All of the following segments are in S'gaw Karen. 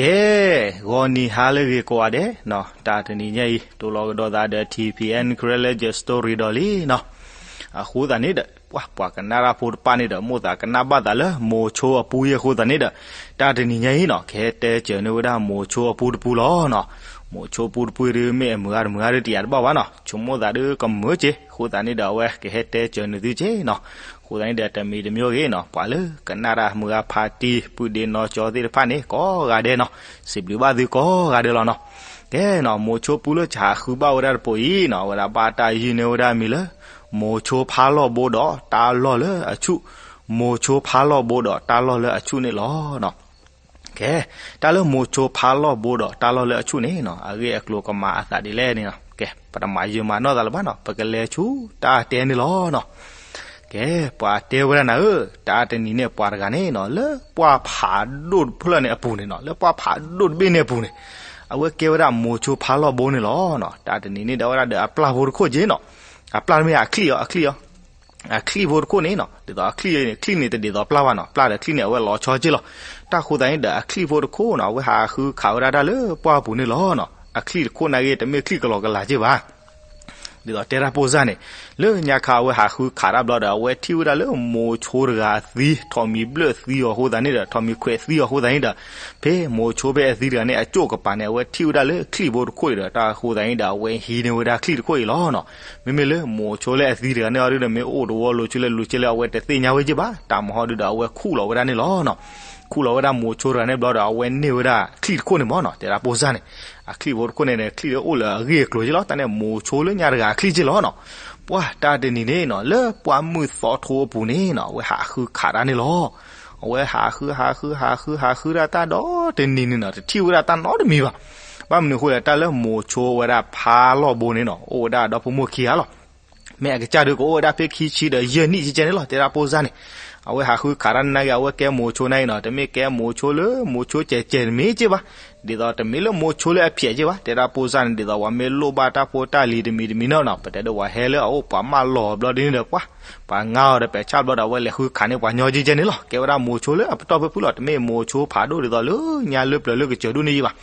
ကဲ, ဂီၤနံၤဟါလၢအဂ့ၤကိးဂၤဒဲးနီၤ, တၢ်တနံၤညါအံၤ တိၢ်လီၤကဒီးသးဒီး ထံၣ်ဖံၣ်အဲၣ် Karen လၢ Story ဒီးလံနီၤ. အဃိသတးန့ၣ်ဒီး ပှၤ ပှၤကနၣ်တၢ်ဖိတဖၣ်န့ၣ်ဒီး မိၣ်သးကနၣ်ဘၣ်သးလၢမိၤဆိအပူအံၤအဃိသတးန့ၣ်ဒီး တၢ်တနံၤညါအံၤနီၤ ကဟဲတဲစၢၤန့ၢ်ဝဲဒၣ်မိၤဆိအပူတပူလီၤနီၤ. မိၤဆိပူတပူဒုး မ့ၢ်အမုာ်ဂၤတမုာ်ဂၤဒုး တယာ်တဘၣ်ဘၣ်နီၤ, ဆိကမိၣ်သးဒုးကမုာ်က့ၤ, အဃိသတးန့ၣ်ဒီး အဝဲကဟဲတဲစၢၤန့ၢ်သုက့ၤနီၤ. အဃိသတးန့ၣ်ဒီး တမံၤတမံၤဂ့ၤနီၤ ပှၤလၢကနၣ်တၢ်မုာ်ဂၤဖးတံၢ် ပုၢ်ဒ့နီၢ်ကၠီသ့ၣ်တဖၣ်န့ၣ် ကိးဂၤဒဲးနီၤ, စံးဘျုးဘၣ်သုကိးဂၤဒဲးလီၤနီၤ. ကဲနီၤ မိၤဆိပူလၢကဟးဃုဘၣ်ဝဲဒၣ်တပိၤအံၤနီၤ အဝဲဒၣ်ဘၣ်တၢ်ယုၢ်န့ၢ်ဝဲဒၣ်မံၤလၢ မိၤဆိဖးလီၢ်ဘိဒီးတၢ်လီၢ်လၢအဆူၣ်, မိၤဆိဖးလီၢ်ဘိဒီးတၢ်လီၢ်လၢအဆူၣ်န့ၣ်လီၤနီၤ. ကဲ, တၢ်လၢမိၤဆိဖးလီၢ်ဘိဒီးတၢ်လီၢ်လၢအဆူၣ်န့ၣ်နီၤ အဂ့ၢ်အကျိၤကမၤအသးဒ်လဲၣ်န့ၣ်နီၤ, ကဲ ပတမၤယုာ်မၤနီၢ်သးလၢၤဘၣ်နီၤ, ပကလဲၤဆူတၢ်တဲန့ၣ်လီၤနီၤ. ကဲ, ပှၤတဲဝဲဒၣ်နၤဧၢ, တၢ်တနံၤန့ၣ် ပှၤတဂၤန့ၣ်နီၤ လၢပှၢ်ဖးဒိၣ်တဖျၢၣ်န့ၣ်အပူၤန့ၣ်နီၤ, လၢပှၢ်ဖးဒိၣ်တဘ့ၣ်န့ၣ်အပူၤန့ၣ် အဝဲကဲဝဲဒၣ်မိၤဆိဖးလီၢ်ဘိန့ၣ်လီၤနီၤ. တၢ်တနံၤန့ၣ်ဒီးဝဲဒၣ်ဒီးအပျၢ်ဖိတခိၣ်က့ၤနီၤ, အပျၢ်မ့ၢ်အချံၣ်အီၤ, အချံၣ်အီၤ အချံၣ်ဖိတခိၣ်န့ၣ်နီၤ, ဒ်သိးအချံၣ်န့ၣ် ချံၣ်န့ၣ်တဒ်သိးပျၢ်ဘၣ်နီၤ, ပျၢ်ဒီးချံၣ်န့ၣ် အဝဲလီၤဆီက့ၤလီၤ. တၢ်အဃိသတးန့ၣ်ဒီး အချံၣ်ဖိတခိၣ်နီၤ အဝဲဟးဃုခးဝဲဒၣ်တၢ်လၢပှၢ်ပူၤန့ၣ်လီၤနီၤ. အချံၣ်တခိၣ်န့ၣ်ဂ့ၤ တမ့ၢ်ချံၣ်ကလီကလးက့ၤဘၣ်. ဒ်သိးတဲတၢ်ပိၢ်စၢ်န့ၣ်, လၢညါခါအဝဲဟးဃုခးတၢ်ဘျီဒီး အဝဲထံၣ်ဝဲဒၣ်လၢမိၤဆိတဂၤအသံ, ထိးမံၤဘျၢၣ်သံအီၤအဃိသတးန့ၣ်ဒီး ထိးမံၤခွဲးသံအီၤအဃိသတးန့ၣ်ဒီး, ဖဲမိၤဆိဖဲအသံတဂၤန့ၣ် အကၠိၣ်ကပၤန့ၣ် အဝဲထံၣ်ဝဲဒၣ်လၢချံၣ်ဖိတခိၣ်အံၤဒီး တၢ်အဃိသတးန့ၣ်ဒီး အဝဲဟံးန့ၢ်ဝဲဒၣ်ချံၣ်တခိၣ်အံၤလီၤနီၤ. မ့မ့ၢ်လၢမိၤဆိလၢအသံတဂၤန့ၣ်အီၤဒုးဒီး မ့ၢ်အိၣ်တဝီလိၤဆူလဲၣ်လိၤဆူလဲၣ် အဝဲတသ့ၣ်ညါဝဲက့ၤဘၣ်, တၢ်မဟီဒုးဒီး အဝဲခူၣ်လီၤဝဲဒၣ်န့ၣ်လီၤနီၤ. ခူၣ်လီၤဝဲဒၣ်မိၤဆိတဂၤန့ၣ်ဘျီဒီး အဝဲန့ၢ်ဝဲဒၣ်ချံၣ်တခိၣ်န့ၣ်မ့ၢ်နီၤ, တဲဒၣ်ပိၢ်စၢ်န့ၣ်, အချံၣ်ဖိတခိၣ်န့ၣ်န့ၣ် ချံၣ်အိၣ်လၢအဂ့ၢ်အကျိၤက့ၤလီၤ. တၢ်န့ၣ်မိၤဆိလၢညါတဂၤအချံၣ်က့ၤလီၤနီၤ. ပှၢ်တၢ်တနံၤန့ၣ်နီၤ လၢပှၢ်မုၢ်သီထိအပူၤန့ၣ်နီၤ အဝဲဟးဃုခးတၢ်န့ၣ်လီၤ. အဝဲဟးဃု ဟးဃု ဟးဃု ဟးဃုဒၣ်တၢ်ဒီတနံၤန့ၣ်နီၤ တထံၣ်ဝဲဒၣ်တၢ်နီတမံၤဘၣ်. ဘၣ်မနုၤအဃိလဲၣ် တၢ်လၢမိၤဆိဝဲဒၣ်ဖးလီၢ်ဘိန့ၣ်နီၤ အိၣ်ဝဲဒၣ်ဒီဖိမိၢ်ခံဂၤလီၤ. မ့ၢ်အကစၢ်ဒုးကအိၣ်ဝဲဒၣ်ဖဲခံဆံဒီးယဲၢ်နံၣ်ကဲကဲန့ၣ်လီၤ တဲဒၣ်ပိၢ်စၢ်န့ၣ်. အဝဲဟးဃုခးတၢ်န့ၣ်နာ်က့ အဝဲကဲမိၤဆိနာ်က့နီၤ တမ့ၢ်ကဲမိၤဆိလၢမိၤဆိကဲးကဲးတမံၤက့ၤဘၣ်. ဒ်သိးတမ့ၢ်လၢမိၤဆိလၢအဖျဲးက့ၤဘၣ် တဲဒၣ်ပိၢ်စၢ်န့ၣ် ဒ်သိးပှၤမ့ၢ်လိၣ်ဘၣ်တၢ်ဖိတၢ်လံၤတမံၤတမံၤနီၤနီၤ ပတဲဒီးပှၤဟဲလၢအအိၣ်ပှၤမၢလီၤဘျီဒ်န့ၣ်ဒီးပှၢ် ပှၤငါအီၤဒီးပဲာ်ဆၣ်ဘျီဒီး အဝဲလဲၤဃုခးန့ၢ်ပှၤညီကဲကဲန့ၣ်လီၤ. ကဲဝဲဒၣ်မိၤဆိလၢအပတီၢ်ဖုၣ်ဖုၣ်လီၤ တမ့ၢ်မိၤဆိဖးဒိၣ်ဒ်သိးလၢညါလၢပျၢၤလၢကစၢၢ်ဒိၣ်န့ၣ်က့ၤဘၣ်.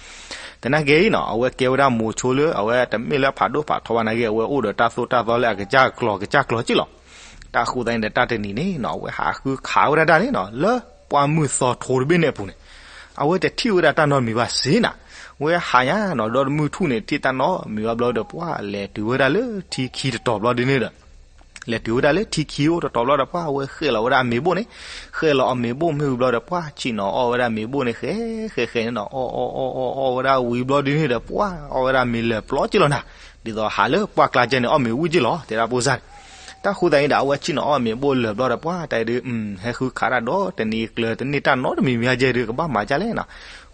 သနာ်က့နီၤ အဝဲကဲဝဲဒၣ်မိၤဆိလၢအဝဲတမ့ၢ်လၢဖးဒိၣ်ဖးထီဘၣ်နာ်က့ အဝဲအိၣ်ဒီးတၢ်သိၣ်တၢ်သီလၢအကစၢ်ကျီၤကစၢ်ကျီၤက့ၤလီၤ. တၢ်ဃိသတးန့ၣ်ဒီးတၢ်တနံၤန့ၣ်နီၤ အဝဲဟးဃုခးဝဲဒၣ်တၢ်န့ၣ်နီၤ လၢပှၢ်မုၢ်သီထိတဘ့ၣ်န့ၣ်အပူၤန့ၣ် အဝဲတထံၣ်ဝဲဒၣ်တၢ်နီတမံၤဘၣ်စ့ၢ်နီၤ. အဝဲဟးညါနီၤ ဒီးမုၢ်ထူၣ်န့ၣ် ထံၣ်တၢ်နီတမံၤဘၣ်ဘျီဒီးပှၢ် လဲၤတုၤဝဲဒၣ်လၢထံခံတတီၤဘျီဒ်န့ၣ်ဒီး လဲၤတုၤဝဲဒၣ်လၢထံခံအိၣ်တတီၤဘျီဒီးပှၢ် အဝဲဃဲလီၤဝဲဒၣ်အမ့ၤဘိၣ်န့ၣ်, ဃဲလီၤအမ့ၤဘိၣ်မ့ၢ်ဝံၤဘျီဒီးပှၢ် ဆ့ၣ်နီၤအီၣ်ဝဲဒၣ်မ့ၤဘိၣ်န့ၣ် ဃဲဃဲဃဲန့ၣ်နီၤ အီၣ်အီၣ်အီၣ်အီၣ်အီၣ်ဝဲဒၣ်ဝံၤဘျီဒ်န့ၣ်ဒီးပှၢ် အီၣ်ဝဲဒၣ်မ့ၤလၢာ်ပျီက့ၤလီၤနၤ. ဒ်သိးဟးလၢပှၢ်ကျါကဲန့ၣ် အီၣ်မ့ၤဝံၣ်က့ၤလီၤ တဲဒၣ်ပိၢ်စၢ်န့ၣ်. တၢ်ဃိသတးန့ၣ်ဒီး အဝဲဆ့ၣ်နီၤအီၣ်မ့ၤဘိၣ်လၢာ်ဘျီဒီးပှၢ် တၢ်အံၤဒုး ဟဲဃုခးတၢ်ဒီးတနံၤကျၢၤတန့ၢ်တၢ်နီတမံၤမံၤကဲဒုး ကဘၣ်မၤဒ်လဲၣ်နီၤ.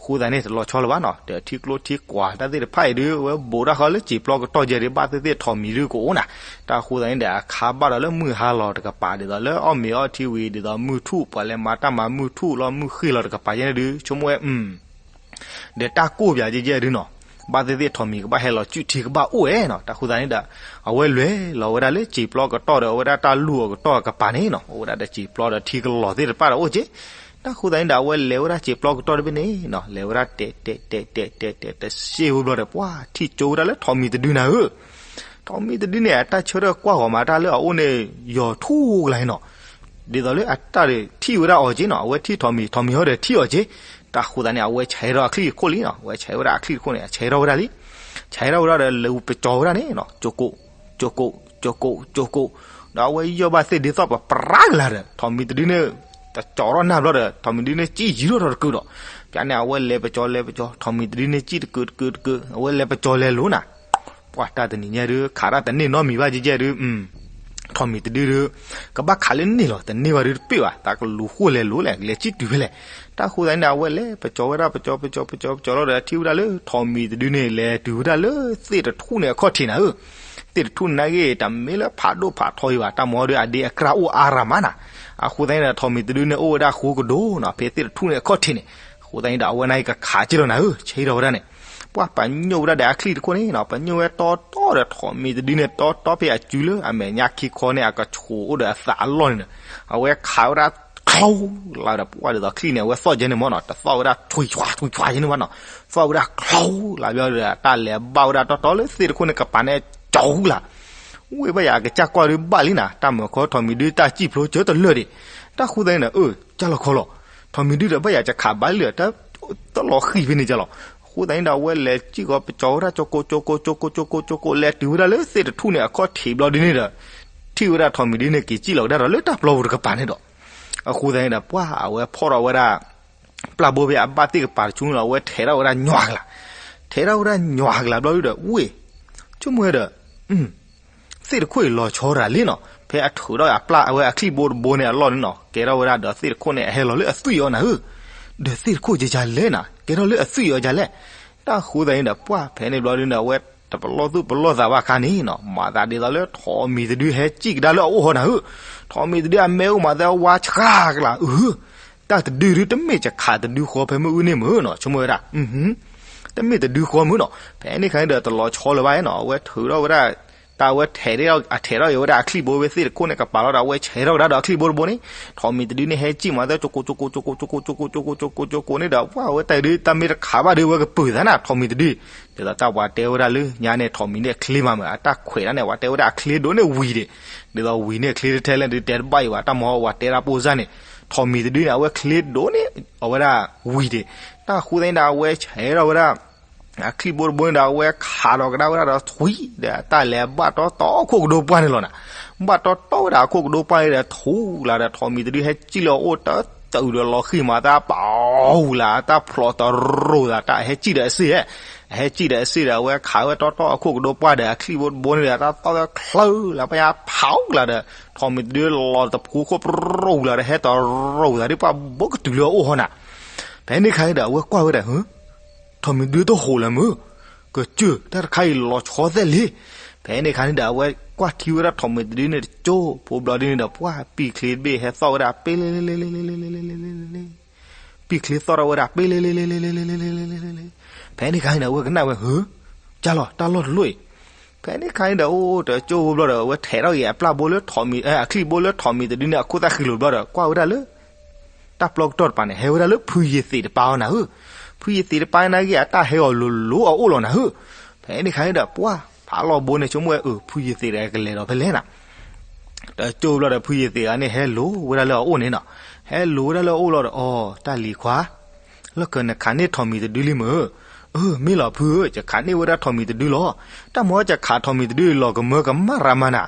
ဃိသတးန့ၣ် တလီၤဆီလၢၤဘၣ်နီၤ ဒီးထံကျိထံကွၢ်တၢ်သ့ၣ်တဖၣ်အံၤဒုး အဝဲဘူးတၢ်ဃီလၢစံာ်ပျီကတီၢ်ကဲဒုး ဘၣ်သ့ၣ်သ့ၣ်ထိးမံၤဒုးကအိၣ်နၤ. တၢ်ဃိသတးန့ၣ်ဒီး အခါဘၣ်ဒီးလၢမုၢ်ဟါလီၤတကပၤ ဒ်သိးလၢအီၣ်မ့ၤအီထံဝံၤ ဒ်သိးမုၢ်ထူၣ် ပှၤလဲၤမၤတၢ်မၤမုၢ်ထူၣ်လီၤ မုၢ်ဃ့ၢ်လီၤတကပၤကဲန့ၣ်ဒုး ဆိကမိၣ်ဝဲ ဒီးတၢ်ကိၢ်ပၠးကဲကဲဒုးနီၤ ဘၣ်သ့ၣ်သ့ၣ်ထိးမံၤကဘၣ်ဟဲလီၤစုၣ်ထံကဘၣ်အိၣ်ဝဲနီၤ. တၢ်ဃိသတးန့ၣ်ဒီး အဝဲလဲၤလီၤဝဲဒၣ်လၢစံာ်ပျီကတီၢ်ဒီး အဝဲဒၣ်တၢ်လူၢ်အီၤကတီၢ်အကပၤန့ၣ်နီၤ အိၣ်ဝဲဒၣ်ဒီးစံာ်ပျီဒီးထံကလီၤသ့ၣ်တဖၣ်ဒီးအိၣ်က့. တၢ်ဃိသတးန့ၣ်ဒီး အဝဲလဲၤဝဲဒၣ်စံာ်ပျီကတီၢ်တဘ့ၣ်န့ၣ်နီၤ လဲၤဝဲဒၣ်တဲာ်တဲာ်တဲာ်တဲာ်တဲာ်တဲာ် တစ့ဝံၤဘျီဒီးပှၢ် ထံၣ်ကၠိဝဲဒၣ်လၢထိးမံၤတဒုနၤဧၢ ထိးမံၤတဒုန့ၣ် အတၢ်ဆၢထၢၣ်ကွၢ်ဂီၤမးတၢ်လၢအအိၣ်န့ၣ် ယီၤထူကလါန့ၣ်နီၤ. ဒ်သိးလၢအတၢ်ဒီးထံၣ်ဝဲဒၣ်အီၤက့နီၤ အဝဲထံၣ်ထိးမံၤ ထိးမံၤဟီဒီးထံၣ်အီၤက့. တၢ်ဃိသတးန့ၣ် အဝဲဆဲးထီၣ်အချံၣ်တခိၣ်လံနီၤ အဝဲဆဲးဝဲဒၣ်အချံၣ်တခိၣ်န့ၣ် အဆဲးထီၣ်ဝဲဒၣ်လံ. ဆဲးထီၣ်ဝဲဒၣ်ဒီးလဲၤပကၠီၤဝဲဒၣ်န့ၣ်နီၤ ကၠိကိး ကၠိကိး ကၠိကိး ကၠိကိး ဒီးအဝဲယီၢ်ဘၣ်သ့ၣ်ဒ်သိးပပရၢကလါဒီး ထိးမံၤတဒုန့ၣ် တကၠီၤထီၣ်နၢ်ဘျီဒီး ထိးမံၤတဒုန့ၣ်စံၣ်ယံၤထီၣ်ထီၣ်တကုာ်ဒီး ပျၢ်န့ၣ် အဝဲလဲၤပကၠီၤလဲၤပကၠီၤ ထိးမံၤတဒုန့ၣ်စံၣ်တကုာ်တကုာ်တကုာ် အဝဲလဲၤပကၠီၤလဲၤလိၤနၤ ပှၢ်တၢ်တနံၤညါဒုး ခးတၢ်တန့ၢ်နီတမံၤဘၣ်ကဲကဲဒုး ထိးမံၤတဒုဒုး ကဘၣ်ခးလၢန့ၣ်လီၤ တန့ၢ်ဘၣ်ဒုးတပ့ၢ်ဘၣ် သးကလူၤဃိလဲၤလိၤလဲၣ် ကလဲၤစံၣ်တုၤဖဲလဲၣ်. တၢ်ဃိသတးန့ၣ်ဒီး အဝဲလဲၤပကၠီၤဝဲဒၣ်ပကၠီၤပကၠီၤပကၠီၤလီၤဒီး ထံၣ်ဝဲဒၣ်လၢထိးမံၤတဒုန့ၣ် လဲၤတုၤဝဲဒၣ်လၢသ့ၣ်တထူၣ်န့ၣ်အခီၣ်ထံးနၤဧၢ သ့ၣ်တထူၣ်န့ၣ်နာ်က့ တမ့ၢ်လၢဖးဒိၣ်ဖးထီအံၤဘၣ် တၢ်မၤဒုးအဒ့အကြၢ်အိၣ်အါရၤမးနၤ. အဃိသတးန့ၣ်ဒီး ထိးမံၤတဒုန့ၣ် အိၣ်ဝဲဒၣ်ဃိကဒိၣ်နီၤ ဖဲသ့ၣ်တထူၣ်န့ၣ်အခီၣ်ထံးန့ၣ်. အဃိသတးန့ၣ်ဒီး အဝဲန့ၣ်ကခးက့ၤလီၤနၤဧၢ ဆဲးထီၣ်ဝဲဒၣ်န့ၣ်. ပှၢ်ပညိၣ်ဝဲဒၣ်ဒီးအချံၣ်တခိၣ်န့ၣ်နီၤ ပညိၣ်ဝဲတီတီဒီး ထိးမံၤတဒုန့ၣ် တီတီဖဲအစုလၢအမဲာ်ညါခံခီန့ၣ် အကဆူးအိၣ်ဒီးအသးအလီၢ်န့ၣ်ဒီး အဝဲခးဝဲဒၣ် ချီလၢဒီးပှၢ်ဒ်သိးချံၣ်န့ၣ် အဝဲသီၣ်ကဲန့ၣ်မ့ၢ်နီၤ, တသီၣ်ဝဲဒၣ်ထွံၣ်ဆွါထွံၣ်ဆွါကဲန့ၣ်ဘၣ်နီၤ, သီၣ်ဝဲဒၣ်ချီလၢဘျီဒီး တၢ်လဲၤဘၣ်ဝဲဒၣ်တီတီလၢသ့ၣ်တခိၣ်န့ၣ်ကပၤန့ၣ် ကၠီလၢ ဝ့ၢ်ဘၣ်ယၤအကစၢ်ကွၢ်ဒုးဘၣ်လံနၤ, တၢ်မၤခီထီၣ်မံၤဒုတၢ်စံၣ်ဖျိကၢတလၢာ်ဒံး, တၢ်ဃိသတးန့ၣ်ဒီး အၢ ကၢ်လီၤခီလီၤ, ထီၣ်မံၤဒုဒီးဘၣ်ယၤကခးဘၣ်လၢာ် တၢ်လီၤဃံၤဖဲန့ၣ်ကလီၤ, အဃိသတးန့ၣ်ဒီး အဝဲလဲၤစံၣ်ဃီပကၠီဝဲဒၣ် ကၠိကိကၠိကိကၠိကိကၠိကိကၠိကိ လဲၤတုၤဝဲဒၣ်လၢသ့ၣ်တထူၣ်န့ၣ် အခီၣ်ထံးဘျီဒုန့ၣ်ဒီး ထံၣ်ဝဲဒၣ်ထီၣ်မံၤဒုန့ၣ် က့ၤစံၣ်လီၤကဒါဒီးလၢတၢ်ပျီပူၤတကပၤန့ၣ်ဒီး အဃိသတးန့ၣ်ဒီး ပှၢ်အဝဲဖီၣ်ထီၣ်ဝဲဒၣ် ပျၢ်ဘိဖဲအဘၣ်သ့ၣ်ကပၤတဆူန့ၣ်ဒီး အဝဲထဲးထီၣ်ဝဲဒၣ်ညွၤကလး, ထဲးထီၣ်ဝဲဒၣ်ညွၤကလးဘျီဒုဒီး ဝ့ၢ် ဆိကမိၣ်ဝဲဒီး သ့ၣ်တခိၣ်အံၤလီၤဆီတၢ်လံနီၤ, ဖဲအထုးထီၣ်အပျၢ်အဝဲအချံၣ်ဘိတဘိန့ၣ်အလီၢ်န့ၣ်နီၤ ကဲထီၣ်ဝဲဒၣ်ဒီးသ့ၣ်တခိၣ်န့ၣ် အဟဲလီၤလၢအသွံၣ်အီၤနၤဧၢ, ဒီးသ့ၣ်တခိၣ်ကကလဲၣ်နၤ ကဲထီၣ်လၢအသွံၣ်အီၤကလဲၣ်, တၢ်ဃိသတးန့ၣ်ဒီး ပှၢ်ဖဲန့ၣ်ဘျီဒုန့ၣ်ဒီး အဝဲတပလီၢ်သူၣ်ပလီၢ်သးဘၣ်ခါန့ၣ်နီၤ မၤသးဒ်သိးလၢထီၣ်မံၤတဒုဟဲစံၣ်ကဒါလၢအအိၣ်ဟီနၤဧၢ, ထီၣ်မံၤတဒုအမဲအိၣ်မၤသးဝါဆှါကလး အၢ တၢ်တဒုဒုတမ့ၢ်ကခးတဒုဃီဖဲမ့ၣ်အူန့ၣ်မ့ၢ်နီၤ ဆိကမိၣ်ဝဲဒၣ် တမ့ၢ်တဒုဃီမ့ၢ်နီၤ, ဖဲန့ၣ်ခါန့ၣ်ဒီးတလီၤဆီလၢၤဘၣ်နီၤ အဝဲထုးထီၣ်ဝဲဒၣ် တၢ်အဝဲထဲးထီၣ် အထဲးထီၣ်က့ၤဝဲဒၣ်အချံၣ်ဘိဝဲသ့ၣ်တခိၣ်န့ၣ်ကပၤလီၤဒီး အဝဲဆဲးထီၣ်ကဒါဒီးအချံၣ်ဘိတဘိန့ၣ် ထီၣ်မံၤတဒုန့ၣ်ဟဲစံၣ်မၤသး ကၠိကိကၠိကိကၠိကိကၠိကိကၠိကိကၠိကိကၠိကိန့ၣ်ဒီး ပှၢ်ဝဲတၢ်ဒု တၢ်မ့ၢ်တခးဘၣ်ဒု ဝဲကပုာ်သးနၤ ထီၣ်မံၤတဒု, ဒ်သိးတၢ်ပှၤတဲဝဲဒၣ်လၢညါန့ၣ် ထီၣ်မံၤန့ၣ်အချ့မးမး အတၢ်ခွဲးဒၣ်န့ၣ် ပှၤတဲဝဲဒၣ်အချ့ဒိၣ်န့ၢ်ဝံၤဒံး, ဒ်သိးဝံၤန့ၣ်အချ့တထဲလဲၣ်ဒု တဲတဘၣ်အံၤဘၣ် တၢ်မၤဟီ ပှၤတဲဒၣ်ပိၢ်စၢ်န့ၣ်, ထီၣ်မံၤတဒုန့ၣ် အဝဲချ့ဒိၣ်န့ၢ် အဝဲဒၣ်ဝံၤဒံး, တၢ်ဃိသတးန့ၣ်ဒီး အဝဲဆဲးထီၣ်ဝဲဒၣ် အချံၣ်ဘိတဘိန့ၣ်ဒီး အဝဲခးဒီးကဒါဝဲဒၣ်ဒီးထွံၣ်ဒီး တၢ်လဲၤဘၣ်တီတီအခိၣ်ကဒိပှၢ်န့ၣ်လီၤနၤ, ဘၣ်တီတီဝဲဒၣ်အခိၣ်ကဒိပှၢ်န့ၣ်ဒီး ထူလၢ်ဒီး ထီၣ်မံၤတဒုဟဲစံၣ်လၢအအိၣ်တတုၤဒီးလီၤဃံၤမၤသးပာ်အူလၢ် တၢ်ဖျိးတရိၤသး တၢ်ဟဲစံၣ်ဒီးအစ့ၢ်, အဟဲစံၣ်ဒီးအစ့ၢ်ဒီး အဝဲခးဝဲတီတီအခိၣ်ကဒိပှၢ်ဒီး အချံၣ်ဘိတဘိန့ၣ်ဒီး တၢ်သီၣ်ဝဲချၢလၢ် ပယါဖးအူလၢ်ဒီး ထီၣ်မံၤတဒုလီၤတပူၤခိၣ်ပရိလၢ်ဒီး ဟဲတရိၤသးဒ်ပှၢ်ဘိကတုၤလၢအအိၣ်ဟီနၤ, ဖဲန့ၣ်ခါန့ၣ်ဒီး အဝဲကွၢ်ဝဲဒၣ် ထီၣ်မံၤဒုတဟိးလၢၤမုၢ်, ကစၢၢ် တၢ်တခါအံၤလီၤဆီသဲလံ, ဖဲန့ၣ်ခါန့ၣ်ဒီး အဝဲကွၢ်ထံဝဲဒၣ်ထီၣ်မံၤတဒုန့ၣ်တကၠိဖိဘျီဒုန့ၣ်ဒီး ပှၢ်ပံာ်ချ့တဘ့ၣ်ဟဲသီၣ်ဝဲဒၣ် ပ့လ့လ့လ့လ့လ့လ့လ့လ့လ့လ့လ့လ့, ပံာ်ချ့သီၣ်ထီၣ်ဝဲဒၣ် ပ့လ့လ့လ့လ့လ့လ့လ့လ့လ့လ့လ့လ့လ့, ဖဲန့ၣ်ခါန့ၣ်ဒီး အဝဲကနၣ်ဝဲ ဟၢ ကၢ်လီၤ တၢ်လီၢ်တလီၢ်အံၤ, ဖဲန့ၣ်ခါန့ၣ်ဒီး အိၣ်တကၠိဖိဘျီဒီး အဝဲထဲးထီၣ်က့ၤအပျၢ်ဘိလၢထီၣ်မံၤ အချံၣ်ဘိလၢထီၣ်မံၤတဒုန့ၣ် အခိၣ်သၣ်ဃံလိာ်ဘျီဒီး ကွၢ်ဝဲဒၣ်လၢ တၢ်ပျီကတီၢ်တပၤန့ၣ် ဟဲဝဲဒၣ်လၢဖုယ့ၤသ့းတပၤအီၤနၤဧၢ, ဖုယ့ၤသ့းတပၤနာ်က့ အတၢ်ဟဲအီၤလိၤလိၤအအိၣ်လီၤနၤဧၢ, ဖဲန့ၣ်ခါန့ၣ်ဒီး ပှၢ်ဖးလီၤဘိန့ၣ် ဆိကမိၣ်ဝဲ အၢ ဖုယ့ၤသ့းဒီးကလဲၤဒီးဖဲလဲၣ်နၤ, တကၠိဘျီဒီး ဖုယ့ၤသ့းဂၤန့ၣ် ဟဲလိၤဝဲဒၣ်လၢအအိၣ်န့ၣ်နီၤ, ဟဲလိၤဝဲဒၣ်လၢအအိၣ်လီၤဒီး အီ တၢ်လံၤခွါ လီၢ်ခၢၣ်နခးန့ၢ်ထီၣ်မံၤတဒုလံမ့ၢ်, အၢ မ့ၢ်လီၤဖုဧၢ ယခးန့ၢ်ဝဲဒၣ်ထီၣ်မံၤတဒုလီၤ, တၢ်မၤယခးထီၣ်မံၤတဒုအံၤ လီၤကမၢကမၣ်ရၤမးနၤ,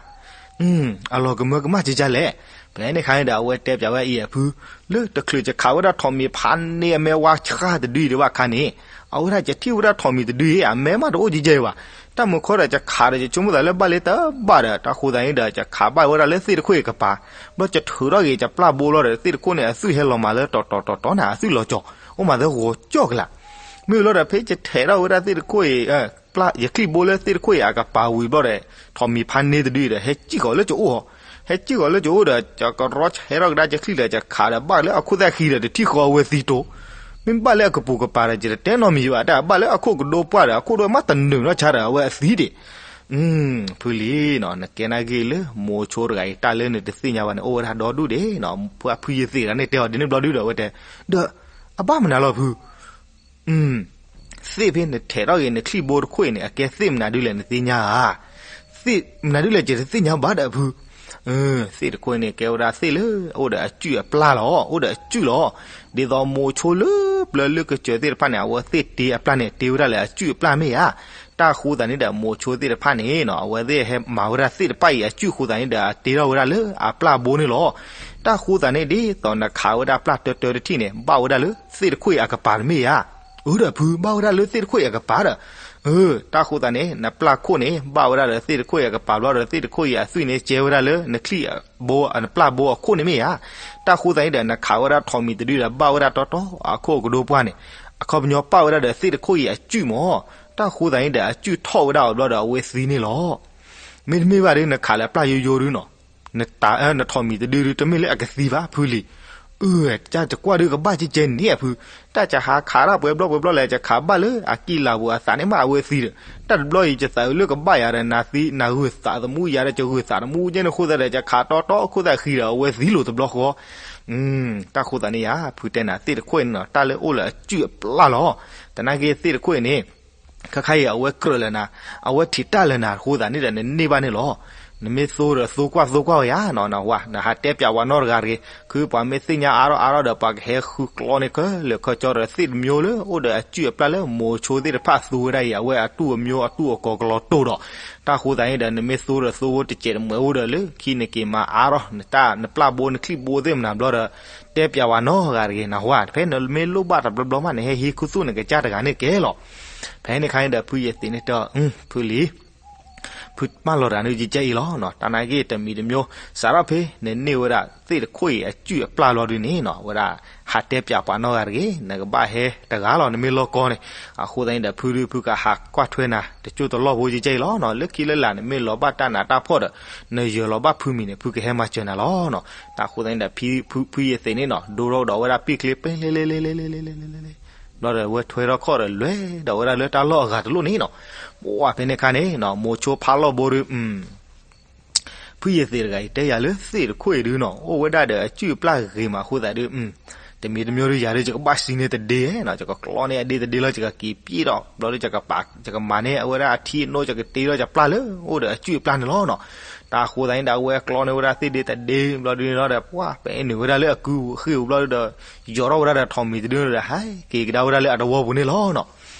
အလီၤကမၢကမၣ်ကကလဲၣ်, ဖဲန့ၣ်ခါန့ၣ်ဒီး အဝဲတဲပၠးဝဲအံၤအဖု, လၢတချုးယခးဝဲဒၣ်ထီၣ်မံၤဖးန့ၢ်အမဲဝါဆှါတဒုအံၤဒံးဘၣ်ခါန့ၣ်, အဝဲဒၣ်ယထံၣ်ဝဲဒၣ်ထီၣ်မံၤတဒုအံၤ အမဲမးတအိၣ်ကကဲအံၤဘၣ်, တၢ်မၤခီဒီးယခးဒီး ယဆိကမိၣ်သးလၢဘၣ်လၢတဘၣ်ဒီး တၢ်ဃိသတးန့ၣ်ဒီး ယခးဘၣ်ဝဲဒၣ်လၢသ့ၣ်တခိၣ်အံၤကပၤ, ဘျီယထုးထီၣ်က့ၤယပျၢ်ဘိလီၤဒီး သ့ၣ်တခိၣ်န့ၣ် အသွံၣ်ဟဲလီၤမးလၢတီၤတီၤတီၤတီၤနၤ အသွံၣ်လီၤကၠီၤ, အိၣ်မးသၢဂီၤကၠီကလး, မ့ၢ်လီၤဒီး ဖဲယထဲးထီၣ်ဝဲဒၣ်သ့ၣ်တခိၣ်အံၤ ယချံၣ်ဘိလၢသ့ၣ်တခိၣ်အံၤအကပၤဝံၤဘျီဒီး ထီၣ်မံၤဖးန့ၢ်တဒုအံၤဒီး ဟဲစံၣ်ဃီၤလၢယအိၣ်ဟီ, ဟဲစံၣ်ဃီၤလၢယအိၣ်ဒီး ယကရီဆဲးထီၣ်ကဒါယချံၣ်ဒီး ယခးဒီးဘၣ်လၢအခိၣ်သၣ်ဃံဒီး တထံၣ်ဃီအဝဲသံတိၤ, မ့ၢ်ဘၣ်လၢအကပူၤကပၤဒီး ယတတဲနီတမံၤဘၣ် တၢ်ဘၣ်လၢအခိၣ်ကဒိပှၢ်ဒီး အခိၣ်ဒိမးတနုာ်နီၢ်ဆါဒီး အဝဲအသံဒံး, ဖုလံနီၤ နကဲနာ်က့ၤလၢမိၤဆိတဂၤအံၤ တၢ်လၢနတသ့ၣ်ညါဘၣ်န့ၣ် အိၣ်ဝဲဒၣ်ဒီဒူၣ်ဒံးနီၤ, ဖုယသ့ၣ်တဂၤန့ၣ်တဲအီၤဒ်န့ၣ်ဘျီဒုဒီး အဝဲတဲ, ဒီး အဘၣ်မနုၤလီၤဖု သ့ၣ်ဖဲနထဲးထီၣ်က့ၤနချံၣ်ဘိတခိၣ်အံၤန့ၣ် အကဲသ့ၣ်မနုၤဒုလဲၣ်နသ့ၣ်ညါဧါ, သ့ၣ်မနုၤဒုလဲၣ် ယတသ့ၣ်ညါဘၣ်ဒီးဖု, သ့ၣ်တခိၣ်အံၤန့ၣ် ကဲဝဲဒၣ်သ့ၣ်လၢအိၣ်ဒီးအစုၣ်အပျၢ်လီၤ, အိၣ်ဒီးအစုၣ်လီၤ, ဒ်သိးမိၤဆိလၢပျၢၤလၢကစၢၤသ့ၣ်တဖၣ်န့ၣ် အဝဲသ့ၣ်တ့အပျၢ်န့ၣ် တ့ဝဲဒၣ်လၢအစုၣ်အပျၢ်မ့ၢ်ဧါ, တၢ်ဃိသတးန့ၣ်ဒီး မိၤဆိသ့ၣ်တဖၣ်န့ၣ်နီၤ အဝဲသ့ၣ်ဟဲမၤဝဲဒၣ်သ့ၣ်တဖၣ်အံၤအစုၣ်ဃိသတးန့ၣ်ဒီး အတ့ထီၣ်ဝဲဒၣ်လၢအပျၢ်ဘိန့ၣ်လီၤ. တၢ်ဃိသတးန့ၣ် ဒ်သိးနခးဝဲဒၣ်ပျၢ်တၢတၢတထံၣ်န့ၣ် ဘၣ်ဝဲဒၣ်လၢသ့ၣ်တခိၣ်အံၤအကပၤတမ့ၢ်ဧါ. အၢဒီးဖု ဘၣ်ဝဲဒၣ်လၢသ့ၣ်တခိၣ်အံၤအကပၤဒီး, အၢ တၢ်ဃိသတးန့ၣ် နပျၢ်ခိၣ်န့ၣ် ဘၣ်ဝဲဒၣ်ဒီးသ့ၣ်တခိၣ်အံၤအကပၤဘျီဒီး သ့ၣ်တခိၣ်အံၤအသွံၣ်န့ၣ် ကဲဝဲဒၣ်လၢနချံၣ်ဘိ နပျၢ်ဘိအခိၣ်န့ၣ်မ့ၢ်ဧါ. တၢ်ဃိသတးန့ၣ်ဒီး နခးဝဲဒၣ်ထီၣ်မံၤတဒုဒီး ဘၣ်ဝဲဒၣ်တီတီအခိၣ်ကဒိပှၢ်န့ၣ် အခီပညီပၣ်ဝဲဒၣ်ဒီးသ့ၣ်တခိၣ်အံၤအစုၣ်မး. တၢ်ဃိသတးန့ၣ်ဒီး အစုၣ်ထီၣ်ဝဲဒၣ်အီၤဘျီဒီး အဝဲသံန့ၣ်လီၤ. မ့တမ့ၢ်ဘၣ်ဒီး နခးလၢပျၢ်ယိယိဒုနီၤ, နတၢ်နထီၣ်မံၤတဒုဒု တမ့ၢ်လၢအကသံဘၣ်ဖုလံ. အၢ တၢ်ယကွၢ်ဒုကဘၣ်ကဲကဲန့ၣ်အဖု, တၢ်ယဟးခးတၢ်ပှဲၤဘျီပှဲၤဘျီလဲၣ် ယခးဘၣ်လၢအကံၢ်လၤပူၤအသးန့ၣ်မး အဝဲသံဒီး, တၢ်တဘျီအံၤ ယသးအုးလၢကဘၣ်ယၤဒီး နသံနဂုာ်သးသမူယၤဒီး ယဂုာ်သးသမူကဲန့ၣ်အဃိသတးဒီး ယခးတီတီအခိၣ်သတးဃံဒီး အဝဲသံလိာ်တဘျီဃီ. တၢ်ဃိသးန့ၣ်ယါ ဖုတဲနၤ သ့ၣ်တခိၣ်အံၤန့ၣ်နီၤ တၢ်လၢအိၣ်လၢအစုၣ်အပျၢ်လီၤ. သနာ်က့သ့ၣ်တခိၣ်အံၤန့ၣ် ခါခါအံၤ အဝဲကြၢးလၢနၤ အဝဲထံၣ်တၢ်လၢနၤအဃိသးန့ၣ်ဒီး နန့ၢ်ဘၣ်န့ၣ်လီၤ. နမ့ၢ်သိဒီးသိကွၢ်သိကွၢ်ဝဲယါနီၤ နဝၤ နဟးတဲပၠးပှၤနီတဂၤတဂ့ၤ ခုပှၤမ့ၢ်သ့ၣ်ညါအါထီၣ်အါထီၣ်ဒီး ပှၤကဟဲဃုကျီန့ၢ်ခဲလၢာ်ခဲဆ့ဒီး သ့ၣ်တမျိုးလၢအိၣ်ဒီးအစုၣ်အပျၢ်လၢမိၤဆိသ့ၣ်တဖၣ်သူဝဲဒၣ်အံၤ အဝဲအတူၢ်အမျိုးအတူၢ်အကီၤကလီၤတိၢ်ဒီး တၢ်ဃိသးန့ၣ်ဒီး နမ့ၢ်သိဒီးသိဖိတစဲးတမှဲးအိၣ်ဒီးလၢခံနက့ၤမၤအါထီၣ် နတၢ်နပျၢ်ဘိ နချံၣ်ဘိသ့ၣ်မနၤဘျီဒီး တဲပၠးပှၤနီတဂၤတဂ့ၤ နဝၤ ဖဲနမ့ၢ်လိၣ်ဘၣ်တဘျီဘျီမး နဟဲဟံးခူသူၣ်နကစၢ်တဂၤန့ၣ်ကဲလီၤ. ဖဲန့ၣ်အခါန့ၣ်ဒီး ဖုယသံးန့ၣ်တဲ ဖုလံ ဖုမၢလီၤတဂၤန့ၣ် ယကဲအံၤလီၤနီၤ တၢ်နာ်က့တမံၤတမျိုး စးထီၣ်ဖဲနန့ၢ်ဝဲဒၣ်သ့ၣ်တခိၣ်အံၤအစုၣ်အပျၢ်လီၤဒုန့ၣ်နီၤ ဝဲဒၣ် ဟးတဲပၠးပှၤနီတဂၤတဂ့ၤ နကဘၣ်ဟဲတဂၤလီၤ နမ့ၢ်လီၢ်ကီၢ်န့ၣ် အဃိသတးန့ၣ်ဒီး ဖုဒု ဖုကဟးကွၢ်ထွဲနၤ တကၠိၢ်တလီၢ်ဖိ ယကဲအံၤလီၤနီၤ လၢခံလၢလာ် နမ့ၢ်လီၤဘၣ်တၢ်နးတၢ်ဖှီၣ်ဒီး နယၢၤလီၤဘၣ်ဖုမံၤန့ၣ် ဖုကဟဲမၤစၢၤနၤလီၤနီၤ တၢ်ဃိသတးန့ၣ်ဒီး ဖုယသံးန့ၣ်နီၤ ဒိထီၣ်ဒီးဝဲဒၣ်ပံာ်ချ့ ပ့လဲလဲလဲလဲလဲလဲ ဘျီဒီးဝဲထွဲထီၣ်ခီၣ်ဒီး လဲၤဒီးဝဲဒၣ်လၢတၢ်လီၢ်အဂၤတလိၣ်န့ၣ်နီၤ ပှၢ်ဖဲန့ၣ်အခါန့ၣ်နီၤ မိၤဆိဖးလီၢ်ဘိဒု ဖုယသံးတဂၤအံၤ တဲယၤလၢသ့ၣ်တခိၣ်အံၤဒုနီၤ အိၣ်ဝဲဒၣ်ဒီးအစုၣ်အပျၢ်ဂ့ၤမးအဃိသတးဒု တမံၤတမျိုးဒု ယၤဒု ယကဘၣ်စံးန့ၢ်တဒ့နီၤ ယကကျီန့ၢ်အဒ့တဒ့လီၤ ယကက့ၤပျ့ၣ်ထီၣ် ဘျီဒု ယကမၤန့ၢ်အဝဲဒၣ်အထံအနိ ယကတ့ထီၣ်ယပျၢ်လၢ အိၣ်ဒီးအစုၣ်အပျၢ်န့ၣ်လီၤနီၤ တၢ်ဃိသတးန့ၣ်ဒီး အဝဲကျီန့ၢ်ဝဲဒၣ်သ့ၣ်ဒ့တဒ့ ဘျီဒုန့ၣ်လီၤဒီး ပှၢ်ပအဲၣ်နုာ်ဝဲဒၣ်လၢအကုဃ့ၢ်ပူၤဘျီဒုဒီး ယီၤထီၣ်ဝဲဒၣ်ဒီးထိးမံၤတဒုန့ၣ်ဒီး ဟဲက့ၤကဒါဝဲဒၣ်လၢအတဝီပူၤန့ၣ်လီၤနီၤ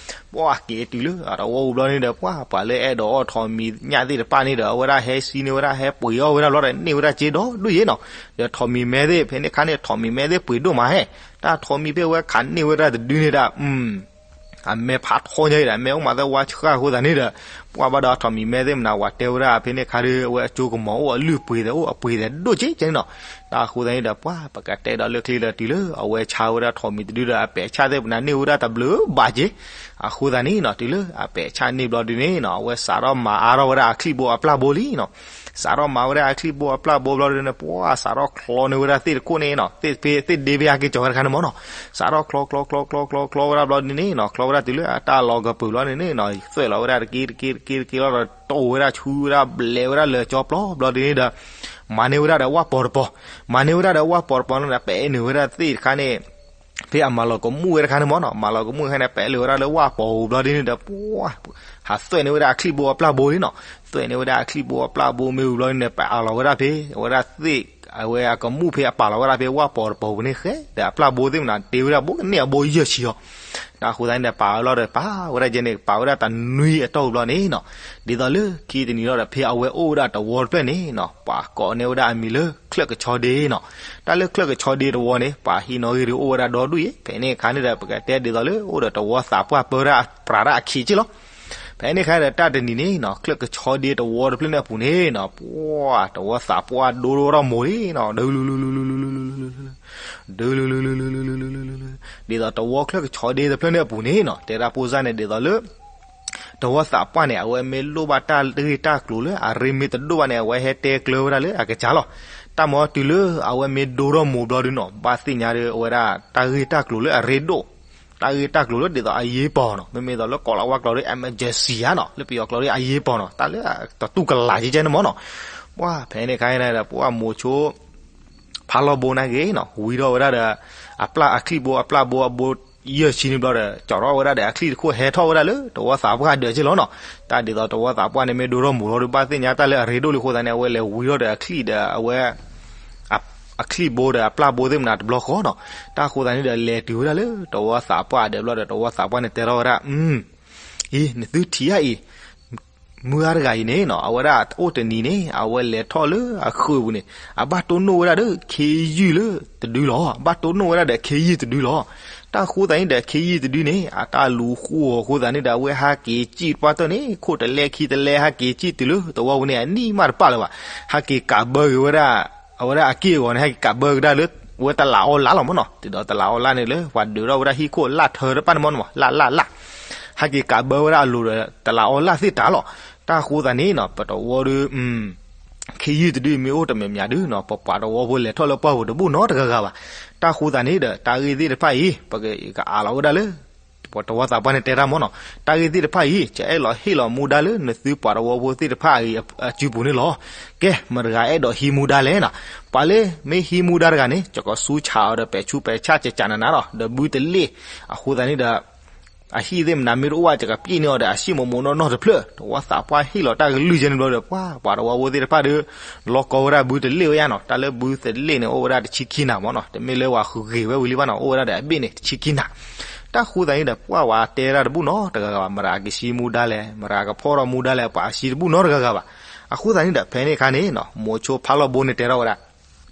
ပှၢ်က့ၤတုၤလၢအတဝီပူၤဘျီန့ၣ်ဒီး ပှၢ်ပှၤလၢအဲၣ်ဒိးအီၣ်ထိးမံၤညၣ်သ့ၣ်တဖၣ်န့ၣ်ဒီး အဝဲဒၣ်ဟဲစံးန့ၢ်ဝဲဒၣ် ဟဲပှ့ၤအီၣ်ဝဲဒၣ်ဘျီဒီး န့ၢ်ဝဲဒၣ်စ့ဒီဒူၣ်ယဲနီၤ ဒီးထိးမံၤမဲသ့ၣ် ဖဲန့ၣ်အခါန့ၣ် ထိးမံၤမဲသ့ၣ်ပှ့ၤဒိၣ်မးဟဲ တၢ်ထိးမံၤဖဲအဝဲခးန့ၢ်ဝဲဒၣ်တဒုန့ၣ်ဒီး အမဲဖးထီညါအံၤဒီး အမဲအိၣ်မးသၢဝါဆှၣ်အဃိသတးန့ၣ်ဒီး ပှၢ်ဘၣ်ဒီးထိးမံၤမဲသ့ၣ်မနၤ ဝဲတဲဝဲဒၣ် ဖဲန့ၣ်အခါဒီး အဝဲအကၠိကမီၤအိၣ်အလုၢ်အပှ့ၤသ့ၣ်အိၣ်အပှ့ၤသ့ၣ်ဒိၣ်က့ကဲန့ၣ်နီၤ တၢ်ဃိသတးန့ၣ်ဒီး ပှၢ်ပကတဲဒီးလၢချ့ဒီးတုၤလၢအဝဲဆါဝဲဒၣ်ထိးမံၤတဒုဒီး အပဲာ်ဆၣ်သ့ၣ်မနၤန့ၢ်ဝဲဒၣ်တဘျုးဘၣ်က့ အဃိသတးန့ၣ်နီၤ တုၤလၢအပဲာ်ဆၣ်န့ၢ်ဘျီဒုန့ၣ်နီၤ အဝဲစးထီၣ်မၤအါထီၣ်ဝဲဒၣ်အချံၣ်ဘိအပျၢ်ဘိလံနီၤ စးထီၣ်မၤဝဲဒၣ်အချံၣ်ဘိအပျၢ်ဘိဘျီဒုန့ၣ် ပှၢ်စးထီၣ်ချီန့ၢ်ဝဲဒၣ်သ့ၣ်တခိၣ်န့ၣ်နီၤ သ့ၣ်ဖဲသ့ၣ်ဒ့ဖဲဟဲက့ၤကီၤဝဲတခါန့ၣ်မ့ၢ်နီၤ စးထီၣ်ချီချီချီချီချီချီဝဲဒၣ်ဘျီဒုန့ၣ်နီၤ ချီဝဲဒၣ်တုၤလၢအတၢ်လီၤကပၢၤဘျီဒုန့ၣ်နီၤ သွဲၣ်လီၤဝဲဒၣ်တက့တက့တက့တက့လီၤဒီး တိၢ်ဝဲဒၣ်ဆူဝဲဒၣ်ဘျဲးဝဲဒၣ်လၢာ်ကၠီပျီဘျီဒုန့ၣ်ဒီး မၤန့ၢ်ဝဲဒၣ်ဒီးဝၣ်ပီၤတပီၤ မၤန့ၢ်ဝဲဒၣ်ဒီးဝၣ်ပီၤတပီၤန့ၣ်ဒီး ပအဲၣ်နုာ်ဝဲဒၣ်သ့ၣ်တခါန့ၣ် ဖဲအမၤလီၤကမူၣ်ဝဲတခါန့ၣ်မ့ၢ်နီၤ မၤလီၤကမူၣ်တခါန့ၣ် ပအဲၣ်လၢာ်ဝဲဒၣ်လၢဝၣ်ပီၤပူၤဘျီဒုန့ၣ်ဒီး ပှၢ် ဟးသွဲၣ်န့ၢ်ဝဲဒၣ်အချံၣ်ဘိအပျၢ်ဘိလံနီၤ သွဲၣ်န့ၢ်ဝဲဒၣ်အချံၣ်ဘိအပျၢ်ဘိမ့ၢ်ဝံၤဘျီဒုန့ၣ် ပအးလီၤဝဲဒၣ်ဖဲ အဝဲဒၣ်သ့ၣ် အဝဲအကမူၣ်ဖဲအပာ်လီၤဝဲဒၣ်ဖဲဝၣ်ပီၤတပီၤပူၤန့ၣ်ဃဲ ဒီးအပျၢ်ဘိသ့ၣ်မနၤတ့ဝဲဒၣ်ဘိန့ၢ်အဘိယဲၢ်ဆံလီၤ တၢ်ဃိသတးန့ၣ်ဒီး ပာ်ဝဲလီၤဒီး ပာ်ဝဲဒၣ်ကဲန့ၣ် ပာ်ဝဲဒၣ်တနွံအတီၢ်ပူၤဘျီန့ၣ်နီၤ ဒ်သိးလၢခံတနံၤလီၤဒီး ဖဲအဝဲအိၣ်ဝဲဒၣ်တဝီတဖျၢၣ်န့ၣ်နီၤ ပှၤကိးန့ၢ်ဝဲဒၣ်အမံၤလၢ ချၢၣ်ကဆီဒ့နီၤ တၢ်လၢချၢၣ်ကဆီဒ့တဝီန့ၣ် ပှၤဟံးနီၣ်ဂံၢ်ဒုးအိၣ်ဝဲဒၣ်ဒီဒူၣ်အံၤ ဖဲန့ၣ်အခါန့ၣ်ဒီး ပကတဲဒ်သိးလၢအိၣ်ဒီးတဝီသးပှၢ်ပၢဝဲဒၣ်ပြးတၢ်အခံးက့လီၤ ဖဲန့ၣ်အခါဒီး တၢ်တနံၤန့ၣ်နီၤ ချၢၣ်ကဆီဒ့တဝီတဖျၢၣ်န့ၣ်အပူၤန့ၣ်နီၤ ပှၢ်တဝီသးပှၢ်ဒိထီၣ်ဝဲဒၣ်မိၤလံနီၤ ဒု ဒု ဒ်သိးတဝီချၢၣ်ကဆီဒ့တဖျၢၣ်န့ၣ်အပူၤန့ၣ်နီၤ တဲဒၣ်ဖိစၢ်န့ၣ် ဒ်သိးလၢ တဝီသးပှၢ်န့ၣ် အဝဲမ့ၢ်လိၣ်ဘၣ်တၢ်ဂ့ၢ်တၢ်ကျိၤလၢအရ့မ့ၢ်တဒိၣ်ဘၣ်န့ၣ် အဝဲဟဲတဲကျၢၤဝဲဒၣ်လၢအကစၢ်လီၤ. တၢ်မ့ၢ်တုၤလၢအဝဲမ့ၢ်ဒိထီၣ်မိၤဘျီဒုနီၤ ဘၣ်သ့ၣ်ညါဒီးအဝဲဒၣ်တၢ်ဂ့ၢ်တၢ်ကျိၤလၢအရ့ဒိၣ်, တၢ်ဂ့ၢ်တၢ်ကျိၤလၢဒ်သိးအရေးပေါ်နီၤ, မ့မ့ၢ်သိးလၢကိးလီၤဝါကျိာ်ဒီး emergency ဧါနီၤ, လၢပယီၤကျိာ်ဒီးအရေးပေါ်နီၤ, တၢ်လၢတတူၢ်ကလာ်ကဲကဲန့ၣ်မ့ၢ်နီၤ. ပှၢ်ဖဲန့ၣ်အခါန့ၣ်ဒီး ပှၢ်မိၤဆိ ဖးလီၢ်ဘိနာ်က့ၤနီၤ ဝံထီၣ်ဝဲဒၣ်ဒီး အပျၢ်အချံၣ်ဘိအပျၢ်ဘိအဘိယဲၢ်ဆံန့ၣ်ဘျီဒီး ကၠီထီၣ်ဝဲဒၣ်ဒီးအချံၣ်တခိၣ်ဟဲထီၣ်ဝဲဒၣ်လၢတဝီသးပှၢ်ဒၢးက့ၤလီၤနီၤ. တၢ်ဒ်သိးတဝီသးပှၢ်န့ၣ်မ့ၢ်ဒိထီၣ်မိၤလီၤဒီး ဘၣ်သ့ၣ်ညါတၢ်လၢအရ့ဒိၣ်လံအဃိသတးန့ၣ် အဝဲလဲၤဝံထီၣ်ဒီးအချံၣ်ဒီးအဝဲ အချံၣ်ဘိဒီးအပျၢ်ဘိသ့ၣ်မနၤတဘျီဃီနီၤ. တၢ်ဃိသတးန့ၣ်ဒီး လဲၤတုၤဝဲဒၣ်လၢတဝီသးပှၢ်အဒၢးဘျီဒီး တဝီသးပှၢ်န့ၣ်တဲထီၣ်ဝဲဒၣ် အံၤ နသုထံၣ်ဧါအံၤ မုၢ်ဂၤတဂၤအံၤန့ၣ်နီၤ အဝဲဒၣ်အိၣ်တနံၤန့ၣ် အဝဲလဲၤထီၣ်လၢအဃုာ်ပူၤန့ၣ် အဘၣ်တိၢ်နီၣ်ဝဲဒၣ်ဒီးခ့ယုၢ်လၢတဒုလီၤ. အဘၣ်တိၢ်နီၣ်ဝဲဒၣ်ဒီးခ့ယုၢ်တဒုလီၤ. တၢ်ဃိသတးန့ၣ်ဒီး ခ့ယုၢ်တဒုန့ၣ် အတၢ်လူၤဃိအဃိသတးန့ၣ်ဒီး အဝဲဟးက့ၤစံၣ်တပှၢ်တၢၢ်န့ၣ် ခိၣ်တလဲခံတလဲ ဟးက့ၤစံၣ်တုၤလၢတဝီပူၤန့ၣ် အနံၣ်မးတပာ်လၢၤဘၣ်. ဟဲက့ၤကးဘၢက့ၤဝဲဒၣ် အဝဲဒၣ်အက့ၢ်အဂီၤန့ၣ် ဟဲက့ၤကးဘၢကဒါလၢ ဝဲတလးအီလၢ်လီၤမ့ၢ်နီၤ. ဒ်သိးတလးအီလၢ်န့ၣ်လၢ ပှၤဒုးထီၣ်ဝဲဒၣ်ဟံၣ်ခိၣ်လၢ်ထၢတပၣ်န့ၣ်မ့ၢ်နီၤ လၢ်လၢ်လၢ် ဟဲက့ၤကးဘၢဝဲဒၣ်အလိၤဒီး တလးအီလၢ်သ့ၣ်တၢ်လီၤ. တၢ်ဃိသတးန့ၣ်နီၤ ပတဝီဒီး ခ့ယုၢ်တဒုမ့ၢ်အိၣ်တမံၤမံၤဒုနီၤ ပပှၤတဝီဖိလဲၤထီၣ်လၢပှၢ်ပူၤတဘူၣ်နီတဂၤဂၤဘၣ်. တၢ်ဃိသတးန့ၣ်ဒီး တၢ်ဂ့ၢ်သ့ၣ်တဖၣ်အံၤ ပကအးလီၤဝဲဒၣ်လၢ တဝီသးပှၢ်န့ၣ်တဲတၢ်မ့ၢ်နီၤ, တၢ်ဂ့ၢ်သ့ၣ်တဖၣ်အံၤ ယအဲၣ်လီၤဟ့ၣ်လီၤမူဒါလၢနသုပှၤတဝီဖိသ့ၣ်တဖၣ်အံၤအစုပူၤန့ၣ်လီၤ. ကဲ မတၤတဂၤအဲၣ်ဒိးဟံးမူဒါလဲၣ်နီၤ. ပှၤလၢမ့ၢ်ဟံးမူဒါတဂၤန့ၣ် ယကဆူၣ်ဆါအီၤဒီးပဲာ်ဆူးပဲာ်ဆၣ်ကကးနးနးဒီး ဒီးဘုတလ့ၣ်, အဃိသတးန့ၣ်ဒီး အဟံၣ်သ့ၣ်မနုၤမ့ၢ်တအိၣ်ဘၣ် ယကပျ့ၢ်န့ၢ်အီၤဒီးအဟံၣ်မိၢ်မိၢ်နီၢ်နီၢ်တဖျၢၣ်. တဝီသးပှၢ်ဟ့ၣ်လီၤတၢ်ကလုၢ်ကဲန့ၣ်ဘျီဒီး ပှၤပှၤတဝီဖိသ့ၣ်တဖၣ်ဒီး လီၤကီဝဲဒၣ်ဘုတလ့ၣ်ဝဲယါနီၤ. တၢ်လၢဘုတလ့ၣ်န့ၣ် အိၣ်ဝဲဒၣ်တဆံခံနၤမ့ၢ်နီၤ, တမ့ၢ်လၢပှၤဂ့ၤဝဲဝံၤလံဘၣ်နီၤ, အိၣ်ဝဲဒၣ်ဒီးအဘ့ၣ်န့ၣ်တဆံခံနၤ. တၢ်ဃိသတးန့ၣ်ဒီး ပှၤဝဲတဲဝဲဒၣ်တဘူၣ်နီတဂၤဂၤဘၣ်, မတၤကဟံးမူဒါလဲၣ်, မတၤကဖီၣ်ထီၣ်မူဒါလဲၣ်, ပှၤစံးတဘူၣ်နီတဂၤဂၤဘၣ်. အဃိသတးန့ၣ်ဒီး ဖဲန့ၣ်အခါန့ၣ် မိၤဆိဖးလီၢ်ဘိန့ၣ်တဲထီၣ်ဝဲဒၣ်,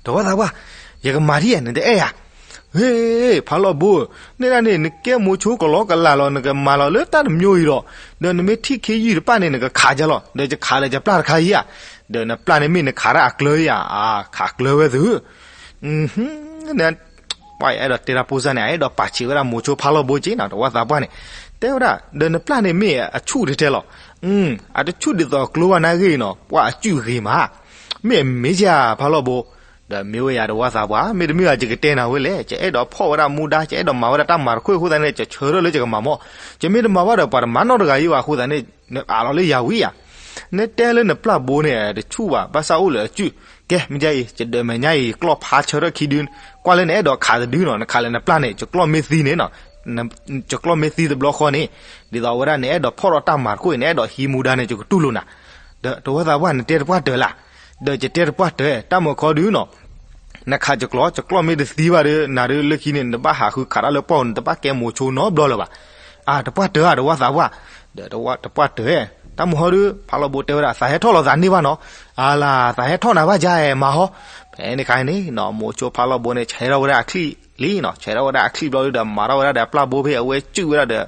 တဝီသးပှၢ်, ယကမၤဒ်ယဲ နတအဲၣ်ယၤ ဟ့ၣ် ဖးလီၢ်ဘိ, န့ၣ်ဒၣ်န့ၣ် နကဲမိၤဆိကလီကလးလီၤ, နကမၤလီၤလၢတၢ်တမျိုးအံၤဒီး, ဒီးနမ့ၢ်ထံၣ်ခ့ယုၢ်တဖၣ်န့ၣ် နကခးကလီၤ, ဒီးယခးလၢယပျၢ်တခါအံၤဧါ, ဒီးနပျၢ်န့ၣ်မ့ၢ်နခးဒၣ်အကျၢၤဧါ, ခးကျၢၤဝဲသု, ပှၤအဲၣ်ဒိးတဲတၢ်ပိၢ်စၢ်န့ၣ် အဲၣ်ဒိးပာ်ဆံးဝဲဒၣ်မိၤဆိဖးလီၢ်ဘိက့နီၤ, တဝီသးပှၢ်န့ၣ် တဲဝဲဒၣ်, ဒီးနပျၢ်န့ၣ်မ့ၢ်အဆူၣ်တထဲလီၤ, အတဆူၣ်ဒ်သိးကျိဘၣ်နၢ်ဂ့ၢ်နီၤ, ပှၤအစုၣ်ဂ့ၤမး, မ့ၢ်အမ့ၢ်ယၤဖးလီၢ်ဘိ, ဒီးမ့ၢ်ဝဲယၤတဝီသးပှၢ်, မ့တမ့ၢ်ဘၣ် ယကတဲနၤဝဲလဲၣ်, ယအဲၣ်ဒိးဖီၣ်ဝဲဒၣ်မူဒါ, ယအဲၣ်ဒိးမၤဝဲဒၣ်တၢ်မၤတခီအဃိသတးန့ၣ် ယဆၢထၢၣ်လၢယကမၤမီၢ်, ယမ့ၢ်တမၤဘၣ်ဒီး ပှၤတမၤနီတဂၤအံၤဘၣ်အဃိသတးန့ၣ် နအးလီၤလၢယၤဝံဧါ, နတဲလၢနပျၢ်ဘိန့ၣ် တဆူၣ်ဘၣ်, ဘၣ်ဆၣ်အိၣ်လၢအစုၣ်, ကဲ မ့ၢ်ဒ်အံၤ ယဒၢးမဲာ်ညါအံၤ ကျီၢ်ဖးဆၢထၢၣ်ခံဒု, ကွၢ်လၢနအဲၣ်ဒိးခးတဒုနီၤ, နခးလၢနပျၢ်န့ၣ် ယကျီၢ်မ့ၢ်သံန့ၣ်နီၤ, ယကျီၢ်မ့ၢ်သံတဘျီဃီန့ၣ်, ဒ်သိးအဝဲဒၣ်နအဲၣ်ဒိးဖီၣ်ထီၣ်တၢ်မၤတခီအံၤ နအဲၣ်ဒိးဟံးမူဒါန့ၣ် ယကတူၢ်လိာ်နၤ, ဒီးတဝီသးပှၢ် နတဲတပှၢ်တၢၢ်လၢ်, ဒီးယတဲတပှၢ်တၢၢ်, တၢ်မၤခီဒုနီၤ နခးယကျီၢ်, ယကျီၢ်မ့ၢ်တသံဘၣ်ဒီး နၤဒုးလၢခံန့ၣ် နတဘၣ်ဟးဃုခးတၢ်လၢပှၢ်ပူၤ, နတဘၣ်ကဲမိၤဆိနီတဘျီလၢၤဘၣ်. အၢ တပှၢ်တၢၢ်ဧါ တဝီသးပှၢ်, ဒီးတဝီ တပှၢ်တၢၢ်, တၢ်မၤဟီဒုး ဖးလီၢ်ဘိတဲဝဲဒၣ် သးဟဲထီၣ်လီၤသးန့ၢ်ဘၣ်နီၤ, အလၢ သးဟဲထီၣ်နၤဘၣ်ယါအဲၣ်မၤဟီ, ဖဲန့ၣ်ခါန့ၣ်နီၤ မိၤဆိဖးလီၢ်ဘိန့ၣ် ဆဲးထီၣ်ဝဲဒၣ်အချံၣ်လံနီၤ, ဆဲးထီၣ်ဝဲဒၣ်အချံၣ်ဘျီဒုးဒီး မၤထီၣ်ဝဲဒၣ်ဒီးအပျၢ်ဘိ ဖဲအဝဲစုၣ်ဝဲဒၣ်ဒီး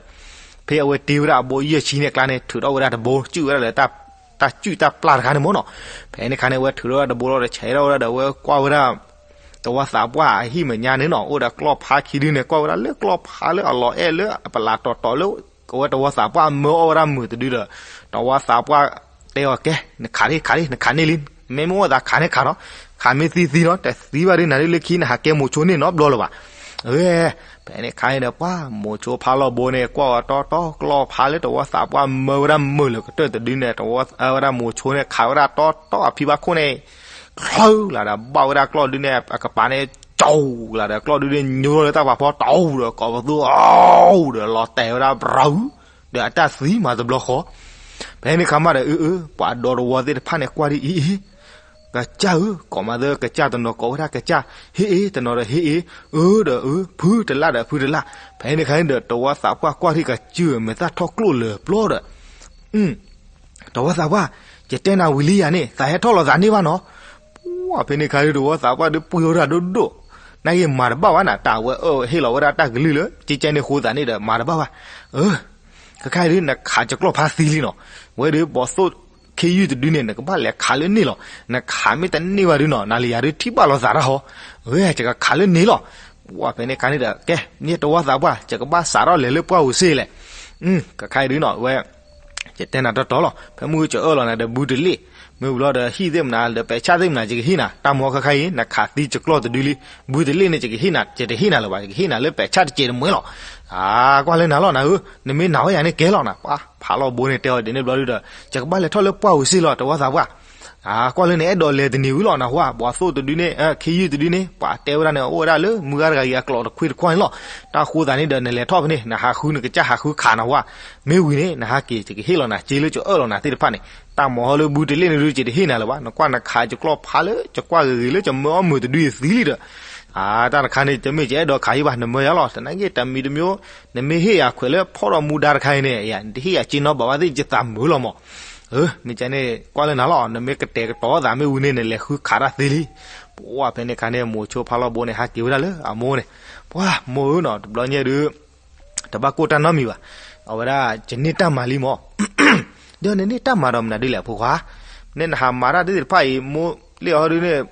ဖဲအဝဲတ့ဝဲဒၣ်အဘိယဲၢ်ဆံန့ၣ်အကျါန့ၣ် ထုးထီၣ်ဝဲဒၣ်တဘိ စုၣ်ဝဲဒၣ်လၢ တၢ်စုၣ်တၢ်ပျၢ်တခါန့ၣ်မ့ၢ်နီၤ, ဖဲန့ၣ်ခါန့ၣ် အဝဲထုးထီၣ်ဝဲဒၣ်တဘိလီၤဒီး ဆဲးထီၣ်ဝဲဒၣ်ဒီး အဝဲကွၢ်ဝဲဒၣ် တဝီသးပှၢ်အဟံၣ်မဲာ်ညါန့ၣ်နီၤ အိၣ်ဒီးကျီၢ်ဖးခံဒုန့ၣ် ကွၢ်ဝဲဒၣ်လၢကျီၢ်ဖးလၢအလီၤအဲၣ်လၢအပလးတီၤတီၤလၢ အဝဲတဝီသးပှၢ်မၢအီၣ်ဝဲဒၣ်မုာ်တဒုဒီး တဝီသးပှၢ်တဲအီၤ ကဲ နခးဒံ ခးဒံ နခးန့ၢ်လံ, မ့ၢ်မ့ၢ်အိၣ်သးခးန့ၢ်ခးနီၤ, ခးမ့ၢ်သံသံနီၤ, တသံဘၣ်ဒုး နၤဒုးလၢခံ နဟးကဲမိၤဆိန့ၢ်နီတဘျီလၢၤဘၣ်. အဝဲ ဖဲန့ၣ်ခါန့ၣ်ဒီး ပှၢ်မိၤဆိဖးလီၢ်ဘိန့ၣ် ကွၢ်အီၤတီတီ ကျီၢ်ဖးလၢတဝီသးပှၢ်မၢဝဲဒၣ်မုာ်လၢကတၢၢ်တဒုန့ၣ် တဝီ အဝဲဒၣ်မိၤဆိန့ၣ် ခးဝဲဒၣ်တီတီအဖံဘၣ်ခိၣ်န့ၣ် ချၢလၢဒီး ဘၣ်ဝဲဒၣ်ကျီၢ်ဒုန့ၣ် အကပၤန့ၣ် ကၠီလၢဒီး ကျီၢ်ဒုန့ၣ် ညိထီၣ်လၢတၢ်ပာ်ဖီ တီဒီး ကိးပသူ ဒီးလီၤတဲာ်ဝဲဒၣ် ဘြၤ ဒီးအတၢ်သံမၤတဘျီဃီ. ဖဲန့ၣ်ခါမးဒီး အၢ အၢ ပှၤဒီတဝီသ့ၣ်တဖၣ်န့ၣ် ကွၢ်ဒ်အံၤ အံၤ ကစၢ်ဧၢ, ကိးမးသၢကစၢ်တနီၤ ကိးဝဲဒၣ်ကစၢ်, ဟ့ၣ်အ့ တနီၤဒီး ဟ့ၣ်အ့, အၢ ဒီးအၢ ဖုတလၢ်ဒီးဖုတလၢ်. ဖဲန့ၣ်ခါန့ၣ်ဒီး တဝီသးပှၢ်ကွၢ်ထံၣ်ကစၢ် မဲာ်သၣ်ထီၣ်ကျိၣ်လၢာ်ပျီဒီး တဝီသးပှၢ်, ယတဲနၤဝံၤလံယၤန့ၣ် သးဟဲထီၣ်လီၤသးန့ၢ်ဘၣ်နီၤ. ပှၢ်ဖဲန့ၣ်ခါန့ၣ် တဝီသးပှၢ်ဒုးပှ့ၤအီၤတၢ်ဒိၣ်ဒိၣ်, နာ်က့မၤတဘၣ်ဘၣ်နၤ, တၢ်ဝဲအၢဟ့ၣ်လီၤဝဲဒၣ်တၢ်ကလုၢ်လၢ ကကဲန့ၣ်အဃိသတးန့ၣ်ဒီး မၤတဘၣ်ဘၣ်. အၢ ခဲခါအံၤဒုး နခးယကျီၢ်ဖးသံလံနီၤ, ဝဲဒုးဘီၣ်သိၣ်ခ့ယုၢ်တဒုန့ၣ် နကဘၣ်လဲၤခးလၢန့ၣ်လီၤ. နခးမ့ၢ်တန့ၢ်ဘၣ်ဒုးနီၤ နၤလၢယၤဒုးထံၣ်ဘၣ်လိာ်သးတၢ်ဟီ, ဝဲယကခးလၢန့ၣ်လီၤ. ပှၢ်ဖဲန့ၣ်ခါန့ၣ်ဒီး ကဲ မ့ၢ်တဝီသးပှၢ် ယကဘၣ်စးထီၣ်လဲၤလၢပှၢ်ပူၤစ့လဲၣ်. ခဲခါအံၤဒုးနီၤ ဝဲ ယတဲနၤတီတီလီၤ, ဖဲမုၢ်ဂီၤကအၢၣ်လီၤနၤဒီးဘုတလ့ၣ်, မ့ၢ်ဝံၤလီၤဒီးဟံၣ်သ့ၣ်မနုၤ ဒီးပဲာ်ဆၣ်သ့ၣ်မနုၤ ယကဟ့ၣ်နၤ, တၢ်မၤဟီခဲခါအံၤ နခးသံယကျီၢ်တဒုလံ, ဘုတလ့ၣ်န့ၣ် ယကဟ့ၣ်နၤ ယတဟ့ၣ်နၤလၢၤဘၣ်, ယကဟ့ၣ်နၤလၢပဲာ်ဆၣ်တစဲးတမှဲလီၤ. အၢ ကွၢ်လၢနၤလီၤနၤဧၢ, နမ့ၢ်နာ်ဝဲယၤန့ၣ်ကဲလီၤနၤ. ပှၢ်ဖးလီၢ်ဘိန့ၣ်တဲအီၤဒ်န့ၣ်ဘျီဒုးဒီး ယကဘၣ်လဲၤထီၣ်လၢပှၢ်ပူၤစ့လီၤ တဝီသးပှၢ်. အၢ ကွၢ်လၢနအဲၣ်ဒိးလဲၤတန့ၢ်ဝံၤလီၤနဟါ, ဘီၣ်သိၣ်တဒုန့ၣ် ခ့ယုၢ်တဒုန့ၣ် ပှၤတဲဝဲဒၣ်န့ၣ် အိၣ်ဝဲဒၣ်လၢမုၢ်ဂၤတဂၤအံၤအကျိးတခွ့တခွါန့ၣ်လီၤ. တၢ်ဃိသးန့ၣ်ဒီး နလဲၤထီၣ်ဖဲန့ၣ် နဟးဃုနကစၢ်ဟးဃုခးနဟါ, မ့ၢ်ဝံၤန့ၣ် နဟးက့ၤ ယကဟ့ၣ်လီၤနၤ စ့လၢယအၢၣ်လီၤနၤသ့ၣ်တဖၣ်န့ၣ်. တၢ်မၤဟီလၢဘုတလ့ၣ်န့ၣ်ဒုး ယတဟ့ၣ်နၤလၢၤဘၣ်, နကွၢ်နခးယကျီၢ်ဖးလၢ ယကွၢ်ဂ့ၤဂ့ၤလၢယမၢအီၣ်မုာ်တဒုအံၤသံလံဒီး အၢ တၢ်တခါန့ၣ် တမ့ၢ်ယအဲၣ်ဒိးခးအံၤဘၣ်, နမၢယၤလီၤ, သနာ်က့တမံၤတမံၤ နမ့ၢ်ဟ့ၣ်ယၤခွဲးလၢဖီၣ်ထီၣ်မူဒါတခါအံၤန့ၣ် နတဟ့ၣ်ယၤစ့နီတဘျီဘၣ်သ့ၣ် ယသးမုာ်လီၤမး. အၢ မ့ၢ်ကဲန့ၣ် ကွၢ်လၢနၤလီၤ, နမ့ၢ်ကတဲာ်ကတီၤသးမ့ၢ်ဝံၤန့ၣ် နလဲၤဃုခးတၢ်သ့လံ. ပှၢ်ဖဲန့ၣ်ခါန့ၣ် မိၤဆိဖးလီၢ်ဘိန့ၣ် ဟးက့ၤဝဲဒၣ်လၢအမိၢ်န့ၣ်, ပှၢ်မိၢ်ဧၢနီၤ တဘျီညါဒုး တဘၣ်ကိၢ်တၢ်နီတမံၤဘၣ်, အဝဲဒၣ် ယန့ၢ်တၢ်မၤလံမး. ဒီးနန့ၢ်တၢ်မၤဒီးမနုၤဒ်လဲၣ်အဖိခွါ, နန့ၣ်နဟးမၤတၢ်သ့ၣ်တဖၣ်အံၤ မိၢ်လ့ၣ်အီၤဒုးန့ၣ်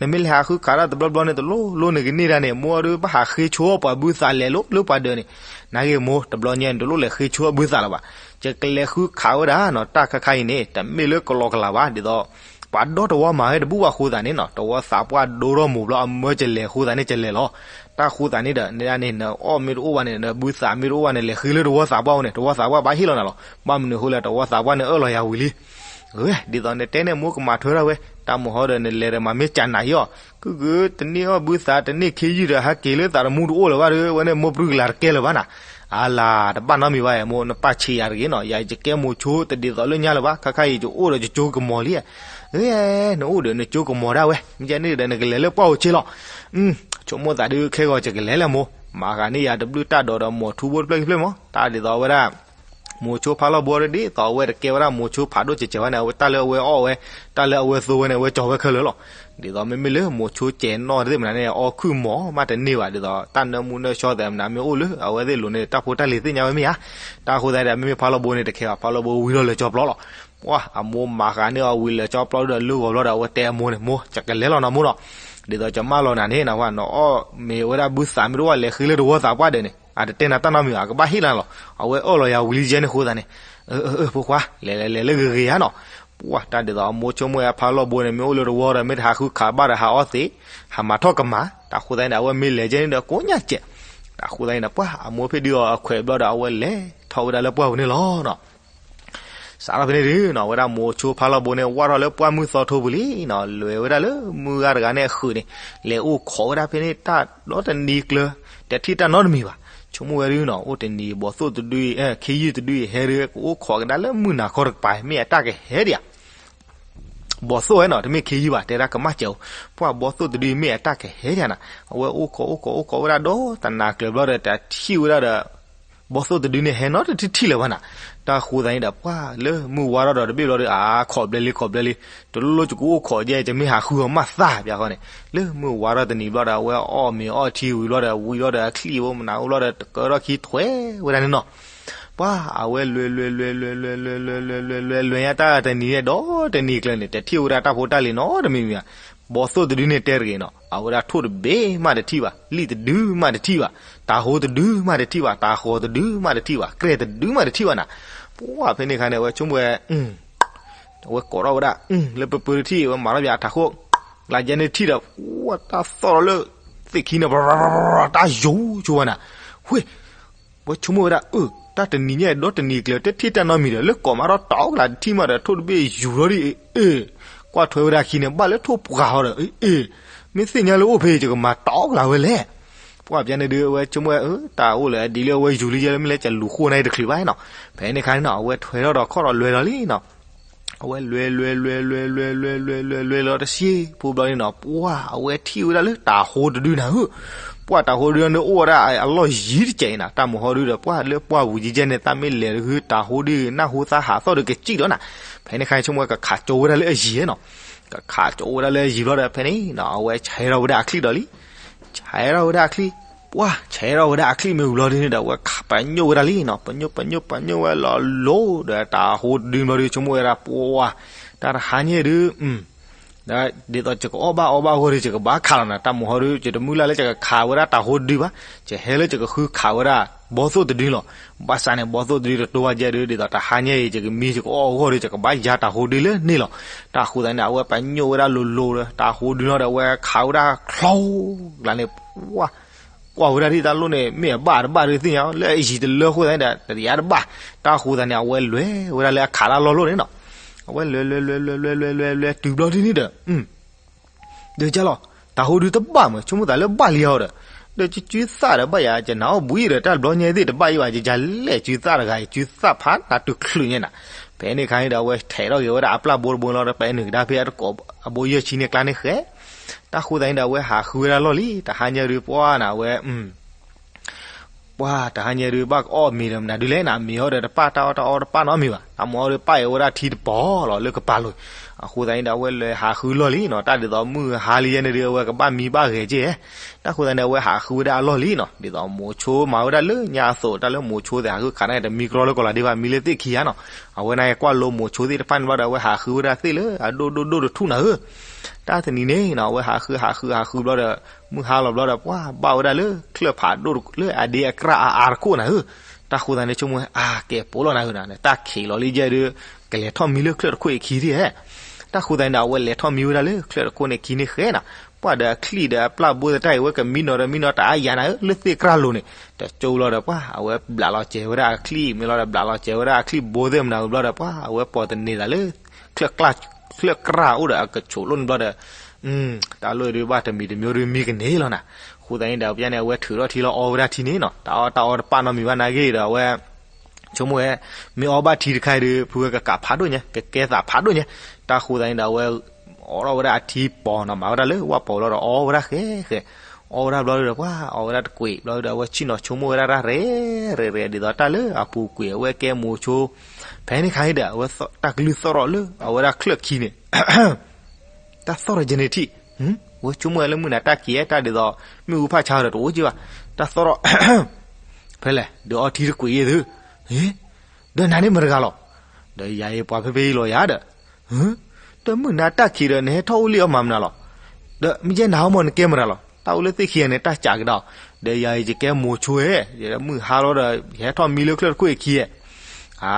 နမ့ၢ်လဲၤဟးဃုခးတၢ်တဘျီဘျီန့ၣ် တလိၣ်လိၣ်န့ၣ်ကန့ၢ်ဒၣ်န့ၣ် မိၢ်အီၤဒုးဘၣ်ဟးဃ့ဆိပှၤဘုသးလဲၤလိၤလၢပှၤဒၢးန့ၣ်, နာ်က့မိၢ် တဘျီညါန့ၣ် တလိၣ်လဲၤဃ့ဆိဘုသးလၢၤဘၣ်, ယကလဲၤဃုခးဝဲဒၣ်နီၤ တၢ်ခဲခါအံၤန့ၣ် တမ့ၢ်လၢကလီကလီဘၣ် ဒ်သိး ပှၤဒီတဝီမၤဝဲတဘူၣ်ဘၣ်အဃိသတးန့ၣ်နီၤ တဝီသးပှၢ်ဒိထီၣ်မိၢ်ဘျီအမၢယလဲၤအဃိသတးန့ၣ် ယလဲၤလီၤ. တၢ်ဃိသးန့ၣ်ဒီး နဒၣ်န့ၣ် နအီၣ်မ့ၢ်တအိၣ်ဘၣ်န့ၣ် နဘုသးမ့ၢ်တအိၣ်ဘၣ်န့ၣ် လဲၤဃ့လၢတဝီသးပှၢ်အိၣ်န့ၣ် တဝီသးပှၢ်ဘၣ်ဟ့ၣ်လီၤနၤလီၤ. ဘၣ်မနုၤအဃိလဲၣ် တဝီသးပှၢ်န့ၣ်အၢၣ်လီၤယၤဝံၤလံ. အၢ ဒ်သိးနတဲန့ၣ်မိၢ်ကမၤထွဲထီၣ်ဝဲ, တၢ်မိၢ်ဟီဒီးနလဲၤဒီးမၤမ့ၢ်ကနၤအံၤအီၤ, ကုၢ်ကုၢ် တန့ၢ်အီၣ်ဘုသး တန့ၢ်ခ့ယုၢ်ဒီး ဟးက့ၤလၢသးတမူတအိၣ်လၢၤဘၣ်ဒီး ဝဲန့ၣ်မိၢ်ပြူကလၤတကဲလၢၤဘၣ်နၤ. အလၤ တဘၣ်နီတမံၤဘၣ် မိၢ်နပၢ်ဆံးယၤတဂ့ၤနီၤ, ယၤယကဲမိၤဆိတဒ်သိးလၢညါလၢၤဘၣ်, ခါခါအံၤယအိၣ်ဒီးယကၠိကမီၤလံ. အၢ နအိၣ်ဒီးနကၠိကမီၤဒၣ်ဝဲ, မ့ၢ်ကဲန့ၣ်ဒီးနကလဲၤလၢပှၢ်အိၣ်ဆ့လီၤ. ဆိကမိၣ်သးဒုးခဲဂီၤ ယကလဲၤလၢမိၢ်, မၤဃာ်န့ၢ်ယၤတဘျုးတၢ်ဒိးဒီးမိၤထူဘိတဖျၢၣ်ခံဖျၢၣ်မး, တၢ်ဒ်သိးဝဲဒၣ် မိၤဆိဖါလီၢ်ဘိဒ်သိးအဝဲတကဲဝဲဒၣ်မိၤဆိဖးဒိၣ်စဲးစဲးဝဲန့ၣ် အဝဲတၢ်လၢအဝဲအီၣ်ဝဲ, တၢ်လၢအဝဲသိဝဲန့ၣ် အဝဲကၠီၤဝဲခဲလၢာ်လီၤ. ဒ်သိးမ့မ့ၢ်လၢမိၤဆိစဲးနီၣ်သ့ၣ်မနုၤန့ၣ် အီၣ်ခုၣ်မီၤမးတန့ၢ်ဘၣ်, ဒ်သိးတၢ်နၢမူနၢဆှီသ့ၣ်မနုၤမ့ၢ်အိၣ်လၢအဝဲသ့ၣ်လိၤန့ၣ် တၢ်ဖိတၢ်လံၤသ့ၣ်ညါဝဲမ့ၢ်ဧါ. တၢ်ဃိသတးဒီး မ့မ့ၢ်ဖါလီၢ်ဘိန့ၣ်တခဲဘၣ်, ဖါလီၢ်ဘိဝံၤလီၤလၢကၠီပျီလီၤ. ပှၢ် အမိၢ်မၤဃာ်န့ၢ်အီၤဝံၤလၢကၠီပျီဒီးလၢဂီၤဘျီဒီး အဝဲတဲအမိၢ်န့ၣ်, မိၢ် ယကလဲၤလီၤနီၤမိၢ်နီၤ, ဒ်သိးယမၢလီၤနၤန့ၣ် နအီၣ်မ့ၢ်ဝဲဒၣ်ဘုသးမ့ၢ်တအိၣ်ဘၣ် လဲၤဃ့လၢတဝီသးပှၢ်ဒီးန့ၣ် အတတဲနၤတၢ်နီတမံၤဘၣ်, ကဘၣ်ဟ့ၣ်လီၤနၤလီၤ. အဝဲအၢၣ်လီၤယၤဝံၤလံယဲန့ၣ်အဃိသတးန့ၣ်, အၢ အၢ အၢ ဖိခွါ လဲၤလဲၤလဲၤလၢဂ့ၤဂ့ၤဧါနီၤ. ပှၢ် တၢ်ဒ်သိးအမိၢ်ဆိကမိၣ်ဝဲဖါလီၢ်ဘိန့ၣ် မ့ၢ်အိၣ်လၢတဝီဒီး မ့ၢ်တဟးဃုခးဘၣ်ဒီးဟးအီသံး, ဟးမၤထီၣ်ကမၣ်, တၢ်ဃိသတးန့ၣ်ဒီး အဝဲမ့ၢ်လဲၤယဲန့ၣ်ဒီးကိးညါစဲး. တၢ်ဃိသတးန့ၣ်ဒီး ပှၢ် အမိၢ်ဖ့ၣ်ဒုးအီၤအခွဲးဘျီဒီး အဝဲလဲၤထီၣ်ဝဲဒၣ်လၢပှၢ်ပူၤန့ၣ်လီၤနီၤ. စးထီၣ်ဖဲန့ၣ်ဒုးနီၤ အဝဲဒၣ်မိၤဆိဖါလီၢ်ဘိန့ၣ် ဝၢ်ထီၣ်လၢပှၢ်မုၢ်သီထိပူၤလံနီၤ, လဲၤဝဲဒၣ်လၢမုၢ်ဂၤတဂၤန့ၣ်အဃုာ်န့ၣ်, လဲၤအိၣ်ခိးဝဲဒၣ်ဖဲန့ၣ်တၢ်ဒီတနံၤကျၢၤ, တထံၣ်တၢ်နီတမံၤဘၣ်. ဆိကမိၣ်ဝဲဒုးနီၤ အိၣ်တနံၤ ဘီၣ်သိၣ်တဒုအံၤ ခ့ယုၢ်တဒုအံၤ ဟဲဒုး ကအိၣ်ခိးကဒါလၢမုၢ်နၤခီတကပၤ မ့ၢ်အတၢ်ကဟဲဒံးဧါ. ဘီၣ်သိၣ်ဝဲနီၤ တမ့ၢ်ခ့ယုၢ်ဘၣ် တဲဒၣ်ကမၣ်စဲးအိၣ်, ပှၢ် ဘီၣ်သိၣ်တဒုအံၤ မ့ၢ်အတၢ်ကဟဲဒံးဧါနၤ. အဝဲအိၣ်ခိးအိၣ်ခိးအိၣ်ခိးဝဲဒၣ်ဒီတနၤကျၢၤဘျီဒီး တထံၣ်ဝဲဒၣ်ဒီး ဘီၣ်သိၣ်တဒုန့ၣ်ဟဲနီတထံၣ်လၢၤဘၣ်နၤ. တၢ်ဃိသတးန့ၣ်ဒီး ပှၢ် လၢမုၢ်ဝါထီၣ်ဒီးတဘ့ၣ်ဘျီဒီး အါ ခိးဘျဲလံခိးဘျဲလံ, တလိၣ်လိၣ်ယကအိၣ်ခိးယဲ ယမ့ၢ်ဟးဃုအီၤမးသၣ်ပၠးဃီန့ၣ်, လၢမုၢ်ဝါထီၣ်တနံၤဘျီဒီး အဝဲအီၣ်မ့ၤအီထံဝံၤဘျီဒီး ဝံၤဘျီဒီး အချံၣ်ဖိမနုၤအိၣ်ဘျီဒီး တကၢထီၣ်ခံထွဲဝဲဒၣ်န့ၣ်နီၤ. ပှၢ် အဝဲလဲၤလဲၤလဲၤလဲၤလဲၤလဲၤလဲၤလဲၤလဲၤလဲၤညါ တၢ်တနံၤန့ၣ် ဒီတနံၤကျၢၤန့ၣ် တထံၣ်ဝဲဒၣ်တၢ်ဖိတၢ်လံၤနီတမံၤမံၤဧါ. ဘီၣ်သိၣ်တဒုန့ၣ်တဲတဂ့ၤနီၤ, အဝဲဒၣ်ထိၣ်တဘ့ၣ်မးတထံၣ်ဘၣ်, လံၣ်တဒုမးတထံၣ်ဘၣ်, တၤဟိတဒုမးတထံၣ်ဘၣ်, တၤဃီၤတဒုမးတထံၣ်ဘၣ်, ကြဲၢ်တဒုမးတထံၣ်ဘၣ်နၤ. ပှၢ် ဖဲန့ၣ်အခါန့ၣ် အဝဲဆိကမိၣ်ဝဲ အဝဲကိးထီၣ်ဝဲဒၣ် လၢပပၢတထံၣ် အဝဲမၤထီၣ်ပၠးအတၤဟိၣ်, လၢယဲန့ၣ်ထံၣ်ဒီး ပှၢ် တၢ်သီၣ်လီၤလၢ သ့ၣ်ခံန့ၣ် တၢ်ယူၤဆိဝဲနၤ, ဝ့ၢ် ဝဲဆိကမိၣ်ဝဲဒၣ် အၢ တၢ်တနံၤညါဒီတနံၤကျၢၤ တထံၣ်တၢ်နီတမံၤဒီး လၢကိးမးထီၣ်တၢ်အီၣ်ကလၤတထံၣ်မးဒီး ထိၣ်တဘ့ၣ်ယူၤလီၤဒ်အံၤ, အ့ ကွၢ်ထွဲဝဲဒၣ်ခံန့ၣ် ဘၣ်လၢထိၣ်ပှၢ်ဟီဒီး အ့ မ့ၢ်သ့ၣ်ညါလၢအိၣ်ဖဲအံၤ ယကမၤတၢ်အီၣ်ကလၤဝဲလဲၣ်. ပှၢ် ပၠးန့ၣ်ဒုး အဝဲဆိကမိၣ်ဝဲ အၢ တၢ်အိၣ်လၢအဒ်လၢအဝဲယူၤလံယဲလၢမ့ၢ်လဲၣ် ကလူၤဃိန့ၣ်တချုးဘၣ်နီၤ. ဖဲန့ၣ်အခါန့ၣ်နီၤ အဝဲထွဲထီၣ်ဒီးခီၣ်ဒီးလဲၤလီၤလံနီၤ. အဝဲလဲၤလဲၤလဲၤလဲၤလဲၤလဲၤလဲၤလဲၤလဲၤလီၤတဆံဖိဘျီန့ၣ်နီၤ ပှၢ် အဝဲထံၣ်ဝဲဒၣ်လၢတၤဟိတဒုနၤဧၢ. ပှၢ် တၤဟိဒုန့ၣ်အိၣ်ဝဲဒၣ်အလီၢ်ယံၤတစဲးအံၤနၤ, တၢ်မိၢ်ဟီဒုဒီး ပှၢ် လၢပှၢ်ဝံၤယံၤယဲန့ၣ် သးမ့ၢ်လဲၤတဂုၢ် တၤဟိဒုနၢ်ဟူသးဟးသီၣ်ဒီးကစံၣ်လီၤနၤ. ဖဲန့ၣ်အခါဆိကမိၣ်ဝဲကခးကၠိဝဲဒၣ်လၢအယံၤနီၤ. ကခးကၠိဝဲဒၣ်လၢအယံၤဘျီဒီး ဖဲန့ၣ်နီၤ အဝဲဆဲးထီၣ်ဝဲဒၣ်အချံၣ်ဒီးလံ ဆဲးထီၣ်ဝဲဒၣ်အချံၣ်, ပှၢ် ဆဲးထီၣ်ဝဲဒၣ်အချံၣ်မ့ၢ်ဝံၤလီၤဒ်န့ၣ်ဒီး အဝဲပညိၣ်ဝဲဒၣ်လံနီၤ, ပညိၣ် ပညိၣ် ပညိၣ်ဝဲလီၤလိၤဒီး တၤဟိတဒုဘျီဒီး ဆိကမိၣ်ဝဲဒၣ် ပှၢ် တၢ်တဟါညါဒုး ဒီးဒ်သိးယကအီၣ်ဘၣ်အီဘၣ်အဂီၢ်ဒီး ယကဘၣ်ခးလီၤနၤ, တၢ်မိၢ်ဟီဒုး ယတမုၢ်လၢ်လၢယကခးဝဲဒၣ်တၤဟိတဒုဘၣ်, ယဟဲလၢယကဃုခးဝဲဒၣ် ဘီသိၣ်တဒုလီၤ. ဘၣ်ဆၣ်န့ၣ် ဘီသိၣ်တဒုတတိၢ်ဘၣ်ယဲဒုး ဒ်သိးတဟါညါအံၤ ယကမံယကအီၣ်အဂီၢ်ဒီး ယကဘၣ်ယါတၤဟိဒုလၢန့ၣ်လီၤ. တၢ်ဃိသတးန့ၣ် အဝဲပညိၣ်ဝဲဒၣ်လိၤလိၤဒီး တၤဟိဒုလီၤဒီး အဝဲခးဝဲဒၣ်ချီ ကျါန့ၣ် ပှၢ် ကွၢ်ဝဲဒၣ်ဒ်တၢ်လိၣ်န့ၣ် မ့ၢ်အဘၣ်တဘၣ်ဒီးသ့ၣ်ညါ လၢအယံၤတလၢဃိသတးန့ၣ်ဒီး တယါတဘၣ်. တၢ်ဃိသတးန့ၣ် အဝဲလဲၤဝဲဒၣ်လၢအခးတၢ်လီၢ်လိၣ်န့ၣ်နီၤ. အဝဲလဲၤလဲၤလဲၤလဲၤလဲၤလဲၤလဲၤလဲၤတုၤဘျီဒ်န့ၣ်ဒီး ဒီးကၢ်လီၤ တၤဟိဒုတဘၣ်မး ဆိကမိၣ်သးလၢဘၣ်လံအီၤဒီး ဒီးကၠုသၣ်ဒီးဘၣ်ယၤ ကနၣ်အီၣ်ဘှံးဒီး တၢ်တဘျီညါသ့ၣ်တဘၣ်အံၤဘၣ် ယယၤလဲၣ်ကၠုသၣ်တဂၤအံၤ ကၠုသၣ်ဖးနၤတုၤချုးညါနၤ. ဖဲန့ၣ်အခါန့ၣ်ဒီး အဝဲထဲးထီၣ်က့ၤဝဲဒၣ်အပျၢ်ဘိတဘိလီၤဒီး ပအဲၣ်နုာ်ကဒါဖဲအဘိယဲၢ်ဆံန့ၣ်ကျါန့ၣ်ဃဲ. တၢ်ဃိသတးန့ၣ်ဒီး အဝဲဟးဃုဝဲဒၣ်လီၢ်လံ တဟါညါဒုးပှၢ်နၤ အဝဲ ပှၢ် တဟါညါဒုး ဘၣ်ကအီၣ်မ့ၤဒီးမနုၤဒုးလဲၣ်နၤ မ့ၤအီၤဒီးတပၣ် တၢ်အီၣ်တၢ်အီတပၣ်နီတမံၤဘၣ်. တၢ်မိၢ်အီၤဒုး ပၣ်အီၤဝဲဒၣ်ထံတပီၤလီၤ လၢကပၤလိၤ. အဃိသတးန့ၣ်ဒီး အဝဲလဲၤဟးဃုလီၢ်လံနီၤ တၢ်ဒ်သိးမုၢ်ဟါလံယဲန့ၣ်ဒုး အဝဲကဘၣ်မံဘၣ်ဂဲၤက့ၤ. တၢ်ဃိသတးန့ၣ် အဝဲဟးဃုဝဲဒၣ်အလီၢ်လံနီၤ ဒ်သိးမိၤဆိမၤဝဲဒၣ်လၢညါအသိး တၢ်လၢမိၤဆိသ့ၣ်ဟးဃုခးန့ၣ် တမံကြီလၢကီးလီၤဒံးဘၣ် မံလၢသ့ၣ်ခံဂၤနီၤ. အဝဲန့ၣ်ကွၢ်လိမိၤဆိသ့ၣ်တဖၣ်န့ၣ်ဘျီဒီး အဝဲဟးဃုဝဲဒၣ်သ့ၣ်လၢအဒိၣ်ဒိၣ်ဒိၣ်တထူၣ်နၤဧၢ. တၢ်တနံၤန့ၣ်နီၤ အဝဲဟးဃုဟးဃုဟးဃုဘျီဒီး မုၢ်ဟါလီၤဘျီဒီး ပှၢ်ဘၣ်ဝဲဒၣ်လၢ ချၢၣ်ဖးဒိၣ်လၢအဒ့အကြၢ်အါအါတခိၣ်နၤဧၢ. တၢ်ဃိသတးန့ၣ် ဆိကမိၣ် အါ ကဲပိာ်လီၤနၤဧၢနၤ တၢ်ခံးလီၤလံယဲဒုး ကလဲၤထီၣ်မံလၢချၢၣ်တခိၣ်အံၤခံဒံးဧဲ. တၢ်ဃိသတးန့ၣ်ဒီး အဝဲလဲၤထီၣ်မံဝဲဒၣ်လၢချၢၣ်တခိၣ်န့ၣ်ခံန့ၣ်ဃဲနၤ. ပှၢ်ဒီးအချံၣ်ဒီးအပျၢ်ဘိသတးအံၤ အဝဲကမံနီၤဒီးမံနီၤတၢ်အါယၤနၤဧၢ လၢသ့ၣ်ကြၢ်လိၤန့ၣ်, တကၠိလီၤဒီးပှၢ် အဝဲဘျးလီၤစဲၤဝဲဒၣ်အချံၣ် မ့ၢ်လီၤဒီးဘျးလီၤစဲၤဝဲဒၣ်အချံၣ်ဘိသ့ၣ်မနၤဘျီဒီးပှၢ် အဝဲပိာ်သန့ၤသးလၢ ချၢၣ်ကြၢ်အိၣ်ဒီးအကဆိးလိၣ်န့ၣ်ဘျီဒီး တၢ်လိၣ်ဒုးဘၣ်တမံၤတမံၤဒုးမံကန့ၢ်လီၤနၤ. အဃိသတးန့ၣ်ဒီး ပယါန့ၣ် အဝဲထုးထီၣ်ထံလီၤအီဝဲဒၣ်ထံန့ၣ်နီၤ, တၢ်အီၣ်တၢ်အီတပာ်နီတမံၤဘၣ်နာ်က့ဒီး အဝဲ ဆိကမိၣ်ဝဲ မ့ၢ်အီဘၣ်ထံတခါအံၤဒီး ဖုဝဲကကးဖးဒိၣ်ညါ ကကဲသးဖးဒိၣ်ညါ. တၢ်ဃိသတးန့ၣ်ဒီး အဝဲ အိးထီၣ်ဝဲဒၣ်အထံပီၤနီၤ မၤဝဲဒၣ်လၢဝၣ်ပီၤလီၤဒီး အီဝဲဒၣ်ဃဲဃဲ, အီဝဲဒၣ်ဘျီဒီးပှၢ် အီဝဲဒၣ်တကွံာ်ဘျီဒီး အဝဲဆ့ၣ်နီၤဆိကမိၣ်ဝဲဒၣ်တၢ်ရဲၣ်ရဲၣ်ရဲၣ် ဒ်သိးတၢ်လၢအပူၤကွံာ် အဝဲကဲမိၤဆိ ဖဲန့ၣ်ခါအံၤဒီး အဝဲတၢ်ကလုၢ်သီၣ်ထီၣ်လၢ အဝဲဒၣ်ချၢၣ်ခံန့ၣ် တၢ်သီၣ်ထီၣ်ယဲန့ၣ်ထံၣ်, ဝဲဆိကမိၣ်ဝဲလၢမုၢ်နၤတၢ်ခံး တၢ်ဒ်သိး မ့ၣ်အူဖးဆါဒီးတအိၣ်က့ဘၣ်, တၢ်သီၣ်ထီၣ် ဖဲလဲၣ် ဒီးအီထံတကွံာ်ယဲၢ်သု, ဒီးနၤန့ၣ်မတဂၤလီၤ, ဒီးယၤအံၤပှၤဖဲဖဲအံၤလီၤယၤဒီး, ဒီးမုၢ်နၤတၢ်ခံးဒီး နဟဲထီၣ်အိၣ်လံအီၣ်မၤမနုၤလီၤ, ဒီးမ့ၢ်ယဲနၤဟီမီၢ်နကဲမတၤလီၤ, တၢ်အိၣ်လၢသ့ၣ်ခံဂၤန့ၣ် တၢ်စးကဒီး, ဒီးယၤအံၤယကဲမိၤဆိဧဲ, ယမုၢ်ဟါလီၤဒီး ယဟဲထီၣ်မံလၢချၢၣ်တကွံာ်အခံဧဲ အါ,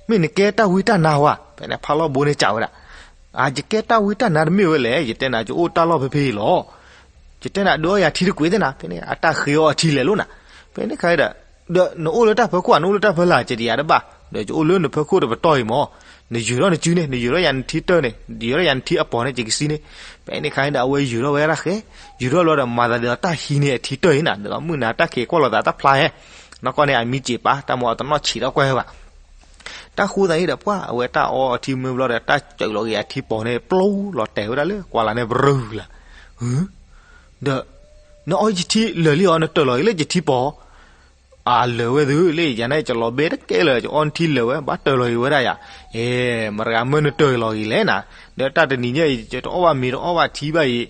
မ့ၢ်နကဲတၢ်ဝံတၢ်နါဝဲ, ဖဲန့ၣ်ဖးလီၢ်ဘိန့ၣ်စံးဝဲဒၣ်, အါ ယကဲတၢ်ဝံတၢ်နါတမ့ၢ်ဝဲလဲၣ်, ယတဲနၤ ယအိၣ်တၢ်လီၢ်ဖဲဖဲအံၤလီၤ, ယတဲနၤဒုးအီယၤထံတကွံာ်သ့ၣ်နၤ, ဖဲန့ၣ် အတၢ်ဃ့အီအထံလဲၤလိာ်နၤ, ဖဲန့ၣ်ခါဒီး, ဒီးနအိၣ်လၢတၢ်ဖီခိၣ်ဧါ နအိၣ်လၢတၢ်ဖီလာ် ယတဲယၤတဘၣ်, ဒီးယအိၣ်လၢနဖီခိၣ်တပတီၢ်အံၤမၢ်, နယုာ်ထီၣ်နစုန့ၣ် နယုာ်ထီၣ်ယၤနထံတၢၢ်န့ၣ် ယုာ်ထီၣ်ယၤနထံအပီၤန့ၣ် ယကစံန့ၣ်, ဖဲန့ၣ်ခါန့ၣ်ဒီး အဝဲယုာ်ထီၣ်ဝဲဒၣ်ဃဲ, ယုာ်ထီၣ်လီၤဒီး မၤသးဒ်သိးတၢ်ဟံးန့ၢ်အထံတၢၢ်အံၤနၤ, ဒ်သိးမုၢ်နၤတၢ်ခံးကွၢ်လိာ်သးတၢ်ဖျါဟဲ, နီၢ်ကီၢ်န့ၣ် အမံစံးပာ် တၢ်မ့ၢ်အတနီၣ်ဆံးထီၣ်ကွၢ်ဝဲဘၣ် တၢ်ဃိသတးန့ၣ်ဒီး ပှၢ် အဝဲတၢ်အီအထံမ့ၢ်ဘျီဒီး တၢ်စၢးလီၤက့ၤအထံပီၤန့ၣ် ပျိလီၤတဲာ်ဝဲဒၣ်လၢ ကွၢ်လၢ်န့ၣ် ပရူၤလၢ်, ဒီး နအီယထံလၢာ်လံအီၤ နတၢၢ်လီၤက့ၤလၢယထံပီၤ, အလၢာ်ဝဲသုလၢယၤန့ၣ် ယလီၤဘဲတကဲလၢာ် ယအီနထံလၢာ်ဝဲ ဘၣ်တၢၢ်လီၤက့ၤဝဲဒၣ်ယၤ, အဲ မတဂၤမၢနတၢၢ်လီၤက့ၤလဲၣ်နၤ, ဒီးတၢ်တနံၤညါအံၤ ယတအီၣ်ဘၣ်မ့ၤတအီၣ်ဘၣ်ထံဘၣ်အံၤ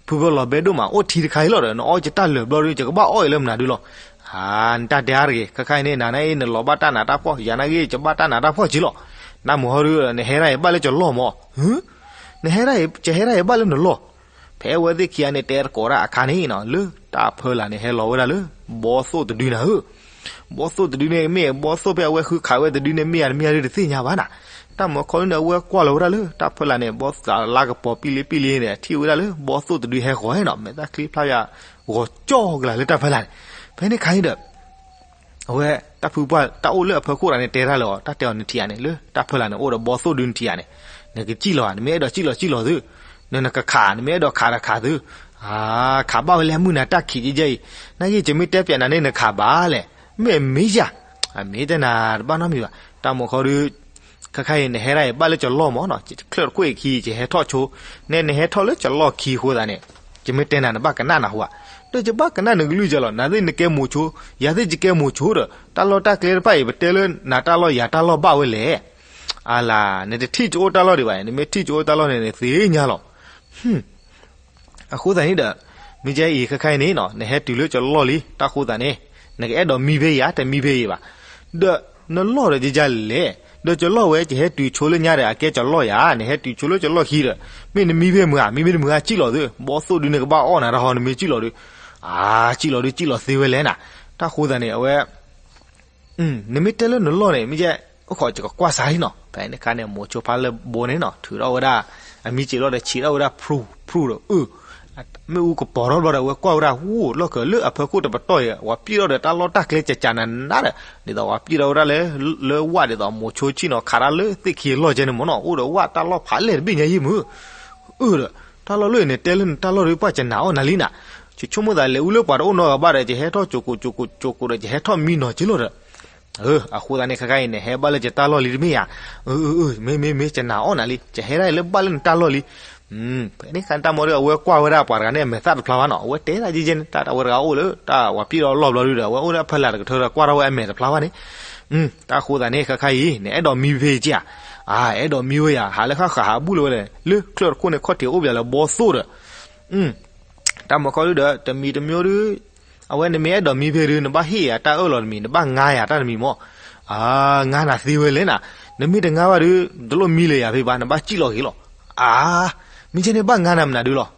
ဖုဖၢလီၤဘဲဒိၣ်မး အိၣ်ထံတခါအံၤလီၤဒီး နအီယတၢ်လၢာ်ဘျီဒီး ယကဘၣ်အီၣ်အံၤလၢမနုၤဒုလီၤ, နတၢ်တဲအါတဂ့ၤ ခဲခါအံၤန့ၣ် နၤန့ၣ် နလီၤဘၣ်တၢ်နးတၢ်ဖှီၣ် ယၤနာ်က့ ယဘၣ်တၢ်နးတၢ်ဖှီၣ်က့လီၤ, နမုၢ်ဟီဒု နဟဲဒၣ်အံၤဘၣ်လၢယလီၢ်မၢ်, နဟဲဒၣ်အံၤ ယဟဲဒၣ်အံၤဘၣ်လၢနလီၢ်, ဖဲအဝဲသ့ၣ်ခံဂၤန့ၣ် တဲတကိးတၢ်အခါန့ၣ်နီၤ လၢတၢ်ဖၢလာ်န့ၣ် ဟဲလီၤဝဲဒၣ်လၢ ဘီသိၣ်တဒုနၤဧၢ, ဘီသိၣ်တဒုန့ၣ်မ့ၢ် ဘီသိၣ်ဖဲအဝဲဃုခးဝဲတဒုန့ၣ် မ့ၢ်ဧါတမ့ၢ်ဧါဒုတသ့ၣ်ညါဘၣ်နၤ, တၢ်မုၢ်ခီဒုန့ၣ် အဝဲကွၢ်လီၤဝဲဒၣ်လၢ တၢ်ဖၢလာ်န့ၣ် ဘီသးလါကပီၤပံလံပံလံန့ၣ် ထံၣ်ဝဲဒၣ်လၢ ဘီသိၣ်တဒုဟဲဂီၤနီၤ မဲာ်သၣ်ချံဖျါယၤ ဂီၤကၠီကလၤလၢတၢ်ဖၢလာ်န့ၣ်, ဖဲန့ၣ်ခါအံၤဒီး အဝဲ တၢ်ဖုပှၢ် တၢ်အိၣ်လၢအဖီခိၣ်တဂၤန့ၣ် တဲတၢ်လၢအီၤ တၢ်တဲအီၤနထံၣ်ဧါန့ၣ် လၢတၢ်ဖၢလာ်န့ၣ် အိၣ်ဒီးဘီသိၣ်ဒုနထံၣ်ဧါန့ၣ်, နကစံၣ်လီၤဧါ နမ့ၢ်အဲၣ်ဒိးစံၣ်လီၤစံၣ်လီၤသု, နနကခး နမ့ၢ်အဲၣ်ဒိးခးဒီးခးသု, ခးဘၣ်ဝဲလၢမုၢ်နၤတၢ်ခံးကဲကဲအံၤ, နာ်က့ ယမ့ၢ်တဲပျးနၤန့ၣ် နခးဘၣ်လဲၣ်, မ့ၢ်အမ့ၢ်ယၤ, အမ့ၢ်တဲနၤတဘၣ်နီတမံၤဘၣ်, တၢ်မုၢ်ခီဒု ခဲခါအံၤ နဟဲဒၣ်အံၤဘၣ်လၢကလီၢ်မၢ်နီၤ, ချၢၣ်တကွံာ်အခံ ယဟဲထီၣ်ဆိ, နဲနဟဲထီၣ်လၢကလီၢ်ခံ အဃိသတးန့ၣ်, ယမ့ၢ်တဲနၤ နဘၣ်ကနၣ်နၤဟူဧါ, ဒီးယဘၣ်ကနၣ်နကလုၢ်ယဲလီၤ, နသ့ၣ်နကဲမိၤဆိ, ယၤသ့ၣ်ယကဲမိၤဆိဒီး တၢ်လီၢ်တၢ်ကျဲတဖၣ်အံၤ ပတဲလၢနၤတၢ်လီၢ်ယၤတၢ်လီၢ်ဘၣ်ဝဲလဲၣ်, အလၤ နတထံၣ်ကအိၣ်တၢ်လီၢ်ဒံးဘၣ်, နမ့ၢ်ထံၣ်ကအိၣ်တၢ်လီၢ်န့ၣ် နသ့ၣ်ညါလီၤ အဃိသတးန့ၣ်ဒီး, မ့ၢ်ကဲအံၤခဲခါအံၤန့ၣ်နီၤ နဟဲတုၤလၢကလီၢ်လံ တၢ်ဃိသတးန့ၣ်, နကအဲၣ်ဒိးမံဖဲအံၤဧါ တမံဖဲအံၤဘၣ်, ဒီးနလီၢ်ဒီးယကလဲၣ်, ဒီးကလီၢ်ဝဲ ယဟဲတုၤဆိလၢညါဒီး အကဲကလီၢ်ယၤ, နဟဲတုၤဆိလၢကလီၢ်ခံဒီး, မ့ၢ်နမံဖဲမုၢ်ဧါ မံမ့ၢ်တမုၢ်ဧါ စံၣ်လီၤသု, ဘီသိၣ်ဒုန့ၣ်ကဘၣ်အီၣ်နၤတၢ်ဟီ နမ့ၢ်စံၣ်လီၤဒု, အါ စံၣ်လီၤဒု စံၣ်လီၤသ့ဝဲလဲၣ်နၤ, တၢ်ဃိသတးန့ၣ် အဝဲ နမ့ၢ်တဲလၢနလီၢ်န့ၣ် မ့ၢ်ကဲ, အိၣ်ခိး ယကကွၢ်စးလံနီၤ, ဖဲန့ၣ်ခါန့ၣ် မိၤဆိဖါလၢဘိန့ၣ်နီၤ ထုးထီၣ်ဝဲဒၣ်, အမံစံးလီၤဒီး ဆံးထီၣ်ဝဲဒၣ် ဖရူ ဖရူဒီး အၢ, မ့ၣ်အူကပီၤထီၣ်ဘျီဒီး အဝဲကွၢ်ဝဲဒၣ် ဟူ လီၢ်ခၢၣ်လၢအဖီခိၣ်တပတီၢ်အံၤ ပှၤပျံၢ်ထီၣ်ဒီးတၢ်လီၢ်တၢ်ကျဲကကနးနးဒီး ဒ်သိးပှၤပျံၢ်ထီၣ်ဝဲဒၣ်လၢ, လၢဝၣ်ဒ်သိးမိၤဆိဆ့ၣ်နီၤခးတၢ်လၢသ့ၣ်ခံအလီၢ်ကဲန့ၣ်မၢ်နီၤ အိၣ်ဒီးဝၣ်တၢ်လီၢ်ဖးလဲၢ်တဘ့ၣ်ညါယံၤမုၢ်, အၢဒီး, တၢ်လီၢ်လၢအံၤန့ၣ် တဲလၢနတၢ်လီၢ်ဒီး ပှၤကနးအီၣ်နၤလံနၤ, ယဆိကမိၣ်သးလဲၤအူလၢပှၤတအိၣ်နီတဂၤဘၣ်ဒီး ယဟဲထီၣ်ကၠိကိး ကၠိကိး ကၠိကိးဒီး ယဟဲထီၣ်မံနီၤက့လီၤဒီး အဃိသတးန့ၣ် ခဲခါအံၤ နဟဲဘၣ်လၢယတၢ်လီၢ်လံတမ့ၢ်ဧါ, မ့ၢ် မ့ၢ် မ့ၢ် ကနးအီၣ်နၤလံ ယဟဲဒၣ်အံၤလၢဘၣ်လၢနတၢ်လီၢ်လံ, ဖဲန့ၣ်ခါန့ၣ် တၢ်မ့ၢ်ဒီး အဝဲကွၢ်ဝဲဒၣ်ပှၤတဂၤန့ၣ် အမဲာ်သၣ်တဖျါဘၣ်နီၤ အဝဲတဲဒၣ်ယဲန့ၣ် တၢ်တဝဲတဂၤအိၣ်လၢ တၢ်ဝၤပျံၢ်ဒီးလီၢ်ဘျီဒုဒီး အဝဲအိၣ်လၢအဖီလာ်တကထၢဒီး ကွၢ်ထီၣ်ဝဲအမဲာ်တဖျါဘၣ်န့ၣ်, တၢ်ဃိသတးန့ၣ် ခဲခါအံၤ နအဲၣ်ဒိးမံဖဲအံၤဧါ, အါ အဲၣ်ဒိးမံဝဲယၤ ဟးလၢဃၣ်ဃးဟးဘူၣ်လၢၤဝဲလဲၣ် လၢချၢၣ်တခိၣ်န့ၣ် ခီၣ်ထံးအိၣ်ပှၤလၢဘီသိၣ်ဒီး တၢ်မ့ၢ်ခီဒုဒီး တမံၤတမံၤဒု, အဝဲနမ့ၢ်အဲၣ်ဒိးမံဖဲဒု နဘၣ်ဟ့ၣ်ယၤတၢ်အၢၣ်လီၤတမံၤ နဘၣ်ငါယၤတၢ်တမံၤမၢ်, အါ ငါနၤသ့ဝဲလဲၣ်နၤ, နမ့ၢ်တငါဘၣ်ဒု တလိၣ်မံလၢၤယၤဖဲဘၣ် နဘၣ်စံၣ်လီၤဂ့ၤလီၤ, အါ မ့ၢ်ကဲန့ၣ်ဘၣ်ငါနၤမနုၤဒုလီၤ,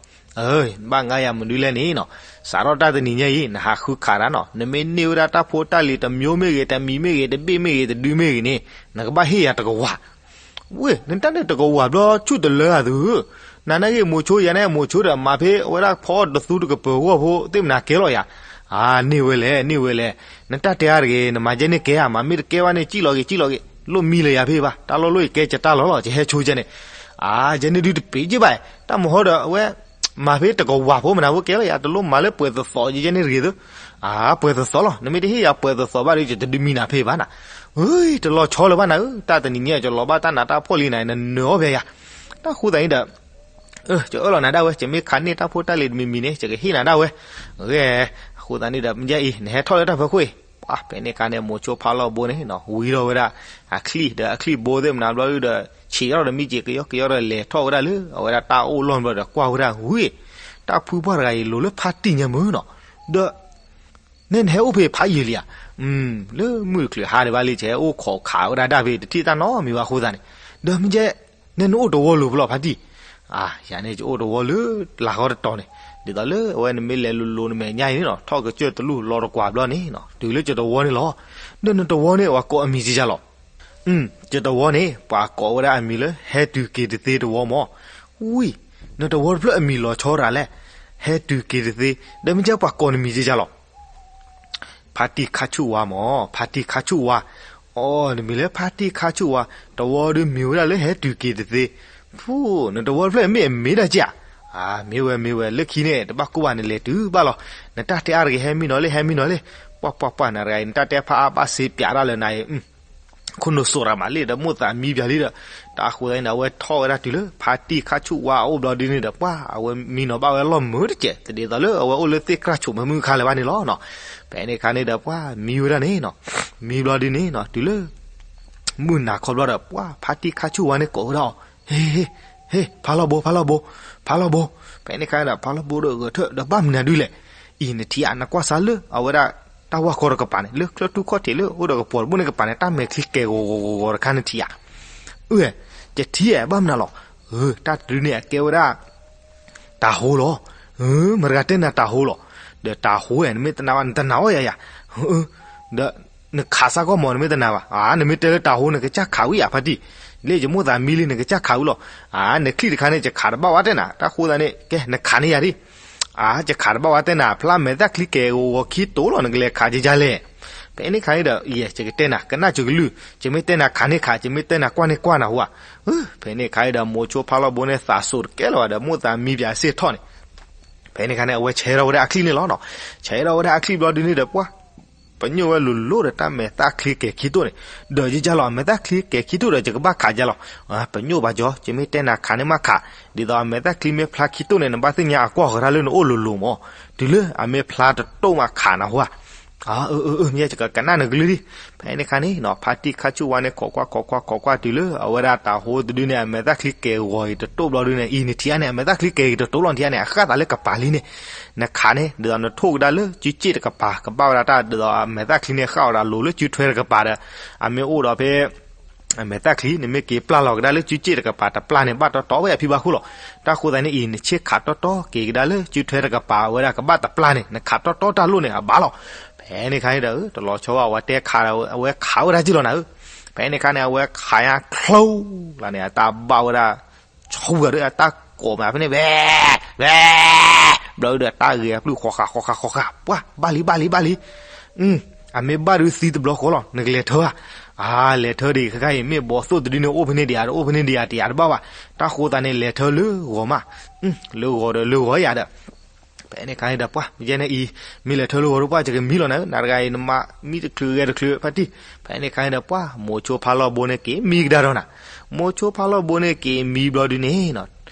နဘၣ်ငါယၤမနုၤလဲၣ်န့ၣ်နီၤ, စးထီၣ်တၢ်တနံၤညါအံၤ နဟးဃုခးတၢ်နီၤ နမ့ၢ်န့ၢ်ဝဲဒၣ်တၢ်ဖိတၢ်လံၤတမျိုးမ့ၢ်ဂ့ၤ တမံၤမ့ၢ်ဂ့ၤ တဘ့ၣ်မ့ၢ်ဂ့ၤ တဒုမ့ၢ်ဂ့ၤန့ၣ် နကဘၣ်ဟ့ၣ်ယၤတကဝၤ ဝ့ၢ် နတၢ်န့ၣ်တကဝၤဘျီဆူၣ်တလၢအသု, နနာ်က့မိၤဆိယၤန့ၣ် မိၤဆိဒီးမၤဖဲအဝဲဒၣ်ဖီအီၣ်တသူတကပၤဂီၢ်ဖိသ့ၣ်မနၤကဲလီၤယၤ, အန့ၢ်ဝဲလဲၣ် န့ၢ်ဝဲလဲၣ်, နတၢ်တဲအါတဂ့ၤ နမၤကဲန့ၣ်ကဲဧါ, မၤမ့ၢ်တကဲဘၣ်န့ၣ် ကံၣ်လီၤက့ၤ ကံၣ်လီၤက့ၤ, လိၣ်မံလၢယၤဖဲဘၣ်, တၢ်လီၢ်လိၣ်အံၤကဲကတၢ်လီၤလီၤ ကဟဲဆိကဲန့ၣ်, အကဲန့ၣ်ဒုးတပ့ၤက့ဘၣ်, တၢ်မဟီဒီးအဝဲ မၤဖဲတကဝၤဖိမနၤဖိကဲလီၤယၤ, တလိၣ်မၤလၢပှဲၤသသိးကဲန့ၣ်တဂ့ၤသု, အပှဲၤသသိးလီၤ, နမ့ၢ်တဟ့ၣ်ယၤပှဲၤသသိးဘၣ်ဒီး ယတဒုးမံနၤဖဲဘၣ်နၤ, တလီၤဆီလၢၤဘၣ်နၤဧၢ, တၢ်တနံၤညါ ယလီၤဘၣ်တၢ်နးတၢ်ဖှီၣ်လံနၤ နနၢၤအီၣ်ဖဲယၤ, တၢ်ဃိသတးန့ၣ်ဒီး ယအၢၣ်လီၤနၤဒၣ်ဝဲ ယမ့ၢ်ခးန့ၢ်တၢ်ဖိတၢ်လံၤတမံၤမံၤန့ၣ် ယကဟ့ၣ်နၤဒၣ်ဝဲ, အဃိသတးန့ၣ်ဒီး မ့ၢ်ယဲအံၤ နဟဲထီၣ်လၢတၢ်ဖီခိၣ်အံၤ, ပှၤဖဲန့ၣ်အခါန့ၣ် မိၤဆိဖးလီၢ်ဘိန့ၣ် ဝံထီၣ်ဝဲဒၣ် အချံၣ်ဒီးအချံၣ်ဘိသ့ၣ်မနၤဘျီဒုဒီး ဆံးထီၣ်ဒီးမံက့ၤကယီကယီဒီးလဲၤထီၣ်ဝဲဒၣ်လၢ အဝဲဒၣ်တၢ်အိၣ်လီၢ်ဘျီဒီးကွၢ်ဝဲဒၣ်ဝံၤ တၢ်ဖုပှၢ်တဂၤအံၤလိၤလၢဖါတံၢ်ညါမုၢ်နီၤ, ဒီး နဲနဟဲအိၣ်ဖဲဖးယံာ်လံဧါ, လၢမုၢ်တချုးဟါဒံးဘၣ်လံ ယဟဲအိၣ်ခိးခးဝဲဒၣ်ဒၣ်ဖဲတထံၣ်တၢ်နီတမံၤဘၣ်အဃိသတးန့ၣ်, ဒီးမ့ၢ်ကဲ နဲနအိၣ်တဝီလိၤဖဲလဲၣ်ဖါတံၢ်, ယၤန့ၣ် ယအိၣ်တဝီလၢလၤဃီတတီၤန့ၣ်, ဒ်သိးလၢအဝဲနမ့ၢ်လဲၤလိၤလိၤနမဲာ်ညါအံၤန့ၣ်နီၤ ထီၣ်ကစၢၢ်တလူၢ်လီၤတကွၢ်ဘျီန့ၣ်နီၤ တုၤလၢယတဝီန့ၣ်လီၤ, ဒီးနတဝီန့ၣ် ပှၤကိးအမံၤကယၤလီၤ ယတဝီန့ၣ် ပှၤကိးဝဲဒၣ်အမံၤလၢ ဟဲတုၤက့ၤတသ့တဝီမး, ဝံၤ နတဝီတဖျၢၣ်အမံၤလီၤဆီရၤလဲၣ်, ဟဲတုၤက့ၤတသ့, ဒီးမ့ၢ်ကဲပှၤကိးနမံၤကယၤလီၤ ဖါတံၢ်ခါဆူၣ်ဝါမး, ဖါတံၢ်ခါဆူၣ်ဝါ, အိ နမံၤလၢဖါတံၢ်ခါဆူၣ်ဝါ, တဝီဒုးမံၤဝဲဒၣ်လၢဟဲတုၤက့ၤတသ့, ဖူ နတဝီတဖျၢၣ်မ့ၢ်အမ့ၢ်ဒၣ်ကဲဧါ, မ့ၢ်ဝဲမ့ၢ်ဝဲ လၢခံန့ၣ် တဘၣ်ကိၢ်ဘၣ်နလဲၤတုၤဘၣ်လီၤ, နတၢ်တဲအါတဂ့ၤ ဟဲမံနီၤလံ ဟဲမံနီၤလံ, ပှၢ်ပှၢ်ပှၢ် နတဂၤအံၤ နတၢ်တဲဖးအါဘၣ်စ့ပၠးတၢ်လၢနၤအံၤ ခိၣ်နူာ်စိးရၤမးလံဒီး မိၣ်သးမံပၠးလံဒီး, တၢ်အဃိသတးန့ၣ်ဒီး အဝဲထီၣ်ဝဲဒၣ်တုၤလၢ ဖါတံၢ်ခါဆူၣ်ဝါအအိၣ်ဘျီဒုန့ၣ်ဒီး ပှၢ်အဝဲမံနီၤဘၣ်ဝဲလီၢ်မုာ်တကဲး တဒ်သိးလၢအဝဲအိၣ်လၢသ့ၣ်ကြၢ်ဆိးမုၢ်မုၢ်ခါလၢၤဘၣ်န့ၣ်လီၤနီၤ, ဖဲန့ၣ်အခါန့ၣ်ဒီး ပှၢ်မံဝဲဒၣ်န့ၣ်နီၤ, မံဘျီဒုန့ၣ်နီၤ တုၤလၢ မုၢ်နၤခီဘျီဒီး ပှၢ်ဖါတံၢ်ခါဆူၣ်ဝါန့ၣ်ကိးဝဲဒၣ်အီၤ, ဟ့ ဟ့ ဟ့ ဖးလီၢ်ဘိ ဖးလီၢ်ဘိ ဖးလီၢ်ဘိ, ဖဲန့ၣ်အခါဒီး ဖးလီၢ်ဘိဒီးဂဲၤထၢၣ်ဒီး ဘၣ်မနုၤဒုလဲၣ်, အံၤနထံၣ်ဧါ နကွၢ်စၢ်လၢ အဝဲဒၣ် တၢ်ဝၢ်ဃီတကပၤန့ၣ် လၢချၢၣ်ထူၣ်ခီၣ်ထံးလၢအိၣ်ဒီးကပီၤတဘိန့ၣ်ကပၤန့ၣ် တၢ်မဲာ်ချံကဲၤဂီၤဂီၤဂီၤဂီၤတခါနထံၣ်ဧါ, အၢ ယထံၣ်ဧါ ဘၣ်မနုၤလီၤ, တၢ်တဒုန့ၣ် အကဲဝဲဒၣ်တၤဟိလီၤ, မတၤတဂၤတဲနၤတၤဟိလီၤ, ဒီးတၤဟိဧါ နမ့ၢ်တနာ်ဘၣ် နတနာ်အီၤယၤယၤ, ဒီး နခးစၢ်ကီၢ်မး နမ့ၢ်တနာ်ဘၣ်, နမ့ၢ်တဲလၢတၤဟိ နကစၢ်ခးဝံၤဧါ ဖါတံၢ်, လၢယမိၣ်သးမံလံ နကစၢ်ခးဝံၤလီၤ, နချံၣ်တခါန့ၣ် ယခးတဘၣ်ဝဲတဲနၤ တၢ်ဃိသတးန့ၣ် ကဲ နခးန့ၢ်ယၤဒ် ယခးတဘၣ်ဝဲတဲနၤ ဖျါမဲာ်သၣ်ချံကဲၤဂီၤဂီၤခံတိာ်လီၤ နကလဲၤခးကကလဲၣ်, ဖဲန့ၣ်ခါန့ၣ်ဒီး ယဲ ယကတဲနၤ ကနၣ်စၢၤကလုၢ်, ယမ့ၢ်တဲနၤခးန့ၢ်ခး ယမ့ၢ်တဲနၤကွၢ်န့ၢ်ကွၢ်နၤဟူဧါ, ဖဲန့ၣ်ခါန့ၣ်ဒီး မိၤဆိဖးလီၢ်ဘိန့ၣ် သးစိးတကဲလၢၤဘၣ်ဒီး မိၣ်သးမံပၠးစ့ၢ်ထီၣ်န့ၣ် ဖဲန့ၣ်ခါန့ၣ် အဝဲဆဲးထီၣ်ဝဲဒၣ်အချံၣ်န့ၣ်လီၤနီၤ, ဆဲးထီၣ်ဝဲဒၣ်အချံၣ်ဘျီဒုန့ၣ်ဒီး ပှၢ် ပညိၣ်ဝဲလိၤလိၤဒီးတၢ်မဲာ်သၣ်ချံကဲၤခံတိာ်န့ၣ်, ဒီးယကလီၤ အမဲာ်သၣ်ချံကဲၤခံတိာ်ဒီး ယကဘၣ်ခးယလီၤ, ပညိၣ်ဘၣ်ကီ ယမ့ၢ်တဲနၤခးန့ၢ်မးခး, ဒ်သိးအမဲာ်သၣ်ချံမ့ၢ်ဖျါခံတိာ်န့ၣ် နဘၣ်သ့ၣ်ညါအကွၢ်ဃီၤတၢ်လၢနအိၣ်လိၤလိၤမး, တုၤလၢအမ့ၢ်ဖျါတတိာ်မးခးနၤဟူဧါ, အၢ ယကကနၣ်နကလုၢ်လံ, ဖဲန့ၣ်ခါန့ၣ်နီၤ ဖါတံၢ်ခါဆူၣ်ဝါန့ၣ် ခိးကွၢ်ခိးကွၢ်ခိးကွၢ်တုၤလၢ အဝဲဒၣ်တၤဟိတဒုန့ၣ် အမဲာ်သၣ်ချံကဲၤဂီၤအံၤတတိာ်ဘျီဒုန့ၣ် အံၤနထံၣ်ဧါန့ၣ် အမဲာ်သၣ်ချံကဲၤဂီၤတတိာ်လီၤ နထံၣ်ဧါန့ၣ် အဃၣ်သးလၢကပၤလံန့ၣ်, နခးန့ၣ် ဒ်သိးနထိၣ်ကဒါလၢစုစ့ၣ်တကပၤ ကဘၣ်ဝဲဒၣ်တၢ်ဒ်သိးအမဲာ်သၣ်ချံန့ၣ်ဃၣ်ဝဲဒၣ်လိၤလၢစုထွဲတကပၤဒီး, အမ့ၢ်အိၣ်ဒီးဖဲ အမဲာ်သၣ်ချံ နမ့ၢ်က့ၤပျၢ်လီၤကဒါလၢစုစ့ၣ်တကပၤ တပျၢ်န့ၣ် ဘၣ်တီတီဝဲအဖံဘၣ်ဃုလီၤ, တၢ်ဃိသတးန့ၣ်အံၤ နဆ့ၣ်ခးတီတီက့ၤကဒါလၢစုထွဲတကပၤ အဝဲဒၣ်ကဘၣ်တပျၢ်န့ၣ် နခးတီတီတၢ်လိၣ်န့ၣ် အဘၣ်လီၤ, ဖဲန့ၣ်ခါန့ၣ်ဒီး တလီၤဆီဘၣ် အဝဲတဲခး အဝဲခးဝဲဒၣ်က့ၢ်လီၤနၤဧၢ, ဖဲန့ၣ်ခါန့ၣ် အဝဲခးညါချိလၢန့ၣ် အတၢ်ဘၣ်ဝဲဒၣ် ဆူဂၤဒီးအတၢ်ကိးမးဖဲန့ၣ် ဝဲ ဝဲ ဘျီဒီးတၢ်ဂဲၤအပျုၢ်ဃီဃာ်ဃီဃာ်ဃီဃာ် ပှၢ် ဘၣ်လံ ဘၣ်လံ ဘၣ်လံ, အမ့ၢ်ဘၣ်ဒုးသံတဘျီဃီလီၤ နကလဲၤထၢဧါ, အါ လဲၤထၢဒံး ခဲခါအံၤ မ့ၢ်ဘီသိၣ်တဒုန့ၣ် အိၣ်ဖဲန့ၣ်ဒံးဧါ တအိၣ်ဖဲန့ၣ်ဒံးဧါ တယာ်တဘၣ်ဘၣ်, တၢ်ဃိသတးန့ၣ် လဲၤထၢလၢဂီၤမး, လၢဂီၤဒီးလၢဂီၤယၤဒီး ဖဲန့ၣ်ခါန့ၣ်ဒီး ပှၢ် မ့ၢ်ယဲန့ၣ်အံၤ မ့ၢ်လဲၤထၢလၢဂီၤဒီး ပှၢ် ယကမံလီၤနၤဧၢ, နၤတဂၤအံၤ နမၤမံတချုးဂဲၤတချုး ဖါတံၢ်, ဖဲန့ၣ်ခါန့ၣ်ဒီး ပှၢ် မိၤဆိဖါလီၢ်ဘိန့ၣ်က့ၤမံကဒါဒီးနၤ, မိၤဆိဖါလီၢ်ဘိန့ၣ်က့ၤမံဘျီဒုန့ၣ်နီၤ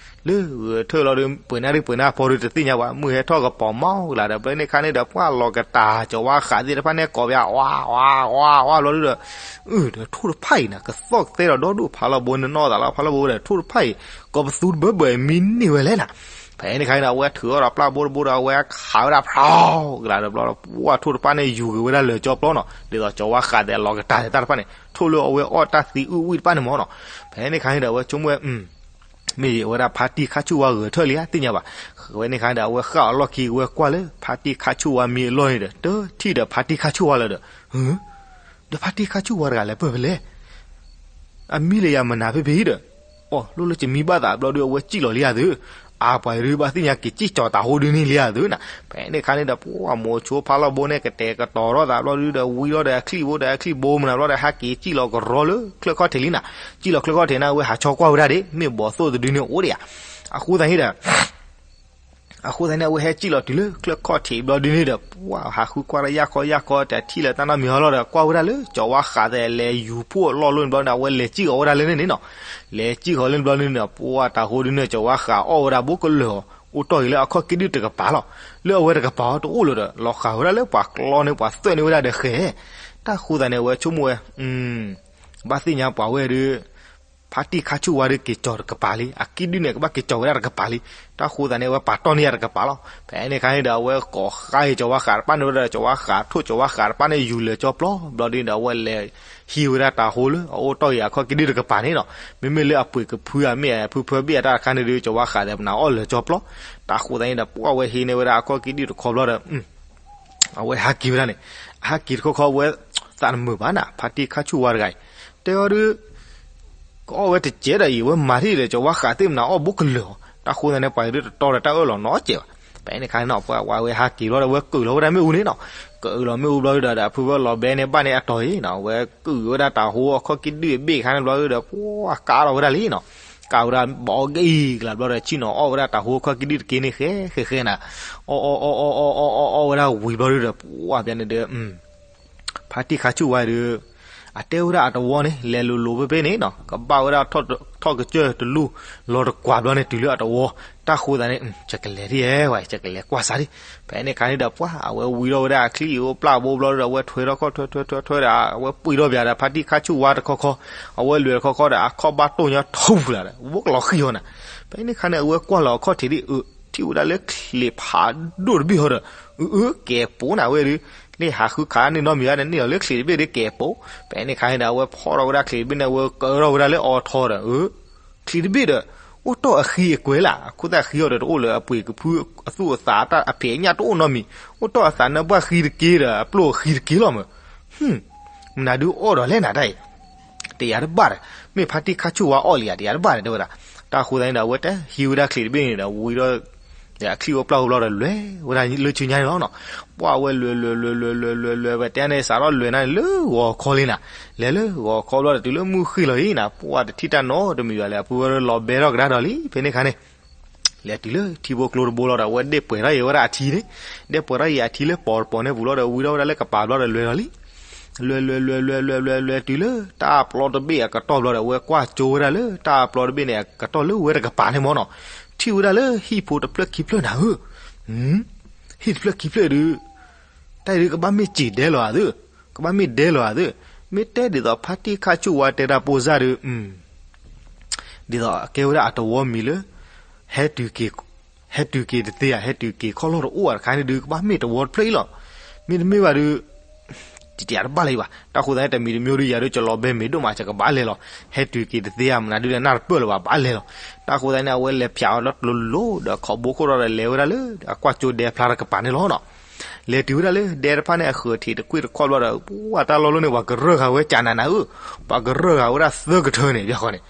လၢဂဲၤထၢၣ်လီၤဒီး ပှဲၤနၣ်ရံၣ်ပှဲၤနၣ် ဖီဒုတသ့ၣ်ညါဘၣ် မုၢ်ဟဲထီၣ်ကပီၤမီၢ်ကလာ်ဒီး ဖဲန့ၣ်ခါန့ၣ်ဒီး ပှၢ်လီၤကတၢ် ကၠီၤဝါဃးသ့ၣ်တဖၣ်န့ၣ် ကိးပယၤ ဝါ ဝါ ဝါ ဝါ ဘျီဒုဒီး အၢ ဒီးထိၣ်တဖၣ်အံၤနၤ ကသီၣ်ကသဲဒီးဒီဒူၣ် ဖါလီၢ်ဘိန့ၣ်နီၢ်သးလီၤ ဖါလီၢ်ဘိဒီး ထိၣ်တဖၣ်အံၤ ကိးပသူတဘၢဘၢမံန့ၢ်ဝဲလဲၣ်နၤ, ဖဲန့ၣ်ခါန့ၣ်ဒီး အဝဲထုးထီၣ်ဒီးပျၢ်ဘိတဘိဒီး အဝဲခးဝဲဒၣ်ဖျီကလာ်ဒီး ဘျီဒီး ပှၢ်ထိၣ်တဖၣ်န့ၣ်ယူၤက့ၤဝဲဒၣ်လၢာ်ကၠီပျီနီၤ ဒ်သိးကၠီၤဝါဃးသဲးလီၤကတၢ်သဲးတၢ်တဖၣ်န့ၣ် ထိၣ်လၢအဝဲအီၣ်တၢ်သံအုၣ်ဝံၣ်တဖၣ်န့ၣ်မီၢ်နီၤ, ဖဲန့ၣ်ခါန့ၣ်ဒီး အဝဲဆိကမိၣ်ဝဲ မ့ၢ်အဝဲဒၣ်ဖါတံၢ်ခါဆူၣ်ဝါဂဲၤထၢၣ်လံဧါ သ့ၣ်ညါဘၣ်, ဝဲန့ၣ်ခါန့ၣ်ဒီး အဝဲဃၣ်အလီၢ်ခံ အဝဲကွၢ်လၢ ဖါတံၢ်ခါဆူၣ်ဝါမံအလီၢ်န့ၣ်ဒီး တထံၣ်ဒီးဖါတံၢ်ခါဆူၣ်ဝါလၢၤဒီး ဒီးဖါတံၢ်ခါဆူၣ်ဝါတဂၤလဲၤပၢၢ်ဖဲလဲၣ်, အမံလၢယၤမနၤဖဲဖဲအံၤဒီး, အိ လိၣ်လၢကမံဘၣ်သးဘျီဒုး အဝဲစံၣ်လီၤလံဧါသု, အါပှၤဒုး ဘၣ်သ့ၣ်ညါက့ၤစံၣ်ကၠီၤတၢ်ဟိဒုန့ၣ်လံဧါသုနၤ, ဖဲန့ၣ်အခါန့ၣ်ဒီး ပှၢ်မိၤဆိဖးလီၢ်ဘိန့ၣ် ကတဲာ်ကတီၤထီၣ်သးဘျီဒုးဒီး ဝံထီၣ်ဒီးအချံၣ်ဘိဒီးအချံၣ်ဘိမနၤဘျီဒီး ဟးက့ၤစံၣ်လီၤကရီလၢချၢၣ်ခီၣ်ထံးလံနၤ, စံၣ်လီၤချၢၣ်ခီၣ်ထံးန့ၣ် အဝဲဟးဆီကွၢ်ဝဲဒၣ်ဒၣ် မ့ၢ်ဘီၣ်သိၣ်တဒုန့ၣ်အိၣ်ဒံးဧါ, အဃိသတးန့ၣ်ဒီး အဃိသတးန့ၣ် အဝဲဟဲစံၣ်လီၤတုၤလၢချၢၣ်ခီၣ်ထံးဘျီဒုန့ၣ်ဒီး ပှၢ်ဟးဃုကွၢ်တၢ်ယၢ်ခီယၢ်ခီ တထံၣ်လၢၤတၢ်နီတမံၤဟီလီၤဒီး ကွၢ်ဝဲဒၣ်လၢ ကၠီၤဝါဃးသဲး လဲၤယူၤဖှိၣ်အလီၢ်လိၣ်န့ၣ်ဘျီန့ၣ် အဝဲလဲၤစံၣ်ဃီၤဝဲဒၣ်လၢန့ၣ်န့ၣ်နီၤ, လဲၤစံၣ်ဃီၤလၢန့ၣ်ဘျီဒုန့ၣ်ဒီး ပှၢ်တၢ်ဟိဒုန့ၣ် ကၠီၤဝါဃးအီၣ်ဝဲဒၣ်ဘူးကလၢာ်အီၤ အိၣ်တီၢ်အံၤလၢအခီၣ်ကံၣ်ဒုၣ်တကပၤလီၤ, လၢအဝဲတကပၤအီၤတအိၣ်လၢၤဒီး လီၤဃးဝဲဒၣ်လၢပှၤကျီန့ၢ်ဝဲဒၣ်ဒီးဃဲ, တၢ်ဃိသတးန့ၣ် အဝဲဆိကမိၣ်ဝဲ ဘၣ်သ့ၣ်ညါပှၤဝဲဒုး ဖါတံၢ်ခါဆူၣ်ဝါဒုးက့ၤကၠီၤတကပၤလံ, အကံၣ်ဒုၣ်န့ၣ် ကဘၣ်က့ၤကၠီၤဝဲဒၣ်တကပၤလံ, တၢ်ဃိသတးန့ၣ် အဝဲပာ်တီၢ်န့ၢ်ယၤတကပၤလီၤ, ဖဲန့ၣ်အခါန့ၣ်ဒီး အဝဲကိးဃါအံၤကၠီၤဝါဃးတပၣ်န့ၣ်ဝဲဒၣ်ဒီး ကၠီၤဝါဃးထိၣ်ကၠီၤဝါဃးတပၣ်န့ၣ် ယူၤလၢာ်ကၠီပျီ ဘျီဒုန့ၣ်ဒီး အဝဲလဲၤဟံးဝဲဒၣ်တၢ်ဟိလၢအအိၣ်တီၢ်အံၤအခီၣ်ကံၣ်ဒုၣ်တကပၤန့ၣ်နီၤ, မ့မ့ၢ်လၢအပှ့ၤကဖုဧါ မ့ၢ်အဖုဖၢဘ့ၣ်အတၢ်တခါန့ၣ်ဒီး ကၠီၤဝါဃးသဲးပနၢ်အီၣ်လၢာ်ကၠီပျီ, တၢ်ဃိသတးန့ၣ်ဒီး ပှၢ်ဝဲဟံးန့ၢ်ဝဲဒၣ်အခီၣ်ကံၣ်ဒုၣ်တခီဘျီဒီး အဝဲဟးက့ၤဝဲဒၣ်န့ၣ်, အဟးက့ၤတခီခီ အဝဲသးတမုာ်ဘၣ်နၤ, ဖါတံၢ်ခါဆူၣ်ဝါတဂၤအံၤ, တဲအီၤဒုး ကအီၣ်ဝဲတစဲးဒီးအံၤ အဝဲမၤထံၣ်ဒီး ကၠီၤဝါဃးသ့ၣ်မနၤအီၣ်ဘူးကလၢာ်အီၤ, တၢ်ဃိသတးန့ၣ် ပှၤဒုးတတီဒီးတၢ်အၢၣ်လီၤနီတစဲးဘၣ်, ဖဲန့ၣ်အခါန့ၣ်နီၤ ပှၢ်ဝဲဟးက့ၤဘျီဒီး အဝဲကုာ်လီၤဝဲဒၣ်မ့ၣ်အူန့ၣ်နီၤ, ကုာ်လီၤမ့ၣ်အူဘျီဒီး အဖုဖၢလီၤဘဲန့ၣ် ဘၣ်န့ၢ်အတီၤအံၤနီၤ, အဝဲကုာ်ဝဲဒၣ်တၢ်ဟိအခီၣ်ကံၣ်ဒုၣ်အဘ့ၣ်အခါန့ၣ်ဘျီဒီး ပှၢ်ကါထီၣ်ဝဲဒၣ်လံနီၤ, ကါဝဲဒၣ်ဘီကအံၤကလးဘျီဒီး ဆ့ၣ်နီၤအီၣ်ဝဲဒၣ်တၢ်ဟိအခီၣ်ကံၣ်ဒုၣ်တက့ၢ်န့ၣ် ဃဲဃဲဃဲနၤ, အီၣ်အီၣ်အီၣ်အီၣ်အီၣ်အီၣ်အီၣ်ဝဲဒၣ်ဝံၤဘျီဒီး ပှၢ်ဖဲန့ၣ်ဒီး ဖါတံၢ်ခါဆူၣ်ဝါဒုး အတဲဝဲဒၣ်အတဝီန့ၣ် လဲၤလိၤလိၤဖဲဖဲန့ၣ်နီၤ, ကဘၣ်ဝဲဒၣ်ထီၣ်ကစၢၢ်တလူၢ် လီၤတကွၢ်ဘျီန့ၣ် တုၤလၢအတဝီ, တၢ်ဃိသတးန့ၣ် ယကလဲၤဒ်ဝဲ ယကလဲၤကွၢ်စးဒ်, ဖဲန့ၣ်အခါန့ၣ်ဒီး ပှၢ်အဝဲဝံထီၣ်ဝဲဒၣ်အချံၣ်အံၤအိၣ်ပျၢ်ဘိဘျီဒီး အဝဲထွဲထီၣ်ခီၣ်ထွဲထွဲထွဲထွဲဒီး အဝဲပှ့ၤထီၣ်ပၠးဒီး ဖါတံၢ်ခါဆူၣ်ဝါတခီခီ, အဝဲလဲၤတခီခီဒီး အခီၣ်ဘၣ်တိၢ်ညါထူပူၤလၢ်ဒီး ဝဲကလီၤဃံၤအီၤနၤ, ဖဲန့ၣ်အခါန့ၣ် အဝဲကွၢ်လီၤအခီၣ်ထံးဒ်အၢ ထံၣ်ဝဲဒၣ်လၢချံးဖးဒိၣ်တဘ့ၣ်ဟီဒီး အၢ အၢ ကဲးပိနၤဝဲဒုး, လၢဟးဃုခးန့ၢ်နီတမံၤဘၣ်ဒီး န့ၢ်လီၤလၢချံးတဘ့ၣ်ဒုးကဲးပိ, ဖဲန့ၣ်အခါန့ၣ်ဒီး အဝဲဖီၣ်ထီၣ်ဝဲဒၣ်ချံးတဘ့ၣ်န့ၣ် အဝဲကၢထီၣ်ဝဲဒၣ်လၢအီထီဒီး အၢ ချံးတဘ့ၣ်ဒီး အိၣ်တီၢ်အဃံအကွဲလၢ်, အခိၣ်သၣ်ဃံအီၤဒီး တအိၣ်လၢအပှ့ၤကဖုအသူၣ်အသးအဖံးအညၣ်တအိၣ်နီတမံၤ, အိၣ်တီၢ်အသးနၢ်ပှၢ်ဃံတက့ၢ်ဒီး အပျိၢ်အဃံတက့ၢ်လီၤမး, မနုၤဒုးအီၣ်ဒီးလဲၣ်နၤတၢ်အံၤ, တယၤတဘၣ်ဒီး မ့ၢ်ဖါတံၢ်ခါဆူၣ်ဝါအီၣ်လံဧါ တယၤတဘၣ်ဒီး တဲဝဲဒၣ်, တၢ်ဃိသတးန့ၣ်ဒီး အဝဲတဟံးဝဲဒၣ်ချံးတဘ့ၣ်န့ၣ်ဒီး ဝံၤဒီး အချံၣ်အိၣ်ပျၢ်အိၣ်ဘျီဒီး လဲၤဝဲဒၣ်လၢဆူညါန့ၣ်လီၤနီၤ, ပှၢ်ဝဲလဲၤလဲၤလဲၤလဲၤလဲၤလဲၤလဲၤ ဝဲတဲန့ၣ် စးထီၣ်လဲၤန့ၣ်လၢဂီၤခီလံနၤ, လဲၤလၢဂီၤခီဘျီဒီး တုၤလၢမုၢ်ဃ့ၢ်လီၤအံၤနၤ, ပှၢ်တထံၣ်တၢ်နီတမံၤဘၣ်လၢ အဖုဖၢလီၤဘဲထီၣ်ကဒါဒီးလံ, ဖဲန့ၣ်အခါန့ၣ် လဲၤတုၤလၢထံဖိကျိတဘိလီၤဒီး အဝဲဒ့ၣ်ပှဲၤထီၣ်အံၤဝဲဒၣ်အထံန့ၣ်, ဒ့ၣ်ပှဲၤထီၣ်အံၤအထံလၢပီၤတပီၤန့ၣ်ပူၤလီၤဒီး ဝံၤထီၣ်ဝဲဒၣ်လၢကပၤဘျီဒီး လဲၤလီၤလံ လဲၤလဲၤလဲၤလဲၤလဲၤလဲၤလဲၤ တုၤလၢတၢ်ပျီတဘ့ၣ်အကတီၢ်ဘျီဒီး အဝဲကွၢ်ကၠိဝဲဒၣ်လၢတၢ်ပျီတဘ့ၣ်န့ၣ် အကတီၢ်လၢဝဲတကပၤန့ၣ်မၢ်နီၤ, ထံၣ်ဝဲဒၣ်လၢဟံၣ်ဖိတဖျၢၣ်ခံဖျၢၣ်နၤဧၢ, ဟံၣ်တဖျၢၣ်ခံဖျၢၣ်ဒုး တၢ်အံၤဒုးကဘၣ်မ့ၢ်စံးဒဲလီၤဧါသု, ကဘၣ်မ့ၢ်ဒဲလီၤဧါသု, မ့ၢ်တဲဒ်သိးဖါတံၢ်ခါဆူၣ်ဝါတဲတၢ်ပိၢ်စၢ်ဒုး ဒ်သိးကဲဝဲဒၣ်အတဝီမံၤလၢ ဟဲတုၤက့ၤတသ့ဧါ, ဟဲတုၤက့ၤခီၣ်လီၢ်တအိၣ်ဧါတခါန့ၣ်ဒုး ကဘၣ်မ့ၢ်တဝီတဖျၢၣ်အံၤလီၤ. မ့တမ့ၢ်ဘၣ်ဒုး တယၤတဘၣ်လၢၤဘၣ်. တၢ်ဃိသတးန့ၣ် တမံၤတမံၤဒုး ယၤဒုး ကၠီၤလီၤဘဲမ့ၤဒိၣ်မး ယကဘၣ်လဲၤလီၤ. ဟဲတုၤက့ၤတသ့ဧါ မနုၤဒုးဒီး နၢ်တပၢၢ်လၢၤဘၣ် ဘၣ်လဲၤလီၤ. တၢ်ဃိသတးန့ၣ် အဝဲလဲၤဖၠးအီၤလၢကျိလိၤဒီး ခီၣ်ဘိခိၣ်ဒီး လဲၤဝဲဒၣ်လၢ အကွၢ်ကၠိဒဲဖျါတကပၤန့ၣ်လီၤနီၤ. လဲၤတုၤဝဲဒၣ်လၢ ဒဲတဖၣ်န့ၣ် အဃၢၤထံးတကွံာ်တခီဘျီဒီး ပှၤတၢ်လီၢ်လၢန့ၣ် ပှၤကရၢၢ်ဃာ်ဝဲကၠးနးနးဧၢ, ပှၤကရၢၢ်ဃာ်ဝဲဒၣ်သၢကထၢန့ၣ် ဘၣ်ဃီန့ၣ်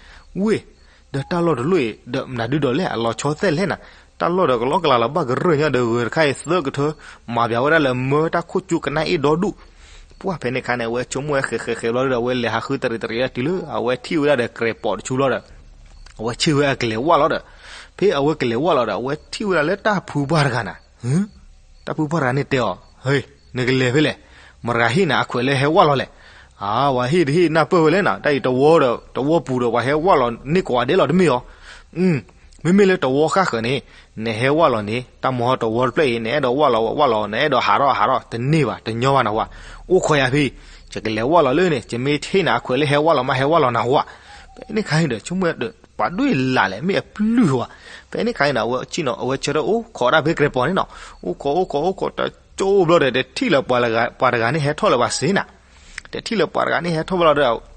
ဝ့ၢ် ဒီးတၢ်လီၢ်တလီၢ်အံၤ ဒီးမနုၤဒုးဒီးလဲၣ် အလီၤဆီသဲလဲၣ်နၤ, တၢ်လီၢ်ဒီးကလီကလၤလီၤ ဘၣ်ကရၢၢ်ညီဒီး ဂၢၤတခါအံၤသၢကထၢ မၤဘၣ်ဝဲဒၣ်လၢမၢတၢ်ခိၣ်ကၠိကနၣ်အ့ၣ်ဒီဒူၣ်. ပှၢ်ဖဲန့ၣ်ခါန့ၣ် အဝဲဆိကမိၣ်ဝဲဃဲးဃဲးဃဲးဘျီဒီး အဝဲလဲၤဟးဃုတရံးတရံးတုၤလၢ အဝဲထံၣ်ဝဲဒၣ်ဒီး ကြဲးပိာ်တဆူဘျီဒီး အဝဲဆ့ၣ်ဝဲအကလဲၤဝၢ်လီၤဒီး ဖဲအဝဲကလဲၤဝၢ်လီၤဒီး အဝဲထံၣ်ဝဲဒၣ်လၢတၢ်ဖုပှၢ်တဂၤနၤ တၢ်ဖုပှၢ်တဂၤန့ၣ်တဲအီၤ, ဟ့ နကလဲၤဖဲလဲၣ်, မတၤဂၤဟ့ၣ်နၤအခွဲးလၢဟဲဝၢ်လီၤလဲၣ်. အါ ပှၤဟ့ၣ်တဟ့ၣ်နၢ်ပၢၢ်ဝဲလဲၣ်နၤ, တၢ်အံၤတဝီဒီး တဝီပူၤဒီး ပှၤဟဲဝၢ်လီၤန့ၢ်ကိးဂၤဒဲးလီၤတမ့ၢ်အီၤ. မ့မ့ၢ်လၢတဝီဃၣ်ဃၢၤန့ၣ် နဟဲဝၢ်လီၤန့ၣ် တၢ်မဟီတဝီတဖျၢၣ်အံၤ နအဲၣ်ဒိးဝၢ်လီၤဝဲဝၢ်လီၤ နအဲၣ်ဒိးဟးထီၣ်ဟးထီၣ် တန့ၢ်ဘၣ် တညီဘၣ်နဝဲ. အိၣ်ခိးယၤဖဲအံၤ ယကလဲၤဝၢ်လီၤလၢန့ၣ် ယမ့ၢ်ဟ့ၣ်နၤအခွဲးလၢဟဲဝၢ်လီၤမး ဟဲဝၢ်လီၤနဝဲ. ဖဲန့ၣ်ခါန့ၣ်ဒီး ဆိကမိၣ်ဒီး ပှၤဒွဲၣ်လၢ်လဲၣ် မ့ၢ်အပျုၢ်ဝဲ. ဖဲန့ၣ်ခါန့ၣ်ဒီး အဝဲဆ့ၣ်နီၤ အဝဲဆၢထၢၣ်အိၣ်ခိးဒၣ်ဖဲကြဲးပိာ်န့ၣ်နီၤ, အိၣ်ခိးအိၣ်ခိးအိၣ်ခိးတကၠိဘျီဒီး တထံၣ်လၢၤပှၤတဂၤန့ၣ်ဟဲထီၣ်လၢၤဘၣ်စ့ၢ်နၤ, တထံၣ်လၢၤပှၤတဂၤန့ၣ်ဟဲထီၣ်ဘျီဒီး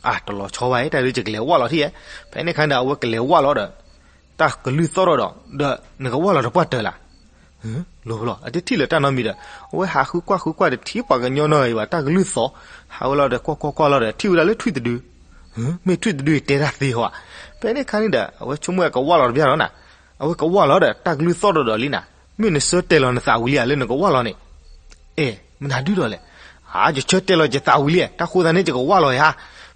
အါ တလီၤဆီဘၣ်အံၤ တၢ်ဒုးယကလဲၤဝၢ်လီၤထံၣ်ဧါ. ဖဲန့ၣ်ခါန့ၣ်ဒီး အဝဲကလဲၤဝၢ်လီၤဒီး တၢ်ကလုၢ်သီၣ်ထီၣ်ဒီး ဒီးနကဝၢ်လီၤတပှၢ်တၢၢ်လၢ် လိၤလီၤ အတထံၣ်လၢၤတၢ်နီတမံၤဒီး အဝဲဟးဃုကွၢ်ဃုကွၢ်ဒီး ထံၣ်ပှၤကညီနီၢ်ဂၤအံၤဘၣ် တၢ်ကလုၢ်သီၣ်, ဟးဝဲလီၤဒီး ကွၢ်ကွၢ်ကွၢ်လီၤဒီး ထံၣ်ဝဲဒၣ်လၢထွံၣ်တဒု, မ့ၢ်ထွံၣ်တဒုတဲတၢ်သ့ဟီဧါ. ဖဲန့ၣ်ခါန့ၣ်ဒီး အဝဲဆိကမိၣ်ဝဲကဝၢ်လီၤတဘျီဒီးနၤ, အဝဲကဝၢ်လီၤဒီး တၢ်ကလုၢ်သီၣ်ဒီးဒီးလံနၤ, မ့ၢ်နဆၢတဲာ်လီၤနသးဝံၤလံဧါ လၢနကဝၢ်လီၤန့ၣ်, အဲ မနုၤဒုဒီးလဲၣ်, အါ ယဆၢတဲာ်လီၤယသးဝံၤလံဧါ, တၢ်ဃိသတးန့ၣ် ယကဝၢ်လီၤဧါ.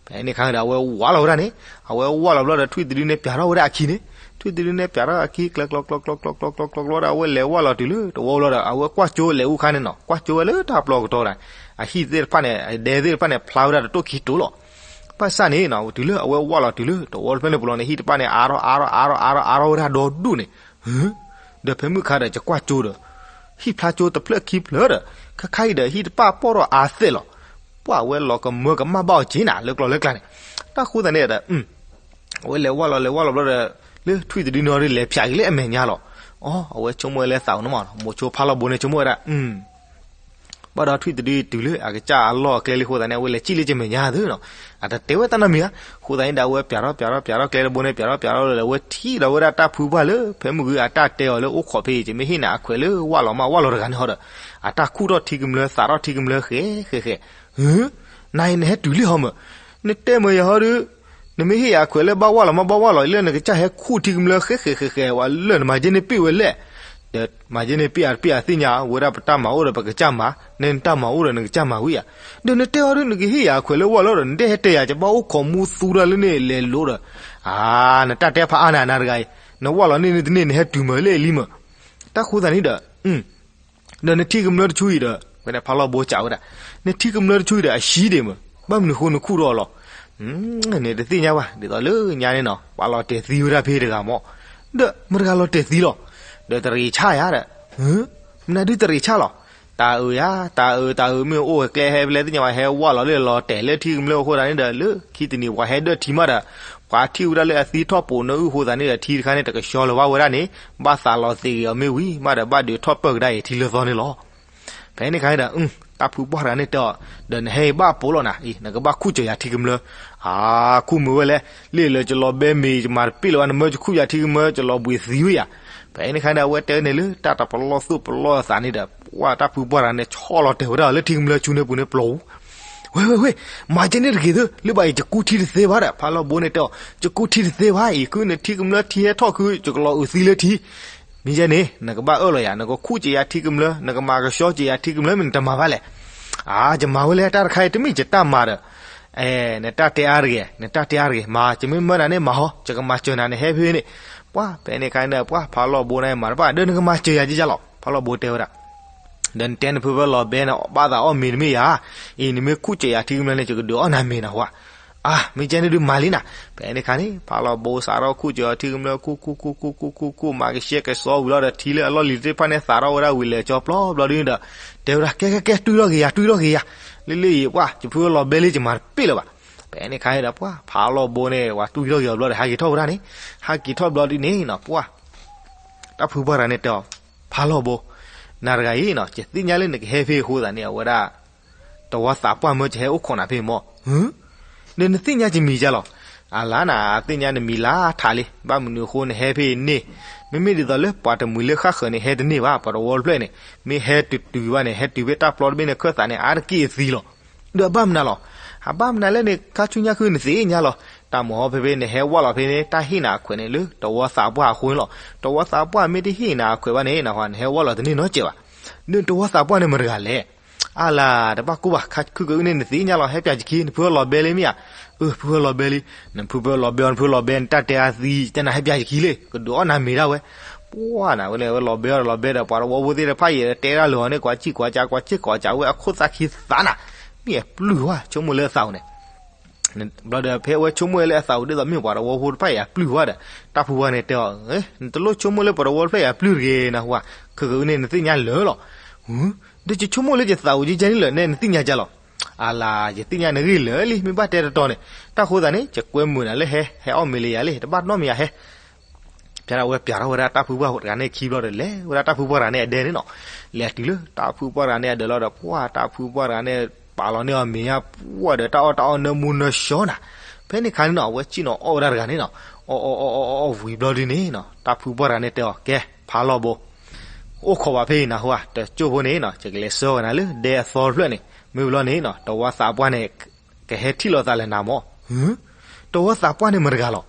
ဖဲန့ၣ်ခါန့ၣ်ဒီး အဝဲဝၢ်လီၤဝဲဒၣ်န့ၣ်, အဝဲဝၢ်လီၤဘျီဒီး ထွံၣ်တဒုန့ၣ်ပၠးထီၣ်ဝဲဒၣ်အခံန့ၣ်, ထွံၣ်တဒုန့ၣ်ပၠးထီၣ်အခံ ကျဲၤကျီကျီကျီကျီကျီကျီကျီဒီး အဝဲလဲၤဝၢ်လီၤတုၤလၢတဝီလီၤဒီး အဝဲကွၢ်ကၠိလဲၤအူခါန့ၣ်နီၤ, ကွၢ်ကၠိဝဲလၢတၢ်ပျီကတီၤဒီး အဟံၣ်သ့ၣ်တဖၣ်န့ၣ် အဒဲသ့ၣ်တဖၣ်န့ၣ် ဖျါဝဲဒၣ်တတိၢ်ခံတိၢ်လီၤ. ဘၣ်ဆၣ်န့ၣ်နီၤ တုၤလၢအဝဲဝၢ်လီၤတုၤလၢတဝီတဖျၢၣ်န့ၣ်ပူၤလီၤန့ၣ် ဟံၣ်တဖၣ်န့ၣ် အါထီၣ်အါထီၣ်အါထီၣ်အါထီၣ်အါထီၣ်ဝဲဒၣ်ဒီဒူၣ်န့ၣ်, ဒီးဖဲမုၢ်ခါဒီး ယကွၢ်ကၠိဒီး ဟံၣ်ဖျါကၠိတဖျၢၣ်ခံဖျၢၣ်ဒီး ခဲခါအံၤဒီး ဟံၣ်တဖၣ်ပီၣ်ထီၣ်အါသဲးလီၤ. ပှၢ်ဝဲလီၤကမၢကမၣ်ဘၣ်အီၤက့ၤနၤ လၢကျီလၢကျါန့ၣ်, တၢ်ဃိသတးန့ၣ်ဒီး အဝဲလဲၤဝၢ်လီၤ လဲၤဝၢ်လီၤဘျီဒီး လၢထွံၣ်တဒုန့ၣ်အီၤဒီး လဲၤဖၠးက့ၤလၢအမဲာ်ညါလီၤ. အီ အဝဲဆိကမိၣ်ဝဲလၢသးအိၣ်န့ၣ်မး မိၤဆိဖးလီၢ်ဘိန့ၣ် ဆိကမိၣ်ဝဲဒၣ် ဘၣ်ဒီးထွံၣ်တဒုတုၤလၢအကစၢ်အလီၢ်အကျဲလံအဃိသတးန့ၣ် အဝဲလဲၤစံၣ်လၢက့ၤမဲာ်ညါသ့နီၤ, အတတဲဝဲတၢ်နီတမံၤဧါ. အဃိသတးန့ၣ်ဒီး အဝဲပၠးထီၣ်ပၠးထီၣ်ပၠးထီၣ်ကျဲတဘိန့ၣ် ပၠးထီၣ်ပၠးထီၣ်ဒီး အဝဲထံၣ်ဒီးဝဲဒၣ်တၢ်ဖုပှၢ်လၢ ဖဲမုၢ်ဂုၤအတၢ်တဲအီၤလၢအိၣ်ခိးဖဲအံၤ ယမ့ၢ်ဟ့ၣ်နၤအခွဲးလၢဝၢ်လီၤမး ဝၢ်လီၤတဂၤန့ၣ်ဟီဒီး အတၢ်ခူၣ်ထီၣ်ထံကမျၢၢ် သးထီၣ်ထံကမျၢၢ်ဃဲးဃဲးဃဲး, နၤအံၤနဟဲတုၤလံဟီမး, နတဲမ့ၢ်ယၤဟီဒီး နမ့ၢ်ဟ့ၣ်ယၤအခွဲးလၢဘၣ်ဝၢ်လီၤမး ဘၣ်ဝၢ်လီၤ လၢနကစၢ်ဟဲခူၣ်ထံကမျၢၢ်ဃဲးဃဲးဃဲးဃဲး ဝဲလၢနမၤကဲန့ၣ်ပ့ၢ်ဝဲလဲၣ်, ဒီးမၤကဲန့ၣ်ပ့ၢ်အါတပ့ၢ်အါသ့ၣ်ညါ ဝဲဒၣ်ပတၢ်မၤအိၣ်ဒီးပကစၢ်မၤ, နဲနတၢ်မၤအိၣ်ဒီးနကစၢ်မၤဝံၤဧါ. ဒီးနတဲအီၤဒီး နကဟ့ၣ်ယၤအခွဲးလၢဝၢ်လီၤဒီး နတဟဲတဲယၤ ယဘၣ်အိၣ်ခိးမူသူဒီးလၢန့ၣ်လဲၤလိၤဒီး, အါ နတၢ်တဲဖးအါနၤနၤတဂၤအံၤ, နဝၢ်လီၤန့ၢ်န့ၢ်တန့ၢ် နဟဲတုၤမးလၢအလံမး. တၢ်ဃိသတးန့ၣ်ဒီး ဒီးနထံကမျၢၢ်တဆူအံၤဒီး ဖဲန့ၣ်ဖးလီၢ်ဘိစံးဝဲဒၣ်, နထံကမျၢၢ်တဆူအံၤဒီးအဟံးဒံးမး, ဘၣ်မနုၤအဃိနခူၣ်ထီၣ်အီၤလီၤ. နတသ့ၣ်ညါဘၣ် ဒ်သိးလၢညါန့ၣ်နီၤ ပှၤလီၤတဲာ်သံဝဲဒၣ်ဖဲတဂၤမး, ဒီးမတၤတဂၤလီၤတဲာ်သံလီၤ. ဒီးတရံးဆၣ်ယၤဒီး, မနုၤဒုတရံးဆၣ်လီၤ. တၤအုးယၤ တၤအုး တၤအုးမ့ၢ်အိၣ်ဝဲကျဲဟဲဖဲလဲၣ်သ့ၣ်ညါဘၣ် ဟဲဝၢ်လီၤလၢလီၤတဲာ်လၢထံကမျၢၢ်အဃိသတးန့ၣ်ဒီး လၢခံတနံၤပှၤဟဲဒၢၣ်ထံမးဒီး ပှၤထံၣ်ဝဲဒၣ်လၢအသံထီၣ်ပိာ်နၢအုၣ်အဃိသတးန့ၣ်ဒီး ထံတခါန့ၣ် တကဆှီလၢၤဘၣ်ဝဲဒၣ်န့ၣ် ဘၣ်သးလီၤသ့ၣ်ဂ့ၤအီၤမ့ၢ်ဝံၤမးဒီး ဘၣ်ဒုးထီၣ်ပၢၢ်ကဒါအံၤထံလၢသီန့ၣ်လီၤ. ဖဲန့ၣ်ခါန့ၣ်ဒီး တၢ်ဖုပှၢ်တဂၤန့ၣ်တဲအီၤ, ဒီးနဟဲအံၤဘၣ်ပိာ်လီၤနၤအံၤ နကဘၣ်ခူၣ်စၢၤယၤထံကမျၢၢ်. အါ ခူၣ်မုာ်ဝဲလဲၣ်, လ့ၣ်လၢယလီၤဘဲမ့ၤ ယမၤတပ့ၢ်လၢၤဘၣ် နမၢယခူၣ်ယၤထံကမျၢၢ် ယလီၤဘှံးသံဝဲယၤ. ဖဲန့ၣ်ခါန့ၣ် အဝဲတဲန့ၣ်လၢတၢ်တပလီၢ်သူၣ်ပလီၢ်သးန့ၣ်ဒီး ပှၢ်တၢ်ဖုပှၢ်တဂၤန့ၣ် ဆီလီၤတဲာ်ဝဲဒၣ်လၢထံကမျၢၢ်ဆူန့ၣ်ပူၤန့ၣ်ပျီၤ, ဝဲ ဝဲ ဝဲ မၤကဲန့ၣ်တဂ့ၤသၢ လၢဘၣ်အံၤ ယကူထံတသ့ဘၣ်ဒီး ဖးလီၢ်ဘိန့ၣ်တဲအီၤ ယကူထံတသ့ဘၣ်အံၤ ခုနထံကမျၢၢ်ထံဟဲထီၣ်ခု ယကလီၤအုးသံလၢထံ မ့ၢ်ယဲန့ၣ် နကဘၣ်အၢၣ်လီၤယၤ နကခူၣ်စၢၤယၤထံကမျၢၢ် နကမၤကဆှီစၢၤယၤထံကမျၢၢ်မ့ၢ်နတမၤဘၣ်လဲၣ်. အါ ယမၤဝဲလဲၣ် တၢ်တခါအံၤ တမ့ၢ်ယတၢ်မၤဒီး အဲ နတၢ်တဲအါတဂ့ၤ နတၢ်တဲအါတဂ့ၤ မၤ ယမ့ၢ်မၢနၤန့ၣ်မၤဟီ ယကမၤစၢၤနၤန့ၣ် ဟဲဖဲန့ၣ်. ပှၢ် ဖဲန့ၣ်ခါန့ၣ် ပှၢ် ဖးလီၢ်ဘိန့ၣ် မၤတဘၣ် ဒီးနကမၤစၢၤယၤကယါလီၤ ဖးလီၢ်ဘိတဲဝဲဒၣ် ဒီးနတဲနဖုဖၢလီၤဘဲန့ၣ် ဘၣ်သးအီၣ်မ့ၤတမ့ၢ်ယၤ, အံၤ နမ့ၢ်ခူၣ်စၢၤယၤထံကမျၢၢ်န့ၣ် ယကဒုးအီၣ်နၤမ့ၤနဟူဧါ. အါ မ့ၢ်ကဲန့ၣ်ဒုးမၤလံနၤ. ဖဲန့ၣ်ခါန့ၣ် ဖးလီၢ်ဘိစးထီၣ်ခူၣ်စၢၤအီၤထံကမျၢၢ် ခူၣ်ခူၣ်ခူၣ်ခူၣ်ခူၣ်ခူၣ်ခူၣ် မၤကဆှဲကဆှီဝံၤလီၤဒီး ထံလၢအလီၢ်လံၤသ့ၣ်တဖၣ်န့ၣ် သးထီၣ်ဝဲဒၣ်ဝံၤလဲၤကၠီပျီဘျီဒုန့ၣ်ဒီး တဲဝဲဒၣ် ကဲကဲကဲ တွံၢ်ထီၣ်က့ၤယၤ တွံၢ်ထီၣ်က့ၤယၤ, လၢလၢအံၤ ပှၢ် ယဖုဖၢလီၤဘဲလံ ယမၤတပ့ၢ်လၢၤဘၣ်. ဖဲန့ၣ်ခါန့ၣ်ဒီး ပှၢ် ဖးလီၢ်ဘိန့ၣ် ပှၤတွံၢ်ထီၣ်က့ၤအီၤဘျီဒီး ဟးက့ၤထီၣ်ဝဲဒၣ်န့ၣ်, ဟးက့ၤထီၣ်ဘျီဒုန့ၣ်နီၤ ပှၢ် တၢ်ဖုပှၢ်တဂၤန့ၣ်တဲအီၤ, ဖးလီၢ်ဘိ, နၤတဂၤအံၤနီၤ ယသ့ၣ်ညါလၢနကဟဲဖဲအဃိသတးန့ၣ် အဝဲဒၣ် တဝီသးပှၢ်မၢယဟဲအိၣ်ခိးနၤဖဲမၢ်, ဒီးနသ့ၣ်ညါယမံၤကလီၤ. အလါနၤ အသ့ၣ်ညါနမံၤလါထးလံ, ဘၣ်မနုၤအဃိနဟဲဖဲအန့ၣ်, မ့မ့ၢ်ဒ်သိးလၢပှၤတမှံၤလၢဃၣ်ဃၢၤန့ၣ် ဟဲတန့ၢ်ဘၣ်, ပှၤတဝီတဖျၢၣ်န့ၣ် မ့ၢ်ဟဲတုၤတုၤဘၣ်န့ၣ် ဟဲတုၤဖဲတၢ်ပျီတဘ့ၣ်န့ၣ် ခၢၣ်သးန့ၣ် အါတက့ၢ်အသံလီၤ. ဒီးအဘၣ်မနုၤလီၤ, အဘၣ်မနုၤလဲၣ်န့ၣ် ခါဆူညါဃုနသ့ၣ်ညါလီၤ. တၢ်မၤဟီဖဲဖဲနဟဲဝၢ်လီၤဖဲန့ၣ် တၢ်ဟ့ၣ်နၤအခွဲးန့ၣ် လၢတဝီသးပှၢ်အဃိန့ၣ်လီၤ. တဝီသးပှၢ်မ့ၢ်တဟ့ၣ်နၤအခွဲးဘၣ်န့ၣ် နဟဲဝၢ်လီၤတန့ၢ်နီတစဲးဘၣ်. ဒီးတဝီသးပှၢ်န့ၣ်မတၤတဂၤလဲၣ်. အါလါ တဘၣ်ကိၢ်ဘၣ်, ခါခုကနံၣ်န့ၣ် နသ့ၣ်ညါလီၤ, ဟဲပၠးယခံ, နဖုဖၢလီၤဘဲလံမ့ၢ်ဧါ. အၢ ဖုဖၢလီၤဘဲလံ. နဖုဖၢလီၤဘဲအီၤ နဖုဖၢလီၤဘဲ နတၢ်တဲအါသံ, တဲနၤဟဲပၠးယခံလံ, ကဒုးအီၣ်နၤမ့ၤဒၣ်ဝဲ. ပှၢ်နၤဝဲန့ၣ် အဝဲလီၤဘဲအီၤဒီးလီၤဘဲဒီး ပှၤတဝီဖိသ့ၣ်တဖၣ်အံၤ တဲဒၣ်လၢအီၤန့ၣ် ကွၢ်စံၣ်ကွၢ်စး ကွၢ်စံၣ်ကွၢ်စးဝဲအခိၣ်သးခံသးနၤ, မ့ၢ်အပျုၢ်ဝဲ ဆိကမိၣ်လၢအသးအိၣ်န့ၣ် ဘျီဒီး ဖဲအဝဲဆိကမိၣ်ဝဲလၢအသးအိၣ် ဒ်သိးမ့ၢ်ပှၤတဝီဖိတဖၣ်အံၤအပျုၢ်ဝဲဒီး တၢ်ဖုပှၢ်န့ၣ်တဲအီၤ, နတလိၣ်ဆိကမိၣ်လၢပှၤတဝီတဖၣ်အံၤအပျုၢ်တဂ့ၤ နဟူဧါ, ခဲကနံၣ်န့ၣ် နသ့ၣ်ညါလၢာ်လီၤ. ဒီးယဆိကမိၣ်လၢယသးအိၣ်ကကဲန့ၣ်လၢာ်န့ၣ် နသ့ၣ်ညါကလီၤ. အလါ ယသ့ၣ်ညါနဂ့ၢ်လၢာ်လံ မ့ၢ်ဘၣ်တဲတတီၤန့ၣ်, တၢ်ဃိသးန့ၣ် ယကွဲမုာ်နၤလၢဟဲ ဟဲအီၣ်မ့ၤလၢယၤလံ တဘၣ်နီတမံၤယၤဟဲ ဖဲဒၣ်ဝဲပၠးထီၣ်ဝဲဒၣ်တၢ်ဖုပှၢ်တဂၤန့ၣ်ခံဘျီဒီး လဲၤဝဲဒၣ်တၢ်ဖုပှၢ်တဂၤန့ၣ်အဒဲန့ၣ်နီၤ, လဲၤတုၤလၢတၢ်ဖုပှၢ်တဂၤန့ၣ်အဒၢးလီၤဒီး ပှၢ်တၢ်ဖုပှၢ်တဂၤန့ၣ် ပာ်လီၤန့ၢ်အီၤမ့ၤညါပှၢ်ဒီး တၢ်အီၣ်တၢ်အီၣ်နၢမူနၢဆှီနၤ, ဖဲန့ၣ်ခါန့ၣ်နီၤ အဝဲစံၣ်နီၤအီၣ်ဝဲဒၣ်တဂၤန့ၣ်နီၤ, အီၣ်အီၣ်အီၣ်အီၣ်အီၣ်ဝံၤဘျီဒုန့ၣ်နီၤ တၢ်ဖုပှၢ်တဂၤန့ၣ်တဲအီၤ ကဲ ဖးလီၢ်ဘိ အိၣ်ခိးဘၣ်ဖဲအံၤနဟူဧါ, တစိၢ်ဖိန့ၣ်နီၤ ယကလဲၤဆှၢဝဲနၤလၢဒဲအသီတဖျၢၣ်န့ၣ်, မ့ၢ်ဘျီန့ၣ်နီၤ တဝီသးပှၢ်န့ၣ် ကဟဲထံၣ်လိာ်သးလၢနၤမၢ်, ဟု တဝီသးပှၢ်န့ၣ်မတၤတဂၤလီၤ.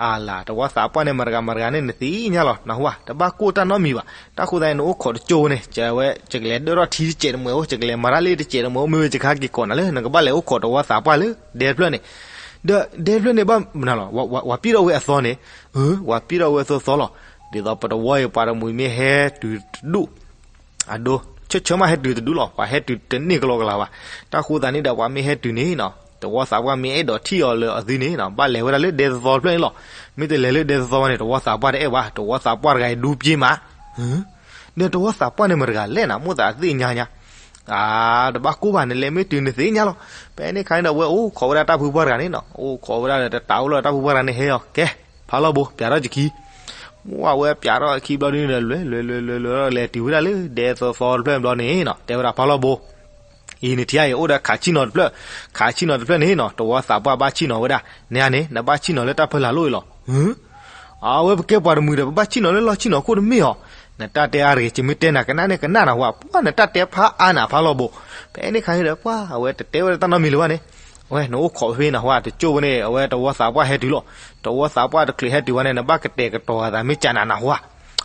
အလၤ တဝီသးပှၢ်န့ၣ်မတၤတဂၤမတၤတဂၤန့ၣ် နသ့ၣ်ညါလီၤ နဟူဧါ, တဘၣ်ကိၢ်တၢ်နီတမံၤဘၣ်. တၢ်ဃိသတးန့ၣ် နအိၣ်ခိးတကၠိဝဲန့ၣ် ဝဲ ယကလဲၤဒၢၣ်ထီၣ်ထံတစဲးတမှဲၤအိၣ်, ယကလဲၤမၤတၢ်လၢတစဲးတမှဲၤအိၣ်, မ့ၢ်ဝဲယကဟဲက့ၤကိးနၤလၢ နကဘၣ်လဲၤအိၣ်ခိးတဝီသးပှၢ်လၢဒဲတဖျၢၣ်န့ၣ်. ဒီးဒဲတဖျၢၣ်န့ၣ်ဘၣ်မနုၤလီၤ, ဝၤပျံၢ်ထီၣ်ဝဲအသီန့ၣ်, ဝၤပျံၢ်ထီၣ်ဝဲအသီသီလီၤ. ဒ်သိးပတဝီအံၤ ပှၤတမှံၤမ့ၢ်ဟဲတုၤတဒူၣ် အဒိ ဆၢဆၢမးဟဲတုၤတဒူၣ်လီၤ, ပှၤဟဲတုၤတန့ၢ်ကလီကလီဘၣ်. တၢ်ဃိသတးန့ၣ်ဒီး ပှၤမ့ၢ်ဟဲတုၤန့ၣ်နီၤ, တဝီသးပှၢ်မ့ၢ်အဲၣ်ဒိးထံၣ်အီၤလၢအသုန့ၣ်နီၤ, ဘၣ်လဲၤဝဲဒၣ်လၢဒဲသီတဖျၢၣ်န့ၣ်လီၤ. မ့ၢ်တလဲၤလၢဒဲသီဘၣ်န့ၣ် တဝီသးပှၢ်တအဲၣ်ဘၣ်, တဝီသးပှၢ်တဂၤအံၤဒူပျ့ၤမး. ဒီးတဝီသးပှၢ်န့ၣ်မတၤတဂၤလဲၣ်နၤ, မိၣ်သးသ့ၣ်ညါညါ အါ တဘၣ်ကိၢ်ဘၣ်, နလဲၤမ့ၢ်တုၤနသ့ၣ်ညါလီၤ. ဖဲန့ၣ်ခါန့ၣ်ဒီး အဝဲအိၣ်ခိးဝဲဒၣ်တၢ်ဖုပှၢ်တဂၤန့ၣ်နီၤ, အိၣ်ခိးဝဲဒၣ်ဒီးတတးအိၣ်လီၤ, တၢ်ဖုပှၢ်တဂၤန့ၣ်ဟဲအီၤ, ကဲ ဖးလီၤဘိ ပၠးထီၣ်ယခံ. ဝဲပၠးထီၣ်ခံဘျီဒ်န့ၣ်ဒီး လဲၤလဲၤလဲၤလဲၤလဲၤ လဲၤတုၤဝဲဒၣ်လၢဒဲသီသီတဖျၢၣ်ဘျီန့ၣ်နီၤ, တဲဝဲဒၣ် ဖးလီၤဘိ အံၤန့ၣ်ထံၣ်အံၤ အိၣ်ဒီးခးဆံၣ်နီၤတဖျၢၣ်, ခးဆံၣ်နီၤတဖျၢၣ်န့ၣ်နီၤ, တဝီသးပှၢ်ဘၣ်ဆံၣ်နီၤဝဲဒၣ်, န့ၣ်ဧါန့ၣ် နဘၣ်ဆံၣ်နီၤလၢတၢ်ဖၢလာ်လိၣ်အံၤလီၤ. အဝဲပကဲပှၤတမှံၤဒီး ပဘၣ်ဆံၣ်နီၤလၢလီၢ်ဆံၣ်နီၤခိၣ်တမ့ၢ်အီၤ. နတၢ်တဲအါတဂ့ၤ, ယမ့ၢ်တဲနၤကနၣ်န့ၣ်ကနၣ်နဟူဧါ, ပှၢ် နတၢ်တဲဖးအါနၤ ဖးလီၤဘိ. ဖဲန့ၣ်ခါန့ၣ်ဒီး ပှၢ် အဝဲတတဲဝဲဒၣ်တၢ်နီတမံၤလၢၤဘၣ်န့ၣ်, အဝဲနအိၣ်ခိးဖဲနဟူဧါ, တကၠိဝဲန့ၣ် အဝဲတဝီသးပှၢ်ဟဲတုၤလီၤ. တဝီသးပှၢ်တချုးဟဲတုၤဘၣ်န့ၣ် နဘၣ်ကတဲာ်ကတီၤအသး မ့ၢ်ကနးနဟူဧါ.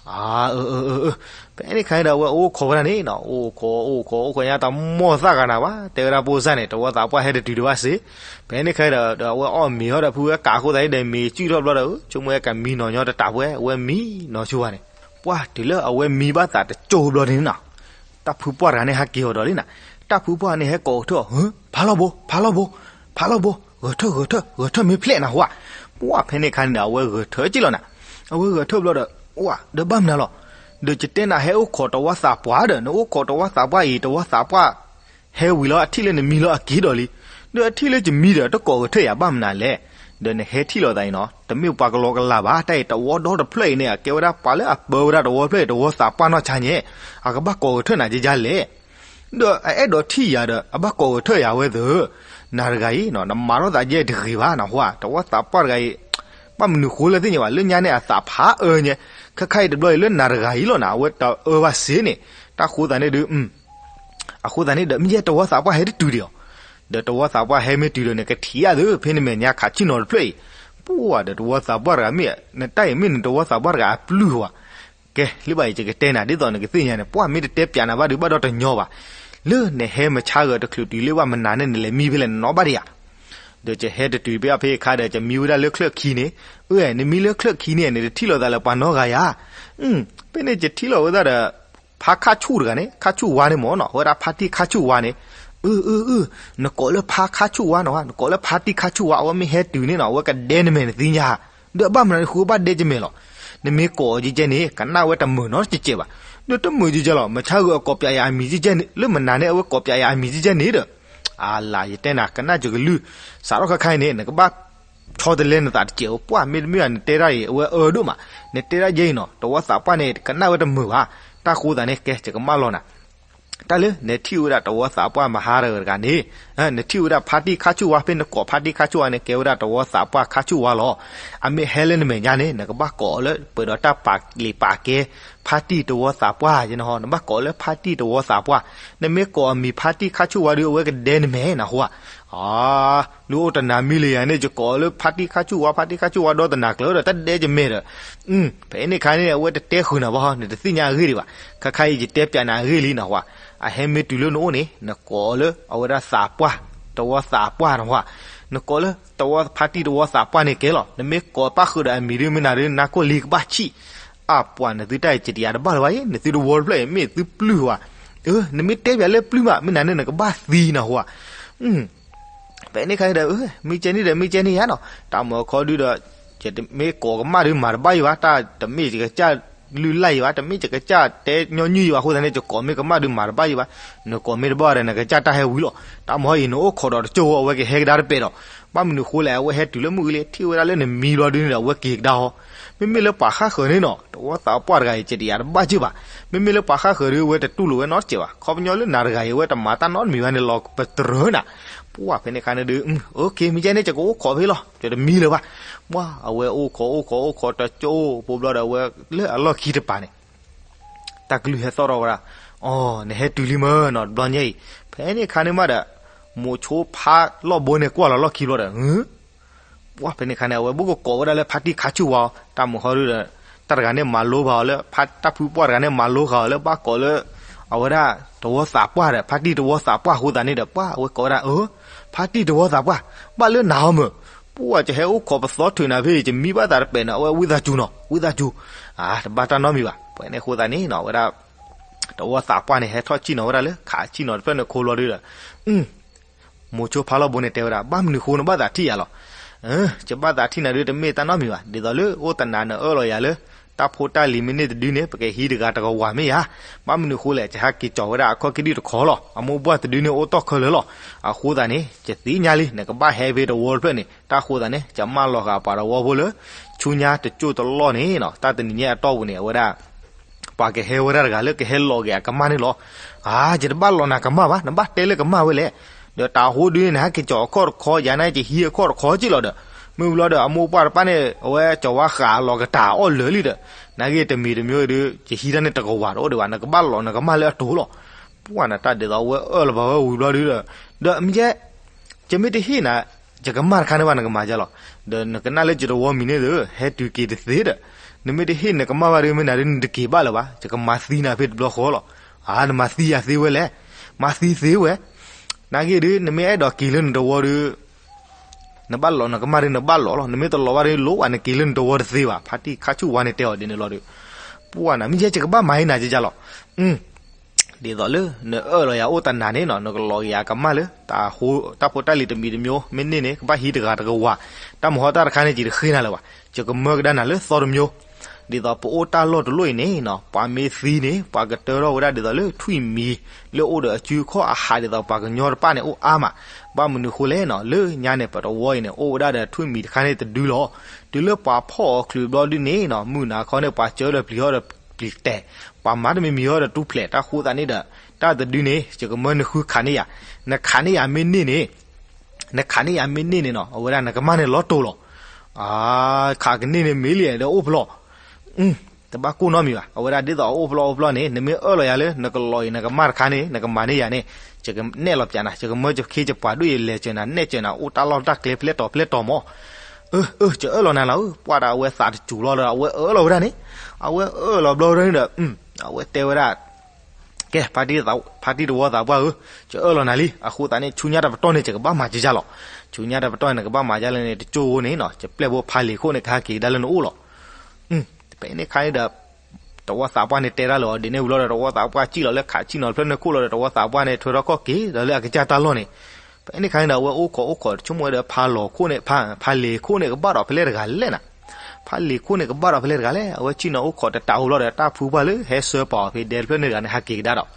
အၢ ဖဲန့ၣ်ခါန့ၣ်ဒီး အဝဲအိၣ်ခိးဝဲဒၣ်န့ၣ်နီၤ, အိၣ်ခိးအိၣ်ခိးအိၣ်ခိးညါ တမီၢ်သၣ်ဂၤနၤဘၣ်, တဲဝဲဒၣ် ဖိစၢ်န့ၣ် တဝီသးပှၢ်ဟဲတတုၤဒံးဘၣ်စ့ၢ်. ဖဲန့ၣ်ခါန့ၣ်ဒီး အဝဲအီၣ်မ့ၤအီၣ်ဒီး ဖုဝဲကးအဃိသတးန့ၣ်ဒီး မ့ၤစုၣ်ထီၣ်ဘျီဒီး ဆိကမိၣ်ဝဲကမံနီၤညီတတးပှဲၤ, အဝဲမံနီၤဆိဝဲန့ၣ်, ပှၢ် တုၤလၢအဝဲမံဘၣ်သးတကၠိဘျီန့ၣ်နီၤ, တၢ်ဖုပှၢ်တဂၤန့ၣ်ဟဲက့ၤအီၤဒီးလံနၤ, တၢ်ဖုပှၢ်န့ၣ်ဟဲကိးကထၢၣ်, ဖးလီၤဘိ ဖးလီၤဘိ ဖးလီၤဘိ, ဂဲၤထၢၣ်ဂဲၤထၢၣ် ဂဲၤထၢၣ်မ့ၢ်ဖျဲးနဟူဧါ. ပှၢ် ဖဲန့ၣ်ခါန့ၣ်ဒီး အဝဲဂဲၤထၢၣ်က့ၤလီၤနၤ, အဝဲဂဲၤထၢၣ်ဘျီဒီး ပှၢ် ဒီးဘၣ်မနုၤလီၤ, ဒီးယတဲနၤ ဟဲအိၣ်ခိးတဝီသးပှၢ်ဒီး နအိၣ်ခိးတဝီသးပှၢ်အံၤ တဝီသးပှၢ် ဟဲဝံၤလီၤ အထံၣ်လၢနမံလီၤအက့ၤဒီးလံ, ဒီးအထံၣ်လၢယမံဒီး တကိးဂဲၤထၢၣ်ယၤဘၣ်မနုၤလဲၣ်. ဒီးနဟဲထံၣ်လိာ်သးအံၤနီၤ, တမ့ၢ်ပှၤကလီကလီဘၣ်, တၢ်အံၤတဝီဒီတဖျၢၣ်အံၤန့ၣ် အကဲဝဲဒၣ်ပှၤလၢအပၢဝဲဒၣ်တဝီတဖျၢၣ်အံၤ တဝီသးပှၢ်နီၢ်ဆါညါ, အကဘၣ်ကိးဂဲၤထၢၣ်နၤကကလဲၣ် ဒီးအအဲၣ်ဒိးထံၣ်ယၤဒီး အဘၣ်ကိးဂဲၤထၢၣ်ယၤဝဲသ့ၣ်, နၤတဂၤအံၤ နမၤထီၣ်သးယဲတဂ့ၤဘၣ်နဟူဧါ, တဝီသးပှၢ်တဂၤအံၤ ဘၣ်မနုၤဃိလဲၣ်သ့ၣ်ညါဘၣ်, လၢညါန့ၣ်အသးဖးအၢညါ, ခဲခါအံၤတဘျီအံၤလၢနၤတဂၤအံၤလီၤနၤ အဝဲတအၢဘၣ်စ့ၢ်န့ၣ်, တၢ်ဃိသးန့ၣ်ဒီး အဃိသတးန့ၣ်ဒီး မ့ၢ်ယဲတဝီသးပှၢ်ဟဲတတုၤဒံးအီၤ, ဒီးတဝီသးပှၢ်ဟဲမ့ၢ်တုၤဒီး နကထံၣ်အသ့ ဖဲနမဲာ်ညါခးဆံၣ်နီၤတဖျၢၣ်အံၤ, ပှၢ်ဒီးတဝီသးပှၢ်တဂၤမ့ၢ် နတၢ်အံၤမ့ၢ်နတဝီသးပှၢ်တဂၤအပျုၢ်ဝဲ, ကဲ လၢဘၣ်အံၤ ယကတဲနၤ ဒ်သိးနကသ့ၣ်ညါန့ၣ်, ပှၢ်မ့ၢ်တတဲပၠးနၤဘၣ်ဒီး ဘၣ်ဒီးတညီဘၣ်, လၢနဟဲမဆါဂၢၤတချုးတုၤလၢဘၣ်မနၤန့ၣ် နလဲၤမံဖဲလဲၣ် နနီၣ်ဘၣ်ဒံးဧါ. ဒီးယဟဲတတုၤဖဲအဖဲအခါဒီး ယမံဝဲဒၣ်လၢချၢၣ်ခံန့ၣ်, အၢ နမံလၢချၢၣ်ခံန့ၣ် နတထံၣ်လိာ်သးလၢပှၤနီတဂၤဧါ. ဖဲန့ၣ်ယထံၣ်လိာ်ဝဲဒၣ်ဒီး ဖါခါဆူၣ်တဂၤန့ၣ်, ခါဆူၣ်ဝါန့ၣ်မ့ၢ်နီၤ, အဝဲဒၣ်ဖါတံၢ်ခါဆူၣ်ဝါန့ၣ်, အၢ အၢ အၢ နကိးလၢဖါခါဆူၣ်ဝါနီၤ, နကိးလၢဖါတံၢ်ခါဆူၣ်ဝါ, အဝဲမ့ၢ်ဟဲတုၤန့ၣ်နီၤ အဝဲကဒဲနမဲာ်နသ့ၣ်ညါ, ဒီးအဘၣ်မနုၤဃိဘၣ်ဒဲယမဲာ်လီၤ. နမ့ၢ်ကိးအီၤကဲကဲန့ၣ် ကနၣ်ဝဲတမုာ်နီတစဲးဘၣ်, ဒီးတမုာ်ကဲကဲလီၤ, မဆါဂၢၤအကိးပၠးယၤအမံၤကဲကဲန့ၣ်, လၢမနၤန့ၣ် အဝဲကိးပၠးယၤအမံၤကဲကဲန့ၣ်ဒီး, အလၤ ယတဲနၤ ကနၣ်စကလုၢ် စးထီၣ်ခါခါအံၤန့ၣ် နကဘၣ်ဆီတလဲနသးတစဲးဧိၤ, ပှၢ်မ့တမ့ၢ်ဘၣ် နတဲဒၣ်အံၤ အဝဲအၢဒိၣ်မး, နတဲဒၣ်ယဲအံၤနီၤ တဝီသးပှၢ်န့ၣ် ကနၣ်ဝဲတမုာ်ဘၣ်, တၢ်ဃိသးန့ၣ် ကဲ ယကမၣ်လီၤနၤ တၢ်လၢနထံၣ်ဝဲဒၣ်တဝီသးပှၢ်မဟါတဂၤတဂၤန့ၣ်, နထံၣ်ဝဲဒၣ်ဖါတံၢ်ခါဆူၣ်ဝါ ဖဲနကိးဖါတံၢ်ခါဆူၣ်ဝါန့ၣ် ကဲဝဲဒၣ်တဝီသးပှၢ်ခါဆူၣ်ဝါလီၤ. အမ့ၢ်ဟဲလၢနမဲာ်ညါန့ၣ် နကဘၣ်ကိးအီၤလၢ ပှဲၤဒီးတၢ်ပာ်လံာ်ပာ်ကဲ ဖါတံၢ်တဝီသးပှၢ်ယဲန့ၣ်ဟီ, နဘၣ်ကိးအီၤလၢဖါတံၢ်တဝီသးပှၢ်, နမ့ၢ်ကိးအမံၤဖါတံၢ်ခါဆူၣ်ဝါဒီး အဝဲကဒဲနမဲာ်နဟူဧါ. အါ လူၤအိၣ်တနၤမံလၢယၤန့ၣ် ယကိးအီၤလၢဖါတံၢ်ခါဆူၣ်ဝါ ဖါတံၢ်ခါဆူၣ်ဝါဒီတနၤကျၢၤဒီး တၢ်ဒဲယမဲာ်ဒီး, ဖဲန့ၣ်ခါန့ၣ် အဝဲတတဲဃုာ်နၤဘၣ်ဟီ, နတသ့ၣ်ညါအဂ့ၢ်ဒံးဘၣ်, ခါခါအံၤယတဲပၠးနၤအဂ့ၢ်လံနဟူဧါ. အဟဲမ့ၢ်တုၤလၢနအိၣ်န့ၣ် နကိးအီၤလၢအဝဲဒၣ်သးပှၢ်, တဝီသးပှၢ်နဟူဧါ, နကိးလၢတဝီဖါတံၢ်တဝီသးပှၢ်န့ၣ်ကဲလီၤ. နမ့ၢ်ကိးပၣ်ဃုာ်ဒီးအမံၤဒ်မ့ၢ်နၤဒီး နါကိၢ်လံကဘၣ်ဆံၣ်, အပှၤ နသုတၢ်အံၤ ကတယၤတဘၣ်လၢၤဘၣ်အံၤ, နသုတဝီတဖျၢၣ်အံၤ မ့ၢ်သုပျုၢ်ဝဲ, နမ့ၢ်တဲပၠးလၢပျုၢ်မး မ့ၢ်နၤန့ၣ် နကဘၣ်သံနဟူဧါ. ဖဲန့ၣ်ခါန့ၣ်ဒီး မ့ၢ်ကဲန့ၣ်ဒီး မ့ၢ်ကဲန့ၣ်ယါနီၤ, တၢ်မၤခီဒုဒီး ယတမ့ၢ်ကိးကမၣ်ဒုးမၤတဘၣ်ယံၤဘၣ်, တၢ်တမ့ၢ်ယကစၢ်လုၢ်လၢ်ယံၤဘၣ်, တမ့ၢ်ယကစၢ်တဲညီနုၢ်ယံၤဘၣ်အဃိသတးန့ၣ် ယကိးမ့ၢ်ကမၣ်ဒုးမၤတဘၣ်ယံၤဘၣ်, နကိးမ့ၢ်တဘၣ်ဒီး နကစၢ်တၢ်ဟဲဝံၤလီၤ. တၢ်မၤအံၤ နအိၣ်ခိးဒီးတကၠိဝဲ အဝဲကဟဲကဒါတပဲာ်ဒီး, ဘၣ်မနုၤဃိလဲၣ် အဝဲဟဲတုၤလၢမုၢ်ဂ့ၤလံ ထံၣ်ဝဲဒၣ်လၢနမံဘျီဒုန့ၣ်ဒီး အဝဲက့ၤကဒါဟီ, မ့မ့ၢ်လၢပှၤဃၣ်ဃၢၤန့ၣ်နီၤ တဝီသးပှၢ်တဂၤအံၤ ကတယၤတဘၣ်က့ၤဘၣ်, မ့မ့ၢ်လၢပှၤဃၣ်ဃၢၤဒုး အဝဲတတူၢ်လိာ်ဝဲနီတစဲးဘၣ်, ခီပညီလၢနၤတဂၤအံၤ အဝဲတမၤတၢ်နီတမံၤဘၣ်န့ၣ်လီၤ ပတြၢၤနၤ, ပှၢ် ဖဲန့ၣ်ခါန့ၣ်ဒုး OK မ့ၢ်ကဲန့ၣ် ယကအိၣ်ခိးဖဲလီၤ ယတမံလၢၤဘၣ်, ပှၢ် အဝဲအိၣ်ခိးအိၣ်ခိးအိၣ်ခိးတကၠိ ဘိဘျီဒီးအဝဲလၢအလီၢ်ခံတပၤန့ၣ် တၢ်ကလုၢ်ဟဲသီၣ်ထီၣ်ဝဲဒၣ်, အိ နဟဲတုၤလံမ့ၢ်နီၤ တဘျီညါအံၤ, ဖဲန့ၣ်ခါန့ၣ်မးဒီး မိၤဆိဖါလီၢ်ဘိန့ၣ်ကွၢ်လီၤလီၢ်ခံဘျီဒီး, ဟၢ ပှၢ်ဖဲန့ၣ်ခါန့ၣ် အဝဲဘူးကကိးဝဲဒၣ်လၢဖါတံၢ်ခါဆူၣ်ဝါအီၤ တၢ်မုာ်ဃီဒုဒီး တၢ်တဂၤန့ၣ်မၤလိဘၣ်အီၤလၢ တၢ်ဖုပှၢ်တဂၤန့ၣ်မၤလိဃာ်အီၤလၢဘၣ်ကိးလၢ အဝဲဒၣ် တဝီသးပှၢ်ဒီး ဖါတံၢ်တဝီသးပှၢ်အဃိသတးန့ၣ်ဒီး ပှၢ်အဝဲကိးဝဲဒၣ် အၢ ဖါတံၢ်တဝီသးပှၢ် ဘၣ်လၢနၤဟီမၢ်, ပှၢ်ယဟဲအိၣ်ခိးပသီထုးနၤဖဲအံၤ ယမံဘၣ်သးတပဲာ်န့ၣ် အဝဲဝံသးစူၤနီၤ ဝံသးစူၤ, တဘၣ်တၢ်နီတမံၤဘၣ်. ပှဲၤန့ၣ်အဃိသတးန့ၣ်နီၤ အဝဲဒၣ် တဝီသးပှၢ်န့ၣ် ဟဲထီၣ်စံၣ်နီၤဝဲဒၣ်လၢ ခးစံၣ်နီၤတဖျၢၣ်န့ၣ်ခိဘျီဒုဒီး မိၤဆိဖါလီၢ်ဘိန့ၣ်တဲဝဲဒၣ် ဘၣ်မနုၤဃိနဘၣ်သးထံၣ်ယၤလီၤ. ယဘၣ်သးထံၣ်နၤဒုတမ့ၢ်တၢ်နီတမံၤဘၣ်. ဒ်သိးလၢအိၣ်တနၤနအၢၣ်လီၤယၤလၢ တၢ်ဖိတၢ်လံၤမ့ၢ်န့ၢ်တဒုန့ၣ် ပကဟံးတဂၤတကဝၤမ့ၢ်ဧါ. ဘၣ်မနုၤဃိလဲၣ် ယဟးက့ၤကီၤဝဲဒၣ်အခီၣ်ကဒံၣ်တခီလီၤ. အမိၢ်ပှၢ်တဒုန့ၣ်အိၣ်တီၢ်ခဲလၢာ်လီၤ. အဃိသတးန့ၣ် ယသ့ၣ်ညါလံ နကဘၣ်ဟဲဖဲတဝီတဖျၢၣ်န့ၣ် တၢ်ဃိသတးန့ၣ် ယမၢလီၤဃာ်ပှၤတဝီဖိလၢ ဆူညါတကၠိၢ်တလီၢ်န့ၣ်နီၤ တၢ်တနံၤညါအတီၢ်ပူၤန့ၣ် အဝဲဒၣ် ပှၤကဟဲဝဲဒၣ်တဂၤလၢကဟဲလီၤက့ၤအကမၢ်န့ၣ်လီၤ. အါ ယတဘၣ်လီၤနၤကမၢ်ဘၣ် နဘၣ်တဲလၢကမၢ်ဝဲလဲၣ်. ဒီးတၢ်ဟိဒုန့ၣ် နဟဲက့ၤကီၤအခီၣ်တခီ ယၤန့ၣ်ယဟံးအခီၣ်တခီက့ၢ်လီၤဒီး မုၢ်ဘျီဒီးအမိၢ်ပှၢ်တဖၣ်န့ၣ် အဝဲကၠီၤဝါဃာ်အလီၤကတၢ်အီၣ်လၢာ်လံဒီး နာ်က့တမံၤတမံၤဒီး ယဟံးတၢ်န့ၣ်တကဝၤတအိၣ်ဒံးဘၣ် နကဘၣ်လီၤနကမၢ်လၢအတိၤလီၤ. ပှၢ်နတၢ်ဒ်သိးအဝဲအၢၣ်လီၤဘၣ်ဝဲဝံၤဘျီဒုဒီး ဒီးမ့ၢ်ကဲ ယမ့ၢ်တဟ့ၣ်နၤ ယကမၢ်တခါန့ၣ်ဘၣ် နကမၤယါလီၤ. ဒီးနကနၣ်လၢယတဝီမံၤန့ၣ်ဒီး ဟဲတုၤက့ၤတသ့ဒီး နမ့ၢ်တဟ့ၣ်နကမၢ်ဘၣ်ဒီး မ့ၢ်နၤဒုးနတက့ၤဘၣ်လၢၤဘၣ် ယကမၤသံနၤဖဲတဘျီဃီလီၤ. အါ နမၤသံယၤသ့ဝဲလဲၣ်. မၤသံသ့ဝဲ နာ်က့ဒုး နမ့ၢ်အဲၣ်ဒိးက့ၤလၢနတဝီဒီး နဘၣ်လီၤနကမၢ်ဒီးနဘၣ်လီၤလီၤ နမ့ၢ်တလီၤဘၣ်ဒီးလိၣ်ဘၣ်နက့ၤလၢနတဝီတသ့ဘၣ် ဖါတံၢ်ခါဆူၣ်ဝါန့ၣ်တဲအီၤဒ်န့ၣ်လီၤဒီး ပှၢ်နၤ မ့ၢ်ယဲယကဘၣ်မၤဟ့ၣ်နၤယါလီၤ. ဒ်သိးလၢနအၢၣ်လီၤယၤအိၣ်တနၤန့ၣ်နီၤ နကလီၤက့ၤယၤကမၢ်လၢ တၢ်ဖိတၢ်လံၤတမံၤတမံၤ မ့ၢ်န့ၢ်န့ၣ် ကဘၣ်ဟံးတဂၤတကဝၤ, တၢ်မုာ်ဟီၣ်တၢ်တခါန့ၣ် ယတဃ့နၤလၢၤဘၣ်, ယကမၢကဒါနၤလၢသီတမံၤ, ဒ်သိးပအိၣ်တၢ်လီၢ်တလီၢ်အံၤန့ၣ်နီၤ ပှၤမ့ၢ်သံန့ၣ် ပှၤကတၢထီၣ်ဝဲဒၣ်ဒ်သိးလၢထွံၣ်မံၤ လၢအိၣ်ဒီးအစုအခီၣ်အဟးဒ်သိးပှၤကညီတဖၣ်န့ၣ်အိၣ်အါမး, ဘၣ်မနုၤဃိလဲၣ်နီၤ လၢညါန့ၣ် ပတဝီအံၤန့ၣ် အိၣ်ဝဲဒၣ်ဒီးထွံၣ်မံၤတခါန့ၣ်တဒုလီၤ. တုၤလၢပှၤဖီၣ်အီၤချုးဘျီဒုန့ၣ်နီၤ မုၢ်နၤခီန့ၣ် ပှၤစၢဒီးပျံၤဟီၣ်ဒီးပျံၤတဲာ်, ပှၤမၤတမံၤမံၤဟီၣ်ဒီးတူၢ်ဖျဲး, တၢ်ဃိသးန့ၣ်ဒီး တၢ်တဒုန့ၣ် ယကမၢနဃုခးန့ၢ်ယၤ, နခးန့ၢ်ယၤမ့ၢ်န့ၢ်န့ၣ်, နခးန့ၢ်ယၤမ့ၢ်န့ၢ်န့ၣ်နီၤ အဝဲဒၣ်နကမၢ်န့ၣ်လီၤတိာ်လီၤ. ခးကန့ၢ်န့ၣ်မ့ၢ်လံဒီးအိၣ်ဖျီၣ် တဘၣ်ကိၢ်နီတမံၤဘၣ်. အဝဲဒၣ်ဒ်သိးအအိၣ်ဖျီၣ်အိၣ်ဖျီၣ်န့ၣ် နမ့ၢ်အၢၣ်လီၤယၤလၢ နကလီၤအံၤနကမၢ်တခါန့ၣ် နကမၤန့ၢ်ယၤန့ၣ် ယကနဲၣ်လီၤပၠးနၤ, ယကမၢယခ့ယပှၤဒိၣ်ယလဲၤစၢၤနၤ နဲၣ်စၢၤနၤ အိၣ်တၢ်လီၢ်တၢ်ကျဲဖဲလဲၣ်တီၤဖဲလဲၣ်တီၤမး. အၢ အၢ ယအၢၣ်လီၤနၤလီၤ. ပှၢ်ဒီးအဝဲသးတစူၤလီၤဒီး အဝဲအၢၣ်လီၤဝဲဒၣ်န့ၣ်, အဝဲအၢၣ်လီၤဘျီဝဲဒၣ်န့ၣ်ဒီး အဝဲတဲဝဲဒၣ် ကဲ ဖါတံၢ်တဝီသးပှၢ်ဧၢ, ယအၢၣ်လီၤနၤလံ. အဃိသတးန့ၣ် ဆူညါတပတီၢ်န့ၣ် ယကဘၣ်မၤကယါလီၤ. ဆူညါတပတီၢ်န့ၣ် နကဘၣ်မၤယါလၢန့ၣ် တကၠိၢ်ဧိၤန့ၣ်နီၤ ယပျဲၢ်ဖိဖါလ့ၤခိၣ်န့ၣ် ကဟဲက့ၤကဒါလၢနအိၣ်လီၤ. ဖဲန့ၣ်ခါန့ၣ်ဒီး တဝီသးပှၢ်န့ၣ်တဲတၢ်လၢအီၤဒ်န့ၣ်ဝံၤလီၤဒီး တဝီသးပှၢ်စံၣ်လီၤလၢခးစံၣ်နီၤတဖျၢၣ်န့ၣ်ခိၣ်လီၤဒီး တဝီသးပှၢ်န့ၣ် ထွဲထီၣ်ခီၣ်က့ၤဒီးလၢအကစၢ်တၢ်လီၢ်န့ၣ်, ဖဲန့ၣ်ခါန့ၣ်ဒီး အဝဲအိၣ်ခိးအိၣ်ခိးတဆိကမိၣ်ဝဲဒီးဖါလ့ၤခိၣ်န့ၣ် ဖါလ့ၤခိၣ်န့ၣ် ကဘၣ်ဒီးဖဲလဲၣ်တဂၤလဲၣ်နၤ. ဖါလ့ၤခိၣ်န့ၣ် ကဘၣ်ဒီးဖဲလဲၣ်တဂၤလဲၣ်. အဝဲစံၣ်နီၤအိၣ်ခိးတတးအိၣ်ဘျီဒီး တၢ်ဖုပှၢ်လၢဟဲဆှၢပာ်အီၤဖဲဒဲတဖျၢၣ်န့ၣ်တဂၤန့ၣ် ဟးက့ၤကဒါဒီး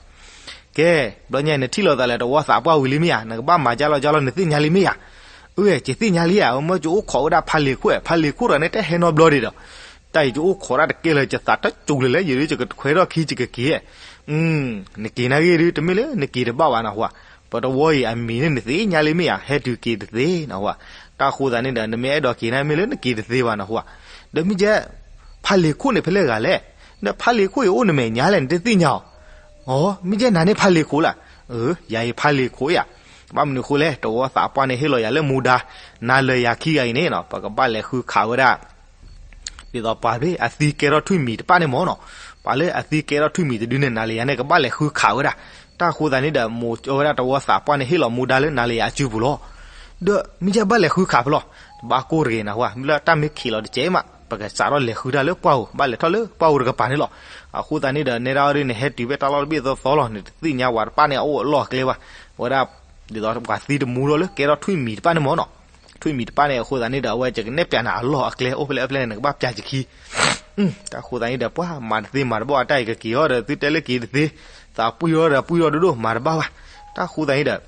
ကဲ ဘျီညါအံၤ နထံၣ်လိာ်သးလၢတဝီသးပှၢ်ဝံၤလံမ့ၢ်ဧါ, နကဘၣ်မၤကၢ်လီၤကၢ်လီၤ နသ့ၣ်ညါလံမ့ၢ်ဧါ. အၢ ယသ့ၣ်ညါလံဧါ, အမၢယအိၣ်ခိးဝဲဒၣ်ဖါလ့ၤခိၣ်ဧါ, ဖါလ့ၤခိၣ်တဂၤန့ၣ် တဟဲနီတဘျီဒံးဒီး, တၢ်အံၤယအိၣ်ခိးတၢ်တကဲလၢၤ ယသးတစူၤလၢၤလဲၣ်, ယဒုးယကခွဲးထီၣ်ခံယကက့ၤ, နက့ၤနာ်ဂ့ၢ်ဒုး တမ့ၢ်လၢနက့ၤတဘၣ်ဘၣ်နဟူဧါ, ပတဝီအံၤအမံၤန့ၣ် နသ့ၣ်ညါလံမ့ၢ်ဧါ, ဟဲတုၤက့ၤတသ့နဟူဧါ, တၢ်ဃိသးန့ၣ်ဒီး နမ့ၢ်အဲၣ်ဒိးက့ၤန့ၣ် မ့ၢ်လၢနက့ၤတသ့ဘၣ်နဟူဧါ, ဒီးမ့ၢ်ကဲ ဖါလ့ၤခိၣ်န့ၣ်ဖဲလဲၣ်ဂၤလဲၣ်, ဒီးဖါလ့ၤခိၣ်အံၤအိၣ်နမဲာ်ညါလဲၣ် နတသ့ၣ်ညါအီၤ အီ မ့ၢ်ကဲနၤန့ၣ်ဖါလ့ၤခိၣ်လၢ်, အၢ ယၤအံၤဖါလ့ၤခိၣ်ယၤ, ဘၣ်မနုၤဃိလဲၣ် တဝီသးပှၢ်န့ၣ်ဟ့ၣ်လီၤယၤလၢမူဒါ, နၤလၢယၤခံဂၤအံၤန့ၣ်နီၤ ပကဘၣ်လဲၤဃုခးဝဲဒၣ်, ဒ်သိးပှၤဖဲအသံကဲထီၣ်ထွံၣ်မံၤတဖၣ်န့ၣ်မ့ၢ်နီၤ, ပှၤလၢအသံကဲထီၣ်ထွံၣ်မံၤတဒုန့ၣ် နၤလၢယၤန့ၣ် ကဘၣ်လဲၤဃုခးဝဲဒၣ်, တၢ်ဃိသးန့ၣ်ဒီး မိၤဝဲဒၣ်တဝီသးပှၢ်န့ၣ်ဟ့ၣ်လီၤမူဒါလၢနၤလၢယၤအစုပူၤလီၤ. ဒီးမ့ၢ်ကဲဘၣ်လဲၤဃုခးဖဲလဲၣ်, တဘၣ်ကိၢ်တဂ့ၤနဟူဧါ, မ့ၢ်လၢတၢ်မ့ၢ်ခံးလီၤတကဲးမး ပကစးထီၣ်လဲၤဃုတၢ်လၢပှၢ်ဧိၤ, ဘၣ်လဲၤထီၣ်လၢပှၢ်ဧိၤတကပၤန့ၣ်လီၤ. အဃိသတးန့ၣ်ဒီး နဲဒၣ်အီၤဒ်နဟဲတုၤဖဲတၢ်လီၢ်တဘ့ၣ်သီသီလီၤ, နတသ့ၣ်ညါဝဲတဖၣ်န့ၣ်အအိၣ်အလီၢ်အကျဲဘၣ်, ဝဲဒၣ် ဒ်သိးပှၤသံတမူထီၣ်လၢကဲထီၣ်ထွံၣ်မံၤတဖၣ်န့ၣ်မ့ၢ်နီၤ, ထွံၣ်မံၤတဖၣ်န့ၣ် အဃိသတးန့ၣ်ဒီး အဝဲယကနဲၣ်ပၠးနၤအလီၢ်အကျဲ အိၣ်ဖဲလဲၣ်အိၣ်ဖဲလဲၣ်န့ၣ် နကဘၣ်ပၠးယခံ တၢ်ဃိသတးန့ၣ်ဒီး ပှၤမၤတသ့မၤတဘၣ် တၢ်အံၤကက့ၤအီၤဒီး သုတဲလၢက့ၤတသ့, သးပှံၢ်ထီၣ်ဒီးပှံၢ်ထီၣ်ဒိၣ်ဒိၣ် မၤတဘၣ်ဘၣ်. တၢ်ဃိသတးန့ၣ်ဒီး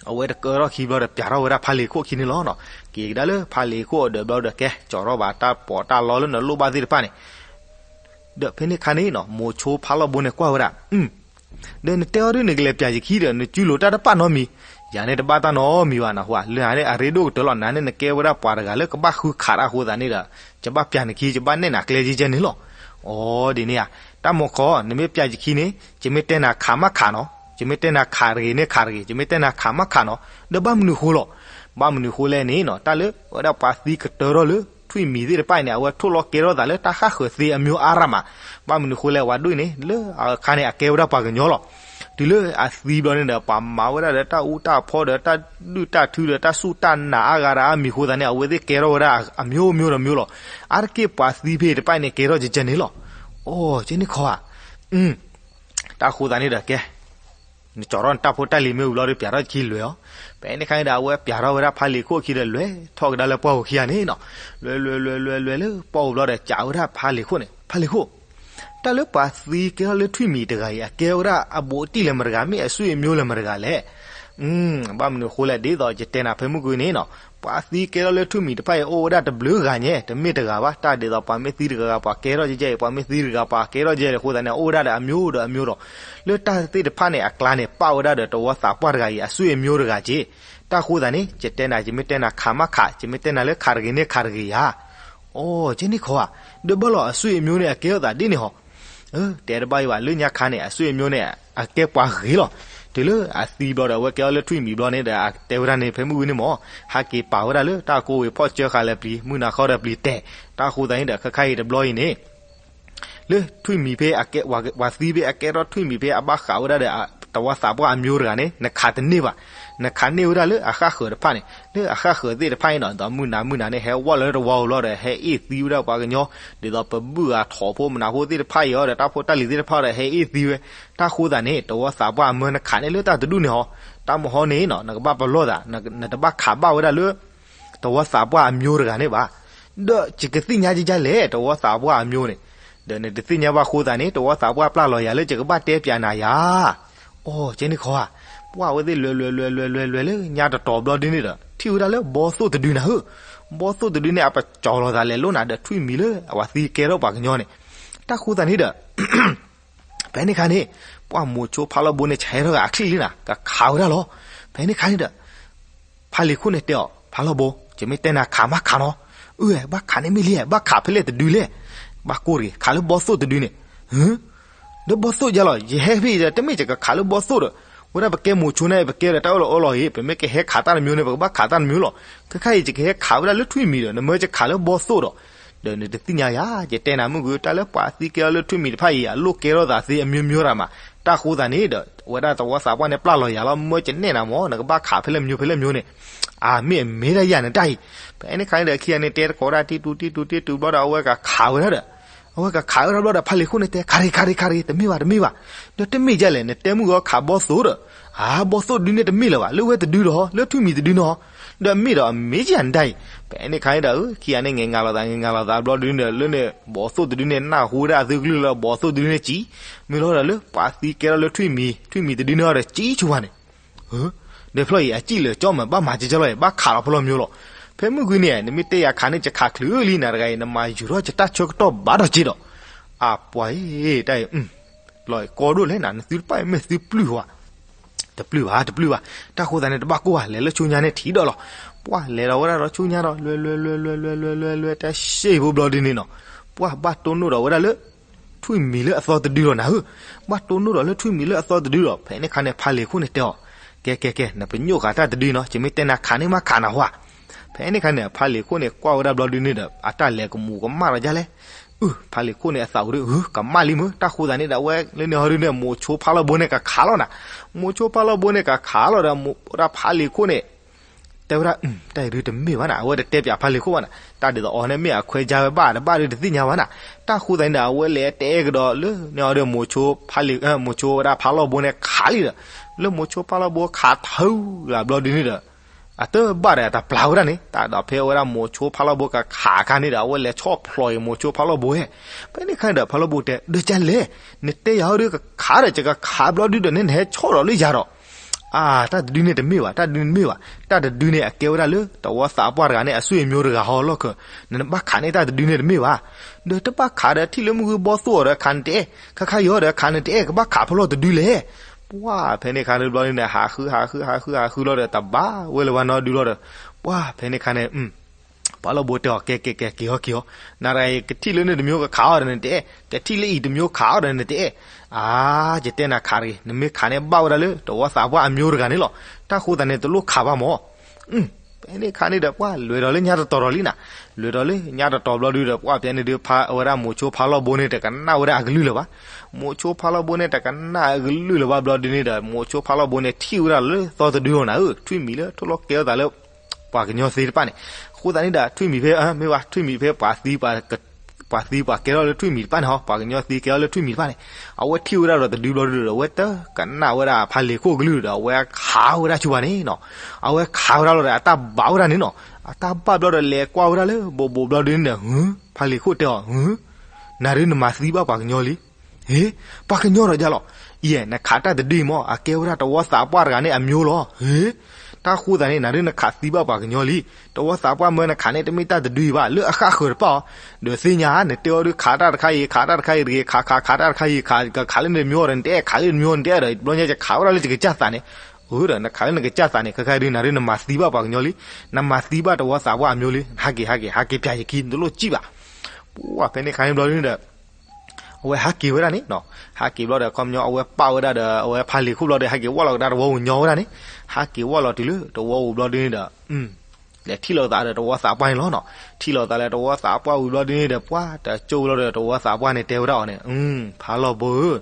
အဝဲတကၢထီၣ်ခံဘျီဒီး ပၠးထီၣ်ဝဲဒၣ်ဖါလ့ၤခိၣ်ခံန့ၣ်လီၤနီၤ. က့ၤကဒါလၢဖါလ့ၤခိၣ်အဒၢးဘျီဒီး ကဲ ကၠီၤထီၣ်ဘၣ်တၢ်ပီးတၢ်လီလၢနလိၣ်ဘၣ်သ့ၣ်တဖၣ်န့ၣ် ဒီးဖဲန့ၣ်ခါန့ၣ်နီၤ မိၤဆိဖါလီၢ်ဘိန့ၣ်ကွၢ်ဝဲဒၣ်, ဒီးနတဲအီၤဒ်နကလဲၤပၠးယခံဒီး နစုလိၤတၢ်တဘၣ်နီတမံၤ, ယၤန့ၣ်တဘၣ်တၢ်နီတမံၤဘၣ်နဟူဧါ, လၢနၤန့ၣ်အရ့ဒိၣ်ကတၢၢ်လီၤ, နၤန့ၣ်နကဲဝဲဒၣ်ပှၤတဂၤလၢကဘၣ်ဃုခးတၢ်အဃိသတးန့ၣ်ဒီး ယဘၣ်ပၠးနခံ ယဘၣ်နဲၣ်နၤကျဲယဲယဲန့ၣ်လီၤ. အိ ဒ်န့ၣ်ဧါ, တၢ်မုာ်ဃီ နမ့ၢ်ပၠးယခံန့ၣ် ယမ့ၢ်တဲနၤခးမးခးနီၤ, ယမ့ၢ်တဲနၤခးတဂ့ၤန့ၣ်ခးတဂ့ၤ, ယမ့ၢ်တဲနၤခးမးခးနီၤ, ဒီးဘၣ်မနုၤဃိလီၤ. ဘၣ်မနုၤဃိလဲၣ်န့ၣ်နီၤ, တၢ်လၢဝဲဒၣ်ပှၤသံကတၢၢ်ထီၣ်လၢထွံၣ်မံၤသ့ၣ်တဖၣ်အံၤန့ၣ် အဝဲထိၣ်လီၤကဲထီၣ်သးလၢတၢ်ဃၣ်ဃၢၤသ့အမျိုးအါရၣ်မး. ဘၣ်မနုၤဃိလဲၣ် ဝဲဒၣ်အံၤန့ၣ် လၢအခါန့ၣ် အကဲဝဲဒၣ်ပှၤကညီလီၤ. တုၤလၢအသံဘျီန့ၣ်ဒီး ပှၤမၤဝဲဒၣ်ဒီးတၢ်အူတၢ်ဖီဒီးတၢ်ဒုၣ်တၢ်ထုဒီးတၢ်စူၢ်တၢ်နာ်အါဂၤဒီးအါမံၤအဃိသတးန့ၣ် အဝဲသ့ၣ်ကဲထီၣ်ဝဲဒၣ်အမျိုးမျိုးဒီးမျိုးလီၤ. အါတက့ၢ်ပှၤသံဖဲတဖၣ်အံၤန့ၣ် ကဲထီၣ်ကဲကဲန့ၣ်လီၤ. အိ ကဲန့ၣ်ခီဧါ. တၢ်ဃိသတးန့ၣ်ဒီးကဲ နကၠီၤထီၣ်နတၢ်ဖိတၢ်လံၤမ့ၢ်ဝံၤလီၤဒီး ပၠးထီၣ်ခံလွဲၤအီၤ. ဖဲန့ၣ်အခါန့ၣ်ဒီး အဝဲပၠးထီၣ်ဝဲဒၣ်ဖါလံၤခိၣ်အခံဒီး လဲၤထီၣ်ကဒါလၢပှၢ်ပူၤခံဂၤန့ၣ်နီၤ. လဲၤလဲၤလဲၤလဲၤလဲၤလၢပှၢ်ပူၤဘျီဒီး စံးဝဲဒၣ်ဖါလံၤခိၣ်န့ၣ်, ဖါလံၤခိၣ်, တၢ်လၢပှၤသံကဲထီၣ်လၢထွံၣ်မံၤတဂၤအံၤ အကဲဝဲဒၣ်အဘူးအတံၢ်လၢမတဂၤ မ့ၢ်အဆွေမျိုးလၢမတဂၤလဲၣ်. ဘၣ်မနုၤအဃိလဲၣ် ဒ်သိးယတဲနၤဖဲမုၢ်ကွံာ်န့ၣ်နီၤ, ပှၤသံကဲထီၣ်လၢထွံၣ်မံၤတဖၣ်အံၤ အိၣ်ဝဲဒၣ်တဘျုးဂၤညါ တမ့ၢ်တဂၤဘၣ်. တၢ်ဒ်သိးပှၤမ့ၢ်သံတဂၤဂၤ ပှၤကဲထီၣ်ကဲကဲအံၤ, ပှၤမ့ၢ်သံတဂၤ ပှၤကဲထီၣ်ကဲကဲအံၤအဃိသတးန့ၣ် အိၣ်ဝဲဒၣ်ဒီးအမျိုးဒီးအမျိုးဒီး လၢတၢ်သ့ၣ်တဖၣ်န့ၣ်အကျါန့ၣ် ပာ်ဝဲဒၣ်ဒီးတဝီသးပှၢ်တဂၤအံၤ အဆွေမျိုးတဂၤက့ၤ. တၢ်ဃိသတးန့ၣ် ယတဲနၤ ယမ့ၢ်တဲနၤခးမးခး, ယမ့ၢ်တဲနၤလၢခးတဂ့ၤန့ၣ်ခးတဂ့ၤယၤ. အိ ကဲန့ၣ်ခီဧါ. ဒီးဘၣ်လီၤ အဆွေမျိုးန့ၣ် အကဲထီၣ်သးဒ်န့ၣ်ဟီ. တဲတဘၣ်အံၤဘၣ် လၢညါခါန့ၣ် အဆွေမျိုးန့ၣ် အကဲပှၤဂ့ၤလီၤ. တုၤလၢအသံဘျီဒီး အဝဲကဲထီၣ်လၢထွံၣ်မံၤဘျီန့ၣ်ဒီး အတဲဝဲဒၣ်န့ၣ် ဖဲမုၢ်ကွံာ်န့ၣ်မ့ၢ် ဟဲက့ၤပာ်ဝဲဒၣ်လၢတၢ်ကိးဝ့ၤဖီၣ်စၢဃာ်လၢပျံၤ မုၢ်နၤဃီဒီးပျံၤတဲာ်. တၢ်ဃိသတးန့ၣ်ဒီး ခဲခါအံၤတဘျီအံၤန့ၣ် လၢထွံၣ်မံၤဖဲ ပှၤသံဖဲအကဲထီၣ်ထွံၣ်မံၤဖဲအဘၣ်ဃးဝဲဒၣ်ဒီး တဝီသးပှၢ်အမျိုးတဂၤန့ၣ် နခးတန့ၢ်ဘၣ်. နခးန့ၢ်ဝဲဒၣ်လၢအဃၣ်ဃၢၤတဖၣ်န့ၣ် လၢအဃၣ်ဃၢၤသ့ၣ်တဖၣ်အံၤနီၤ ဒီးမုၢ်နၤမုၢ်နၤန့ၣ် ဟဲဝဲလၢတဝီဧိၤဘျီဒီး ဟဲအ့ၣ်သံဝဲဒၣ်ပှၤကညီ ဒ်သိးပဘုၣ်အထိးဖိမနၤဖိသ့ၣ်တဖၣ်အံၤအီၤဒီး တၢ်ဖိတၢ်လံၤသ့ၣ်တဖၣ်ဒီး ဟဲအ့ၣ်သံဝဲ. တၢ်ဃိသတးန့ၣ် တဝီသးပှၢ်အမျိုးနခးန့ၢ်လၢတၢ်တဒူၣ်န့ၣ်ဟီ. တၢ်မဟီန့ၣ်နီၤ နကဘၣ်ပလီၢ်သး နတဘၣ်ခးဘၣ်ဝဲဒၣ်လၢ တဝီသးပှၢ်အမျိုးတဂၤန့ၣ်ဘၣ်. ဒီးယကသ့ၣ်ညါကကလဲၣ် တဝီသးပှၢ်အမျိုးန့ၣ်. ဒီးနတသ့ၣ်ညါဘၣ်ဃိသတးန့ၣ် တဝီသးပှၢ်ပျၢ်လီၤယၤလၢယကဘၣ်တဲပၠးနၤယၤ. အိ ကဲန့ၣ်ခီဧါ. ပှၢ်ဝဲသ့ၣ်လဲၤလဲၤလဲၤလဲၤလဲၤလဲၤ လၢညါတတီၤဘျီဒ်န့ၣ်ဒီး ထံၣ်ဝဲဒၣ်လၢဘီသိၣ်တဒုနၤဧၢ. ဘီသိၣ်တဒုန့ၣ် အပကၠီၤလီၤသးလဲၤလိၣ်နၤဒီးထွံၣ်မံၤလၢအဝဲသံကဲထီၣ်ပှၤကညီန့ၣ်. တၢ်ဃိသတးန့ၣ်ဒီး ဖဲန့ၣ်ခါန့ၣ် ပှၢ်မိၤဆိဖါလီၢ်ဘိန့ၣ် ဆဲးထီၣ်ဂၤအချံၣ်လံနၤ ကခးဝဲဒၣ်လီၤ. ဖဲန့ၣ်ခါန့ၣ်ဒီး ဖါလံၤခိၣ်န့ၣ်တဲအီၤ ဖါလီၢ်ဘိ ယမ့ၢ်တဲနၤခးမးခးနီၤ. အၢ ဘၣ်ခးန့ၢ်မ့ၢ်လံ ဘၣ်ခးဖဲလဲၣ်တဒုလဲၣ်. ဘၣ်ကိၢ်တဂ့ၤ ခးလၢဘီသိၣ်တဒုန့ၣ်. လၢဘီသိၣ်ယါလီၤ ယဟဲဖဲအံၤဒီး တမ့ၢ်ယကခးလၢဘီသိၣ်ဒီး ဝဲဒၣ်ပကဲမိၤဆိန့ၣ် ပကဲဒီးတၢ်အၢၣ်လီၤအီလီၤအံၤ ပမ့ၢ်ကဟဲခးတၢ်တမျိုးန့ၣ် ပကဘၣ်ခးတၢ်တမျိုးလီၤ. ခဲခါအံၤ ယကဟဲခးဝဲဒၣ်လၢထွံၣ်မံၤဒီး နမ့ၢ်ယကခးလၢဘီသိၣ်ဒီး ဒီးနတသ့ၣ်ညါယၤ ယတဲနၤမုၢ်ကွံာ် တၢ်လၢပှၤသံကဲထီၣ်လၢထွံၣ်မံၤတဖၣ်အံၤ အလိၣ်ကဲထီၣ်သးသ့အမျိုးမျိုးရၤမး. တၢ်ဃိသတးန့ၣ်ဒီး ဝဲဒၣ်တဝီသးပှၢ်န့ၣ်ပျၢ်လီၤယၤလီၤ မ့ၢ်ယနဲၣ်နၤမ့ၢ် နကဘၣ်ခးဖဲလဲၣ်မျိုးဖဲလဲၣ်မျိုးန့ၣ်. အမ့ၢ်အမ့ၢ်ဒၣ်ယၤနတၢ်အံၤ. ဖဲန့ၣ်ခါန့ၣ်ဒီး ခံဂၤန့ၣ်တဲသကိးဒၣ်တံၢ်တူတံၢ်တူတံၢ်တူဘျီဒီး အဝဲကခးဝဲဒၣ်ဒီး အဝဲကခးဝဲဒၣ်ဘျီဒီး ဖါလံၤခိၣ်န့ၣ်တဲ ခးတဂ့ၤ ခးတဂ့ၤ ခးတဂ့ၤ တမ့ၢ်ဘၣ် တမ့ၢ်ဘၣ်. ဒီးတမ့ၢ်ဒ်လဲၣ် နတဲမုၢ်ဂီၤခးဘီသိၣ်ဒီး အါ ဘီသိၣ်တဒုန့ၣ်တမ့ၢ်လၢၤဘၣ် လၢဝဲတဒုဒီး လၢထွံၣ်မံၤတဒုန့ၣ်. ဒီးမ့ၢ်ဒီးအမ့ၢ်ယၤနတၢ်အံၤ. ဖဲန့ၣ်ခါန့ၣ်ဒီး ခံဂၤန့ၣ် ငဲၤငါလီၤသး ငဲၤငါလီၤသးဘျီဒုန့ၣ် လၢန့ၣ် ဘီသိၣ်တဒုန့ၣ် နၢ်ဟူဝဲဒၣ်အသုကလုၢ်လၢ ဘီသိၣ်တဒုန့ၣ်စံး မ့ၢ်လီၤဒီးလၢပှၤသံကဲထီၣ်လၢထွံၣ်မံၤ ထွံၣ်မံၤတဒုန့ၣ်ဒီးစံးဆိပှၤန့ၣ် ဒီးဖျီအံၤ အစံၣ်လၢာ်ကၠီမး ဘၣ်မၤကဲကဲလီၤအံၤ ဘၣ်ခးလီၤဖဲလဲၣ်မျိုးလီၤ. ဖဲမုၢ်ကွံာ်န့ၣ် နမ့ၢ်တဲယၤခးန့ၣ် ယခးချုးလံနၤတဂၤအံၤ နမၤယူၤထီၣ်ယတၢ်ဆၢကတီၢ်ဘၣ်ဒီးက့ဒီး. အပှၤအံၤ တၢ်အံၤ လီၤကီဒိၣ်လဲၣ်နၤ နသုတပၣ်အံၤမ့ၢ်သုပျုၢ်ဝဲ တပျုၢ်ဘၣ် တပျုၢ်ဘၣ်. တၢ်ဃိသတးန့ၣ် တဘၣ်ကိၢ်ဘၣ် လဲၤလၢဆူညါန့ၣ်ထံၣ်ဒီးလီၤ. ပှၢ်လဲၤဒီးဝဲဒၣ်ဒီးဆူညါဒီး လွဲလွဲလွဲလွဲလွဲလွဲလွဲ တၢ်ရှဲဖိဘျီဒုန့ၣ်နီၤ. ပှၢ်ဘၣ်တိၢ်နီၣ်ဒီးဝဲဒၣ်လၢ ထွံၣ်မံၤလၢအသီတဒုလီၤနၤဧၢ. ဘၣ်တိၢ်နီၣ်ဒီးလၢထွံၣ်မံၤလၢအသီတဒုဒီး ဖဲန့ၣ်ခါန့ၣ် ဖါလံၤခိၣ်န့ၣ်တဲအီၤ ကဲကဲကဲ နပညိၣ်ဃာ်တၢ်တဒုနီၤ ယမ့ၢ်တဲနၤခးန့ၢ်မးခးနၤဟါ. ဖဲန့ၣ်ခါန့ၣ် ဖါလံၤခိၣ်န့ၣ် ကွၢ်ဝဲဒၣ်ဘျီဒုန့ၣ်ဒီး အတၢ်လဲၤကမူၤကမၣ်ဒီးဒ်လဲၣ်. အု ဖါလံၤခိၣ်န့ၣ် အသးဝံၤဒီး အု ကမၣ်လံမ့ၢ် တၢ်ဃိသတးန့ၣ်ဒီး အဝဲလၢန့ၣ်ဟီဒုန့ၣ် မိၤဆိဖါလီၢ်ဘိန့ၣ် ကခးလီၤနၤ. မိၤဆိဖါလီၢ်ဘိန့ၣ် ကခးလီၤဒီး ဝဲဒၣ်ဖါလံၤခိၣ်န့ၣ် တဲဝဲဒၣ် တၢ်အံၤဒုတမ့ၢ်ဘၣ်နၤ အဝဲတတဲပၠးဖါလံၤခိၣ်ဘၣ်နၤ တၢ်ဒ်သိးအီၤန့ၣ်မ့ၢ်အခွဲးခြားဝဲဘၣ်တဘၣ်ဒုတသ့ၣ်ညါဘၣ်နၤ. တၢ်ဃိသတးန့ၣ်ဒီး အဝဲလဲၤတဲကဒီးလၢန့ၣ်ဟီဒု မိၤဆိဖါလံၤ မိၤဆိဝဲဒၣ်ဖါလီၢ်ဘိန့ၣ်ခးလံဒီး လၢမိၤဆိဖါလီၢ်ဘိခးထုးလၢဘျီဒုန့ၣ်ဒီး အတဘၣ်ဒီးတပျၢ်ဝဲဒၣ်န့ၣ် တၢ်ဒီးဖဲဝဲဒၣ်မိၤဆိဖါလီၢ်ဘိကခးအခါန့ၣ်ဒီး အဝဲလဲၤဆီၣ်ဖျိးအံၤမိၤဆိဖါလီၢ်ဘိဟဲ. ဖဲန့ၣ်ခါန့ၣ်ဒီး ဖါလီၢ်ဘိတဲ ဒီးကလဲၣ် နတဲယၤဟီဒုကခးဒီး ယကခးဘျီဒုဒီးန့ၣ် နဟဲဆီၣ်ဒီးလၢယၤဒီး အါ တၢ်တဒုန့ၣ်တမ့ၢ်ဘၣ် တၢ်တဒုန့ၣ်တမ့ၢ်ဘၣ် တၢ်တဒုန့ၣ် အကဲဝဲဒၣ်လၢ တဝီသးပှၢ်တဂၤန့ၣ် အဆွေမျိုးတဂၤဟီလီၢ်ခၢၣ် နဘၣ်ခးန့ၢ်တၢ်တဒုန့ၣ်တမ့ၢ်ဘၣ်. ဒီးတဘၣ်ခးဒီးထံၣ်လၢမုၢ်ဂုၢ်ဘီသိၣ်အီၤဒီးခးနတအဲၣ် ခါခါယီၤဒီးခးနတအဲၣ် ကဘၣ်ခးဖဲလဲၣ်တဒုလဲၣ်. ပှၢ်ဖဲန့ၣ်ခါန့ၣ်ဘျီန့ၣ် ဟးဃုဟးဃုဟးဃုဟးဃုလီၤဒီး တဘၣ်ဝဲလၢၤဘၣ်နီတဒုလီၤဒီး ပှၢ်ဖဲန့ၣ်ခါန့ၣ် ဖါလီၢ်ဘိတဲအီၤ ကဲကဲကဲ က့ၤဟီ က့ၤဟီ နတဂၤအံၤကထံၣ်လၢန့ၣ်တမျိုးကခးအီၤဒီးနတအဲၣ် ကထံၣ်လၢအံၤတမျိုးခးအီၤဒီးနတအဲၣ်. အါ ယတဲနၤခးတဂ့ၤ နမ့ၢ်ခးန့ၢ်ဘၣ်ဝဲဒၣ်လၢ တဝီသးပှၢ်အမျိုးတဂၤန့ၣ်လီၤ. တၢ်ဃိသတးန့ၣ် တလိၣ်ခးဘၣ်မၢ်. အု ဖဲန့ၣ်အခါန့ၣ်ဒီး ပှၢ်လဲၤဒီးလၢညါတတီၤဒီးလံနၤ, လဲၤဒီးလၢညါတတီၤဘျီဒုဒီး ပှၢ်ဖဲန့ၣ်ဒုး ဖဲဝဲဒၣ်မိၤဆိဖါလီၢ်ဘိန့ၣ် တကနၣ်ဝဲဒၣ်အကလုၢ်လၢၤဘၣ်. မိၤဆိဖါလီၢ်ဘိန့ၣ် တကနၣ်အကလုၢ်လၢၤဘၣ်ဘျီဒုန့ၣ်ဒီး မိၤဆိဖါလီၢ်ဘိန့ၣ် ထံၣ်ဝဲဒၣ်လၢသီတဒုလီၤနၤဧၢ, ထွံၣ်မံၤလၢထိၣ်လီၤကဲထီၣ်သးလၢ ပှၤကညီသ့တဖၣ်န့ၣ်. အဃိသတးန့ၣ်ဒီး ထွံၣ်မံၤဖဲ မ့ၢ်ဝဲ ထွံၣ်မံၤဖဲပှၤသံ ပှၤသံပှၤကဲထီၣ်လၢထွံၣ်မံၤတဖၣ်န့ၣ်ဟီ, ပှၤကညီသံကဲထီၣ်လၢထွံၣ်မံၤတဖၣ်န့ၣ်, အဝဲထံၣ်ဝဲဒၣ်ဒီးတဒုဘျီဒုဒီး အဝဲတကနၣ်ဝဲဒၣ်ဖါလံၤခိၣ်ကလုၢ်ဒီး အဝဲခးဝဲဒၣ်ဆူၣ်ဘၣ်န့ၣ်နီၤ. အဝဲခးဝဲဒၣ်လီၤဒီး အတၢ်ဘၣ်ဝဲဒၣ်န့ၣ်နီၤ. အတၢ်ဘၣ်ဘျီဒီး လဲၤကွၢ်ဝဲဒၣ်လၢဘိးဘိးဘျီဒုန့ၣ်ဒီး ဟၢ ဖါလံၤခိၣ်တဲအီၤ, ဟၢ နၤဒုနမၤသံဘၣ်ပှၤကညီလံ. ဟ့, ပှၤကညီဒီးယါလီၤ. ယဲ နခးတၢ်တဒုအံၤမ့ၢ် အကဲဝဲဒၣ်တဝီသးပှၢ်တဂၤန့ၣ်အမျိုးလီၤ. ဟ့, တၢ်ဃိသးန့ၣ် နၤဒုနခးသံဘၣ်ပှၤကညီလံ. တဝီသးပှၢ်မၢနခးန့ၣ် တမ့ၢ်တၢ်တဒုအံၤဘၣ် လၢအဃၣ်ဃၢၤတပၣ်အီၤ. ဒီးသ့ၣ်ညါ နတဲအီၤဒုး ခးတၢ်တခါအံၤ ခးတၢ်တခါအံၤတဂ့ၤ, ခးခးခးတၢ်တခါအံၤ ခး ကခးလၢနတမျိုးဒီး နတအဲၣ်ခးလၢနမျိုး နတအဲၣ်ဒီး ဘျီညါယခးဝဲဒၣ်လၢယကစၢ်သးန့ၣ်. အၢ ဒီးနခးလၢနကစၢ်သးန့ၣ် ခဲခါဒုး နၤဒုးနမၤသံဘၣ်ပှၤကညီလံ. နမၤသံဘၣ်တဝီသးပှၢ်အမျိုးလံ. ဟးက့ၤ ဟးက့ၤ ဟးက့ၤပၠးယခံ နတလိၣ်စံၣ်ဘၣ်. ပှၢ်ဖဲန့ၣ်ခါန့ၣ်ဘျီဒုန့ၣ်ဒီး အဝဲဟးက့ၤဝဲဒၣ်န့ၣ်နီၤ. ဟးက့ၤဘျီဒီး ခီပညီ အဝဲပာ်ဝဲဒၣ်ဒီး အဝဲဖါလံၤခိၣ်ဘျီဒီး ဟဲက့ၤဝီၣ်လီၤကဒါတဝီပူၤညီဝဲဒၣ်န့ၣ်, ဟးက့ၤဝီၣ်လီၤတုၤလၢတဝီပူၤဘျီဒုန့ၣ်ဒီး လဲၤထံၣ်လိာ်သးဒီးတဝီသးပှၢ်န့ၣ်လီၤနီၤ. ထံၣ်လိာ်သးလၢတဝီသးပှၢ်ဝံၤဘျီဒုန့ၣ်ဒီး ပှၢ်တကၠိၢ်ဘျီဒီး တဝီသးပှၢ်န့ၣ်တဲဝဲဒၣ်အီၤန့ၣ်, ဖါလီၢ်ဘိဧၢ,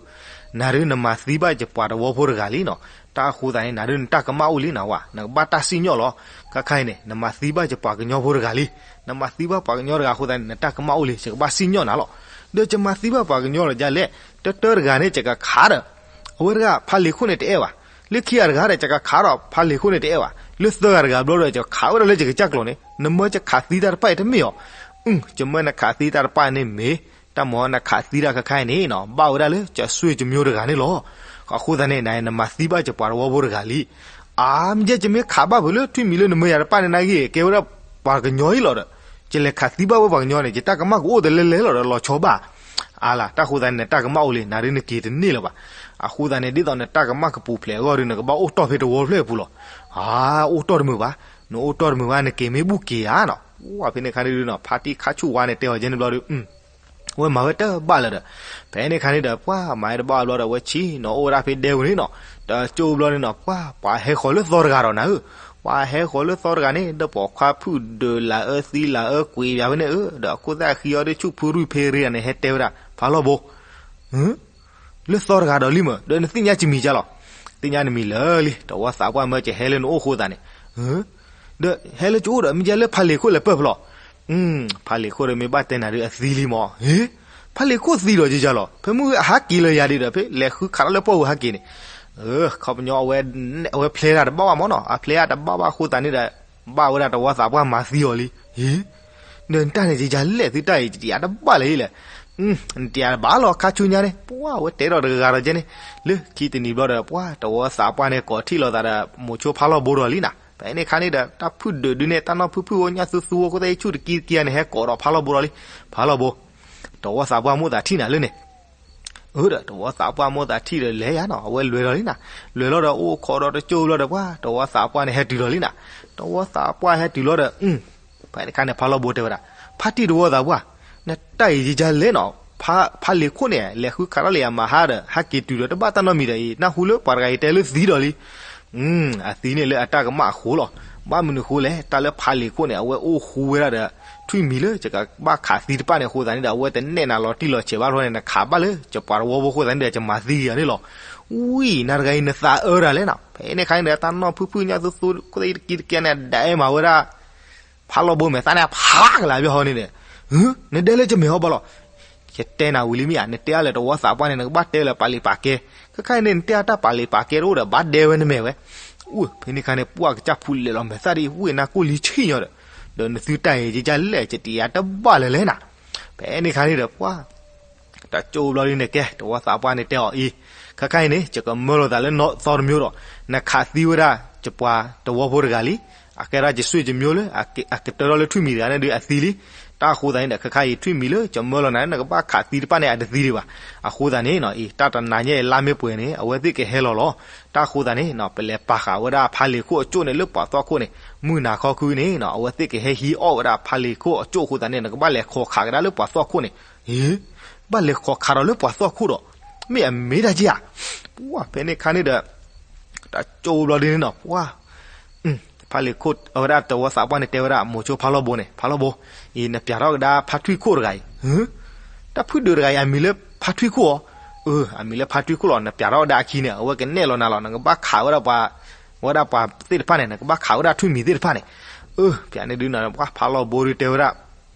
နၤဒုးနမၤသံဘၣ်ယပှၤတဝီဖိတဂၤလံနီၤ. တၢ်အဃိသတးန့ၣ် နၤဒုးနတၢ်ကမၣ်အိၣ်လံနၤဝဲ, နကဘၣ်တၢ်စံၣ်ညီၣ်လီၤ. ခဲခါအံၤန့ၣ် နမၤသံဘၣ်ယပှၤကညီဖိတဂၤလံ. နမၤသံဘၣ်ပှၤကညီတဂၤအဃိသတးန့ၣ် နတၢ်ကမၣ်အိၣ်လံ, ယကဘၣ်စံၣ်ညီၣ်နၤလီၤ. ဒီးယမၤသံဘၣ်ပှၤကညီလီၤဒ်လဲၣ်, တၢတၢတဂၤန့ၣ် ယကခးဒီး အဝဲတဂၤ ဖါလံၤခိၣ်န့ၣ်တအဲၣ်ဘၣ်. လၢခံဂၤတဂၤဒီး ယကခးဒီးဖါလံၤခိၣ်န့ၣ်တအဲၣ်ဘၣ်. လၢသၢဂၤတဂၤဘျီဒီး ယကခးဝဲဒၣ်လၢယကစၢ်ကျိၤန့ၣ်, နမၢယခးသံတၢ်တဖၣ်အံၤတမ့ၢ်အီၤ. အု ယမၢနခးသံတၢ်တဖၣ်အံၤန့ၣ်မ့ၢ် တၢ်မၤနခးသံတၢ်ခဲခါအံၤန့ၣ်နီၤ ဘၣ်ဝဲဒၣ်လၢယဆွေမျိုးတဂၤန့ၣ်လီၤ. အဃိသတးန့ၣ် နၤနမၤသံဘၣ်ယပှၤတဝီဖိတဂၤလံ. အါ မ့ၢ်ယဲ ယမ့ၢ်ခးဘၣ်ဖုးလၢထွံၣ်မံၤလၢနမၢယၤတဖၣ်န့ၣ်နာ်က့ ကဲဝဲဒၣ်ပှၤကညီအံၤလီၤဒီး ယလဲၤခးသံဘၣ်ဝဲပှၤကညီန့ၣ် ယတၢ်ကမၣ်ကအိၣ်တလဲလဲလီၤဒီးလီၤဆီဘၣ်. အါလၢ တၢ်ဃိသတးန့ၣ် နတၢ်ကမၣ်အိၣ်လံ နၤဒုးနက့ၤတန့ၢ်လၢၤဘၣ်. အဃိသတးန့ၣ် ဒ်သိးနတၢ်ကမၣ်ကပူၤဖျဲးအဂီၢ်ဒီး နကဘၣ်အိၣ်တီၢ်ဖဲတဝီဖျၢၣ်အပူၤလီၤ. အါ အိၣ်တီၢ်တမုာ်ဘၣ်, နအိၣ်တီၢ်တမုာ်ဘၣ် နက့ၤမ့ၢ်ဘူၣ်က့ၤဧါနီၤ. ဝဲဖဲန့ၣ်ခါန့ၣ်ဒုးနီၤ ဖါတံၢ်ခါဆူၣ်ဝါန့ၣ်တဲအီၤယဲန့ၣ်ဘျီဒီး ဝဲမၤဝဲတဘၣ်လၢၤဒီး ဖဲန့ၣ်ခါန့ၣ်ဒီး ပှၤမၤဝဲတဘၣ်ဘျီဒီး ဝဲဆ့ၣ်နီၤအိၣ်ဝဲဒၣ်ဖဲဒဲပူၤန့ၣ်နီၤ. တကၠိၢ်ဘျီန့ၣ်နီၤ ပှၤ ပှၤဟဲဃီၤလၢသီတဂၤဒီးနၤဧၢ, ပှၤဟဲဃီၤလၢသီတဂၤန့ၣ် ဒီးပိာ်ခွါဖုၣ်ဒုးလၢအၢသံလၢအၢကွံာ်ယၤဝဲန့ၣ်ဧၢ, ဒီးအခိၣ်သၣ်ဃံအီၤဒီးဆူၣ်ဖုရူၢ်ဖ့ရ့န့ၣ် ဟဲတဲဝဲဒၣ် ဖါလီၢ်ဘိ လၢသီတဂၤဒီးလံမ့ၢ် ဒီးနသ့ၣ်ညါယမံၤကလီၤ. သ့ၣ်ညါနမံၤလၢာ်လံ တဝီသးပှၢ်မၢကဟဲလၢနအိၣ်ဃိသတးန့ၣ်, ဒီးဟဲလၢကအိၣ်ဒီး မ့ၢ်ယဲလၢဖါလံၤခိၣ်လဲၤပၢၢ်ဖျီၣ်. ဖါလံၤခိၣ်ဒီးမ့ၢ်ဘၣ်တဲနၤဒီးအသံလံမ့ၢ်, ဟ့ ဖါလံၤခိၣ်သံဒီးယကလီၤ ဖဲမုၢ်အဟးက့ၤလၢယၤဒံးဒီး ဖဲလဲၤဃုခးထီၣ်လၢပှၢ်ပူၤဟးက့ၤန့ၣ်, ခီပညီ အဝဲဖျဲတၢ်တဘၣ်ဘၣ်မ့ၢ်နီၤ အဖျဲတၢ်တဘၣ်ဘၣ်အဃိသတးန့ၣ်ဒီး ဘၣ်ဝဲဒၣ်တဝီသးပှၢ်မၤသံအီၤလံ. ဟ့ ဒီးနတၢ်န့ၣ် ယကလဲၣ်သုတၢ်အံၤ ယတယာ်တဘၣ်လၢၤလံ. နတယာ်တဘၣ်လီၤ ခါဆူညါန့ၣ် ပှၤဝဲတဲထီၣ်တဂၤဂၤဒီးကဲန့ၣ်, လၢခံတနံၤဘျီဒီး ပှၤတဝီသးပှၢ်န့ၣ် ကိးထံၣ်လိာ်သးဒီး မိၤဆိဖါလီၢ်ဘိဒီးလံနၤ. ဖဲန့ၣ်ခါန့ၣ်ဒီး တၢ်ဖုၣ်ဒုးဒုးန့ၣ် တၢ်နီၢ်ဖုၣ်ဖုၣ်အိၣ်ညၣ်သူသူအိၣ်ခိၣ်သၣ်အံၤဆူၣ်တကံတကံန့ၣ် ဟဲကိးဒီးဖါလီၢ်ဘိဒီးလံ, ဖါလီၢ်ဘိ တဝီသးပှၢ်မိၣ်သးထံၣ်နၤလၢန့ၣ် အၢ ဒီးတဝီသးပှၢ်မိၣ်သးထံၣ်ဒီးလဲၤယၤနီၤ အဝဲလဲၤလီၤလံနၤ. လဲၤလီၤဒီးအိၣ်ခိးဒီးတကၠိၢ်ဘျီဒီး ပှၤတဝီသးပှၢ်န့ၣ်ဟဲတုၤလီၤလံနၤ. တဝီသးပှၢ်ဟဲတုၤလီၤဒီး ဖဲန့ၣ်ခါန့ၣ် ဖါလီၢ်ဘိတဲဝဲဒၣ်, ဖါတံၢ်တဝီသးပှၢ်, နတၢ်အံၤယကလဲၣ်နီၤ, ဖါလံၤခိၣ်န့ၣ် လဲၤဃုခးထီၣ်လၢယမၤဟါဒီး ဟဲက့ၤတုၤဒီးတဘၣ်တၢ်နီတမံၤဒီးအံၤ နၢ်ဟူလၢပှၤတဂၤအံၤတဲလၢသံဒီးလံ အသံန့ၣ်လၢအတၢ်ကမၣ်အဃိလီၤ. ဘၣ်မနုၤအဃိလဲၣ်, တၢ်လၢဖါလံၤခိၣ်န့ၣ် အဝဲအိၣ်ဃူဝဲဒၣ်ဒီး ထွံၣ်မံၤလၢယကဘၣ်ခးသံတဖၣ်န့ၣ်အဃိသတးန့ၣ်ဒီး အဝဲတနဲၣ်နၤလီၤတံၢ်လီၤဆဲးဘၣ်ဖဲန့ၣ် နခးဘၣ်လၢယပှၤတဝီဖိအဃိသတးန့ၣ်ဒီး ယမၤသံက့ၤယၤန့ၣ်လီၤ. ဝံၤ နၤတဂၤအံၤနသးအၢဒၣ်လဲၣ်နီၤ. ဖဲန့ၣ်ခါန့ၣ်ဒီး တၢ်နီၢ်ဖုၣ်ဖုၣ်ညၣ်သူသူ ခိၣ်သၣ်အံၤတကံတကံန့ၣ် ဒၣ်အဲၣ်မၤဝဲဒၣ် ဖါလီၢ်ဘိမဲာ်သၣ်န့ၣ် ဖးကလၢ်ဘၣ်ဟီန့ၣ်ဒီး, နဒဲလၢယမဲာ်ဟီဘၣ်လီၤ. ယတဲနၤဝံၤလံမ့ၢ်ဧါ, နတဲအါလဲၣ်တဝီသးပှၢ်န့ၣ် နကဘၣ်တဲလၢပာ်လံာ်ပာ်ကဲ, ခဲခါအံၤန့ၣ် နတဲအါတၢ်ပာ်လံာ်ပာ်ကဲတအိၣ်ဒီး ဘၣ်ဒဲဝဲနမဲာ်ဝဲ. အိၣ် ဖဲန့ၣ်ခါန့ၣ် ပှၢ်ကစၢ်ဖူးလဲၤလီၤမဲာ်သၣ်ဒ် ဝ့ၢ်နၢ်ကိၢ်လံဆံၣ်ညီဒီး, ဒီးနသုတၢ်အံၤ ယကလဲၣ် ယတယာ်တဘၣ်လၢၤလဲၣ်နၤ. ဖဲန့ၣ်ခါန့ၣ်ဒီး ပှၢ် တၢ်ကၠိဘျီဒ်န့ၣ်ကဲ တဝီသးပှၢ်န့ၣ်တဲအီၤအံၤ, ခဲခါအံၤန့ၣ် ယကမၢလီၤသးလၢသီတမျိုးဒီး နခးသံဝဲဒၣ် ယပှၤတဝီဖိတဂၤလံ, အကဲဒၣ်ယဆွေမျိုးလၢ အကတၢၢ်ထီၣ်လၢထွံၣ်မံၤတဂၤန့ၣ်ဒီးအသံလံ. တၢ်အဃိသတးန့ၣ်ဒီး ခဲခါအံၤထွံၣ်မံၤလၢယမၢလီၤနၤလၢနကဘၣ်ခးသံတဖၣ်န့ၣ် အတသံဒံးဘၣ်. အဃိသတးန့ၣ် အံၤ တၢ်တနၤညါအံၤလါမ့ၢ်ပှဲၤန့ၣ် အဝဲသ့ၣ်ကဟဲလီၤလီၤ. တၢ်အဃိသတးန့ၣ် ပလဲၤပာ်ဃာ်ဝဲဒၣ်ဖါလံၤခိၣ်အကၠိၣ်န့ၣ် လၢပှၤသီခိၣ်န့ၣ် မုၢ်နၤခီခုန့ၣ် အဝဲသ့ၣ်ကဟဲဟံးအီၣ်ဝဲဒၣ်ဖါလံၤခိၣ်အကၠိၣ်အဃိသတးန့ၣ် နကဘၣ်လဲၤခိးခးကဒါလၢပှၤသီခိၣ်န့ၣ်, ဘၣ်လဲၤခိးခးဒီးလၢပှၤသီခိၣ်ဒီး မ့ၢ်အမ့ၢ်တၢ်က့ဧါ. ပှၢ် ဖဲန့ၣ်ခါန့ၣ်ဒီး တၢ်ကၠိဘျီဒ်န့ၣ်နီၤ ပှၢ် ဖါလ့ၤခိၣ် အဝဲဒၣ်တဝီသးပှၢ်န့ၣ်တဲဝဲဒၣ် မိၤဆိဖါလီၢ်ဘိန့ၣ်, ဖါလီၢ်ဘိ, အံၤနပျးထီၣ်ကဒါဖါထွံၣ်ခိၣ်တဂၤအံၤ, တၢ်ဖုဒုးတဂၤအံၤ အမံၤလၢဖါထွံၣ်ခိၣ်ဧါ. အၢ အမံၤလၢဖါထွံၣ်ခိၣ်လီၤ. နပျးထီၣ်ကဒါအခံန့ၣ် အဝဲကနဲၣ်လီၤနၤလီၤ. နကဘၣ်ခးဝဲဒၣ်ပှၤ, ဝဲဒၣ်ပှၤသ့ၣ်တဖၣ်န့ၣ် နကဘၣ်ခးဝဲဒၣ်ထွံၣ်မံၤသ့ၣ်တဖၣ်န့ၣ်. အၢ ပျးန့ၣ်ဒုးနၤ ဖါလီၢ်ဘိဒုးတဲဝဲဒၣ်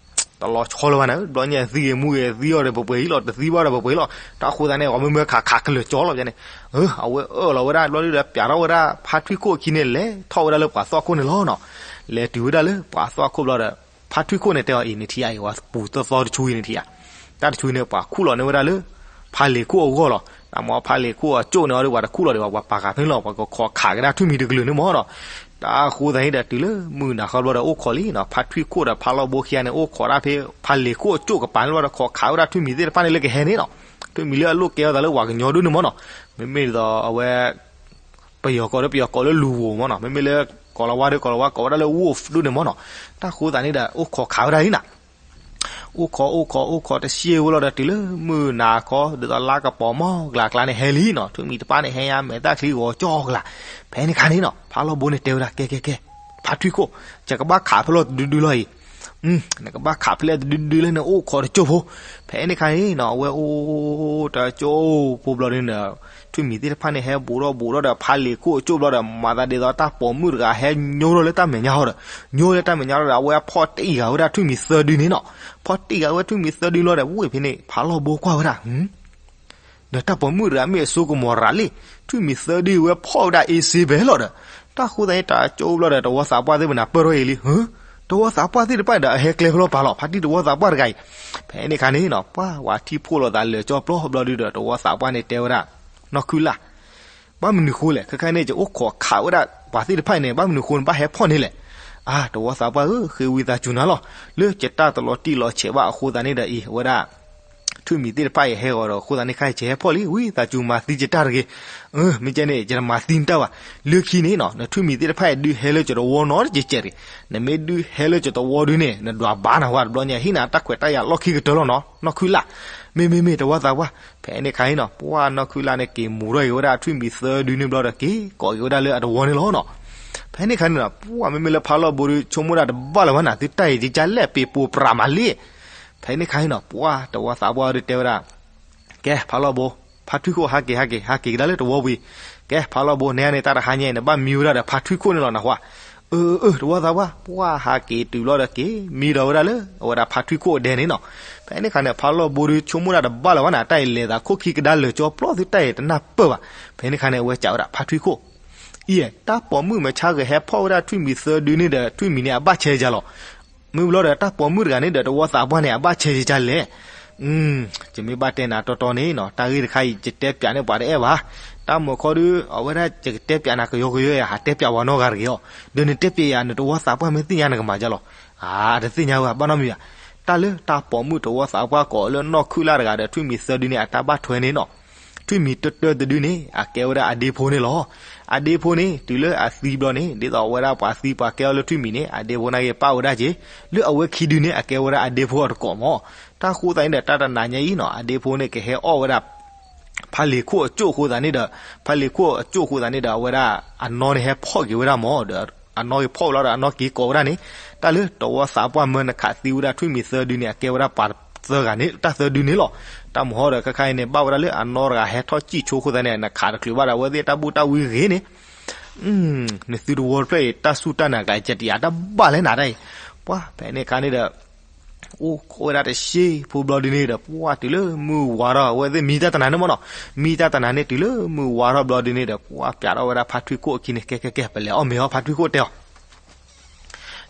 တလီၤဆီလၢၤဘၣ်န့ၣ်, ဘျီညါသံဂ့ၤမူဂ့ၤ သံအီၤဒီးပှဲၤပှဲၤအံၤလီၤ, တသံဘၣ်ဒီးပှဲၤပှဲၤအံၤလီၤ. တၢ်အဃိသတးန့ၣ် အီၤမ့မ့ၢ်ခးခးကလၢာ်ကၠီလီၤန့ၣ်. အၢ အဝဲအၢၣ်လီၤဝဲဒၣ် ဘျီဒုးဒီး ပျးထီၣ်ဝဲဒၣ်ဖါထွံၣ်ခိၣ်အခံန့ၣ် လဲၤထီၣ်ဝဲဒၣ်လၢပှၤသွၣ်ခိၣ်န့ၣ်လီၤနီၤ. လဲၤတုၤဝဲဒၣ်လၢပှၤသွၣ်ခိၣ်ဘျီဒီး ဖါထွံၣ်ခိၣ်န့ၣ်တဲအီၤ အံၤ နထံၣ်ဧါအံၤ ဝဲပူၤသီသီတဆူအံၤ နထံၣ်ဧါ. တၢ်တဆူန့ၣ် ပှၤခူၣ်လီၤန့ၢ်ဝဲဒၣ်လၢ ဖါလ့ၤခိၣ်အဂီၢ်လီၤ. တၢ်မ့ၢ်ဖါလ့ၤခိၣ်အကၠိၣ်န့ၣ်အီၤဒီး ပှၤတခူၣ်လီၤဒံးဘၣ်, ပှၤပာ်ဃာ်ဖဲန့ၣ်လီၤ, ပှၤကခီခးကဒါထွံၣ်မံၤတကလုာ်န့ၣ်မ့ၢ်နီၤ. တၢ်အဃိသတးန့ၣ်ဒီး တုၤလၢမုၢ်နၤဃီဘျီဒီး အိၣ်ခိးလံနီၤ, ဖါထွံၣ်ခိၣ်ဒီးဖါလီၢ်ဘိခံဂၤန့ၣ် အိၣ်ခိးဒၣ်ဖဲ ဖါလ့ၤခိၣ်အကၠိၣ်ကပၤန့ၣ်ဘျီဒီး ခိးခးဝဲဒၣ်ထွံၣ်မံၤသ့ၣ်တဖၣ်န့ၣ်လၢကဟဲန့ၣ်နီၤ. ထွံၣ်မံၤလၢအလိၣ်ကဲထီၣ်သးလၢပှၤကညီဒိၣ်န့ၣ်မ့ၢ်နီၤ. မ့မ့ၢ်ဒ်သိးအဝဲ ပယီၤကိးဒီး ပယီၤကိးလၢလူၤဝိၤမ့ၢ်နီၤ, မ့မ့ၢ်လၢကိၤလၤဝါဒီး ကိၤလၤဝါကိးဝဲဒၣ်လၢ wolf ဒိၣ်န့ၣ်မ့ၢ်နီၤ. တၢ်အဃိသတးန့ၣ်ဒီး အိၣ်ခိးခးဝဲဒၣ်လံနီၤ. အိၣ်ခိး အိၣ်ခိး အိၣ်ခိးတစ့ဝဲလီၤဒီး တုၤလၢမုၢ်နၤခီ ဒ်သိးလါကပီၤမီၢ်ကလၤကျါန့ၣ် ဟဲလံနီၤ, ထွံၣ်မံၤတဖၣ်န့ၣ် ဟဲညါမဲာ်သၣ်ချံဂီၤကၠီကလၤ. ဖဲန့ၣ်ခါန့ၣ်နီၤ ဖါလီၢ်ဘိန့ၣ်တဲဝဲဒၣ် ကဲ ကဲ ကဲ ဖါထွံၣ်ခိၣ်, ယကဘၣ်ခးဖဲလီၢ်တဒုဒုလီၤအံၤ နကဘၣ်ခးဖဲလဲၣ်တဒုဒုလဲၣ်န့ၣ် အိၣ်ခိးတကၠိၢ်ဖိ. ဖဲန့ၣ်ခါန့ၣ်နီၤ အဝဲအိၣ်တကၠိၢ်ဖိဘျီဒုန့ၣ် ထွံၣ်မံၤသ့ၣ်တဖၣ်န့ၣ် ဟဲဘူးထီၣ်ဘူးထီၣ်ဒီး ဖါလ့ၤခိၣ်အကၠိၢ်ဘျီဒီး မၤသးဒ်သိးတၢ်ပိာ်မုၣ်တဂၤဟဲညိထီၣ်လၢတၢ်မဲာ်ညါဟီဒီး ညိလၢတၢ်မဲာ်ညါဟီဒီး အဝဲဖီၣ်တံၢ်ဃာ်ဝဲဒၣ်ထွံၣ်မံၤသၢဒုန့ၣ်နီၤ. ဖီၣ်တံၢ်ဃာ်ဝဲထွံၣ်မံၤသၢဒုလီၤဒီး ဝ့ၢ်ဖဲန့ၣ် ဖါလီၢ်ဘိကွၢ်ဝဲဒၣ် ဒီးတၢ်ပိာ်မုၣ်တဂၤမ့ၢ်အစိကမီၤရၤလံ, ထွံၣ်မံၤသၢဒုဝဲဖီၣ်ဝဲဒၣ်အ့စ့ဘဲလီၤဒီး တၢ်ဃိသတးန့ၣ် တၢ်ကၠိၢ်ဘျီဒီး တဝီသးပှၢ်သ့ၣ်မနၤပၢၢ်ထီၣ်အံၤလံ, တဝီသးပှၢ်သ့ၣ်တဖၣ်ဒီး အဟဲကျဲဖဲလီၢ်ပၤလီၤ, ဖါတံၢ်တဝီသးပှၢ်တဂၤအံၤ. ဖဲန့ၣ်ခါန့ၣ်နီၤ ပှၤဝၤထံၣ်ဖှိၣ်လိာ်သးလၢာ်ကၠီပျီဘျီဒုဒီး တဝီသးပှၢ်န့ၣ်တဲဝဲဒၣ် နီၢ်ခုၣ်လၢ် ဘၣ်မနုၤဃိလဲၣ်, ခဲခါန့ၣ် ယအိၣ်ခိးခးဝဲဒၣ်ပှၤသ့ၣ်တဖၣ်အံၤန့ၣ် ဘၣ်မနုၤဃိနဘၣ်ဟဲဖီၣ်န့ၣ်လဲၣ်. အါ တဝီသးပှၢ်ဧၢ, ဃ့ဝံသးစူၤနၤလီၤ, လၢယတၢ်တလီၤတံၢ်လီၤဆဲးဘၣ်အဃိသတးန့ၣ်ဒီးအံၤ အဝဲဒၣ် ထွံၣ်မံၤသ့ၣ်တဖၣ်အံၤဟဲဂီၤဒီး အဃိသတးန့ၣ်ခါအံၤ ယဟဲဖီၣ်လံ, ဝံသးစူၤမၤသံယတၢ်တဂ့ၤ. မ့ၢ်ကဲန့ၣ် ယတမၤသံနတၢ်ဘၣ်. လၢခံန့ၣ်နီၤ နထွံၣ်မံၤသ့ၣ်တဖၣ်အံၤဒုးဟဲလၢယတဝီနီတကဲးကဲးတဂ့ၤ. နမ့ၢ်ဒုးဟဲလၢယတဝီဒုန့ၣ် နဒွးဘါနၤဝဲတဘျီညါ ဟံးနၤတၢ်ခွဲးတၢ်ယာ်လီၢ်ခံကတၢၢ်လီၤနီၤ, နီၢ်ခုၣ်လၢ်. မ့မ့မ့ၢ်တဝီသးပှၢ်. ဖဲန့ၣ်ခါအံၤနီၤ ပှၢ်နီၢ်ခုၣ်လၢ်န့ၣ် က့ၤမူၤထီၣ်က့ၤဝဲဒၣ်ထွံၣ်မံၤသၢဒုန့ၣ်ဘျီဒီး က့ၤကိးက့ၤဝဲဒၣ်လၢအတဝီန့ၣ်လီၤနီၤ. ဖဲန့ၣ်ခါန့ၣ်နီၤ ပှၢ်မ့မ့ၢ်လၢဖါလီၢ်ဘိဒု ဆိကမိၣ်ဒၣ်တဘၣ်လၢၤဘၣ်နၤ သုတၢ်အံၤကလဲၣ် ပ့ၤပိာ်ပြးမးလံ. ဖဲန့ၣ်ခါအံၤနီၤ ပှၢ်တဝီသးပှၢ်ဒုတဲဝဲဒၣ် ကဲ ဖါလီၢ်ဘိ, ဖါထွံၣ်ခိၣ် ဟးက့ၤ ဟးက့ၤ ဟးက့ၤကဒါလၢတဝီဝံၤ. ကဲ ဖါလီၢ်ဘိ နဲန့ၣ် တၢ်တဟါညါအံၤ နဘၣ်မံဝဲဒၣ်ဒီးဖါထွံၣ်ခိၣ်န့ၣ်လီၤ နဟါ. အၢ အၢ တဝီသးပှၢ်. ပှၢ်ဟးက့ၤတုၤလီၤဒီးက့ၤ မံဒီးဝဲဒၣ်လၢ အဝဲဒၣ်ဖါထွံၣ်ခိၣ်အဒဲန့ၣ်နီၤ. ဖဲန့ၣ်ခါန့ၣ် ဖါလီၢ်ဘိဒု ဆိကမိၣ်ဒၣ်တဘၣ်လၢၤဘၣ်နၤ တၢ်အံၤလဲၤသးခိၣ်ခံကဒါလၢာ်ကၠီပျီသုတၢ်အံၤတနၢ်ပၢၢ်ဘၣ်. ဖဲန့ၣ်ခါန့ၣ် အဝဲစံးဝဲဒၣ်ဖါထွံၣ်ခိၣ် အံၤ တၢ်ပိာ်မုၣ်မ့ၢ်ဆါဂဲၤဟဲဖီၣ်ဝဲဒၣ်ထွံၣ်မံၤသၢဒုန့ၣ်ဒီး ထွံၣ်မံၤန့ၣ် အဘၣ်ဆဲးယၤလီၤ. မ့ၢ်ဘျီဒီး တၢ်ပိာ်မုၣ်တဂၤန့ၣ်ဒီး တဝီသးပှၢ်န့ၣ် အဘၣ်ဆဲးယၤလဲၣ်. ယမ့ၢ်ဘၣ်တဲနၤတီတီန့ၣ်နီၤ တၢ်ဂ့ၢ်တခါအံၤ ယတဲပျးန့ၢ်ပှၤတအဲၣ်ဘၣ်. တၢ်မုာ်ခီဒု အဝဲဒၣ်ယကတဲပျးနၤကယီကယီယၤ ဟးတဲပျးပှၤနီတဂၤတဂ့ၤအီၤ. ဒီးနတဲပျးယၤ နတဝီသးပှၢ်မ့ၢ်သ့ၣ်ညါနကမၤယၤလီၤ. အါ တသ့ၣ်ညါဝဲ ဘၣ်နီတမံၤဘၣ်. တၢ်လၢတၢ်ပိာ်မုၣ်တဝီသးပှၢ်ကိးလၢနီၢ်ခုၣ်လၢ်တဂၤဒီး ထွံၣ်မံၤသၢဒုန့ၣ် အတၢ်ဘၣ်ထွဲန့ၣ်နီၤ ထွံၣ်မံၤတၢတၢတဒုန့ၣ် အကဲဝဲဒၣ်အဒ့ဖိန့ၣ်လီၤ. အဒ့ဖိန့ၣ် တုၤလၢအသံဘျီန့ၣ် ဒ်သိးအဝဲဒၣ်ပှၤသံပှၤကဲအီၤလၢထွံၣ်မံၤန့ၣ် အဒ့ဖိန့ၣ်က့ၤပာ်ဝဲဒၣ်က့ၤ လၢအဝဲခံဒုန့ၣ် အကဲဝဲဒၣ်အဒ့ဖိအတကိးမး. တၢ်ဃိသတးန့ၣ်ဒီး တၢ်တနၤညါအံၤနီၤ အဒ့ဖိန့ၣ်ကဟဲအီၣ်ဝဲဒၣ် ဖါလ့ၤခိၣ်အကၠိၣ်အဃိသတးန့ၣ်ဒီး ဖါလ့ၤခိၣ်အကၠိၣ်အဃိသတးန့ၣ်ဒီး အဝဲဒၣ်အနီၢ်န့ၣ်ဟဲဖီၣ်က့ၤဝဲဒၣ်မး ဒီးအနီၢ်က့ၤဖီၣ်ဝဲလီၤဒီး အနီၢ်က့ၤကိးဝဲဒၣ်န့ၣ် တၢ်လၢတဝီသးပှၢ်မၢနခးသံဝဲဒၣ်ထွံၣ်မံၤသၢဒုန့ၣ် အကဲဝဲဒၣ်ပှၤသၢဂၤန့ၣ် တၢ်သၢဒုန့ၣ်လီၤ. တၢ်မုာ်ဟီဒီးခဲခါအံၤန့ၣ် ဘၣ်ဝဲဒၣ်လၢအနီၢ်တဂၤဟဲထီၣ်စံၣ်ဆိအဃိသတးန့ၣ် နခးတချုးဘၣ်ဒီး အဝဲသ့ၣ်တၢ်ဘူၣ်တၢ်ဝံဂ့ၤန့ၣ် နသုတဝီတဖျၢၣ်အံၤ တၢ်စူၢ်တၢ်နာ်ကျါ ယတယာ်တၢ်ဘၣ်လဲၣ်နၤတၢ်အံၤ ပှၢ်ဖဲန့ၣ်ခါန့ၣ်ဒီး အိၣ်ခိးဝဲဒၣ်တစ့ဖိဘျီဒုန့ၣ်ဒီး ပှၢ်တုၤလၢမုၢ်ဝါထီၣ် အဝဲသ့ၣ်မံတၢ်တနၤန့ၣ်မးနီၤ မံတၢ်တနၤန့ၣ် တုၤလၢမုၢ်ဝါထီၣ်ဘျီဒုန့ၣ်ဒီး ပှၢ်ပျးထီၣ်ဝဲဒၣ်ဖါထွံၣ်ခိၣ်အခံန့ၣ် ကဲ ကဲ ကဲ ပလဲၤအီၣ်မ့ၤအီၤ ဖါထွံၣ်ခိၣ်တဲအီၤ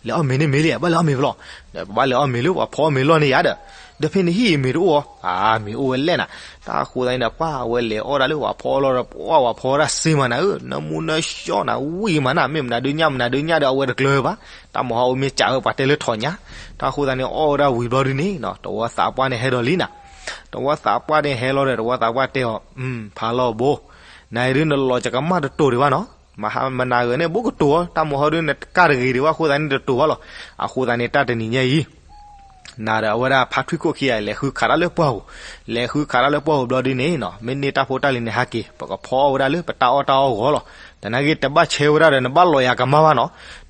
လဲၤအီၣ်မ့ၤန့ၣ်မ့ၢ်လံ ဘၣ်လဲၤအီၣ်မ့ၤဖဲလဲၣ် ဒီးပဘၣ်လဲၤအီၣ်မ့ၤလၢပှၤဖီအီၣ်မ့ၤလီၢ်န့ၣ်ယါဒီး ဒီးဖဲန့ၣ်ဟံၣ်အံၤမ့ၤတအိၣ်ဧါ မ့ၤအိၣ်ဝဲလဲၣ်နၤ တၢ်အဃိသတးန့ၣ်ဒီး ပှၢ်အဝဲလဲၤအီၣ်ဒၣ်လၢပှၤဖီအီၣ်လီၢ်ဒီး ပှၢ်ပှၤဖီဝဲဒၣ်စ့မးနၤဧၢ နၢမူနၢဆှီနၤ ဝံၣ်မးနၤ မ့ၢ်မနုၤဒုးညၣ်မနုၤဒုးညၣ်ဒီး အဝဲတကျၢၤဘၣ် တၢ်မုာ်ဟီအိၣ်မ့ၢ်စံးဝဲပှၤတဲလၢထီၣ်ညါ တၢ်အဃိသတးန့ၣ် အီၣ်ဝဲဒၣ်ဝံၤဘျီဒုန့ၣ် တဝီသးပှၢ်န့ၣ်ဟဲဒီးလံနၤ တဝီသးပှၢ်န့ၣ်ဟဲလီၤဒီး တဝီသးပှၢ်တဲအီၤ ဖါလီၢ်ဘိ နၤအံၤဒုးနလီၤကကမၣ်တတိၤဒံးဘၣ်နီၤ မနၤဂၤန့ၣ် ဘိကတိၤအီၤ တၢ်မုာ်ဟီဒုးနကၢ်တဂ့ၤဒံးဘၣ်အဃိသတးန့ၣ်တတိၤဘၣ်လီၤ အဃိသတးန့ၣ် တၢ်တနံၤညါအံၤ နၤဒီးအဝဲဒၣ်ဖါထွံၣ်ခိၣ်ခံဂၤ လဲၤဃုခးတၢ်လၢပှၢ်ပူၤ, လဲၤဃုခးတၢ်လၢပှၢ်ပူၤဘျီဒုန့ၣ်နီၤ မ့ၢ်န့ၢ်တၢ်ဖိတၢ်လံၤန့ၣ်ဟဲက့ၤ ပကဖီအီၣ်ဝဲဒၣ်လၢပတၢ်အီၣ်တၢ်အီဂီၢ်လီၤ. တနာ်က့ တဘၣ်ဆဲဝဲဒၣ်ဒီး နဘၣ်လီၤယၤကမၣ်ဘၣ်နီၤ.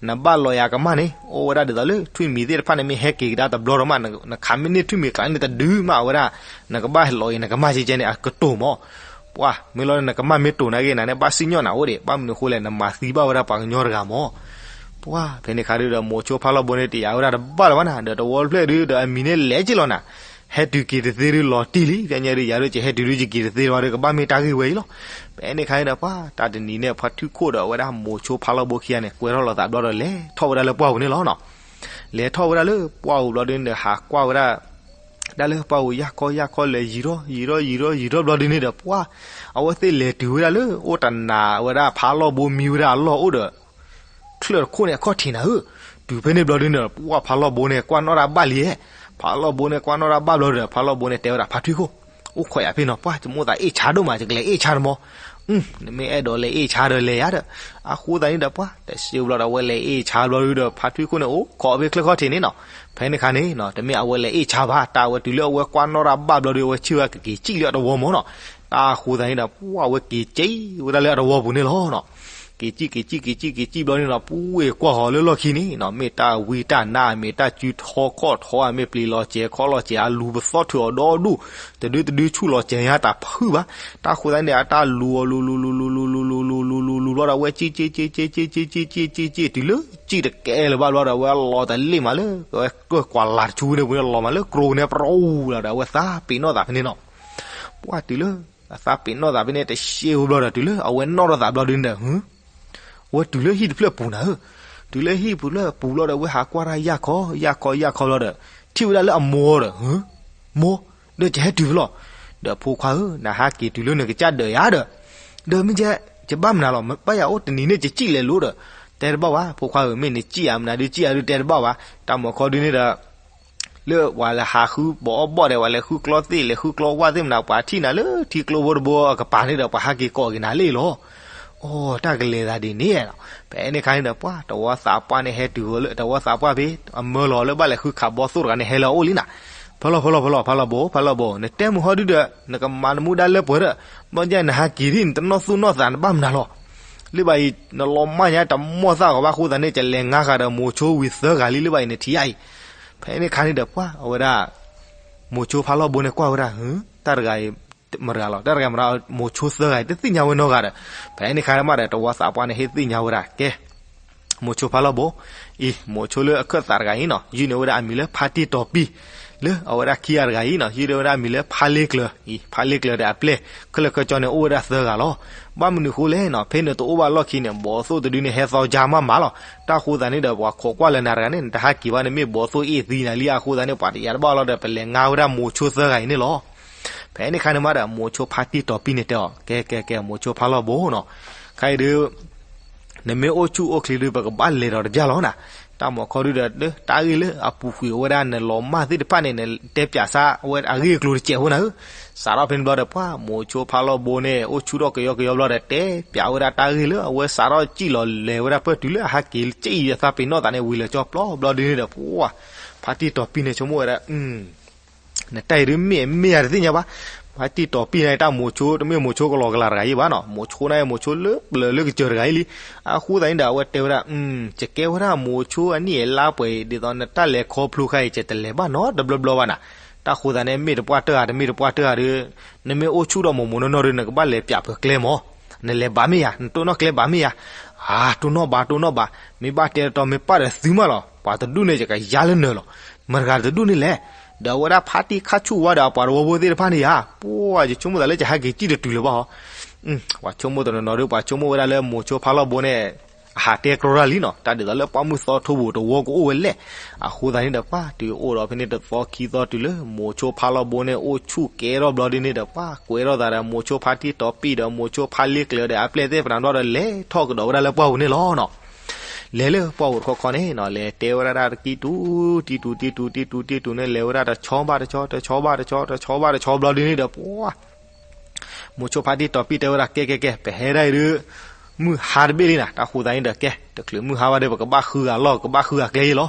နဘၣ်လီၤယၤကမၣ်န့ၣ် အိၣ်ဝဲဒၣ်ဒ်သိးလၢထွံၣ်မံၤသ့ၣ်တဖၣ်န့ၣ် မ့ၢ်ဟဲက့ၤကဒါတဘျီဒီးမး နခးမ့ၢ်န့ၢ်ထွံၣ်မံၤကျါန့ၣ်တဒုမး အဝဲဒၣ် နကဘၣ်လီၤယၤနကမၣ်ကဲကဲန့ၣ် အကတိၤမး ပှၢ် မ့ၢ်လီၤနကမၣ်မ့ၢ်တိၤနၤဂ့ၤ နၤန့ၣ် ဘၣ်စံၣ်ညီၣ်နၤအိၣ်ဒံး ဘၣ်မနုၤအဃိလဲၣ် နမၤသံဘၣ်ဝဲဒၣ်ပှၤကညီတဂၤမး. ပှၢ် ဖဲန့ၣ်ခါဒုဒီး မိၤဆိဖါလီၢ်ဘိန့ၣ် တယာ်ဝဲဒၣ်တဘၣ်လၢၤဘၣ်နၤ ဒီးတဝီတဖျၢၣ်ဒုဒီး အမံၤန့ၣ်လဲၤက့ၤလီၤနၤ, ဟဲတုၤက့ၤတသ့ဒုလီၤတံၢ်လံ ဖဲညါဒု ယၤဒုးကဟဲတုၤဒုယက့ၤတသ့ဘၣ်ဒီး ကဘၣ်မ့ၢ်တၢ်ဂ့ၢ်ဝဲအံၤလီၤ. ဖဲန့ၣ်ခါန့ၣ်ဒီး ပှၢ် တၢ်တနံၤန့ၣ် ဖါထွံၣ်ခိၣ်ဒီးအဝဲဒၣ် မိၤဆိဖါလီၢ်ဘိခံဂၤန့ၣ် ကွဲထီၣ်လိာ်သးဘျီဒီး လဲၤထီၣ်ဝဲဒၣ်လၢပှၢ်ပူၤန့ၣ်လီၤနီၤ. လဲၤထီၣ်ဝဲဒၣ်လၢပှၢ်ပူၤဘျီဒုန့ၣ်ဒီး ဟးကွၢ်ဝဲဒၣ် တၢ်လၢပှၢ်ပူၤ ယၢ်ခီယၢ်ခီ လဲၤယံၤထီၣ် ယံၤထီၣ် ယံၤထီၣ် ယံၤထီၣ်ဘျီဒုန့ၣ်ဒီး ပှၢ် အဝဲသ့ၣ်လဲၤတုၤဝဲဒၣ်လၢ အိၣ်တနၤဝဲဒၣ်ဖါလီၢ်ဘိမံဝဲဒၣ်အလီၢ်အိၣ်ဒီး ချၢၣ်တခိၣ်န့ၣ် အခီၣ်ထံးနၤဧၢ. တုၤဖဲန့ၣ်ဘျီဒုန့ၣ်ဒီး ပှၢ် ဖါလီၢ်ဘိန့ၣ် ကွၢ်နီၣ်တၢ်ဘၣ်လံဧါ. ဖါလီၢ်ဘိန့ၣ် ကွၢ်နီၣ်တၢ်ဘၣ်ဘျီဒီး ဖါလီၢ်ဘိန့ၣ် တဲဝဲဒၣ် ဖါထွံၣ်ခိၣ် အိၣ်ခိးယၤဖဲနီၤ ပှၢ် ယမိၣ်သးအ့ၣ်ဆါဒိၣ်မး ယကလဲၤအ့ၣ်ဆါတမီၤ. နမ့ၢ်အဲၣ်ဒိးလဲၤအ့ၣ်ဆါဒီးလဲၤယၤဒီး အဃိသတးန့ၣ်ဒီး ပှၢ် တစဲးဘျီဒီး အဝဲလဲၤအ့ၣ်ဆါဘျီဒုဒီး ဖါထွံၣ်ခိၣ်န့ၣ် အိၣ်ခိးဖဲချၢၣ်ခီၣ်ထံးန့ၣ်နီၤ. ဖဲန့ၣ်ခါန့ၣ် တမ့ၢ်အဝဲလဲၤအ့ၣ်ဆါဘၣ် တၢ်ဝဲတုၤလၢအဝဲကွၢ်နီၣ်တၢ်ဘၣ်ဘျီဒု အဝဲဆ့ၣ်ဝဲကက့ၤစံၣ်လၢအတဝီမးနီၤ. တၢ်အဃိသတးန့ၣ်ဒီး ပှၢ် အဝဲက့ၤစံၣ်ဝဲဒၣ်လၢအတဝီပူၤန့ၣ်လီၤနီၤ. က့ၤစံၣ် က့ၤစံၣ် က့ၤစံၣ် က့ၤစံၣ်ဘျီန့ၣ်နီၤ ပှၢ် ကွၢ်ဃီၤလၢလီၢ်ခံန့ၣ်နီၤ မ့ၢ်တၢ်ဝံတၢ်နါ မ့ၢ်တၢ်စုထီခီၣ်ထီဧါ မ့ၢ်ပျံၤလီၤစဲၤခီၣ်လီၤစဲၤ အလူၤပသီၣ်ထုးအီၤဒီဒူၣ် တဒုတဒုဆူၣ်လီၤစဲၤညါတၢ်ဖုးဘၣ်. တၢ်အဃိသတးန့ၣ် အတၢ်လူၤအီၤလူၤလူၤလူၤလူၤလူၤလူၤလူၤလူၤလူၤလူၤလူၤလူၤဘျီဒီး အဝဲစံၣ်စံၣ်စံၣ်စံၣ်စံၣ်စံၣ်စံၣ်စံၣ်တုၤလၢစံၣ်တကဲလၢၤဘၣ်ဘျီဒီး အဝဲလီၤတလ့ၣ်မးလၢ ကဝဲကွၢ်လၤတဆူန့ၣ်ပူၤန့ၣ် လီၤမးလၢကျိန့ၣ် ပရီလီၤဒီး အဝဲသးပ့ၤနီၣ်သးဖဲန့ၣ်နီၤ. ပှၢ် တုၤလၢ အသးပ့ၤနီၣ်သးဖဲန့ၣ် တရှဲဝဲဘျီဒီး တုၤလၢအဝဲနီၣ်ထီၣ်သးဘျီဒုန့ၣ်ဒီး ဝဲတုၤလၢဟံၣ်တဖျၢၣ်ပူၤနၤဧၢ. တုၤလၢဟံၣ်တဖျၢၣ်ပူၤဘျီဒီး ဝဲဟးကွၢ်တၢ်ယၢ်ခီ ယၢ်ခီ ယၢ်ခီဘျီဒီး ထံၣ်ဝဲဒၣ်လၢအမိၢ်ဒီး မိၢ်, ဒီးယဟဲတုၤဖဲလဲၣ်. ဒီးဖိခွါဧၢ, နဟးက့ၤတုၤလၢနကစၢ်ဒၢးယၤဒီး, ဒီးမ့ၢ်ယဲ, ယဘၣ်မနုၤလီၤ, ဘၣ်ယၤအိၣ်တနံၤန့ၣ်ယစံၣ်လဲၤလိၤဒီး, တဲတဘၣ်ဘၣ် ဖိခွါဧၢ, မ့ၢ်နစံၣ်ယၤမနုၤဒုး စံၣ်ယၤဒုးတဲတဘၣ်ဘၣ်. တၢ်မၤခီဒုန့ၣ်ဒီး လၢပှၤလဲၤဟးဃုဘီအီၣ်ဘီၣ်ဒီး ပှၤလဲၤဃုကျီသ့ၣ် လဲၤဃုကျီဝၣ်သ့ၣ်မနုၤ ပှၤထံၣ်နၤလၢထံကျိဖိတဘိအကပၤန့ၣ်ဒီး ပှၤဟးက့ၤကိးက့ၤနၤလံလီၤ. အိ, တၢ်ကလဲၤသးဒ်န့ၣ်လီၤ. ဖဲန့ၣ်အခါန့ၣ်ဒီး ပှၤတဝီသးပှၢ်န့ၣ်ဟဲတုၤလၢ တဝီသးပှၢ်ဖဲ အမၢလီၤလၢဘၣ်လဲၤဃုခးဘီသိၣ်တဂၤန့ၣ် ဟဲလၢအအိၣ်လံနၤ. ဖဲလီၤ ဖဲလီၤ ဖဲလီၤ ဖဲလီၤဘိ ဖဲလီၤဘိ နတဲမုာ်ဟီဒုဒီး နကမၤနမူဒါလၢပှဲၤဒီး ဘၣ်ယဲနဟးက့ၤဒ်နတနီၣ်သူၣ်နီၣ်သးနဘၣ်မနုၤလီၤ. လၢဘၣ်အံၤ နလီၤမၢ်ညါတမီၢ်သၣ်ဂီၤဘၣ်အဃိသတးန့ၣ် ကလဲၤငါဃာ်ဒီးမိၤဆိဝံၤသၢဂၤလံ လၢဘၣ်အံၤနထံၣ်ယါအံၤ. ဖဲန့ၣ်အခါန့ၣ်ဒီး ပှၤအဝဲဒၣ် မိၤဆိဖးလီၢ်ဘိန့ၣ်ကွၢ်ဝဲဒၣ် တၢ်တဂၤအံၤ မတၤတဂၤလီၤ, တၢ်တဂၤမတၤ မိၤဆိသၢဂၤအံၤ တသ့ၣ်ညါဝဲနီတဂၤဒီး ဖဲန့ၣ်အခါမးဒီး တဝီသးပှၢ်န့ၣ် ဟ့ၣ်သ့ၣ်ညါဝဲဒၣ် ကဲ မိၤဆိဖးလီၢ်ဘိ အံၤ မိၤဆိလၢအခၢၣ်သးတဂၤအံၤနီၤ ယုၢ်န့ၢ်ဝဲဒၣ်အမံၤလၢဖါတံၢ်တီၤပံၢ်, လၢအဝဲဒၣ်ခံဂၤတဂၤအံၤနီၤ ယုၢ်န့ၢ်ဝဲဒၣ်အမံၤလၢဖါလ့ကျၢၤ, အံၤ ဖါလ့ကျၢၤဒီးအပျဲၢ် ခဲလၢာ်ခဲဆ့န့ၣ် အိၣ်ဝဲဒၣ်သၢဂၤလီၤ. ဘၣ်မနုၤအဃိလဲၣ်နီၤ ဖဲနတအိၣ်ဘၣ်လီၢ်ခံန့ၣ် ဘီသိၣ်တဒုန့ၣ် ဟဲသီကၢ်မးမးလီၤ. တၢ်အဃိသတးန့ၣ်ဒီး ပှၤခိးကွၢ်လၢနၤတဂၤန့ၣ် နတဟးက့ၤဘၣ်န့ၣ် မ့ၢ်ဘီသိၣ်အ့ၣ်သံနၤလံ အဃိသတးန့ၣ် ပှၤတယာ်တဘၣ်လီၤဒီး ပလဲၤငါဝဲဒၣ်မိၤဆိသၢဂၤအံၤန့ၣ်လီၤ. ဖဲန့ၣ်အခါန့ၣ်မးဒီး မိၤဆိဖါတံၢ်တီၤပံၢ်န့ၣ်တဲအီၤ ကဲ ကဲ ကဲ မိၤဆိဖးလီၢ်ဘိနီၤ ခဲအံၤဒုး နမ့ၢ်အိၣ်ဆူၣ်အိၣ်ချ့ဒုး ပကဘၣ်လဲၤဒီးတဘျီလီၤနၤ. တၢ်မၤခီဒုဒီး တၢ်ဂ့ၢ်လၢအပူၤကွံာ်ဝဲဒၣ်နလီၤမၢ်သ့ၣ်တဖၣ်န့ၣ် နတဲပျးစၢ်ဝဲအဂ့ၢ်အကျိၤတစဲးဖိနၤဧၢ. စးထီၣ်ဖဲန့ၣ်ဘျီဒီး ပှၤမိၤဆိဖးလီၢ်ဘိန့ၣ် အိၣ်ဆူၣ်ထီၣ်ကယီကယီဘျီဒီး တဲပျးဝဲဒၣ်တၢ်ဂ့ၢ်လၢအဝဲစးထီၣ်စံၣ်လီၤ လဲၤဝဲဒၣ်ပၢၢ်တုၤလၢအဟးက့ၤစံၣ်အသးပ့ၤနီၣ်သးန့ၣ် ဝံၤလၢာ်ကၠီပျီဘျီဒုန့ၣ်ဒီး ပှၤ ဖါတံၢ်တီၤပံၢ်န့ၣ် ဆိကမိၣ်ဝဲဒၣ် နတၢ်အံၤဒုးမ့ၢ်မ့ၢ်ယၤတသ့ၣ်ညါဘၣ်. ဖါတံၢ်တီၤပံၢ်န့ၣ် တၢ်မိၤဆိတမ့ၢ်မိၤဆိကလီၤကလၤတဂၤအံၤဘၣ်နီၤ မိၤဆိန့ၣ် မိၤဆိလၢပျၢၤလၢကစၢၤတဂၤအံၤလံ. အဃိသတးန့ၣ်ဒီး အဝဲတဲဝဲဒၣ် ယကဲဝဲဒၣ်မိၤဆိအနံၣ်အလါပှဲၤအံၤ ဒ်သိးနတၢ်လဲၤခီဖျိခါအံၤ ယတလဲၤဘၣ်နီတဘျီဘျီဘၣ်နၤ. တၢ်ဃိသတးန့ၣ် မ့ၢ်တပှၢ်တၢၢ်ဧါ တမ့ၢ်တပှၢ်တၢၢ်ဧါဒီး နမ့ၢ်အိၣ်ဆူၣ်ဒီးမိၢ်မိၢ်နီၢ်နီၢ်ဒီး နကဘၣ်လဲၤပျးပၢၤကျဲမး နလဲၤဘၣ်မ့ၢ်ယၤ နတိၢ်နီၣ်ကျဲဘၣ်မ့ၢ်ယၤ. အါ တိၢ်နီၣ်ဘၣ် တိၢ်နီၣ်ဘၣ်, မ့ၢ်ဘၣ်တဲတတီၤ မ့ၢ်ပၢ်ဒီးသုမးလီၤ. ပှၤတဒူၣ်န့ၣ် ယကယါလၢနၢၤလီၤ. မတၤတဂၤတဒူၣ်န့ၣ်လဲၣ်. ဒီးအဝဲဒၣ်ဖါတံၢ်ခါဆူၣ်ဝါဒီးအပှၤတဝီဖိသ့ၣ်တဖၣ်န့ၣ်ဧါ, ပှၤ ယဆိကမိၣ်သးလၢယဟဲက့ၤစံၣ်တတုၤလၢၤဘၣ်ဟီ. ပှၤဆိကမိၣ်တနီၤနီၤဒီး ပှၤဆိကမိၣ်ဝဲဒၣ်လၢမိၤဆိဖါလီၢ်ဘိန့ၣ် အဟးတဲကြီတၢ်လံနီၤ, တၢ်ဒ်သိးလၢပှၢ်မုၢ်သီထိပူၤတဝီကအိၣ်ဝဲလဲၣ်. အဃိသတးန့ၣ်ဒီး ပှၤတုၤအိၣ်ဒီးဖဲန့ၣ်တသီခံသီတုၤလၢ မိၤဆိဖါလီၢ်ဘိန့ၣ် အိၣ်ဆူၣ်ကဲထီၣ်ဘျီဒ်န့ၣ်ဒီး ပှၤကွဲထီၣ်သးဒီး မိၤဆိဖါတံၢ်တီၤပံၢ်ဒီး မိၤဆိဖါလ့ကျၢၤဒီး အပျဲၢ်သ့ၣ်ပနၤဘျီဒီး လဲၤထီၣ်ကဒီးဝဲဒၣ်လၢပှၢ်ပူၤန့ၣ်လီၤနီၤ. လဲၤလၢပှၢ်ပူၤတခီခီန့ၣ်နီၤ လဲၤတဲဝဲဒၣ်တၢ်တကံၢ်တူၤ တံၢ်တူၤ တံၢ်တူၤ တံၢ်တူၤ တံၢ်တူၤန့ၣ် လဲၤဝဲဒၣ်တဆီဘၣ်တဆီ တဆီဘၣ်တဆီ တဆီဘၣ်တဆီဘျီဒ်န့ၣ်ဒီး ပှၤ မိၤဆိဖါတံၢ်တီၤပံၢ်တဲဝဲဒၣ် ကဲ ကဲ ကဲ ပဟဲဒၣ်အံၤဒုး မုၢ်ဟါတဘ့ၣ်လံနၤ, တၢ်ဃိသတးန့ၣ်ဒီး ကဲ တချုးမုၢ်ဟါဘၣ်ဒီး ပကဘၣ်ဃုဂၤလီၢ် ကဘၣ်ဃုဂၤကျဲယဲလီၤ.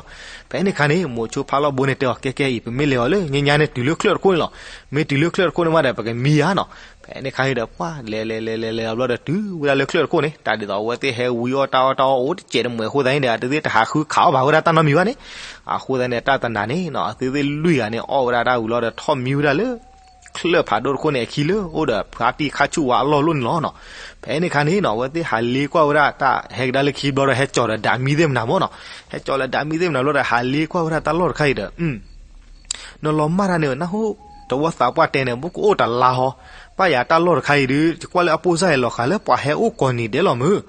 ဖဲန့ၣ်အခါန့ၣ် မိၤဆိဖါလီၢ်ဘိန့ၣ်တဲအီၤ ကဲကဲအံၤ ပမ့ၢ်လဲၤအီၤလၢညါညါန့ၣ် တုၤလၢချၢၣ်တခိၣ်န့ၣ်လီၤ. မ့ၢ်တုၤလၢချၢၣ်တခိၣ်န့ၣ်မးဒီး ပကမံဧါနီၤ. ဖဲန့ၣ်အခါန့ၣ်ဒီး ပှၤလဲၤလဲၤလဲၤလဲၤလဲၤအီၤဘျီဒီး တုၤဝဲဒၣ်လၢချၢၣ်တခိၣ်န့ၣ် တၢ်ဒ်သိးအဝဲသ့ၣ်ဟဲဝံအီၣ်တၢ်အီၣ်တၢ်အီအိၣ်တစဲးတမှဲၤအဃိသတးန့ၣ်ဒီး အဝဲသ့ၣ်တဟးဃုခးအီၣ်ဘၣ်ဝဲဒၣ်တၢ်နီတမံၤဘၣ်န့ၣ်, အဃိသတးန့ၣ် တၢ်တနၤန့ၣ်နီၤ အဝဲသ့ၣ်လွံၢ်ဂၤန့ၣ် အီၣ်ဝဲဒၣ်တၢ်ဝံၤလီၤဒီး ထီၣ်မံဝဲဒၣ်လၢ ချၢၣ်ဖးဒိၣ်တခိၣ်န့ၣ်အခံလၢ အိၣ်ဒီးဖါတံၢ်ခါဆူၣ်ဝါအလီၢ်လိၣ်န့ၣ်လီၤနီၤ. ဖဲန့ၣ်အခါန့ၣ်နီၤ အဝဲသ့ၣ်ဟးလ့ကွၢ်ဝဲဒၣ်တၢ်ဟဲကဒါလၢခံဘျီဒီး ဟဲကၠီၤဒီးဒၣ်မံသ့ၣ်မနၤမ့ၢ်နီၤ. ဟဲကၠီၤလၢဒၣ်မံသ့ၣ်မနၤဘျီဒီး ဟးလ့ကွၢ်ဝဲဒၣ်တၢ်လီၢ်တခါအံၤဒီး နလီၤမၢ်တၢ်န့ၣ် နၢ်ဟူ တဝီသးပှၢ်တဲန့ၣ် ပကအိၣ်တလါဟီ, ဘၣ်ယၤတၢ်လီၢ်တခါအံၤဒုး ယကွၢ်လၢအပိၢ်စၢ်အံၤလီၤဃာ်လၢပှၤဟဲအိၣ်ကိးနံၤဒဲးလီၤမုၢ်,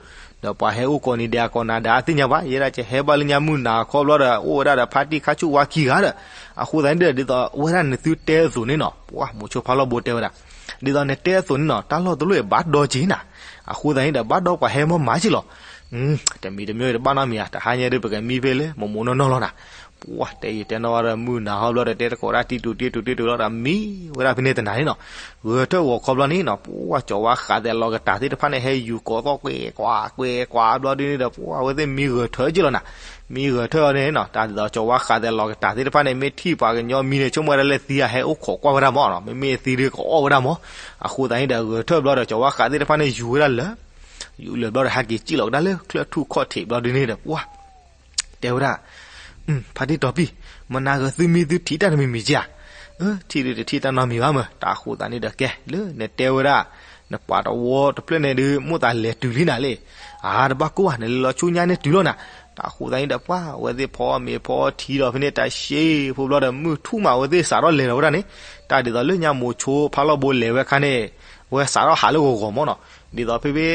ဒီးပှၤဟဲအိၣ်ကိးနံၤဒဲးအကိးနၤဒီးအသ့ၣ်ညါဘၣ်, ယဲဒၣ်ကဟဲဘၣ်လၢညါမုၢ်နၤခီဘျီဒီး အိၣ်ဝဲဒၣ်ဒီးဖါတံၢ်ခါဆူၣ်ဝါခံဂၤဒီး, အဃိသတးန့ၣ်ဒီး ဒ်သိးဝဲဒၣ်နသုတဲအသိးန့ၣ်နီၤ, ပှၤမိၤဆိဖါလီၢ်ဘိတဲဝဲဒၣ်, ဒ်သိးနတဲအသိးန့ၣ်နီၤ တၢ်လီၢ်တလီၢ်အံၤဘၣ်ဒီက့ၤနၤ, အဃိသတးန့ၣ်ဒီး ဘၣ်ဒီပှၤဟဲမီၢ်မၤက့ၤလီၤ. တမံၤတမံၤတဘၣ်နီတမံၤဧါ, တဟါညါဒုး ပကမံဖဲလၢမိၢ်မိၢ်နီၢ်နီၢ်လီၤနၤ. ပှၤတဲယတဲနီၣ်ဝဲဒီး မုၢ်နၤဟီဘျီဒီး တဲတကိးဒၣ်တံတူာ်တံတူာ်တံတူာ်လီၤဒီး မံဝဲဒၣ်ဖဲန့ၣ်တနၤန့ၣ်နီၤ. ဂဲၤထၢၣ်ဂီၤခီဘျီန့ၣ်နီၤ ပှၤကၠီၤဝါဃးသဲးလီၤကတၢ်သ့ၣ်တဖၣ်န့ၣ် ဟဲယူၤကိးသီၣ်ကွဲးကွးကွဲးကွးဘျီဒုန့ၣ်ဒီး ပှၤအဝဲသ့ၣ်မံဂဲၤထၢၣ်က့ၤလီၤနၤ. မံဂဲၤထၢၣ်အီၤန့ၣ်နီၤ တၢ်ဒ်သိးကၠီၤဝါဃးသဲးလီၤကတၢ်သ့ၣ်တဖၣ်န့ၣ် မ့ၢ်ထံၣ်ပှၤကညီမံန့ၣ် ဆိကမိၣ်ဝဲဒၣ်လၢသံဧါ ဟဲအိၣ်ခိးကွၢ်ဝဲဒၣ်မးနီၤ, မ့မ့ၢ်သံဒုးကအီၣ်ဝဲဒၣ်မး. အဃိသတးန့ၣ်ဒီး ဂဲၤထၢၣ်ဘျီဒီး ကၠီၤဝါဃးသ့ၣ်တဖၣ်န့ၣ် ယူၤဝဲဒၣ်လၢာ်, ယူၤလၢာ်ဘျီဒီး ဟဲက့ၤစံၣ်လီၤကဒါလၢ ချၢၣ်ထူၣ်ခီၣ်ထံးဘျီဒုန့ၣ်ဒီး ပှၤ တဲဝဲဒၣ် ဖါတံၢ်တီၤပံၢ်, မနၤဂ့ၤသုမံသုထံၣ်တၢ်တမံၤမံၤက့ဧါ. ထံၣ်ဒုးတထံၣ်တၢ်နီတမံၤဘၣ်မး, တၢ်ဃိသတးန့ၣ်ဒီးကဲ လၢနတဲဝဲဒၣ် နပှၤတဝီတဖျၢၣ်န့ၣ်ဒုး မိၣ်သးလဲၤတုၤလံနၤလံ. အါ တဘၣ်ကိၢ်ဘၣ် နလဲၤလီၤဆူညါန့ၣ်တုၤလီၤနၤ. တၢ်ဃိသတးန့ၣ်ဒီး ပှၤအဝဲသ့ၣ်ဖီအီၣ်မ့ၤ ဖီအီၣ်ထံဒီးဖဲန့ၣ် တၢ်ရှဲဖိဘျီဒီး မုၢ်ထူၣ်မး အဝဲသ့ၣ်စးထီၣ်လဲၤလီၤဝဲဒၣ်န့ၣ်, တၢ်ဒ်သိးလၢညါမိၤဆိဖါလီၢ်ဘိလဲၤဝဲအခါန့ၣ် အဝဲစးထီၣ်ဟးလၢဂီၤဂီၤမးနီၤ. ဒ်သိးဖဲဖဲ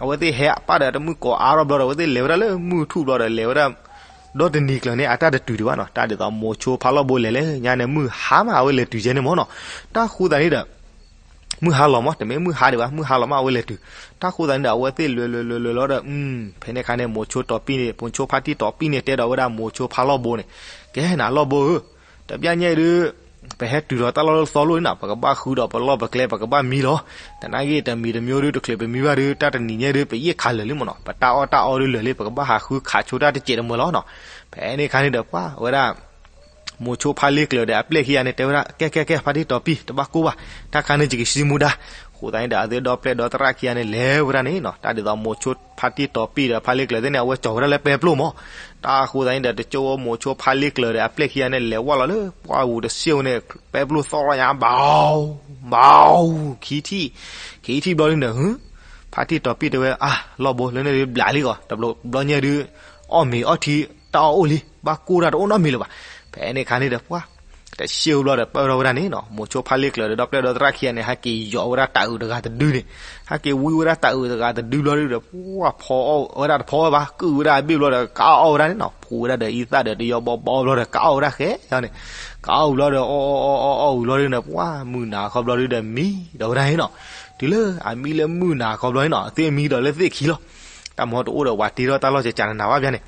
အဝဲသ့ၣ်ဟဲအပၢ်ဒီးတမုၢ်ကိးအါထီၣ်ဘျီဒီး အဝဲသ့ၣ်လဲၤဝဲဒၣ်လၢမုၢ်ထူၣ်ဘျီဒီး လဲၤဝဲဒၣ် ဒီတနံၤကျၢၤန့ၣ် အတၢ်တတုၤဒံးဘၣ်နီၤ. တၢ်ဒ်သိးမိၤဆိဖါလီၢ်ဘိလဲၤလၢညါန့ၣ် မုၢ်ဟါမး အဝဲလဲၤတုၤကဲန့ၣ်မးနီၤ. တၢ်ဃိသတးန့ၣ်ဒီး မုၢ်ဟါလီၤမး တမ့ၢ်မုၢ်ဟါဒံးဘၣ် မုၢ်ဟါလီၤမး အဝဲလဲၤတုၤ. တၢ်ဃိသတးန့ၣ်ဒီး အဝဲသ့ၣ်လဲၤလဲၤလဲၤလဲၤလီၤဒီး ဖဲန့ၣ်အခါန့ၣ် မိၤဆိတီၤပံၢ်န့ၣ် မိၤဆိဖါတံၢ်တီၤပံၢ်န့ၣ် တဲဒီးဝဲဒၣ်မိၤဆိဖါလီၢ်ဘိန့ၣ်, ကဲနၤလီၢ်ဘိဧၢ, တဘျီညါအံၤဒုး ပဟဲတုၤဒီးတၢ်လီၢ်လၢသီလိၣ်န့ၣ်နီၤ ပကဘၣ်ဃုဒီးပလီၢ်ပကျဲ ပကဘၣ်မံလီၤ. တနာ်က့ တမံၤတမံၤဒုး တချုးပမံဘၣ်ဒုး တၢ်တနံၤညါဒုး ပယဲၢ်ခးလၢာ်လံမးနီၤ ပတၢ်အီၣ်တၢ်အီဒုးလၢာ်လံ ပကဘၣ်ဟးဃုခးဆိတၢ်တစဲးတမှဲၤလီၤနီၤ. ဖဲန့ၣ်အခါန့ၣ်ဒီး ပှၤဝဲဒၣ် မိၤဆိဖါလ့ကျၢၤဒီးအပျဲၢ်ခံဂၤန့ၣ် တဲဝဲဒၣ် ကဲကဲကဲ ဖါတံၢ်တီၤပံၢ် တဘၣ်ကိၢ်ဘၣ် တၢ်ခါန့ၣ် ယကစံမူဒါ. အဃိသတးန့ၣ်ဒီး အဝဲသ့ၣ်ဒီပျဲၢ်ဒီသရၣ်ခံဂၤန့ၣ် လဲၤဝဲဒၣ်န့ၣ်နီၤ တၢ်ဒ်သိးမိၤဆိဖါတံၢ်တီၤပံၢ်ဒီးဖါလ့ကျၢၤသ့ၣ်န့ၣ် အဝဲကၠီၤဝဲဒၣ်လၢပဲပျိၢ်မး. တၢ်ဃိသတးန့ၣ်ဒီး တကၠိမိၤဆိဖါလ့ကျၢၤဒီးအပျဲၢ်ခံဂၤန့ၣ် လဲၤဝဲလီၤလၢပှၢ်ပူၤတစဲးန့ၣ် ပဲပျိၢ်သီၣ်လီၤညါ ဘီ ဘီ ခံထံၣ် ခံထံၣ်ဘျီဒုန့ၣ် ဖါတံၢ်တီၤပံၢ်တဲဝဲ အါ လီၢ်ဘိ လၢန့ၣ်ဒုးဘျးလံဂီၤ တဘျီညါဒုး အီၣ်မ့ၤအီထံ တၢ်အီၣ်အိၣ်လံ ဘၣ်ကိၢ်တၢ်တအိၣ်နီတမံၤလၢၤဘၣ်. ဖဲန့ၣ်အခါန့ၣ်ဒီး ပှၤ တစဲးဘျီဒီး ပၢၢ်ထီၣ်ဝဲဒၣ်န့ၣ်နီၤ မိၤဆိဖါလ့ကျၢၤဒီး ဒီပျဲၢ်ဒီသရၣ်ခံဂၤန့ၣ် ဟဲက့ၤယီၤဝဲဒၣ်တၢ်အုးတဂၤတဒုန့ၣ် ဟဲက့ၤဝံဝဲဒၣ်တၢ်အုးတဂၤတဒုဘျီဒုဒီး ပှၤဖီအီၣ်ဝဲဒၣ်တဖီဝဲဘၣ် ကုၢ်ဝဲဒၣ်အဘ့ၣ်ဘျီဒီး ကအီၣ်ဝဲဒၣ်န့ၣ်နီၤ ဖှူးဝဲဒၣ်ဒီးအံသၣ်ဒီး တယီဘီဘီဘျီဒီး ကအီၣ်ဝဲဒၣ်ဃဲန့ၣ် ကအီၣ်ဝံၤဘျီဒီး အီၣ်အီၣ်အီၣ်အီၣ်အီၣ်ဝံၤဘျီဒုန့ၣ် ပှၤမုၢ်နၤခီဘျီဒုဒီးမံဒီးဝဲဒၣ်န့ၣ်နီၤ. တုၤလၢအမံလၢမုၢ်နၤခီဘျီန့ၣ်နီၤ အသ့ၣ်မံဒီးလၢသ့ၣ်ခံလီၤ. တၢ်မၤတအိၣ်ဒီး ပှၤတ့ထီၣ်တၢ်လီၢ်ကကနနၤဘၣ်ဘၣ်န့ၣ်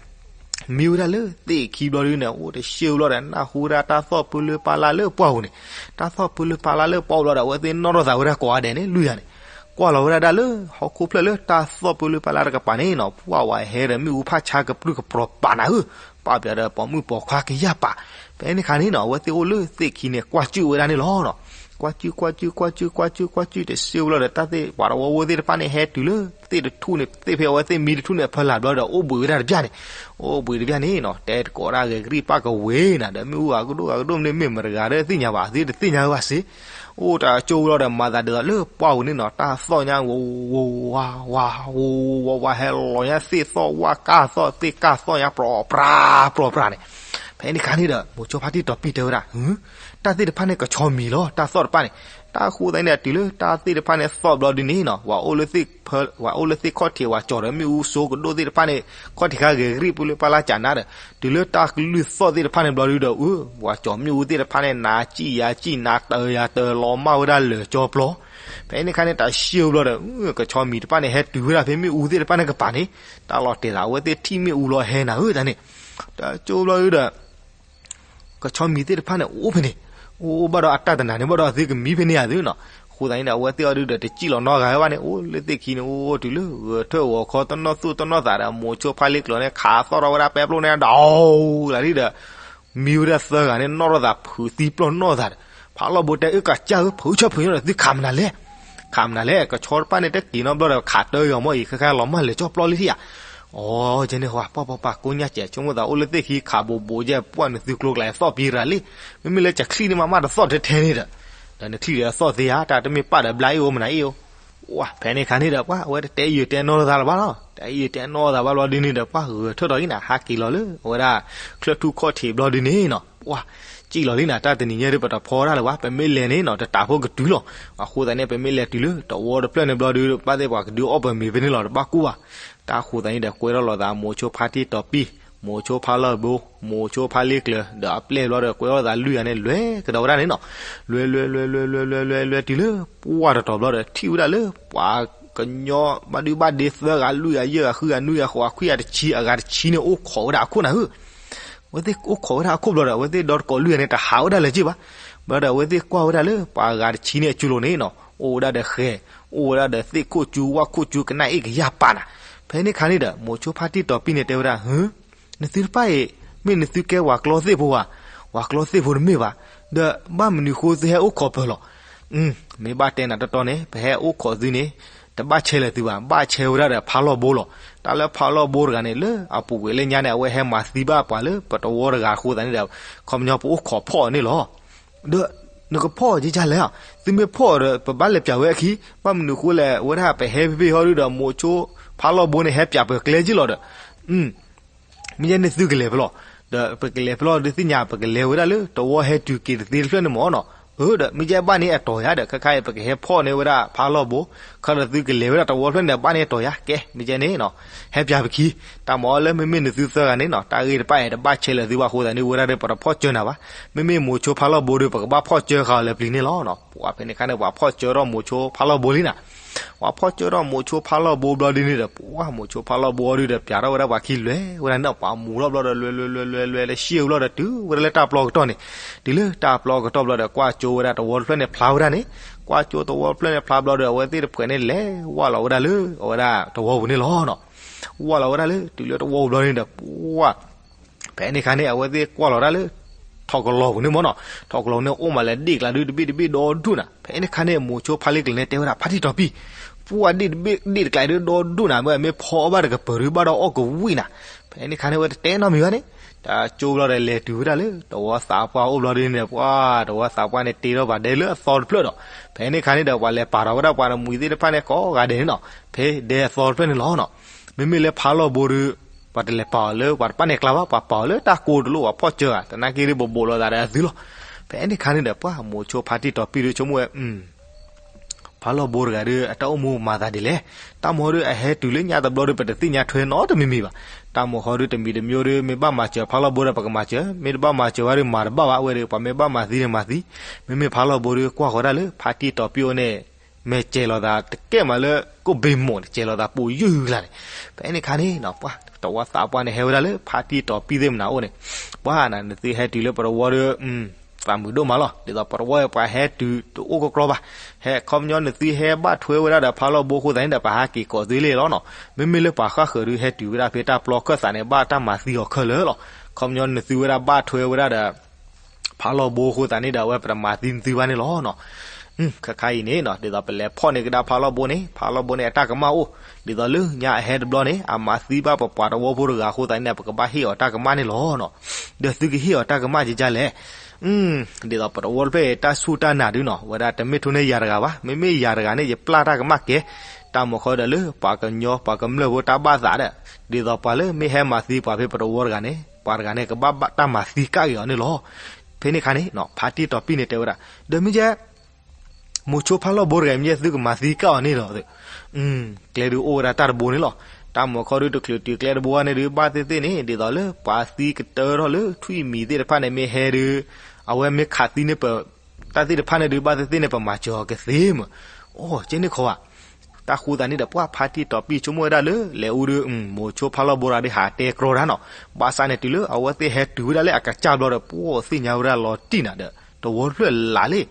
မံဝဲဒၣ်လၢသ့ၣ်ခံဘျီဒုန့ၣ် အိၣ်တစဲးဘျီဒီး နၢ်ဟူဝဲဒၣ်တၢ်သီၣ်ပၢလၢပၢ်လၢ်လၢပှၢ်ပူၤန့ၣ် တၢ်သီၣ်ပၢလၢပၢ်လၢ်လၢပှၢ်ပူၤလီၤဒီး အဝဲသ့ၣ်နီၣ်ထီၣ်သးဝဲဒၣ်ကိးဂၤဒဲးန့ၣ် လွံၢ်ဂၤန့ၣ် ကွၢ်လီၤဝဲဒၣ်ဒၣ်လၢ ဟီၣ်ခိၣ်ဖျၢၣ်လၢတၢ်သီၣ်ပၢလၢပၢ်လၢ်တကပၤန့ၣ်နီၤ ပှၤဝဲဟဲဒီးမ့ၣ်အူဖးဆါကပြုၢ်ကပြီၤပာ်နၤဧၢ, ပာ်ပၠးဒီးပိာ်မုၣ်ပိာ်ခွါကယၢ်ပာ်. ဖဲန့ၣ်အခါန့ၣ်နီၤ အဝဲသ့ၣ်အိၣ်လၢသ့ၣ်ခံန့ၣ် ကွၢ်ကၠုၣ်ဝဲဒၣ်န့ၣ်လီၤနီၤ. ကွၢ်ကၠုၣ် ကွၢ်ကၠုၣ် ကွၢ်ကၠုၣ် ကွၢ်ကၠုၣ် ကွၢ်ကၠုၣ် တစဲးဘျီဒီး တၢ်သ့ၣ်ပှၤတဝီဝဲသ့ၣ်တဖၣ်န့ၣ် ဟဲတုၤလၢသ့ၣ်တထူၣ်န့ၣ် သ့ၣ်ဖဲအဝဲသ့ၣ်မံတထူၣ်န့ၣ် အဖီလာ်ဘျီဒီး အိၣ်ဘှံးဝဲဒၣ်တဘျီန့ၣ် အိၣ်ဘှံးတဘျီန့ၣ်နီၤ တဲတကိးဒၣ်ဂဲၤကရံၣ်ပၣ်ကဝ့ၤနၤဒီး မ့ၣ်အူဂၤကဒိၣ်ဂၤကဒိၣ်န့ၣ် မ့ၢ်မတဂၤဒီးသ့ၣ်ညါဘၣ် သ့ၣ်တသ့ၣ်ညါဝဲဘၣ်စ့ၢ် အိၣ်တၢ်ကၠိဘျီဒီး မၤသးဒ်သိးလၢပှၢ်ပူၤန့ၣ်နီၤ တၢ်သီၣ်ညါ ဝဝဝဝဝဝဝ ဟဲလီၤညါသ့ၣ်သီၣ်ဝၣ်ကၢ်သီၣ်သ့ၣ်ကၢ်သီၣ်ညါ ပြီၤပြး ပြီၤပြးန့ၣ်. ဖဲန့ၣ်အခါန့ၣ်ဒီး မိၤဆိဖါတံၢ်တီၤပံၢ်တဲဝဲဒၣ် တၢ်သ့ၣ်တဖၣ်န့ၣ် ကဆီမံၤလီၤ တၢ်သီၣ်တဖၣ်န့ၣ်. တၢ်ဃိသတးန့ၣ်ဒီး တုၤလၢတၢ်သ့ၣ်တဖၣ်န့ၣ်သီၣ်ဘျီဒုန့ၣ်နီၤ ပှၤအိၣ်လၢသ့ၣ်ခီၣ်ထံး ပှၤကၠီၤဒီးမ့ၣ်အူစိကဒိၣ်သ့ၣ်တဖၣ်န့ၣ် ခီၣ်ထံးခါဂဲၤကရံၣ်ပူၤလၢပၢ်လၢ်ကၠးနါဒီး တုၤလၢတၢ်ကလုၢ်သီၣ်သ့ၣ်တဖၣ်န့ၣ်ဘျီဒုဒီး အၢ ပှၤကၠီၤမ့ၣ်အူသ့ၣ်တဖၣ်န့ၣ် နၤစံၣ်ယၤစံၣ် နၤတၢၤယၤတၢၤ လီၤမၢ်ဝဲဒၣ်လၢာ်ကၠီပျီ. ဖဲန့ၣ်အခါန့ၣ် တၢ်ရှဲဘျီဒီး ကဆီမံၤတဖၣ်န့ၣ် ဟဲတုၤဝဲဒၣ်ဖဲမ့ၣ်အူသ့ၣ်တဖၣ်န့ၣ်ကပၤန့ၣ် တၢ်လီၤတဲာ်သး အဝဲသ့ၣ်ထံၣ်မ့ၣ်အူလီၤဟဲနၤဧၢတၢ်န့ၣ်. တၢ်ကၠိဘျီဒုဒီး ကဆီမံၤသ့ၣ်တဖၣ်န့ၣ် အိၣ်ဖဲန့ၣ် အိၣ်ဘၣ်ဒီးအတၢ်တနၤန့ၣ် ဘၣ်ဒီးအသုကမံဖဲန့ၣ်ဧါသုနီၤ. အဃိသတးန့ၣ်ဒီး အဝဲသ့ၣ်အီၤဒုဒီး တစံၣ်လီၤနီတဂၤဝဲဘၣ်န့ၣ် အိၣ်လၢသ့ၣ်ခံန့ၣ် အိၣ်တုၤလၢဂဲၤထၢၣ်ဂီၤခီ တနီၣ်သူၣ်တနီၣ်သးဒီး မိၤဆိဖါလ့ကျၢၤန့ၣ် ခးသီၣ်ထီၣ်ဝဲဒၣ်ပဲပျိၣ်န့ၣ် ဒီးလီၤဒုဒီး မံဝဲဒၣ်သၢဂၤန့ၣ် နီၣ်ထီၣ်သးဖုးသံပျီၢ်နီၣ်သးဒီး ဖးလီၢ်ဘိတဲ အၢ ကစၢ်ဧၢ ဖုးဆၢဖုးညီဒီး သုခးမနုၤလဲၣ်, ခးမနုၤလဲၣ်, ကဆီတဖၣ်န့ၣ် တက့ၤနီတဘျီဒီး ခးတၢ်အီၤမ့ၢ်အံၤ ခဲခါလီၤမၢ်လဲၤကၠီပျီလံဧါ. အီ ကဲန့ၣ် ပှၤပှၤပှၤပှၤ ကိးညါစဲး ဆိကမိၣ်သးအိၣ်လၢသ့ၣ်ခံ ခးဘိးဘိးယဲၢ် ပှၢ်နသုကျိၤကျဲသီၣ်ပံရၤလံ, မ့မ့ၢ်လၢကချံၣ်န့ၣ်မး မးတသီၣ်ထဲထဲန့ၣ်ဒီး ဒီးနချံၣ်ဒီးသီၣ်သ့ဧါ, တၢ်တမ့ၢ်ပာ်ဒီးဘျါအ့ၣ်အိၣ်မနုၤအ့ၣ်အိၣ်. ဝဲ ဖဲန့ၣ်ခါန့ၣ်ဒီး ပှၤ အဝဲတတဲအံၤတဲအနီၢ်လိာ်သးလၢၤဘၣ်လီၤ, တဲအံၤတဲအနီၢ်လိာ်သးဘၣ်ဘျီဒ်န့ၣ်ဒီး ပှၤဂဲၤထၢၣ်ထီၣ်အံၤန့ၣ် ဟးက့ၤလီၤလၢ အဝဲဒၣ်ချၢၣ်ထူၣ်ခီၣ်ထံးဘျီဒ်န့ၣ်နီၤ, ပှၤ စံၣ်လီၤလံန့ၣ် တၢ်တနံၤညါဒီး ပတဖီဒၣ်လၢၤဘၣ်, ပမ့ၢ်လဲၤန့ၣ်နီၤ တတးဖိကတုၤလီၤ. အဃိသတးန့ၣ် ပမ့ၢ်လဲၤတုၤလၢ တဝီတဖျၢၣ်န့ၣ်ဘျီဒီး ဘၣ်သ့ၣ်ပှၤကဒုးအီၣ်ပမ့ၤဖဲန့ၣ်လီၤ, တဘၣ်ကူၣ်ဘၣ်. တၢ်အဃိသတးန့ၣ်ဒီး ကွဲထီၣ်လိာ်သး မိၤဆိဖါတံၢ်တီၤပံၢ်, မိၤဆိဖါလီၢ်ဘိ, မိၤဆိဖါလ့ကျၢၤ ဒီးအပျဲၢ်ဘျီဒီး ကွဲထီၣ်လိာ်သးလွံၢ်ဂၤန့ၣ် လဲၤကဒီးဝဲဒၣ်န့ၣ်နီၤ, လဲၤ လဲၤ လဲၤ လဲၤ လဲၤ လဲၤ လဲၤ လဲၤတုၤလၢ ပှၢ်တတီၤဘျီဒီး ထံၣ်ဝဲဒၣ်လၢ ပှၤကညီဘၣ်ဒုဘၣ်ဒ့သၢဂၤလွံၢ်ဂၤယဲၢ်ဂၤဃုဂၤနွံဂၤဃိးဂၤခွံဂၤတဆံ အဂၤတဆံန့ၣ် အိၣ်ခိးဝဲဒၣ်အခိၣ်နၤဧၢ အဝဲသ့ၣ်အိၣ်ခိးဝဲဒၣ်အခိၣ်ဘျီဒီး အဝဲသ့ၣ်ဒီတကိးလွံၢ်ဂၤန့ၣ် တဟးဝဲဒၣ်လၢၤက့ဘၣ်. ဘျီဒီး အဝဲသ့ၣ်ကွၢ်ဝဲဒၣ်လၢ ပှၤအဂၤတဆံန့ၣ်အစူလိၤန့ၣ်နီၤ အိၣ်ဝဲဒၣ်ဒီးဃဲၤ, အိၣ်ဝဲဒၣ်ဒီးသ့ၣ်ခိၣ်ကူ ဝၣ်ခိၣ်ကူ ကနၣ်အ့ၣ်ကယၢ်ပာ်နၤ. ဖဲန့ၣ်ခါန့ၣ်ဒီး မိၤဆိဖါတံၢ်တီၤပံၢ်န့ၣ်တဲဝဲဒၣ် ဟၢ နသုတဖၣ်အံၤ မ့ၢ်နသုကဲဝၤကျီသ့ၣ်ဖိဧါ, ဝၤကျီသ့ၣ်ဖိတမ့ၢ်ဘၣ်, ဒီးဘၣ်မနုၤဃိသုဟဲအိၣ်ခိးပၢၤလီၤ. မ့ၢ်ဘၣ်တဲနၤတီတီန့ၣ် ပဟဲအိၣ်ခိးသုန့ၣ် တဘၣ်ဆဲးလၢၤသုဘၣ်, ဘၣ်ဆဲးဝဲဒၣ်ဒီးဖါလီၢ်ဘိလီၤ. တၢ်လၢဖါလီၢ်ဘိတဂၤန့ၣ် လၢအပူၤကွံာ်လၢညါန့ၣ် အဝဲဟဲမၤသံဘၣ်ပှၤလၢပတဝီတဂၤအဃိသတးန့ၣ်ဒီး ခီပညီပအိၣ်ခိးဖီၣ်အီၤန့ၣ်လီၤ. ဒီးနကဖီၣ်အီၤကကလဲၣ်, သုမ့ၢ်ဖီၣ်အီၤဒီး ပဘၣ်လဲၤပၠးဝဲအခံ, ဘၣ်မနုၤဃိလဲၣ် အဝဲဒၣ်ပဟဲဖဲဖဲဟီဒုဒီး မိၤဆိဖါလီၢ်ဘိန့ၣ် ဟဲပၠးပၢၤကျဲက့လီၤဒီး မ့ၢ်ယဲန့ၣ်သုကလဲၤဖဲလဲၣ်, ဒီးပကလဲၤဖဲလဲၣ်ဒုးသ့ၣ်ညါ ပကလဲၤဝဲဒၣ်လၢတဝီဟဲတုၤက့ၤတသ့တဖျၢၣ်န့ၣ်မ့ၢ်နီၤ. အၢ ဒီးမ့ၢ်ယဲဘၣ်န့ၣ်အတီၤယၤဒီး ခဲခါအံၤ ပကဟဲဖီၣ်န့ၢ်ဝဲဒၣ်ဖါလီၢ်ဘိ, ခီဒီးသုကလဲၤဝဲဒၣ်တဝီတဖျၢၣ်န့ၣ်ဒီး ဘၣ်န့ၣ်အတီၤယၤ ကဲ မ့ၢ်ယဲန့ၣ်နီၤ, ဟဲပၠးပခံ, တၢ်မၤအီၤလၢမ့မ့ၢ်နသုသၢဂၤန့ၣ်နီၤ တၢ်ဂ့ၢ်တဖၣ်အံၤတဘၣ်ဆဲးလၢၤသုဘၣ်အဃိသတးန့ၣ် ဝဲဒၣ်ဒီးပတဖီၣ်စၢနၤဘၣ်, မ့မ့ၢ်မိၤဆိဖါလီၢ်ဘိဒီး ပကဘၣ်ဖီၣ်စၢဃာ်အီၤလၢပျံၤန့ၣ်လီၤ. ပှၤဖဲန့ၣ်ခါန့ၣ် ပှၤဖီၣ်စၢထီၣ်မိၤဆိဖါလီၢ်ဘိလံနၤ ပှၤဖီၣ်စၢထီၣ်မိၤဆိဖါလီၢ်ဘိဘျီဒ်န့ၣ်ဒီး ပှၤမိၤဆိဖါလီၢ်ဘိအီၤဒုဒီး ပၠးထီၣ်ဝဲဒၣ်ပှၤခံလွဲဝဲဒၣ်န့ၣ် ပှၤမူထီၣ်ဘျီဒီး လွဲလွဲလွဲလွဲလွဲလၢရှံၣ်ဝဲဘျီဒီး တုၤဝဲဒၣ်လၢတၢ်ပျီကတီၢ်န့ၣ်, တုၤလၢတၢ်ပျီကတီၢ်ဘျီဒီး ကွၢ်ကၠိဝဲဒၣ်တဝီတဖျၢၣ်န့ၣ်ဖျါဝဲဒၣ်န့ၣ်, ကွၢ်ကၠိတဝီတဖျၢၣ်န့ၣ်ဖျါဘျီဒီး အဝဲသ့ၣ်တဖှဲးန့ၣ်လဲၤဝၢ်လီၤဝဲဒၣ်လၢ အဝဲဒၣ်တဝီပူၤန့ၣ်လီၤ. ဝၢ်လီၤဝဲဒၣ်လၢ တုၤလၢတဝီပူၤဘျီန့ၣ်ဒီး ပှၤ ဖဲန့ၣ်ခါန့ၣ် အဝဲသ့ၣ်ကွၢ်လီၤဒၣ်လၢ ထီၣ်ကလီပူၤန့ၣ်မ့ၢ်နီၤ, ထီၣ်ကလီပူၤန့ၣ် အိၣ်မးလၢဒ့ၣ်ကျါဒုတဘ့ၣ်တဘ့ၣ်ဒီဒူၣ်နၤ. ဖဲန့ၣ်ခါန့ၣ် မိၤဆိဖါလ့ကျၢၤန့ၣ် တဲဝဲဒၣ် ဖါတံၢ်တီၤပံၢ်, ပှၤဒ့ၣ်တဘ့ၣ်ဒ့ၣ်တကျါဒုဒီဒူၣ်နၤ မ့ၢ်ဖီအီၣ်ဘၣ်တကပၤဒု ဘၣ်ဒီးအီၣ်ကဝံၣ်နၤ. ဖဲန့ၣ်ခါန့ၣ် အဝဲတတဲနီတမံၤဘၣ်န့ၣ်, တၢ်ကၠိဘျီဒီး လဲၤတုၤဝဲဒၣ်လၢ တဝီသးပှၢ်အိၣ်ဘျီဒ်န့ၣ် ပှၤ တဝီသးပှၢ်န့ၣ် တ့ထီၣ်ပှၤဒဲလၢအသီတဖျၢၣ်ဒီး ဖဲန့ၣ်ခါန့ၣ်ဒီး ပှၤလဲၤပာ်ထီၣ်ဝဲဒၣ်ပှၤတမှံၤသ့ၣ်တဖၣ်န့ၣ် ကိးဂၤဒဲးန့ၣ်နီၤ, ဖဲဒဲအသီတဖျၢၣ်န့ၣ်လီၤနီၤ. မ့မ့ၢ်လၢဖါလီၢ်ဘိဒု ပှၤတလဲၤပာ်အီၤလၢပှၤတဖၣ်န့ၣ်အကျါဘၣ်, ပှၤပာ်အီၤလၢတၢ်ကိးတလိၣ် ပှၤဖီၣ်စၢဂၤ သနာ်က့ဒု ပဘိးလိာ်သးဒီးအသုလီၤ. ဖဲန့ၣ်ခါန့ၣ်ဒီး ပှၤမိၤဆိဖါတံၢ်တီၤပံၢ်ဒု ဆိကမိၣ်ဝဲ ဖါလီၢ်ဘိတဂၤဒီး အတၢ်အိၣ်မူမၤသးဒ်လဲၣ်. တၢ်မၤဟီဒု အဟဲတုၤလၢညါတဘျီဒီး ပတသ့ၣ်ညါထွဲနီတမံၤမံၤဘၣ်. တၢ်မၤဟီဒု တမံၤတမံၤဒီး မ့ၢ်ဘၣ်မၤစၢၤဖါလီၢ်ဘိဒီး ပကမၤစၢၤ, မ့ၢ်တဘၣ်မၤစၢၤဝဲဒီး မၤတဘၣ်ဘၣ်ဝဲဒီး ပှၤမ့ၢ်ဘၣ်မၤသံန့ၣ်မၤသံ. မ့မ့ၢ်ဖါလီၢ်ဘိဒီး ကွၢ်ဃီၤဒၣ်လၢ ဖါတံၢ်တီၤပံၢ်အိၣ်န့ၣ် မဲာ်စဲၤလီၤသးတကဲမးလၢ ကိၣ်ဘ့မီၣ်န့ၣ် စဲၤလီၤသးပိာ်ယုၢ်ယုၢ်ကျါန့ၣ်. ဖဲန့ၣ်ခါန့ၣ်နီၤ ပှၤတဝီသးပှၢ်န့ၣ် ဟဲဝဲဒၣ်လၢ ဖါတံၢ်တီၤပံၢ်သ့ၣ်မနၤအိၣ်န့ၣ်, ပှၤနၤ နသုဟဲတုၤလၢပတဝီဒီး သးမုာ်ဒိၣ်မးလီၤ. ဒ်သိးပတဝီပှၤဟဲတုၤတအိၣ်ကကြီဘၣ်. ဟဲခီပညီနသုဟဲဘၣ်ထွဲဝဲဒၣ်ဒီးဖါလီၢ်ဘိအဃိသတးန့ၣ်ဒီး ပဟးက့ၤကိးသုလံလီၤနီၤ. မ့မ့ၢ်လၢပှၤဃၣ်ဃၢၤဒုဟဲတုၤဝဲဒၣ်ဖဲတၢ်ပျီခၢၣ်သးန့ၣ် ဘၣ်တၢ်မၤသံအီၤခဲလၢာ်လီၤ. ခီပညီနသုဝဲဒၣ်ဘၣ်ထွဲဝဲဒၣ်ဒီး ဖါလီၢ်ဘိအဃိသတးန့ၣ်ဒီး အဝဲပတမၤသံနသုဘၣ်န့ၣ်လီၤနီၤ. ခဲခါအံၤန့ၣ်နီၤ ဒ်သိးပလဲၤဖီၣ်န့ၢ်ကဒါဖါလီၢ်ဘိန့ၣ် ဖါလီၢ်ဘိန့ၣ် အတၢ်ကမၣ်အိၣ်, ဒ်သိးလၢညါအဟဲတဘျီန့ၣ် အမၤသံဘၣ်ပပှၤတဝီဖိတဂၤအဃိသတးန့ၣ်ဒီး ပကဘၣ်ဟ့ၣ်အီၤတၢ်ကမၣ်န့ၣ်လီၤနီၤ. ဒီးသုကဟ့ၣ်အီၤတၢ်ကမၣ်ကကလဲၣ်. ဒ်သိးပတဝီတဖျၢၣ်အံၤ တၢ်စူၢ်တၢ်နာ်ဒုနီၤ ဝဲဒၣ်တမ့ၢ်ထိၣ်န့ၢ်ယၤတဂၤဘၣ်. မ့မ့ၢ်ယၤတဂၤန့ၣ် ယပျၢ်တၢ်ကမၣ်ကဲ, တၢ်မၤဃီဒီးလၢ ပှၤကညီ ပှၤကမျၢၢ်ဖိတၢ်ဘၣ်သးဒီး ဒ်သိးပှၤလၢမ့ၢ်ဟဲမၤသံပှၤဖဲပတဝီတဂၤန့ၣ် ပှၤတဂၤန့ၣ် ကဘၣ်တၢ်မၤသံကၣ်က့ၤအီၤန့ၣ်လီၤ. ဖဲန့ၣ်ခါန့ၣ် ဖါတံၢ်တီၤပံၢ်န့ၣ်တဲဝဲဒၣ် ဒီးမ့ၢ်ကဲ မိၤဆိဖါလီၢ်ဘိတဂၤ မ့ၢ်ကဲသုကမၤသံကၣ်အီၤန့ၣ်လီၤ. ကျဲဒုးအိၣ်ဝဲဒၣ်တၢ်တဘိန့ၣ်လီၤ. တၢ်မၤခီဒုးတချုးတုၤကျဲတဘိဘၣ်န့ၣ်ဒုး ဘၣ်သ့ၣ်သ့ၣ်န့ၣ် ဒ်သိးလၢပှၤသံကတၢထီၣ်လၢ ထွံၣ်မံၤသ့ၣ်တဖၣ်န့ၣ် မ့ၢ်ဟဲဒုး အဝဲမ့ၢ်ခးသံန့ၢ်ပ တၢ်သ့ၣ်တဖၣ်န့ၣ်ဒုး ဘၣ်သ့ၣ်သ့ၣ်န့ၣ် ပမၤစၢၤအီၤကသ့မး. အိ ကဲန့ၣ်ခီဘၣ်. တၢ်ဃိသတးန့ၣ်ဒီး ပှၤဖါတံၢ်တီၤပံၢ်ဆိကမိၣ်ဝဲဒၣ်လၢ လဲၤအူဒုး မိၤဆိဖါလီၢ်ဘိတဂၤဒုး ဟးတဲကြီတၢ်နီၤ. ဘၣ်ဆၣ်န့ၣ် တုၤလၢအဝဲသ့ၣ်ဟဲတုၤဝဲဒၣ်လၢအကစၢ်ဘျီဒီး ပှၤသ့ၣ်ညါဝဲဒၣ်လီၤတံၢ်နၤဒီး တဝီတဖျၢၣ်လၢ်လံ.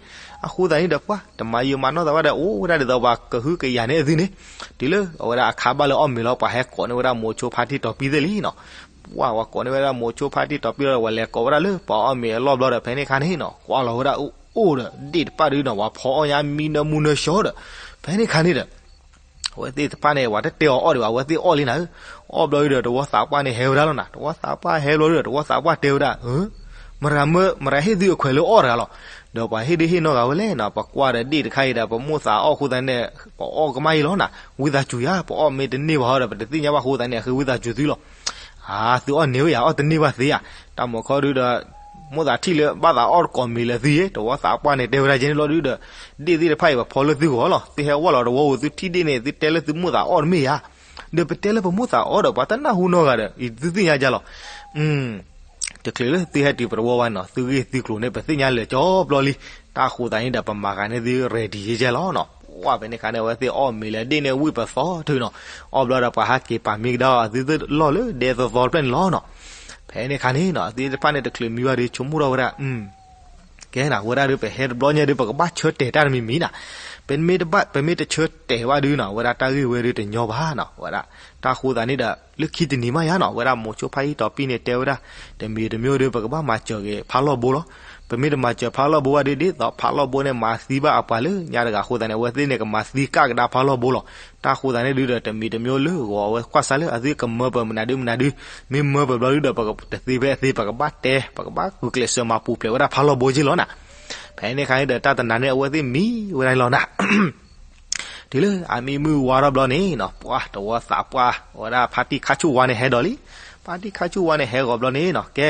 အဃိသတးန့ၣ်ဒီး ပှၤတမၤယံာ်မၤနီၢ်သးဘၣ်ဒီး အိၣ်ဝဲဒၣ်ဒ်သိးပှၤကဟုကယာ်န့ၢ်အသုန့ၣ်, တုၤလၢအဝဲဒၣ်အခါဘၣ်လၢအီၣ်မ့ၤလီၤ ပှၤဟဲကိးန့ၢ်ဝဲဒၣ်မိၤဆိဖါတံၢ်တီၤပံသ့ၣ်လံနီၤ. ပှၤ ပှၤကိးန့ၢ်ဝဲဒၣ်မိၤဆိဖါတံၢ်တီၤပံလီၤဒီး ပှၤလဲၤကိးဝဲဒၣ်လၢပှၤအီၣ်မ့ၤအလီၢ်ဘျီဒီး ဖဲန့ၣ်ခါန့ၣ်နီၤ ကွၢ်လီၤဝဲဒၣ်အိၣ်ဒီး ဒ့ၣ်တဖၣ်ဒုးနီၤ ပှၤဖီအီၣ်ညါမံနၢမူနၢဆှီဒီး ဖဲန့ၣ်ခါန့ၣ်ဒီး အဝဲသ့ၣ်တဖၣ်န့ၣ် ပှၤတတဲအီၤအီၣ်ဒံးဘၣ် အဝဲသ့ၣ်အီၣ်လံနၤဧၢ. အီၣ်ဘျီဒုဒီး တဝီသးပှၢ်န့ၣ်ဟဲဝဲဒၣ်လီၤနၤ. တဝီသးပှၢ်ဟဲဘျီဒုဒီး တဝီသးပှၢ်တဲဝဲဒၣ် မရၤမၢ မရၤဟ့ၣ်သုအခွဲးလၢအီၣ်တဂၤလီၤ. ဒီးပှၤဟ့ၣ်ဒုးဟ့ၣ်နီၢ်ဂၤဝဲလဲၣ်နီၤ. ပကွၢ်ဒီးဒ့ၣ်တခါအံၤဒီး ပမိၣ်သးအီၣ်အဃိသတးန့ၣ် ပအီၣ်ကမၣ်အံၤလီၤနၤ. ဝံသးစူၤယၤ ပအီၣ်မ့ၢ်တန့ၢ်ဘၣ်ဟီဒီး ပတသ့ၣ်ညါဘၣ်အဃိသတးန့ၣ် အဃ့ဝံသးစူၤသုလီၤ. အါ သုအီၣ်န့ၢ်ဝဲယၤ အီၣ်တန့ၢ်ဘၣ်သ့ဧါ. တၢ်မုၢ်ခီဒုဒီး မိၣ်သးထံၣ်လၢဘၣ်သးအီၣ်တကိးမ့ၤလၢသုယ့ၣ် တဝီသးပှၢ်န့ၣ်တဲဝဲဒၣ်ကဲန့ၣ်ဘျီဒုဒီး ဒ့ၣ်သ့ၣ်တဖၣ်အံၤ ပဖီလၢသုဂီၢ်လီၤ. သုဟဲဝဲလီၤတဝီဧိၤ သုထံၣ်ဒ့ၣ်န့ၣ် သုတဲလၢသုမိၣ်သးအီၣ်တမ့ၢ်ဧါ. ဒီးပတဲလၢပမိၣ်သးအီၣ်ဒီး ပှၤတနၢ်ဟူနီတဂၤဒီး သုသ့ၣ်ညါယၤလီၤ. တချုးလၢသုဟဲတုၤပတဝီဘၣ်နီၤ သုဂ့ၢ်သုကျိၤန့ၣ် ပသ့ၣ်ညါလၢာ်ကၠီဘျီလံ. တၢ်ဃိသးန့ၣ်ဒီး ပမၤဂၤန့ၢ်သု ready ယဲယဲလီၤနီၤ. ပှၤ ဖဲန့ၣ်ခါန့ၣ် အဝဲသ့ၣ်အီၣ်မ့ၤလၢဒ့ၣ်န့ၣ်ဝံၣ်ပသီထုနီၤ. အီၣ်ဘျီဒီး ပှၤဟးက့ၤပာ်မ့ၢ်ကဒါအီၤ အသုသ့ၣ်လီၢ်လၢဒဲသီသီတဖျၢၣ်န့ၣ်လီၤနီၤ. ဖဲန့ၣ်ခါန့ၣ်နီၤ အသုသ့ၣ်တဖၣ်န့ၣ် တချုးမံဘၣ်ဒီး ဆိကမိၣ်ထီၣ်ဝဲဒၣ် ကဲနၤ ဝဲဒၣ်ဒီး ပဟဲတဘျီညါဒီး ပကဘၣ်ဆၢတဲာ်တၢ်တမံၤမံၤနၤ. ပမ့ၢ်တဘၣ် ပမ့ၢ်တဆၢတဲာ်ဘၣ်ဒုနီၤ ဝဲဒၣ်တၢ်ဂ့ၢ်ဝဲဒုတညီဘၣ်နီၤ ဝဲဒၣ်. တၢ်ဃိသးန့ၣ်ဒီး လၢခံတနံၤမးယါနီၤ ဝဲဒၣ်မိၤဆိဖါတံၢ်တီၤပံန့ၣ် တဲဝဲဒၣ် တမံၤတမံၤဒီး ပကဘၣ်မၤစၢၤက့ၤဖါလီၢ်ဘိလီၤ. ပမ့ၢ်တမၤစၢၤဖါလီၢ်ဘိဘၣ်ဒု ဒ်သိးဖါလီၢ်ဘိန့ၣ် မၤသံဘၣ်အပှၤလၢညါတဂၤအဃိသတးန့ၣ် အဝဲသ့ၣ်န့ၣ် ကမၤသံကၣ်ကဒါဖါလီၢ်ဘိလီၤ. တၢ်ဃိသးန့ၣ်ဒုဒီး တမံၤတမံၤလၢဂီၤ အဝဲကွၢ်စၢ်လၢအသုကမၢပၢၤမနုၤဒုမနုၤဒု မ့ၢ်မၢပၢၤဘျီဒုဒီး ပကတသ့ဖဲအသ့ ပကဘၣ်တဲ ပကဘၣ်ဂုာ်ကျဲးစၢးမၤပူၤဖျဲးဝဲဒၣ်ဖါလီၢ်ဘိက့လီၤနၤ. ဖဲန့ၣ်ခါန့ၣ်ဒီး တၢ်တနၤန့ၣ် အဝဲသ့ၣ်မံဝဲဒၣ်လီၤနၤ. တုၤလၢအမံမုၢ်ဝါထီၣ်ဘျီန့ၣ်နီၤ ပှၤတဝီသးပှၢ် အဝဲဒၣ်ဖါတံၢ်ခါဆူၣ်ဝါန့ၣ်ဟဲဒီးလံ. ဖါတံၢ်ခါဆူၣ်ဝါန့ၣ်ဟဲဂီၤဘျီန့ၣ်နီၤ ကဲ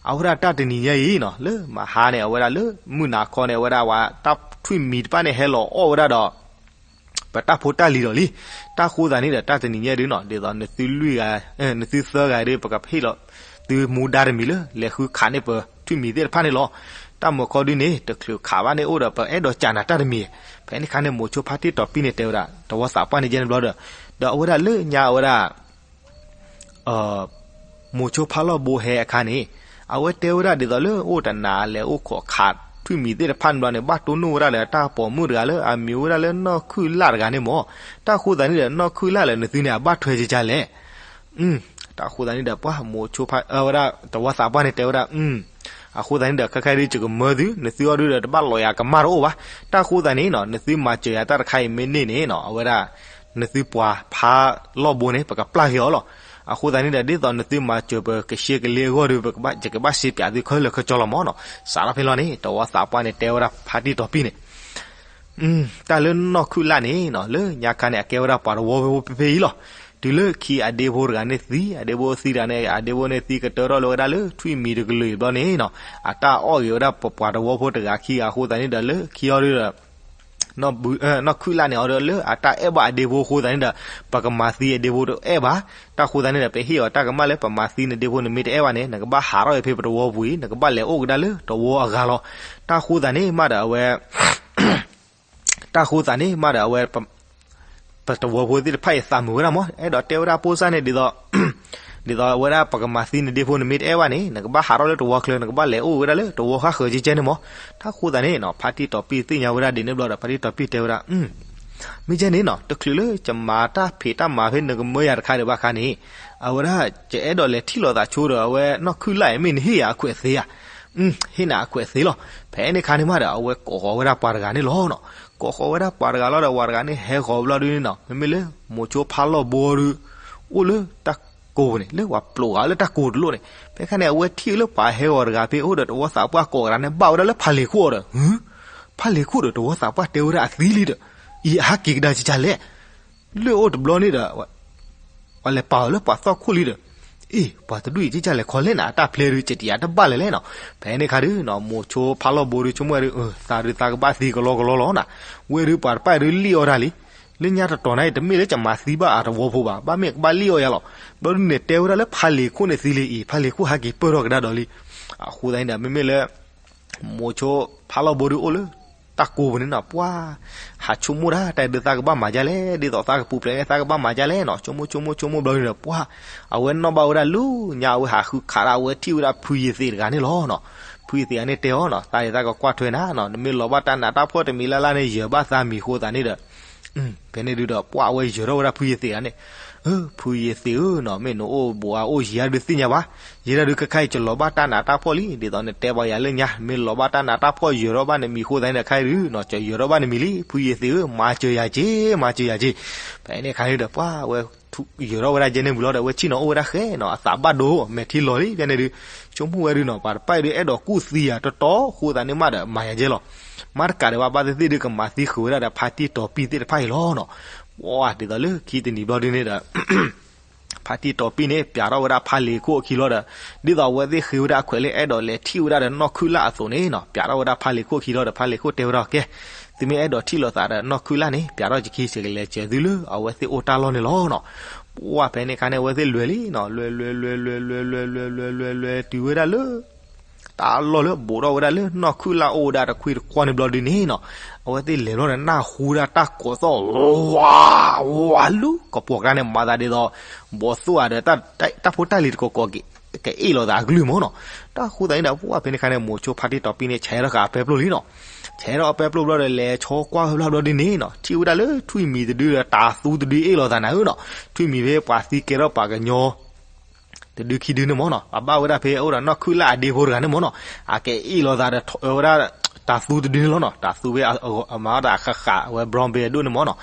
အဝဲဒၣ်တၢ်တနံၤညါအံၤနီၤ လၢမဟါန့ၣ် အဝဲဒၣ်လၢမုၢ်နၤခီန့ၣ် အဝဲဒၣ်ဝဲတၢ်ထွံၣ်မံၤတဖၣ်န့ၣ် ဟဲလီၤအီၣ်ဝဲဒၣ်ဒီး ပတၢ်ဖိတၢ်လံၤဒီးလံ. တၢ်ဃိသးန့ၣ်ဒီး တၢ်တနံၤညါဒုနီၤ ဒ်သိးနသုလွံၢ်ဂၤ နသုသၢဂၤဒု ပကဟ့ၣ်လီၤသုမူဒါတမံၤလၢ လဲၤဃုခးန့ၢ်ပထွံၣ်မံၤသ့ၣ်တဖၣ်န့ၣ်လီၤ. တၢ်မုၢ်ခီဒုန့ၣ် တချုးခးဘၣ်န့ၣ်အိၣ်ဒီး ပအဲၣ်ဒိးကးနၤတၢ်တမံၤ. ဖဲန့ၣ်ခါန့ၣ် မိၤဆိဖါတံၢ်တီၤပံန့ၣ်တဲဝဲဒၣ် တဝီသးပှၢ်န့ၣ်ကဲန့ၣ်ဘျီဒီး ဒီးအဝဲဒၣ်လၢညါအဝဲဒၣ် မိၤဆိဖါလီၢ်ဘိဟဲအခါန့ၣ် အဝဲတဲဝဲဒၣ်ဒ်သိးလၢအိၣ်တနၤလဲၤအိၣ်ခိးခးထွံၣ်မံၤသ့ၣ်တဖၣ်န့ၣ်ဘျီန့ၣ် ဘၣ်တိၢ်နီၣ်ဝဲဒၣ်လၢတၢ်ပိာ်မုၣ်တဂၤလၢအမံၤဝဲဒၣ်လၢနီၢ်ခုၣ်လၢ်တဂၤန့ၣ်မၢ်. တၢ်ဃိသးန့ၣ်ဒီး နီၢ်ခုၣ်လၢ်လၢနသုန့ၣ် အဘၣ်ထွဲကကလဲၣ်. တၢ်ဃိသးန့ၣ်ဒီး ပှၤမိၤဆိဖါ ဝဲဒၣ်တဝီသးပှၢ်န့ၣ်တဲဝဲဒၣ် အဃိသတးန့ၣ်ဒီး ခဲခါဒုယကမၢသု နသုအီၤဒုဒီး တဘၣ်လီၤယၤကမၣ်တအိၣ်ဘၣ်. တၢ်ဃိသးန့ၣ်နီၤ နသုမၤစၢၤယၤတၢ်တခါအံၤမ့ၢ်န့ၢ်န့ၣ်နီၤ အဝဲဒၣ် နသုပှၤဖါလီၢ်ဘိန့ၣ် ပကပျၢ်က့ၤအီၤလီၤ. အဃိသတးန့ၣ်ဒီး ဒ်သိးနသုမၤစၢၤပကရှဲကလံအဂီၢ်ဒီး ပကဘၣ် ယကဘၣ်စံးပၠးသုခဲလၢာ်ခဲဆ့လီၤမၢ်နီၤ. စးထီၣ်ဖဲလီၤန့ၣ် တဝီသးပှၢ်န့ၣ်တဲဝဲဒၣ်ဖါတံၢ်တီၤပံန့ၣ် တၢ်လၢနီၢ်ခုၣ်လၢ်န့ၣ်နီၤ လၢညါခါန့ၣ် အကဲဝဲဒၣ်ပှၤတဝီဖိဖဲဖဲအံၤလီၤ. တုၤလၢခံအဒ့ဖိတဂၤန့ၣ်သံ အဒ့ဖိသံတဂၤန့ၣ် အဒ့ဖိန့ၣ်သံကတၢၢ်ထီၣ်လၢဝဲဒၣ်လၢထွံၣ်မံၤတကလုာ်အံၤဘျီန့ၣ်နီၤ အတၢ်အီၣ်ဂ့ၤဝဲဒၣ်ပပှၤတဝီဖိတဂၤခံဂၤအဃိသတးန့ၣ်ဒီး လၢခံအီၤဒုဒီး နီၢ်ခုၣ်လၢ်န့ၣ် အီၤဒီးလၢအတၢ်အဲၣ်ဘၣ်အဒ့ဖိအဃိသတးန့ၣ်ဒီး ပကမၤသံအဒ့ဖိတအဲၣ်ဘၣ်. တၢ်ဃိသတးန့ၣ်ဒီး ပဟ့ၣ်အီၤတၢ်ကမၣ်လၢပမၤသံနဒ့ဖိ နမ့ၢ်တအဲၣ်ဘၣ်န့ၣ် နကဘၣ်ဟးထီၣ်ဖဲပတဝီပူၤအံၤ နကဘၣ်လဲၤအိၣ်ကဒါလၢတဝီအဂၤလီၤ. တၢ်ဃိသတးန့ၣ်မးဒီးအဝဲ တၢ်ဃိသတးန့ၣ်မးဒီးအဝဲ ပတဝီဖိသ့ၣ်တဖၣ်အံၤသးမုာ်ဝဲဒၣ်မး အဲၣ်ဒိးတဲဝဲဒၣ်ဖိစၢ်န့ၣ် ဒ်သိး ဒ်သိးအဝဲဒၣ်ပကမၤသံနဒ့ဖိ နမ့ၢ်တအဲၣ်ဘၣ်န့ၣ် နကဘၣ်ဟးထီၣ်လၢတဝီချၢ နကဘၣ်လဲၤအိၣ်ဝဲဒၣ်လၢတဝီဃၣ်ဃၢၤကဲကဲန့ၣ်မး. တၢ်ဃိသတးန့ၣ်နီၤ ဖါတံၢ်တီၤပံၢ်သ့ၣ်ညါဝဲဒၣ်ဒ်န့ၣ်ဘျီဒီး ဖါတံၢ်တီၤပံၢ်တဲဝဲဒၣ် မ့ၢ်ကဲန့ၣ်နီၤ တချုးလၢယမၤတၢ်ဖံးတၢ်မၤဖဲနကမၢယၤတခါဒံးဘၣ်ခါန့ၣ် အဝဲဒၣ်ယအဲၣ်ဒိးလဲၤထံၣ်လိာ်သးဆိဒီး အဝဲနီၢ်ခုၣ်လၢ်အံၤ မ့ၢ်နဟ့ၣ်ယၤအခွဲးအသ့ဧါ. ဟ့ၣ်နၤအခွဲးအသ့လီၤ. ဖဲန့ၣ်ခါန့ၣ်မးဒီး အဝဲကိးဃီၤဝဲဒၣ်ပှၤတဂၤန့ၣ်လီၤနီၤ. ကိးဃီၤဝဲဒၣ်ပှၤတဂၤလီၤဒီး ပှၤတဂၤန့ၣ်ဟဲဃီၤဘျီဒုန့ၣ်နီၤ မ့မ့ၢ်လၢမိၤဆိဖါလီၢ်ဘိဒု အိၣ်လၢတၢ်ကိးပူၤန့ၣ် လၢပှၤပျိးဂၤလၢတၢ်ကိးတလိၣ်န့ၣ် ဖဲခါန့ၣ် အဝဲထံၣ်လၢပှၤဟဲဃီၤတဂၤဖဲအိၣ်ဒီး တဝီသးပှၢ်ကိးဂၤန့ၣ် ဘၣ်ဝဲဒၣ်လၢဖးလံၤခိၣ်အီၤဒီး ဖးလံၤခိၣ်ဒီး တဝီသးပှၢ်တဲဝဲဒၣ်အသံလံဒီး အံၤအဟးက့ၤကဒါ ကကလဲၣ် လၢအိၣ်တဘျီန့ၣ်ဒီး ပှၤလဲၤပာ်အီၤလၢပှၤသီၣ်ခိၣ်လံဒီး အ့ၣ် ပှၤတဒူၣ်အံၤ ကကလဲၤခီလဲၣ်နၤ အတၢ်ဖျဲဒု ကတယၤတဘၣ်လဲၣ်လဲၣ်နီၤ. ဖဲန့ၣ်ခါဒုနီၤ မိၤဆိဖါလီၢ်ဘိဒု ဆိကမိၣ်ဝဲဒု သးဒု သးကဘၣ်သံကလီကလီလီၤနၤ. ဝဲဒုပှၤတဖၣ်ဒုလံၣ်အီၣ်တၢ်လံ. လၢညါတတီၤနၤအံၤ တမ့ၢ်လၢကမၤသံဘၣ်အတဝီဖိဘၣ် ဘၣ်မ့ၢ်ကဘၣ်လံၣ်အီၣ်ယၤလီၤ. ဘျီဒုန့ၣ် တဲဝဲဒၣ်လၢဖးလံၤခိၣ်န့ၣ်သံလံ အံၤ ဖးလံၤခိၣ်ဟးက့ၤပၢၢ်ထီၣ်ကဒါဒီးလံ. အဃိသတးန့ၣ်ဒီး မ့မ့ၢ်လၢ မိၤဆိဖါလီၢ်ဘိဒုအိၣ်လၢ တၢ်ကိးပူၤန့ၣ်နီၤ ပှၤ ဟးဆိကမိၣ်တၢ် တၢ်ဒုးသးကဘၣ်မၤဒ်လဲၣ် ဒ်သိးသးကပူၤဖျဲးန့ၣ် သးကဘၣ်မၤဒ်လဲၣ်နီၤ ဆိကမိၣ်ဆိကမိၣ်ဆိကမိၣ်ဘျီန့ၣ်ဒီး ပှၤ အဝဲနီၣ်ဘၣ်ဝဲဒၣ်လၢညါ အဝဲဟးဃုခးဒၣ် အဝဲထံၣ်ဝဲဒၣ်ဖုယ့ၤသ့းတဂၤန့ၣ်လီၤနီၤ. ဖုယသ့ၣ်ဂၤန့ၣ်တဲအီၤနီၤ, သးဒ်သးကကွၢ်ထွဲနၤနီၤ, နမ့ၢ်လီၤဘၣ်တၢ်နးတၢ်ဖှီၣ်တမံၤလၢ်လၢ်န့ၣ် ယၢၤဘၣ်သးမံၤအဃိသတးန့ၣ်ဒီး, ဖဲန့ၣ်ဒုးဒီး ပှၢ်ဝဲယၢၤထီၣ်ဝဲဒၣ်ဖုယသ့ၣ်ဂၤန့ၣ်, ဖုယသ့ၣ်ဧၢနီၤ, မ့ၢ်နအိၣ်ဘူးဧါအိၣ်ယံၤဧါဒုးသ့ၣ်ညါဘၣ်, ယဲဒၣ်ဒုးခဲခါအံၤ ယလီၤဘၣ်တၢ်နးတၢ်ဖှီၣ်လံ, ဒ်သိးနတဲပှၤယၤလၢညါ မ့ၢ်လီၤဘၣ်တၢ်နးတၢ်ဖှီၣ်ယၢၤထီၣ်ဘၣ်နမံၤအဃိသတးန့ၣ်ဒီး ခဲအံၤဒုးနီၤ ယၢၤထီၣ်ဘၣ်နမံၤလံ, ဖုယသ့ၣ်ဧၢ, မၤစၢၤယၤက့ၤ, မၤစၢၤယၤက့ၤ. ဖဲန့ၣ်ခါန့ၣ်ဒီး ပှၢ်ဝဲ ယၢၤထီၣ်ဝဲဒၣ်ယဲန့ၣ်ဝံၤလီၤဒီး အဝဲဆ့ၣ်နီၤအိၣ်ဝဲဒၣ်ဃဲနီၤ, အသးဘၣ်ဒိ မဲာ်ထံလီၤလံ ဖဲန့ၣ်ဒုး, ဆိကမိၣ်ဝဲဒုးနီၤ ပှၤတဖၣ်အံၤဒုး အဲၣ်ဒိးကူၣ်သံယၤတတီၤအဃိသတးန့ၣ်မးဒီး မၤယၤကဲလီၤ. မ့ၢ်တကးဒံးဘၣ် ဘၣ်သ့ၣ်သ့ၣ်ဒုး ကမၤသံဃုာ်ဝဲဒၣ်ဒီး ဖါတံၢ်တီၤပံၢ်သ့ၣ်တဖၣ်အံၤလီၤနီၤ. ပှၢ်ဒ်သိးလၢခံတနံၤဘျီဒုးန့ၣ်ဒီး ဖါတံၢ်တီၤပံၢ်န့ၣ် ပျးထီၣ်ဝဲဒၣ်ဖါလ့ၤခိၣ်အခံလီၤဒီး, ဒ်သိးအဝဲသ့ၣ်ဃ့ဝဲဒၣ်အခွဲးလၢအဲၣ်ဒိးလဲၤထံၣ်ဝဲဒၣ်ဒီးနီၢ်ခုၣ်လၢ်အသိးန့ၣ်နီၤ, ပျးထီၣ်ဝဲဒၣ်ဖါလ့ၤခိၣ်အခံလီၤဒီး ဖါလ့ၤခိၣ်တဲဝဲဒၣ် ကဲ, သုမ့ၢ်အဲၣ်ဒိးထံၣ်လိာ်သးဒီးနီၢ်ခုၣ်လၢ်န့ၣ် ပျးထီၣ်ယခံ ယကလဲၤစၢၤသုလၢအဝဲသ့ၣ်အိၣ်တၢ်လီၢ်န့ၣ်လီၤနီၤ. ပှၢ်ဖဲန့ၣ်ခါန့ၣ် အဝဲသ့ၣ်လဲၤလံနီၤ, လဲၤလဲၤလဲၤလဲၤလဲၤလဲၤလဲၤလဲၤလဲၤလဲၤတုၤဝဲဒၣ်လၢ တၢ်လီၢ်လၢဘူးထီၣ်ဝဲဒၣ်လၢနီၢ်ခုၣ်လၢ်အိၣ်ဝဲဒၣ်တခွံတကွီၢ်န့ၣ်ဘျီဒုးန့ၣ်နီၤ, အဝဲသ့ၣ်လဲၤလီၤဒီးနၢ်ဟူဒၣ်တၢ်ကိးသီၣ် ဝါ ဝါလူၤ ကပီၤကျါန့ၣ် မၤသးဒ်သိး ဘီသိၣ်ဧါဒီး တၢ်ဖိတၢ်လံၤတကိးကိး ကအ့ၣ်လိာ်သးအကလုၢ်မ့ၢ်နီၤ. တၢ်ဃိသတးန့ၣ်ဒီး ပှၢ်ဖဲန့ၣ်ခါန့ၣ် မိၤဆိဖါတံၢ်တီၤပံၢ်န့ၣ် ဆဲးထီၣ်ဃာ်အပဲပျိၢ်လံနီၤ. ဆဲးထီၣ်အပဲပျိၢ်ဘျီဒီး လဲၤဆီကွၢ်ဝဲဘျီဒုးန့ၣ်နီၤ, ထံၣ်ဝဲဒၣ်လၢထွံၣ်မံၤတဒုဒီး တၤသူတဒုအ့ၣ်လိာ်သးနၤဧၢနီၤ. ထွံၣ်မံၤဖဲပှၤသံကဲထီၣ်ပှၤကညီ တဒုခံဒုန့ၣ်မ့ၢ်နီၤ, အဘၣ်ဝဲဒၣ်ဖဲအိၣ်ဒီးနီၢ်ခုၣ်လၢ်အဒ့ဖိတဂၤန့ၣ်မ့ၢ်နီၤ, အကအဲၣ်လိာ်သးဒီးဝဲဒၣ် တၤသူတဒုန့ၣ်လီၤနီၤ. တၤသူဖဲအမၤအီၣ်တၢ်ဃၣ်ဃၣ် အဝဲ brown bear ဒိၣ်န့ၣ်မ့ၢ်နီၤ,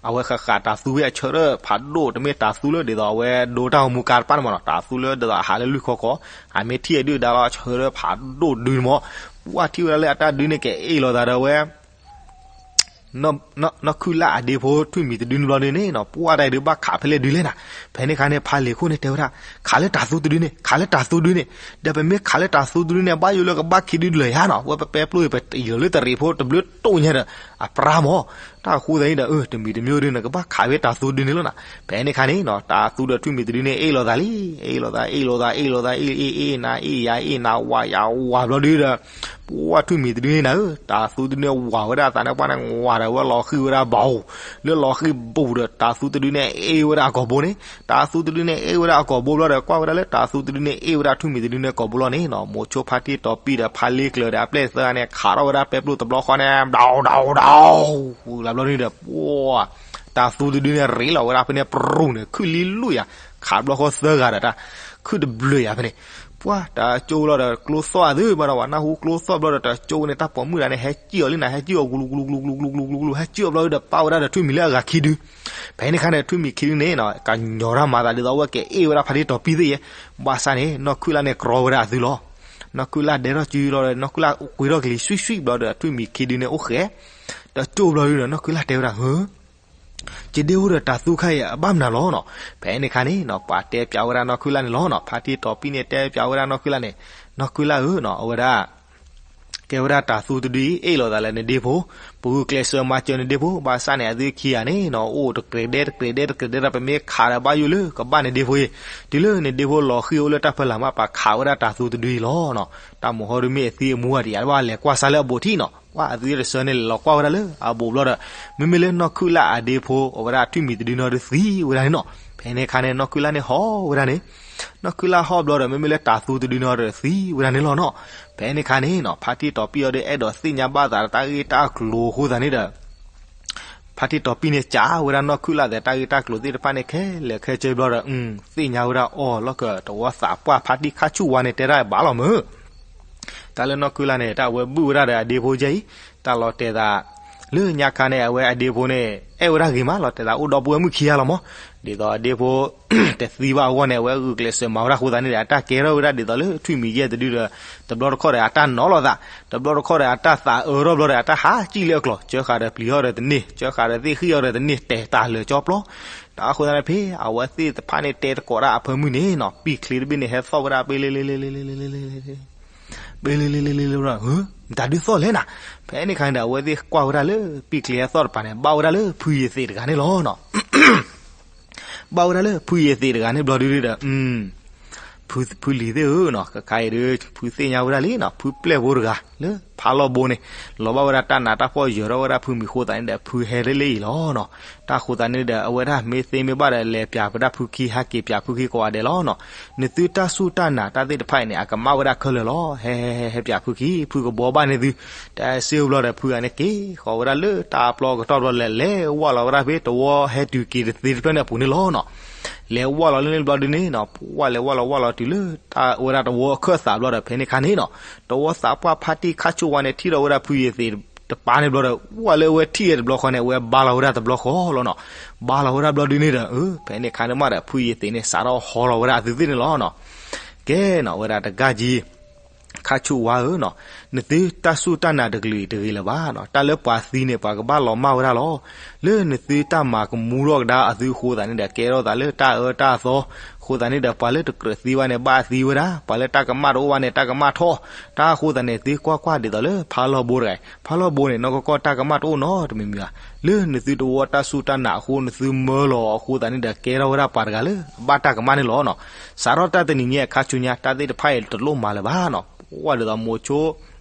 အဝဲဃၣ်ဃၣ်တၤသူဖဲအဆၢထၢၣ်ဖးဒိၣ် တမ့ၢ်တၤသူလၢဒ်သိးအဝဲဒိတၢ်ဂီၤမူကါတပၣ်န့ၣ်မ့ၢ်နီၤ, တၤသူလၢဒ်သိးအဟးလၢလွံၢ်ခီခီ, အမ့ၢ်ထံၣ်အဒုၣ်ဒါလီၤ အဆၢထၢၣ်ဖးဒိၣ်ဒုန့ၣ်မ့ၢ်, ပှၢ်ထံၣ်ဝဲဒၣ်လၢအတၢ်ဒုန့ၣ် ကအဲၣ်လိာ်သးဒီးဝဲ နီၢ်ခုၣ်လၢ်အဒ့ဖိထွံၣ်မံၤတဒုန့ၣ်ဘျီဒုန့ၣ်နီၤ, ပှၢ်တၢ်အံၤဒုးဘၣ်ခးဖဲလဲၣ်ဒုလဲၣ်နၤ. ဖဲန့ၣ်ခါန့ၣ် ဖါလ့ၤခိၣ်န့ၣ်တဲဝဲဒၣ်, ခးလၢတၤသူတဒုန့ၣ်, ခးလၢတၤသူတဒုန့ၣ်, ဒီးပမ့ၢ်ခးလၢတၤသူတဒုန့ၣ် ဘၣ်ယိၣ်လၢကဘၣ်ခံဒုလၢာ်ယါနီၤ, ဝဲပပဲပျိၢ်အံၤ ပတံၢ်လီၤလၢတရံးဖိတဘျုးတိၢ်ညါဒီး အပြါမ့ၢ်, တၢ်ဃိသတးန့ၣ်ဒီး အၢ တမံၤတမံၤဒုန့ၣ် ကဘၣ်ခးဖဲတၤသူတဒုန့ၣ်လီၤနၤ. ဖဲန့ၣ်ခါန့ၣ်နီၤ တၤသူဒီးထွံၣ်မံၤတဒုန့ၣ် အ့ၣ်လိာ်သးလံ, အ့ၣ်လိာ်သး အ့ၣ်လိာ်သး အ့ၣ်လိာ်သး အ့ၣ်အ့ၣ်အ့ၣ်နၤ အ့ၣ်ယၤအ့ၣ်နၤ ဝၤယၤဝၤဘျီဒုဒီး ပှၢ်ထွံၣ်မံၤတဒုန့ၣ်နၤဧၢ, တၤသူတဒုန့ၣ် ဝၤဝဲဒၣ်အသးန့ၣ် ပှၢ်န့ၣ် ဝၤဒီး ဝဲလီၤဃံၤဝဲဒၣ်ဘီ, လၢလီၤဃံၤဘူးဒီး တၤသူတဒုန့ၣ် အ့ၣ်ဝဲဒၣ်အကိာ်ဘိန့ၣ်, တၤသူတဒုန့ၣ် အ့ၣ်ဝဲဒၣ်အကိာ်ဘိဘျီဒီး ကွၢ်ဝဲဒၣ်လၢတၤသူတဒုန့ၣ် အ့ၣ်ဝဲဒၣ်ထွံၣ်မံၤတဒုန့ၣ်ကိာ်ဘိလီၤန့ၣ်နီၤ, မိၤဆိဖါတံၢ်တီၤပံၢ်ဒီးဖါလ့ၤကျၢၤဒီးအပျဲၢ်သၢဂၤန့ၣ် ခးထီၣ်ဝဲဒၣ်ပဲပျိၢ်တဘျီဃီန့ၣ် ဘျီဒီးဒီး ဝံၤလီၤဘျီဒုဒီး ပှၢ် တၤသူတဒုန့ၣ် ရ့းလီၤဝဲဒၣ်ဖဲန့ၣ် ပြူၢ်န့ၣ် ခုၣ်လံလူၢ်ယၤ, ခးဘျီဃီသၢဂၤဒီးတၢ် ခုၣ်တဘျုးယၤဖဲန့ၣ်, ပှၢ်တၢ်ကၠိလီၤဒီး ကျိသီၣ်အသုဘၣ်ဒီး ဝဲနၢ်ဟူကျိသီၣ်ဘျီဒီး တၢ်ကၠိန့ၣ် တၢ်ပိာ်မုၣ်တဂၤန့ၣ် ဟဲစံၣ်အီၤလံနၤ, ဟဲစံၣ်အီၤ ကလူးကလူးကလူးကလူးကလူးကလူးကလူး ဟဲစံၣ်အီၤဘျီဒီး ပာ်ဝဲဒၣ်ဒီးထွံၣ်မံၤလၢအဂၤခံဒု, ဖဲန့ၣ်ခါန့ၣ် ထွံၣ်မံၤခံဒုန့ၣ် ကညီၤတၢ်မၤသးဒ်သိးအဝဲကအဲၣ်ဝဲဒၣ်ဖါတံၢ်တီၤပံၢ်သ့ၣ်ယဲ, ဘၣ်ဆၣ်န့ၣ် နီၢ်ခုၣ်လၢ်န့ၣ် ကြီဝဲဒၣ်အသုလီၤ. နီၢ်ခုၣ်လၢ်ဒဲထီၣ်စုလီၤဒီး နီၢ်ခုၣ်လၢ်ကွံထီၣ်ကလံၤဆွံဆွံဘျီဒီး ထွံၣ်မံၤခံဒုန့ၣ်အိၣ်ဃဲ တၢ်ကၠိဘျီဒုဒီး နီၢ်ခုၣ်လၢ်တဲဝဲဒၣ် ဟၢ ယဒ့ဖိဒီးတၤသူခါအံၤအဘၣ်မနုၤလီၤနီၤ. ဖဲန့ၣ်ခါန့ၣ်နီၤ ပှၤတဲပၠးဝဲဒၣ်နီၢ်ခုၣ်လၢ်န့ၣ်လီၤနီၤ. ဖါတံၢ်တီၤပံၢ်န့ၣ်တဲပၠးဝဲဒၣ်နီၢ်ခုၣ်လၢ်န့ၣ်, နီၢ်ခုၣ်လၢ်ဧၢနီၤ, အဝဲဒၣ် ကဲဝဲဒၣ်တၤသူတဒုအံၤ အ့ၣ်လိာ်သးလၢနဒ့ဖိ, ပဂုာ်ကျဲးစၢးမၤစၢၤနဒ့ဖိ, ဘၣ်ဆၣ်န့ၣ် အသုခံဂၤန့ၣ်နီၤ အိၣ်တကြဲးဒဲတကြဲးဒဲတကြဲးဒဲဒီး ပမ့ၢ်ခးဒီးဘၣ်ယိၣ်လၢကဘၣ်နဒ့ဖိအံၤ, တုၤလၢနဒ့ဖိလီၤဃံၤအိၣ်လၢတၢ်ဖၢလၢ်မး ပှၤခးဝဲဒၣ်တၤသူတဒုအံၤလီၤနီၤ. တၢ်မိၢ်ဟီဒုမ့ၢ်အသံအမူအတယၤဘၣ် လဲၤကွၢ်စါလၢအဘူးထံးနီၤ. ကွၢ်အသုတဆၢန့ၣ် လဲၤလီၤကွၢ်ဝဲဒၣ်လၢအဘူးဘျီဒီး မ့မ့ၢ်လၢနီၢ်ခုၣ်လၢ်အဒ့ဖိ အဝဲဒၣ်ထွံၣ်မံၤတဒုနီၤဒီးသံဝဲဒၣ်န့ၣ်နီၤ. ဖဲန့ၣ်ခါန့ၣ် နီၢ်ခုၣ်လၢ်န့ၣ်ဟီၣ်ဝဲဒၣ်န့ၣ်, နီၢ်ခုၣ်လၢ်ဟီၣ်ဘျီဒီး မ့မ့ၢ်လၢတၤသူတဒုနီၤဒီးသံဝဲဒၣ်န့ၣ်လီၤနီၤ. ဖဲန့ၣ်ခါန့ၣ်နီၤ ဖါတံၢ်တီၤပံၢ်အီၤဒီး အဲၣ်ဒိးသ့ၣ်ညါဘၣ်သးဒီးတၢ်ဂ့ၢ်တၢ်ကျိၤအဃိသတးန့ၣ်ဒီး ဖါတံၢ်တီၤပံၢ်န့ၣ် ကးဝဲဒၣ်နီၢ်ခုၣ်လၢ်သဲးတၢ်ဂ့ၢ်တၢ်ကျိၤသ့ၣ်တဖၣ်န့ၣ် ခဲလၢာ်ခဲဆ့ဘျီဒီး သ့ၣ်ညါဝဲဒၣ်အီၤလီၤကတဝီသးပှၢ် ဖါတံၢ်ခါဆူၣ်ဝါန့ၣ် တဲတၢ်ဘၣ်လီၤမၢ်. တၢ်လၢနီၢ်ခုၣ်လၢ်န့ၣ် တၢ်အဝဲဘုၣ်ဝဲဒၣ်ဒီးအဒ့ဖိကဲအံၤ, တၢ်လီၤတဲာ်သး လၢညါခါန့ၣ် အဝဲအဒ့ဖိန့ၣ် အဲၣ်ဝဲဒၣ်ဂ့ၤမး လီၤတဲာ်သးအိၣ်ဒီပုၢ်ဝဲၢ်မုၣ်ခံဂၤလီၤမၢ်. ဒ်သိးအဒ့ဖိ တသံဘၣ်အဂီၢ်န့ၣ် အဝဲဂုာ်ကျဲးစၢးမၤဝဲဒၣ်အဃိသတးန့ၣ်ဒီး အတၢ်ကဲထီၣ်ဝဲဒၣ်ဒ်သိးလၢထွံၣ်မံၤယဲၢ်တဒုဒီး တဘျီတခီၣ်ဒီးအတၢ်နီၤလီၤသး, တဘျီတခီၣ်ဒီးအတၢ်သးအၢထီၣ်ဘျီဒီး အတၢ်ဟးစံၣ်လၢအကျိၤ, စၢဃာ်ဒီးပျံၤအီၤဒီးတန့ၢ်, စၢဃာ်ဒီးသ့ၣ်ဃံၣ်အီၤဒီးတန့ၢ်, တဲာ်တၢ်လၢာ်ကၠီပျီ. တၢ်အဃိသတးန့ၣ် ဖဲအဝဲသ့ၣ်တဖၣ်န့ၣ် တဲသကိးတၢ်အဖၢမုၢ်န့ၣ်နီၤ ပံၣ်ချ့တဘ့ၣ်န့ၣ် ဟဲသီၣ်ဝဲဒၣ် ပ့လ့လ့လ့လ့လ့လ့လ့လ့ ပ့လ့လ့လ့လ့လ့လ့လ့ မတၤဒုးသီၣ်လဲၣ်နၤ. ဖဲန့ၣ်ခါန့ၣ်ဒီး အဝဲသ့ၣ်ကွၢ်ဝဲဒၣ်လၢ ပံၣ်ချ့ဟဲသီၣ်တပၤန့ၣ် ဘၣ်ဝဲဒၣ်လၢဖုယသ့းတဂၤန့ၣ်လီၤနီၤ. ဘၣ်ဝဲဒၣ်လၢဖုယသ့းတဂၤန့ၣ်ဘျီဒုဒီး, ဖုလံၤသ့ၣ်ဧၢနီၤ, ခဲခါအံၤဒုး ဖုသ့ၣ်ညါဝဲဒၣ်လံနီၤ, ဖုပျဲၢ်ဖိတဂၤလၢဖးလီၢ်ဘိန့ၣ် လီၤဘၣ်ဝဲဒၣ်တၢ်နးတၢ်ဖှီၣ် ယၢၤထီၣ်ဝဲဒၣ်ဖုမံၤအဃိသတးန့ၣ်ဒီး ဖုဟဲလၢလၢအံၤလီၤနီၤ. တၢ်အဃိသတးန့ၣ်ဒီး အဝဲဒၣ်မ့ၢ်သ့မ့ၢ်ဘၣ်ဒီး လဲၤပျးပတၢ်ဖုခံ ဟဲက့ၤပျးဖုခံကိးဂၤဒဲးလီၤနီၤ. နသုတၢ်စူၢ်တၢ်နာ်တၢ်သ့ၣ်တဖၣ်အံၤန့ၣ် အကမၣ်ဝဲဒၣ်ခဲလၢာ်လီၤ. ဟဲ ဟဲ ဟဲပျးဖုခံ, ဖုကဘှီဘၣ်န့ၢ်သု, တၢ်စ့ၢ်ဘျီဒီး ဖုဂၤန့ၣ်က့ၤဃီၤဝဲဒၣ်လၢတၢ်ပျီကတီၢ်ဘျီ လဲၤလဲၤဝၢ်လီၤဝဲဒၣ်ဖဲသဝီဟဲတုၤက့ၤတသ့တဖျၢၣ်န့ၣ်အပူၤန့ၣ်လီၤနီၤ. လဲၤဝၢ်လီၤလၢန့ၣ်ဘျီဒုန့ၣ်နီၤ, ဝၢ်လဲၤဝၢ်လီၤဝၢ်လီၤတုၤလၢတၢ်ဝဲဒၣ်သဝီအခၢၣ်သးဘျီဒီး ဖဲန့ၣ်အခါန့ၣ်နီၤ, သဝီသးပှၢ်ဖါတံၢ်ခါဆူၣ်ဝါန့ၣ် ထံၣ်ဒီးဝဲဒၣ်ဖုယသံးတပၤန့ၣ်ဘျီဒီး ဝၢ်လၢအဝဲထံၣ်ဝဲတဘျီဃီန့ၣ် အဝဲဘါလီၤဝဲဒၣ်တဘျီဃီလီၤနီၤ. ဘါလီၤဝဲဒၣ်ဘျီဒုန့ၣ်ဒီး ဖဲန့ၣ်အခါန့ၣ်မးဒီး ဖုယသံးန့ၣ် စးထီၣ်ဟီလီၤဝဲဒၣ်အသုသ့ၣ်န့ၣ်လီၤနီၤ. ကဲနီၤ, ဝဲဒၣ်တဂၤကံ ခါဆူၣ်ဝါဧၢနီၤ, နသုတၢ်စူၢ်တၢ်နာ်တကလုာ်အံၤတဂ့ၤလၢၤဘၣ်နီၤ. တၢ်လၢပှၤသံန့ၣ် ပှၤကဘၣ်လီၤမၢ်ဝဲဒၣ်လီၤ. လၢနသုတၢ်မၤကမူထီၣ်ကဒါအသုအဃိသတးန့ၣ်ဒီး ကဲထီၣ်သးလၢတၢ်အၢတၢ်သီအဃိသတးန့ၣ်ဒီး ပှၤလၢတကြၢးသံဘၣ်န့ၣ် ဘၣ်သံဝဲဒၣ်, ပှၤလၢတၢ်ကမၣ်တအိၣ်ဘၣ်န့ၣ် တၢ်ကမၣ်ထီၣ်. တၢ်အဃိသတးန့ၣ် သုကွၢ်ကွၢ်ဒ်သိးလၢဖးလီၢ်ဘိတဂၤအံၤ, ဖးလီၢ်ဘိန့ၣ် နီၢ်ကီၢ်ကီၢ်တၢ်ကမၣ်တအိၣ်နီတမံၤမံၤဘၣ်. လၢနသုတဝီတၢ်စူၢ်တၢ်နာ်အဃိ နသုမၢလီၤအဃိသတးန့ၣ်ဒီး ကဲထီၣ်ဝဲဒၣ်ပှၤတဂၤလၢအဘၣ်တၢ်ကမၣ်န့ၣ်လီၤနီၤ. စးထီၣ်တၢ်တနံၤညါအခါဆူညါ တၢ်သ့ၣ်တဖၣ်အံၤတလိၣ်မၤလၢၤဘၣ်နီၤ. ဝဲဒ်သိးမိၤဆိ ဒ်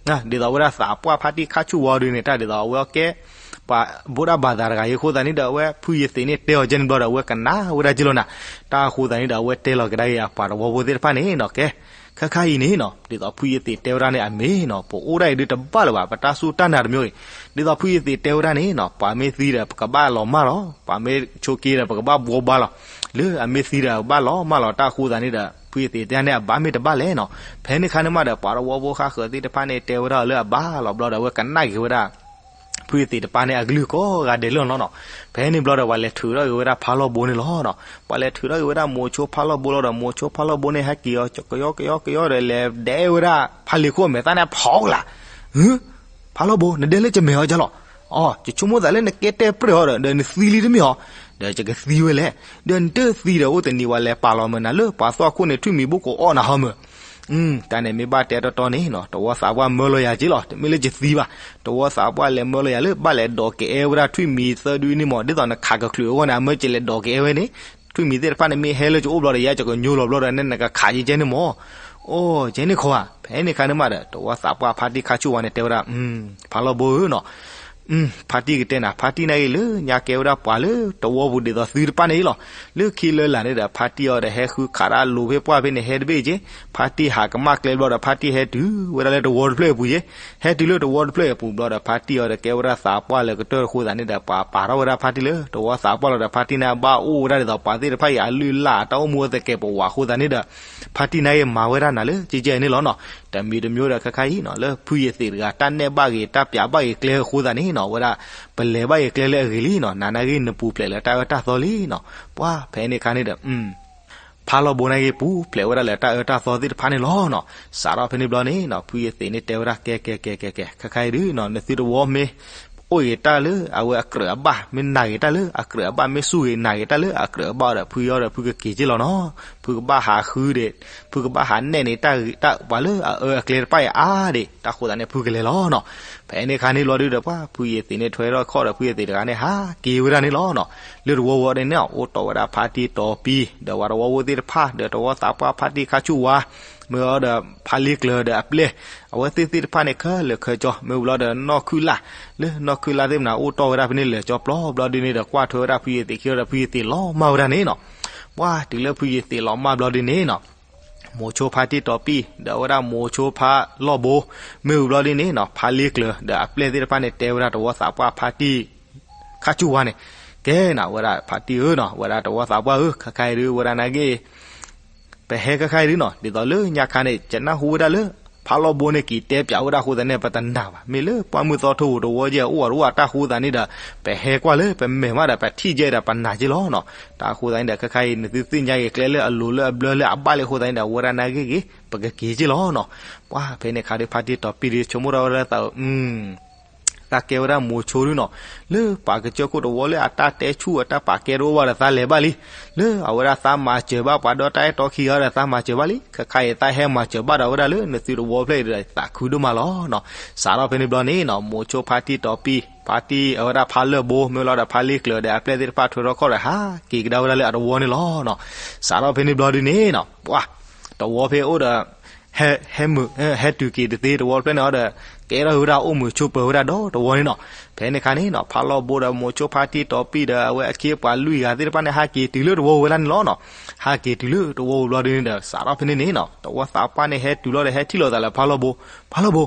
သိးဝဲဒၣ်သးပှၢ်ဖါတံၢ်ခါဆူၣ်ဝါဒုန့ၣ် တၢ်ဒ်သိးအဝဲအီၤကဲ ပှၤဗုဒ္ဓဘာသာတဂၤအံၤအဃိသတးန့ၣ်ဒီး အဝဲဖုယသံးန့ၣ်တဲအီၤကဲန့ၣ်ဘျီဒီး အဝဲကနၣ်ဝဲဒၣ်က့လီၤနၤ. တၢ်အဃိသတးန့ၣ်ဒီး အဝဲတဲလီၤကဒါက့ၤအပှၤသဝီဖိသ့ၣ်တဖၣ်န့ၣ်နီၤ. ကဲ ခဲခါအံၤန့ၣ်နီၤ, ဒ်သိးဖုယသံးတဲဝဲဒၣ်န့ၣ်အမ့ၢ်နီၤ, ပအိၣ်ဒၣ်အံၤဒုးတဘၣ်လၢၤဘၣ်, ပတၢ်စူၢ်တၢ်နာ်တမံၤအံၤ, ဒ်သိးဖုယသံးတဲဝဲဒၣ်န့ၣ်နီၤ, ပှၤမ့ၢ်သံဒီး ပကဘၣ်လီၤမၢ်လီၤ, ပှၤမ့ၢ်ဆိးက့ဒီး ပကဘၣ်ဘှီဘါလီၤ, လၢအမ့ၢ်သံဒီး ပဘၣ်လီၤမၢ်လီၤ. တၢ်အဃိသတးန့ၣ်ဒီး ဖုယသံးတဲန့ၣ် အဘၣ်မ့ၢ်တဘၣ်လဲၣ်နီၤ. ဖဲန့ၣ်အခါန့ၣ်မးဒီး ပှၤသဝီဖိဃၣ်ဃၢၤသ့ၣ်တဖၣ်န့ၣ် တဲဝဲဒၣ်လၢအဘၣ်လီၤဘျီဒီး အဝဲကနၣ်က့ၤဝဲဒၣ် ဖုယသံးတပၤန့ၣ် အကလုၢ်ကိးဂၤဒဲးလၢနီၤနီၤ. ဖဲန့ၣ်ဘျီဒီး ပှၤလဲၤထုးထီၣ်က့ၤဝဲဒၣ်ဖးလီၢ်ဘိန့ၣ်လီၤနီၤ. ပှၤလဲၤထုးထီၣ်က့ၤဝဲဒၣ်မိၤဆိဖးလီၢ်ဘိလီၤဒီး မိၤဆိဖးလီၢ်ဘိန့ၣ် ဟဲက့ၤအီၤ ကယီကယီကယီဒီး လဲၤဒဲဝဲဒၣ်ဖးလံၤခိၣ်အမဲာ်သၣ်န့ၣ် ဖီကလာ်, ဖးလီၢ်ဘိ နဒဲလၢကမဲာ်အီၤကလီၤ. အိ ယဆိကမိၣ်သးလၢနကဲတဲပြဲၢ်အီၤဒီး ဒီးနသံလံတမ့ၢ်အီၤ, ဒီးယကသံဝဲလဲၣ်. ဒီးနတသံဒီး အိၣ်တနံၤပှၤလဲၤပာ်လီၤမုာ်နၤလၢပှၤသီခိၣ်န့ၣ် ထွံၣ်မံၤဘိၣ်ကိးအီၣ်နၤဟီမုာ်. တၢ်န့ၣ်မ့ၢ်ဘၣ်တဲတီတီန့ၣ်နီၤ, သဝီသးပှၢ်မၢလီၤယၤက့လီၤ, တမ့ၢ်လၢယသံဘၣ်. သဝီသးပှၢ်လဲၤမၢလီၤယၤလၢ ဘၣ်လဲၤဒိးကအဲၣ်ဝဲဒၣ်ထွံၣ်မံၤသၢဒုန့ၣ်မး, ဒ်သိးနခးကချုးအဂီၢ်န့ၣ် အမၢကလဲၤဒိးကအဲၣ်ဝဲန့ၣ်, ထွံၣ်မံၤသ့ၣ်တဖၣ်န့ၣ် မ့ၢ်ဟဲလၢကအိၣ်ဘျီဒီး ယဲယကညိလီၤဘျီဒီး နနကခးယကဲန့ၣ်မး. အိ ကဲန့ၣ်ခီဧါ. ဖဲန့ၣ်အခါန့ၣ်မးဒီး သဝီသးပှၢ်ဖါတံၢ်ခါဆူၣ်ဝါန့ၣ် တဲဝဲဒၣ် ဖးလီၢ်ဘိဧၢနီၤ, ဖါတံၢ်ကတဲနၤ, ဖါတံၢ်နာ်က့လၢညါကဲဝဲဒၣ်ပှၤလၢသဝီပူၤဒ်သိးသုတဖၣ်န့ၣ်လီၤ. လၢခံလၢလာ်န့ၣ်ဒီး ဖါတံၢ်အီၤဒီး ဟဲဃုခးတၢ်လိၤဖဲပှၢ်ဖဲန့ၣ် ဟဲတဘ့ၣ်က့, ဖါတံၢ်ဟးကမၣ်ကျဲဘျီဒီး ဖါတံၢ်ဟဲတုၤဝဲဒၣ်လၢသဝီတဖျၢၣ်အပူၤက့, ဟဲတုၤလၢသဝီတဖျၢၣ်အပူၤဘျီဒီး ဖါတံၢ်အီၤဒီးကဲဝဲဒၣ်သးပှၢ်လၢကတၢၢ်အဃိသတးန့ၣ်ဒီး ပှၤပာ်ထီၣ်ဝဲဒၣ်ဖါတံၢ်လၢသဝီသးပှၢ်လီၤဒီး ဖါတံၢ်န့ၣ်ဘၣ်အိၣ်ဝဲဒၣ်ဒ်သိးပှၤသ့ၣ်တဖၣ်အံၤ အလုၢ်အလၢ်အတၢ်အိၣ်မူအသကဲးပဝးအဃိသတးန့ၣ်ဒီး ဖါတံၢ်နာ်က့မၤဝဲဒၣ်နၤလၢကဲကဲန့ၣ်လီၤနီၤ. တမံၤတမံၤဒီး ခဲခါအံၤနီၤ လၢဖုယသံးတဂၤ တၢ်နဲၣ်ဘၣ်ဂ့ၤ တၢ်ပျးဘၣ်ဂ့ၤကျဲအဃိသတးန့ၣ်နီၤ ဝဲဒၣ် ပလဲၤဘၣ်ဂ့ၤကျဲလၢအဂ့ၤလံနီၤ. နၤနာ်က့ နပူၤဖျဲးလၢတၢ်အၢတၢ်သီလံနီၤ. ပှၤဖဲန့ၣ်အခါန့ၣ်ဒီး ဖးလီၢ်ဘိနာ်က့ ပူၤဖျဲးဝဲဒၣ်လၢတၢ်အၢတၢ်သီသ့ၣ်တဖၣ်န့ၣ်လီၤနီၤ. စးထီၣ်ဖဲန့ၣ်ဘျီန့ၣ်နီၤ ဖုယသံးန့ၣ်တဲဝဲဒၣ် ကဲ ကဲ ကဲ ကဲ ကဲ ခဲခါအံၤဒုးနီၤ နသုတဝီမ့ၢ် အိၣ်ဂ့ၤတၢ်လၢအဝဲအကြၢးအဘၣ် မ့ၢ်နာ်ဂ့ၤတၢ်လၢအကြၢးအဘၣ် မ့ၢ်စူၢ်ဂ့ၤနာ်ဂ့ၤတၢ်လၢအကြၢးအဘၣ်ဒီး ဖုယီဒီး ဖုကက့ၤက့လီၤနီၤ. ဖုကဘၣ်ဟးဃုဒီး ဖုကဘၣ်ဟးနဲၣ်န့ၢ်တၢ်ဂ့ၤတၢ်ပှၤလၢအအၢအကျဲတဖၣ်အံၤအါဒံး တၢ်ဃိသတးန့ၣ် ဖုကလဲၤလီၤနီၤ. ဖဲန့ၣ်အခါန့ၣ်ဘျီဒုးဒီး ပှၤဖုယသံးန့ၣ်ထွဲထီၣ်ခီၣ်ဒီး ဖုယသံးတဂၤန့ၣ် ဟးက့ၤဝဲဒၣ်န့ၣ်လီၤနီၤ. လၢတဝီဝီန့ၣ်နီၤ အိၣ်တီၢ်ဝဲဒၣ်ဖါတံၢ်တီၤပံၢ် ဒီးပှၤသဝီဖိသ့ၣ်တဖၣ် ဒီးသဝီသးပှၢ်ဖါတံၢ်ခါဆူၣ်ဝါ မ့ၢ်ဝံၤဒီးဖါလ့ကျၢၤဒီးအပျဲၢ် အဝဲသ့ၣ်သ့ၣ်တဖၣ်န့ၣ် ခဲလၢာ်ခဲဆ့ မ့ၢ်ဝံၤဘျီဒီးနီၢ်ခုၣ်လၢ် လၢနီၢ်ခုၣ်လၢ်သ့ၣ်မနၤ အိၣ်တီၢ်ဝဲဒၣ်ဖဲန့ၣ်လၢာ်ကၠီပျီဘျီဒုးန့ၣ်ဒီး ကွၢ်ထွဲဝဲဒၣ်ဖုယသံးခံဒီး ဖုယသံးလီၤမၢ်ဝဲဒၣ်န့ၣ်နီၤ. ပှၤတုၤလၢဖုယသံးလီၤမၢ်ဘျီဒုးန့ၣ်နီၤ မိၤဆိဖါတံၢ်တီၤပံၢ် ဒီးဝဲဒၣ်မိၤဆိဖးလီၢ်ဘိ မ့ၢ်ဝံၤဘျီဒုးန့ၣ်နီၤ ဖါလ့ကျၢၤ ဒီးအပျဲၢ်သ့ၣ်တဖၣ်န့ၣ် တဲဝဲဒၣ်သဝီသးပှၢ်ဖါတံၢ် ခါဆူၣ်ဝါန့ၣ် ကဲနၤဝဲဒၣ်ဖါတံၢ်ဧၢနီၤ ဝဲဒၣ်သဝီသးပှၢ်ဧၢ ခဲခါအံၤဒုး ဝဲဒၣ်နာ်က့ ပဟဲခဲခါအံၤဒုးနီၤ ဒ်သိးလၢညါခါန့ၣ် ကနၢ်ဟူဝဲဒၣ်လၢ ဖးလီၢ်ဘိန့ၣ်က့ၤတဲပျးဝဲဒၣ်အဃိသတးန့ၣ် ပတနာ်ဘၣ်. မ့ၢ်လၢပှၢ်မုၢ်သီထိၣ်ဧိၤတဝီကဲ အိၣ်အတအိၣ်အတၢ်ဃိသတးန့ၣ်ဒီး ပဟဲကွၢ်လၢပမဲာ်မးဒီး ပထံၣ်ကဲဒီးပနာ်က့လီၤနီၤ. တၢ်ဃိသတးန့ၣ်ဒီး ခဲခါအံၤ နသုသ့ၣ်ညါက့ၤကျဲလၢအလိၤလၢအဘျၢလၢအဘၣ်လံအဃိသတးန့ၣ်ဒီး ဝဲဒၣ်နာ်က့ဂ့ၤ ပကက့ၤက့လီၤနီၤ. ပှၤဖဲန့ၣ်ခါဒုး ဖါတံၢ်တီၤပံၢ်ဒုး ဆိကမိၣ်ထီၣ်ဝဲဒၣ်သး တၢ်ကဲဝဲဒၣ်မိၤဆိဒုးနီၤ လၢပာ်ကစၢၢ်ခိၣ်တဝီလၢအတၢ်တဲဆူၣ်အတၢ်ပာ်ကဲတအိၣ်ဘၣ်ဒီး သးလဲၤဘၣ်လံ. လၢအဝဲဒၣ်သးမၤစၢၤဘၣ်ပှၤဒီးတၢ်အဲၣ်တီခံဂၤဒီး သးမၤစၢၤဘၣ်လံ. ခဲခါအံၤသးဟဲမၤစၢၤဘၣ်ဒီးဝဲဒၣ်လၢနသုတဝီဖျၢၣ်အံၤဒီး သးခုဒိၣ်မးလီၤနီၤ. စးထီၣ်ဖဲန့ၣ်ဘျီန့ၣ်နီၤ မိၤဆိဖါတံၢ်တီၤပံၢ် ဖါတံၢ်အဝဲဒၣ်ဖးလီၢ်ဘိ မ့ၢ်လီၤဒီးဖါလ့ကျၢၤဒီးအပျဲၢ်သ့ၣ်တဖၣ်ထွဲထီၣ်ခီၣ်ဒီး ဟးက့ၤကဒါဝဲဒၣ်လၢအတဝီန့ၣ်လီၤနီၤ. စးထီၣ်ဖဲန့ၣ်ဘျီဒုးန့ၣ်နီၤ ပှၤ တဝီဖဲအိၣ်ဒီး ဟဲမုာ် ဟဲတုၤက့ၤတသ့ တဝီတဖျၢၣ်န့ၣ်အီၤဒီး ကဲထီၣ်ဝဲဒၣ်အိၣ်မုာ်ဆိးပၢၤဝဲဒၣ်ဒီတဝီန့ၣ်နီၤ. ဖဲန့ၣ်အခါန့ၣ်နီၤ ဖးလီၢ်ဘိဒီးမိၤဆိဖါတံၢ်တီၤပံၢ်ဒီး အဝဲအခ့အပှၤလွံၢ်ဂၤသ့ၣ်တဖၣ်န့ၣ် ဟးက့ၤတုၤလၢတဝီဝဲဒၣ်န့ၣ်လီၤနီၤ. ဟးက့ၤတုၤလၢတဝီဝံၤဘျီဒုန့ၣ်ဒီး စးထီၣ်ဖဲန့ၣ်န့ၣ်နီၤ တဝီသးပှၢ်န့ၣ်ဟဲတုၤလီၤဒီး ဟဲထံၣ်လိာ်သးလၢဖးလီၢ်ဘိ, ဖးလီၢ်ဘိ,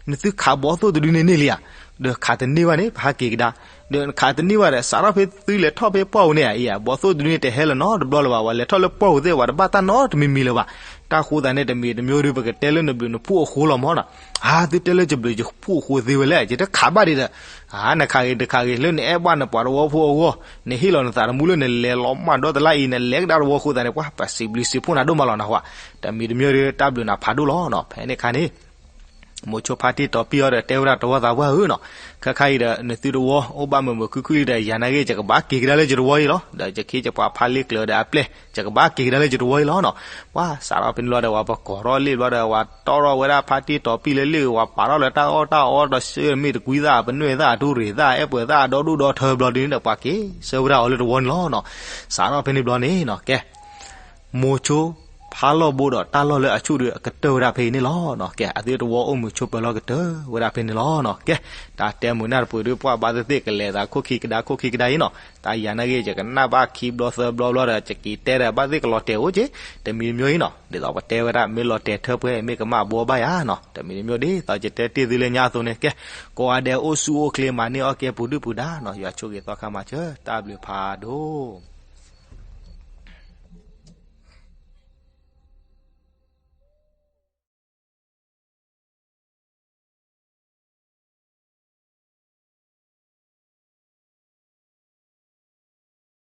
နသုခးဘီသိၣ်တဒုန့ၣ်န့ၢ်လံဧါ. ဒီးခးတန့ၢ်ဘၣ်န့ၣ် ပဟးက့ၤကဒါ. ဒီးနခးတန့ၢ်ဘၣ်ဒီး စးထီၣ်ဖဲသုလဲၤထီၣ်ဖဲပှၢ်ပူၤန့ၣ်ဧါ, အံၤ ဘီသိၣ်တဒုန့ၣ် တဟဲလၢၤနီတဘျီလၢၤဘၣ်, ပှၤလဲၤထီၣ်လၢပှၢ်ပူၤသ့ၣ် ပှၤတဘၣ်တၢ်နီတမံၤမံၤလၢၤဘၣ်. တၢ်ဃိသးန့ၣ် တမံၤတမံၤဒီး ပကတဲလၢနဘျုးနဖှိၣ်အဃိလီၤမၢ်နီၤ. ဧါ, သုတဲလၢယဘျုးယဖှိၣ်အဃိသ့ဝဲလဲၣ်, ယတခးဘၣ်ဒံးဒီး ဧါ, နခးဂ့ၤတခးဂ့ၤ လၢနအဲၣ်ဘၣ်နပှၤတဝီဖိအဂီၢ်, နဟ့ၣ်လီၤနသးသမူလၢနလဲၤလီၤမၢ်ဒီတလါအံၤ နလဲၤကဒါတဝီအဃိသတးန့ၣ် ပှၤပစံးဘျုးစံးဖှိၣ်နၤဒိၣ်မးလီၤနဟါ. တမံၤတမံၤဒီး တၢ်ဘျုးနၤဖးဒိၣ်လီၤနီၤ. ဖဲန့ၣ်အခါန့ၣ် မိၤဆိဖါတံၢ်တီၤပံၢ်အီၤဒီး တဲဝဲဒၣ်တဝီသးပှၢ်ဧၢနီၤ, ခဲခါအံၤဒီး နသုတဝီအိၣ်ဘၣ်မုာ်မုာ်ခုၣ်ခုၣ်လံဒီး ယၤနာ်က့ ယကဘၣ်က့ၤကဒါလၢယတဝီအံၤလီၤ. ဒီးယခ့ယပှၤဖးလ့ကျၢၤဒီးအပျဲၢ် ယကဘၣ်က့ၤကဒါလၢယတဝီအံၤလီၤနီၤ. ပှၤစးထီၣ်ဖဲန့ၣ်ဘျီဒီး ပှၤပကီၤထီၣ်လ့ၣ်ဘျီဒီး ပှၤတီၢ်ထီၣ်ဝဲဒၣ်ဖါတံၢ်တီၤပံၢ်လၢလ့ၣ်, ပှၤပာ်ထီၣ်လၢတၢ်အီၣ်တၢ်အီဒီး ဆၢမ့ၢ်တကွံသၣ် ပနွဲၣ်သၣ် အတူၢ်ရ့ၣ်သၣ် အဲၣ်ပှဲၤသၣ် ဒီဒူၣ်ဒီထၢဘျီဒုန့ၣ်ဒီး ပှၤက့ၤဆှၢဝဲဒၣ်အီၤလၢတဝီန့ၣ်လီၤနီၤ. စးထီၣ်ဖဲန့ၣ်ဘျီန့ၣ်နီၤ ကဲ မိၤဆိဖးလီၢ်ဘိဒီးတၢ်လီၢ်လၢအဆူၣ်ဒီးအကတၢၢ်ဝဲဒၣ်ဖဲအံၤန့ၣ်လီၤ. ကဲ အသုတဝီအိၣ်မုာ်ဆိးပၢၤလီၤကတၢၢ်ဝဲဒၣ်ဖဲန့ၣ်လီၤ. ကဲ တၢ်တဲမုာ်နၢ်တပှဲၤဒီး ပှၤဘၣ်သ့ၣ်သ့ၣ်ကလဲၤသးခိၣ်ခံကဒါခိၣ်ခံကဒါအံၤနီၤ. တၢ်ယၤနာ်က့ ယကနၣ်ဘၣ်ခံဘျီသၢဘျီဘျီဒီး ယက့ၤတဲဒီး ဘၣ်သ့ၣ်ကလီၤတဲာ်အိၣ်က့ၤ တမံၤတမံၤအံၤနီၤ. ဒ်သိးပတဲဝဲဒၣ် မ့ၢ်လီၤတဲာ်ထၢပှဲၤ မ့ၢ်ကမၣ်ဘှီဘၣ်ယၤနီၤ. တမံၤတမံၤဒ်သိးယတဲတ့ၢ်သုလၢညါအသိးန့ၣ် ကဲ ကိးဂၤဒဲးအိၣ်ဆူၣ်အိၣ်ချ့ မၤန့ၢ်အီၣ်ကဲပူၤဒုၣ်ပူၤဒါနီၤ. ယွၤဆိၣ်ဂ့ၤသီခါမၤစၢၤ တၢ်ဘျုးဖးဒိၣ်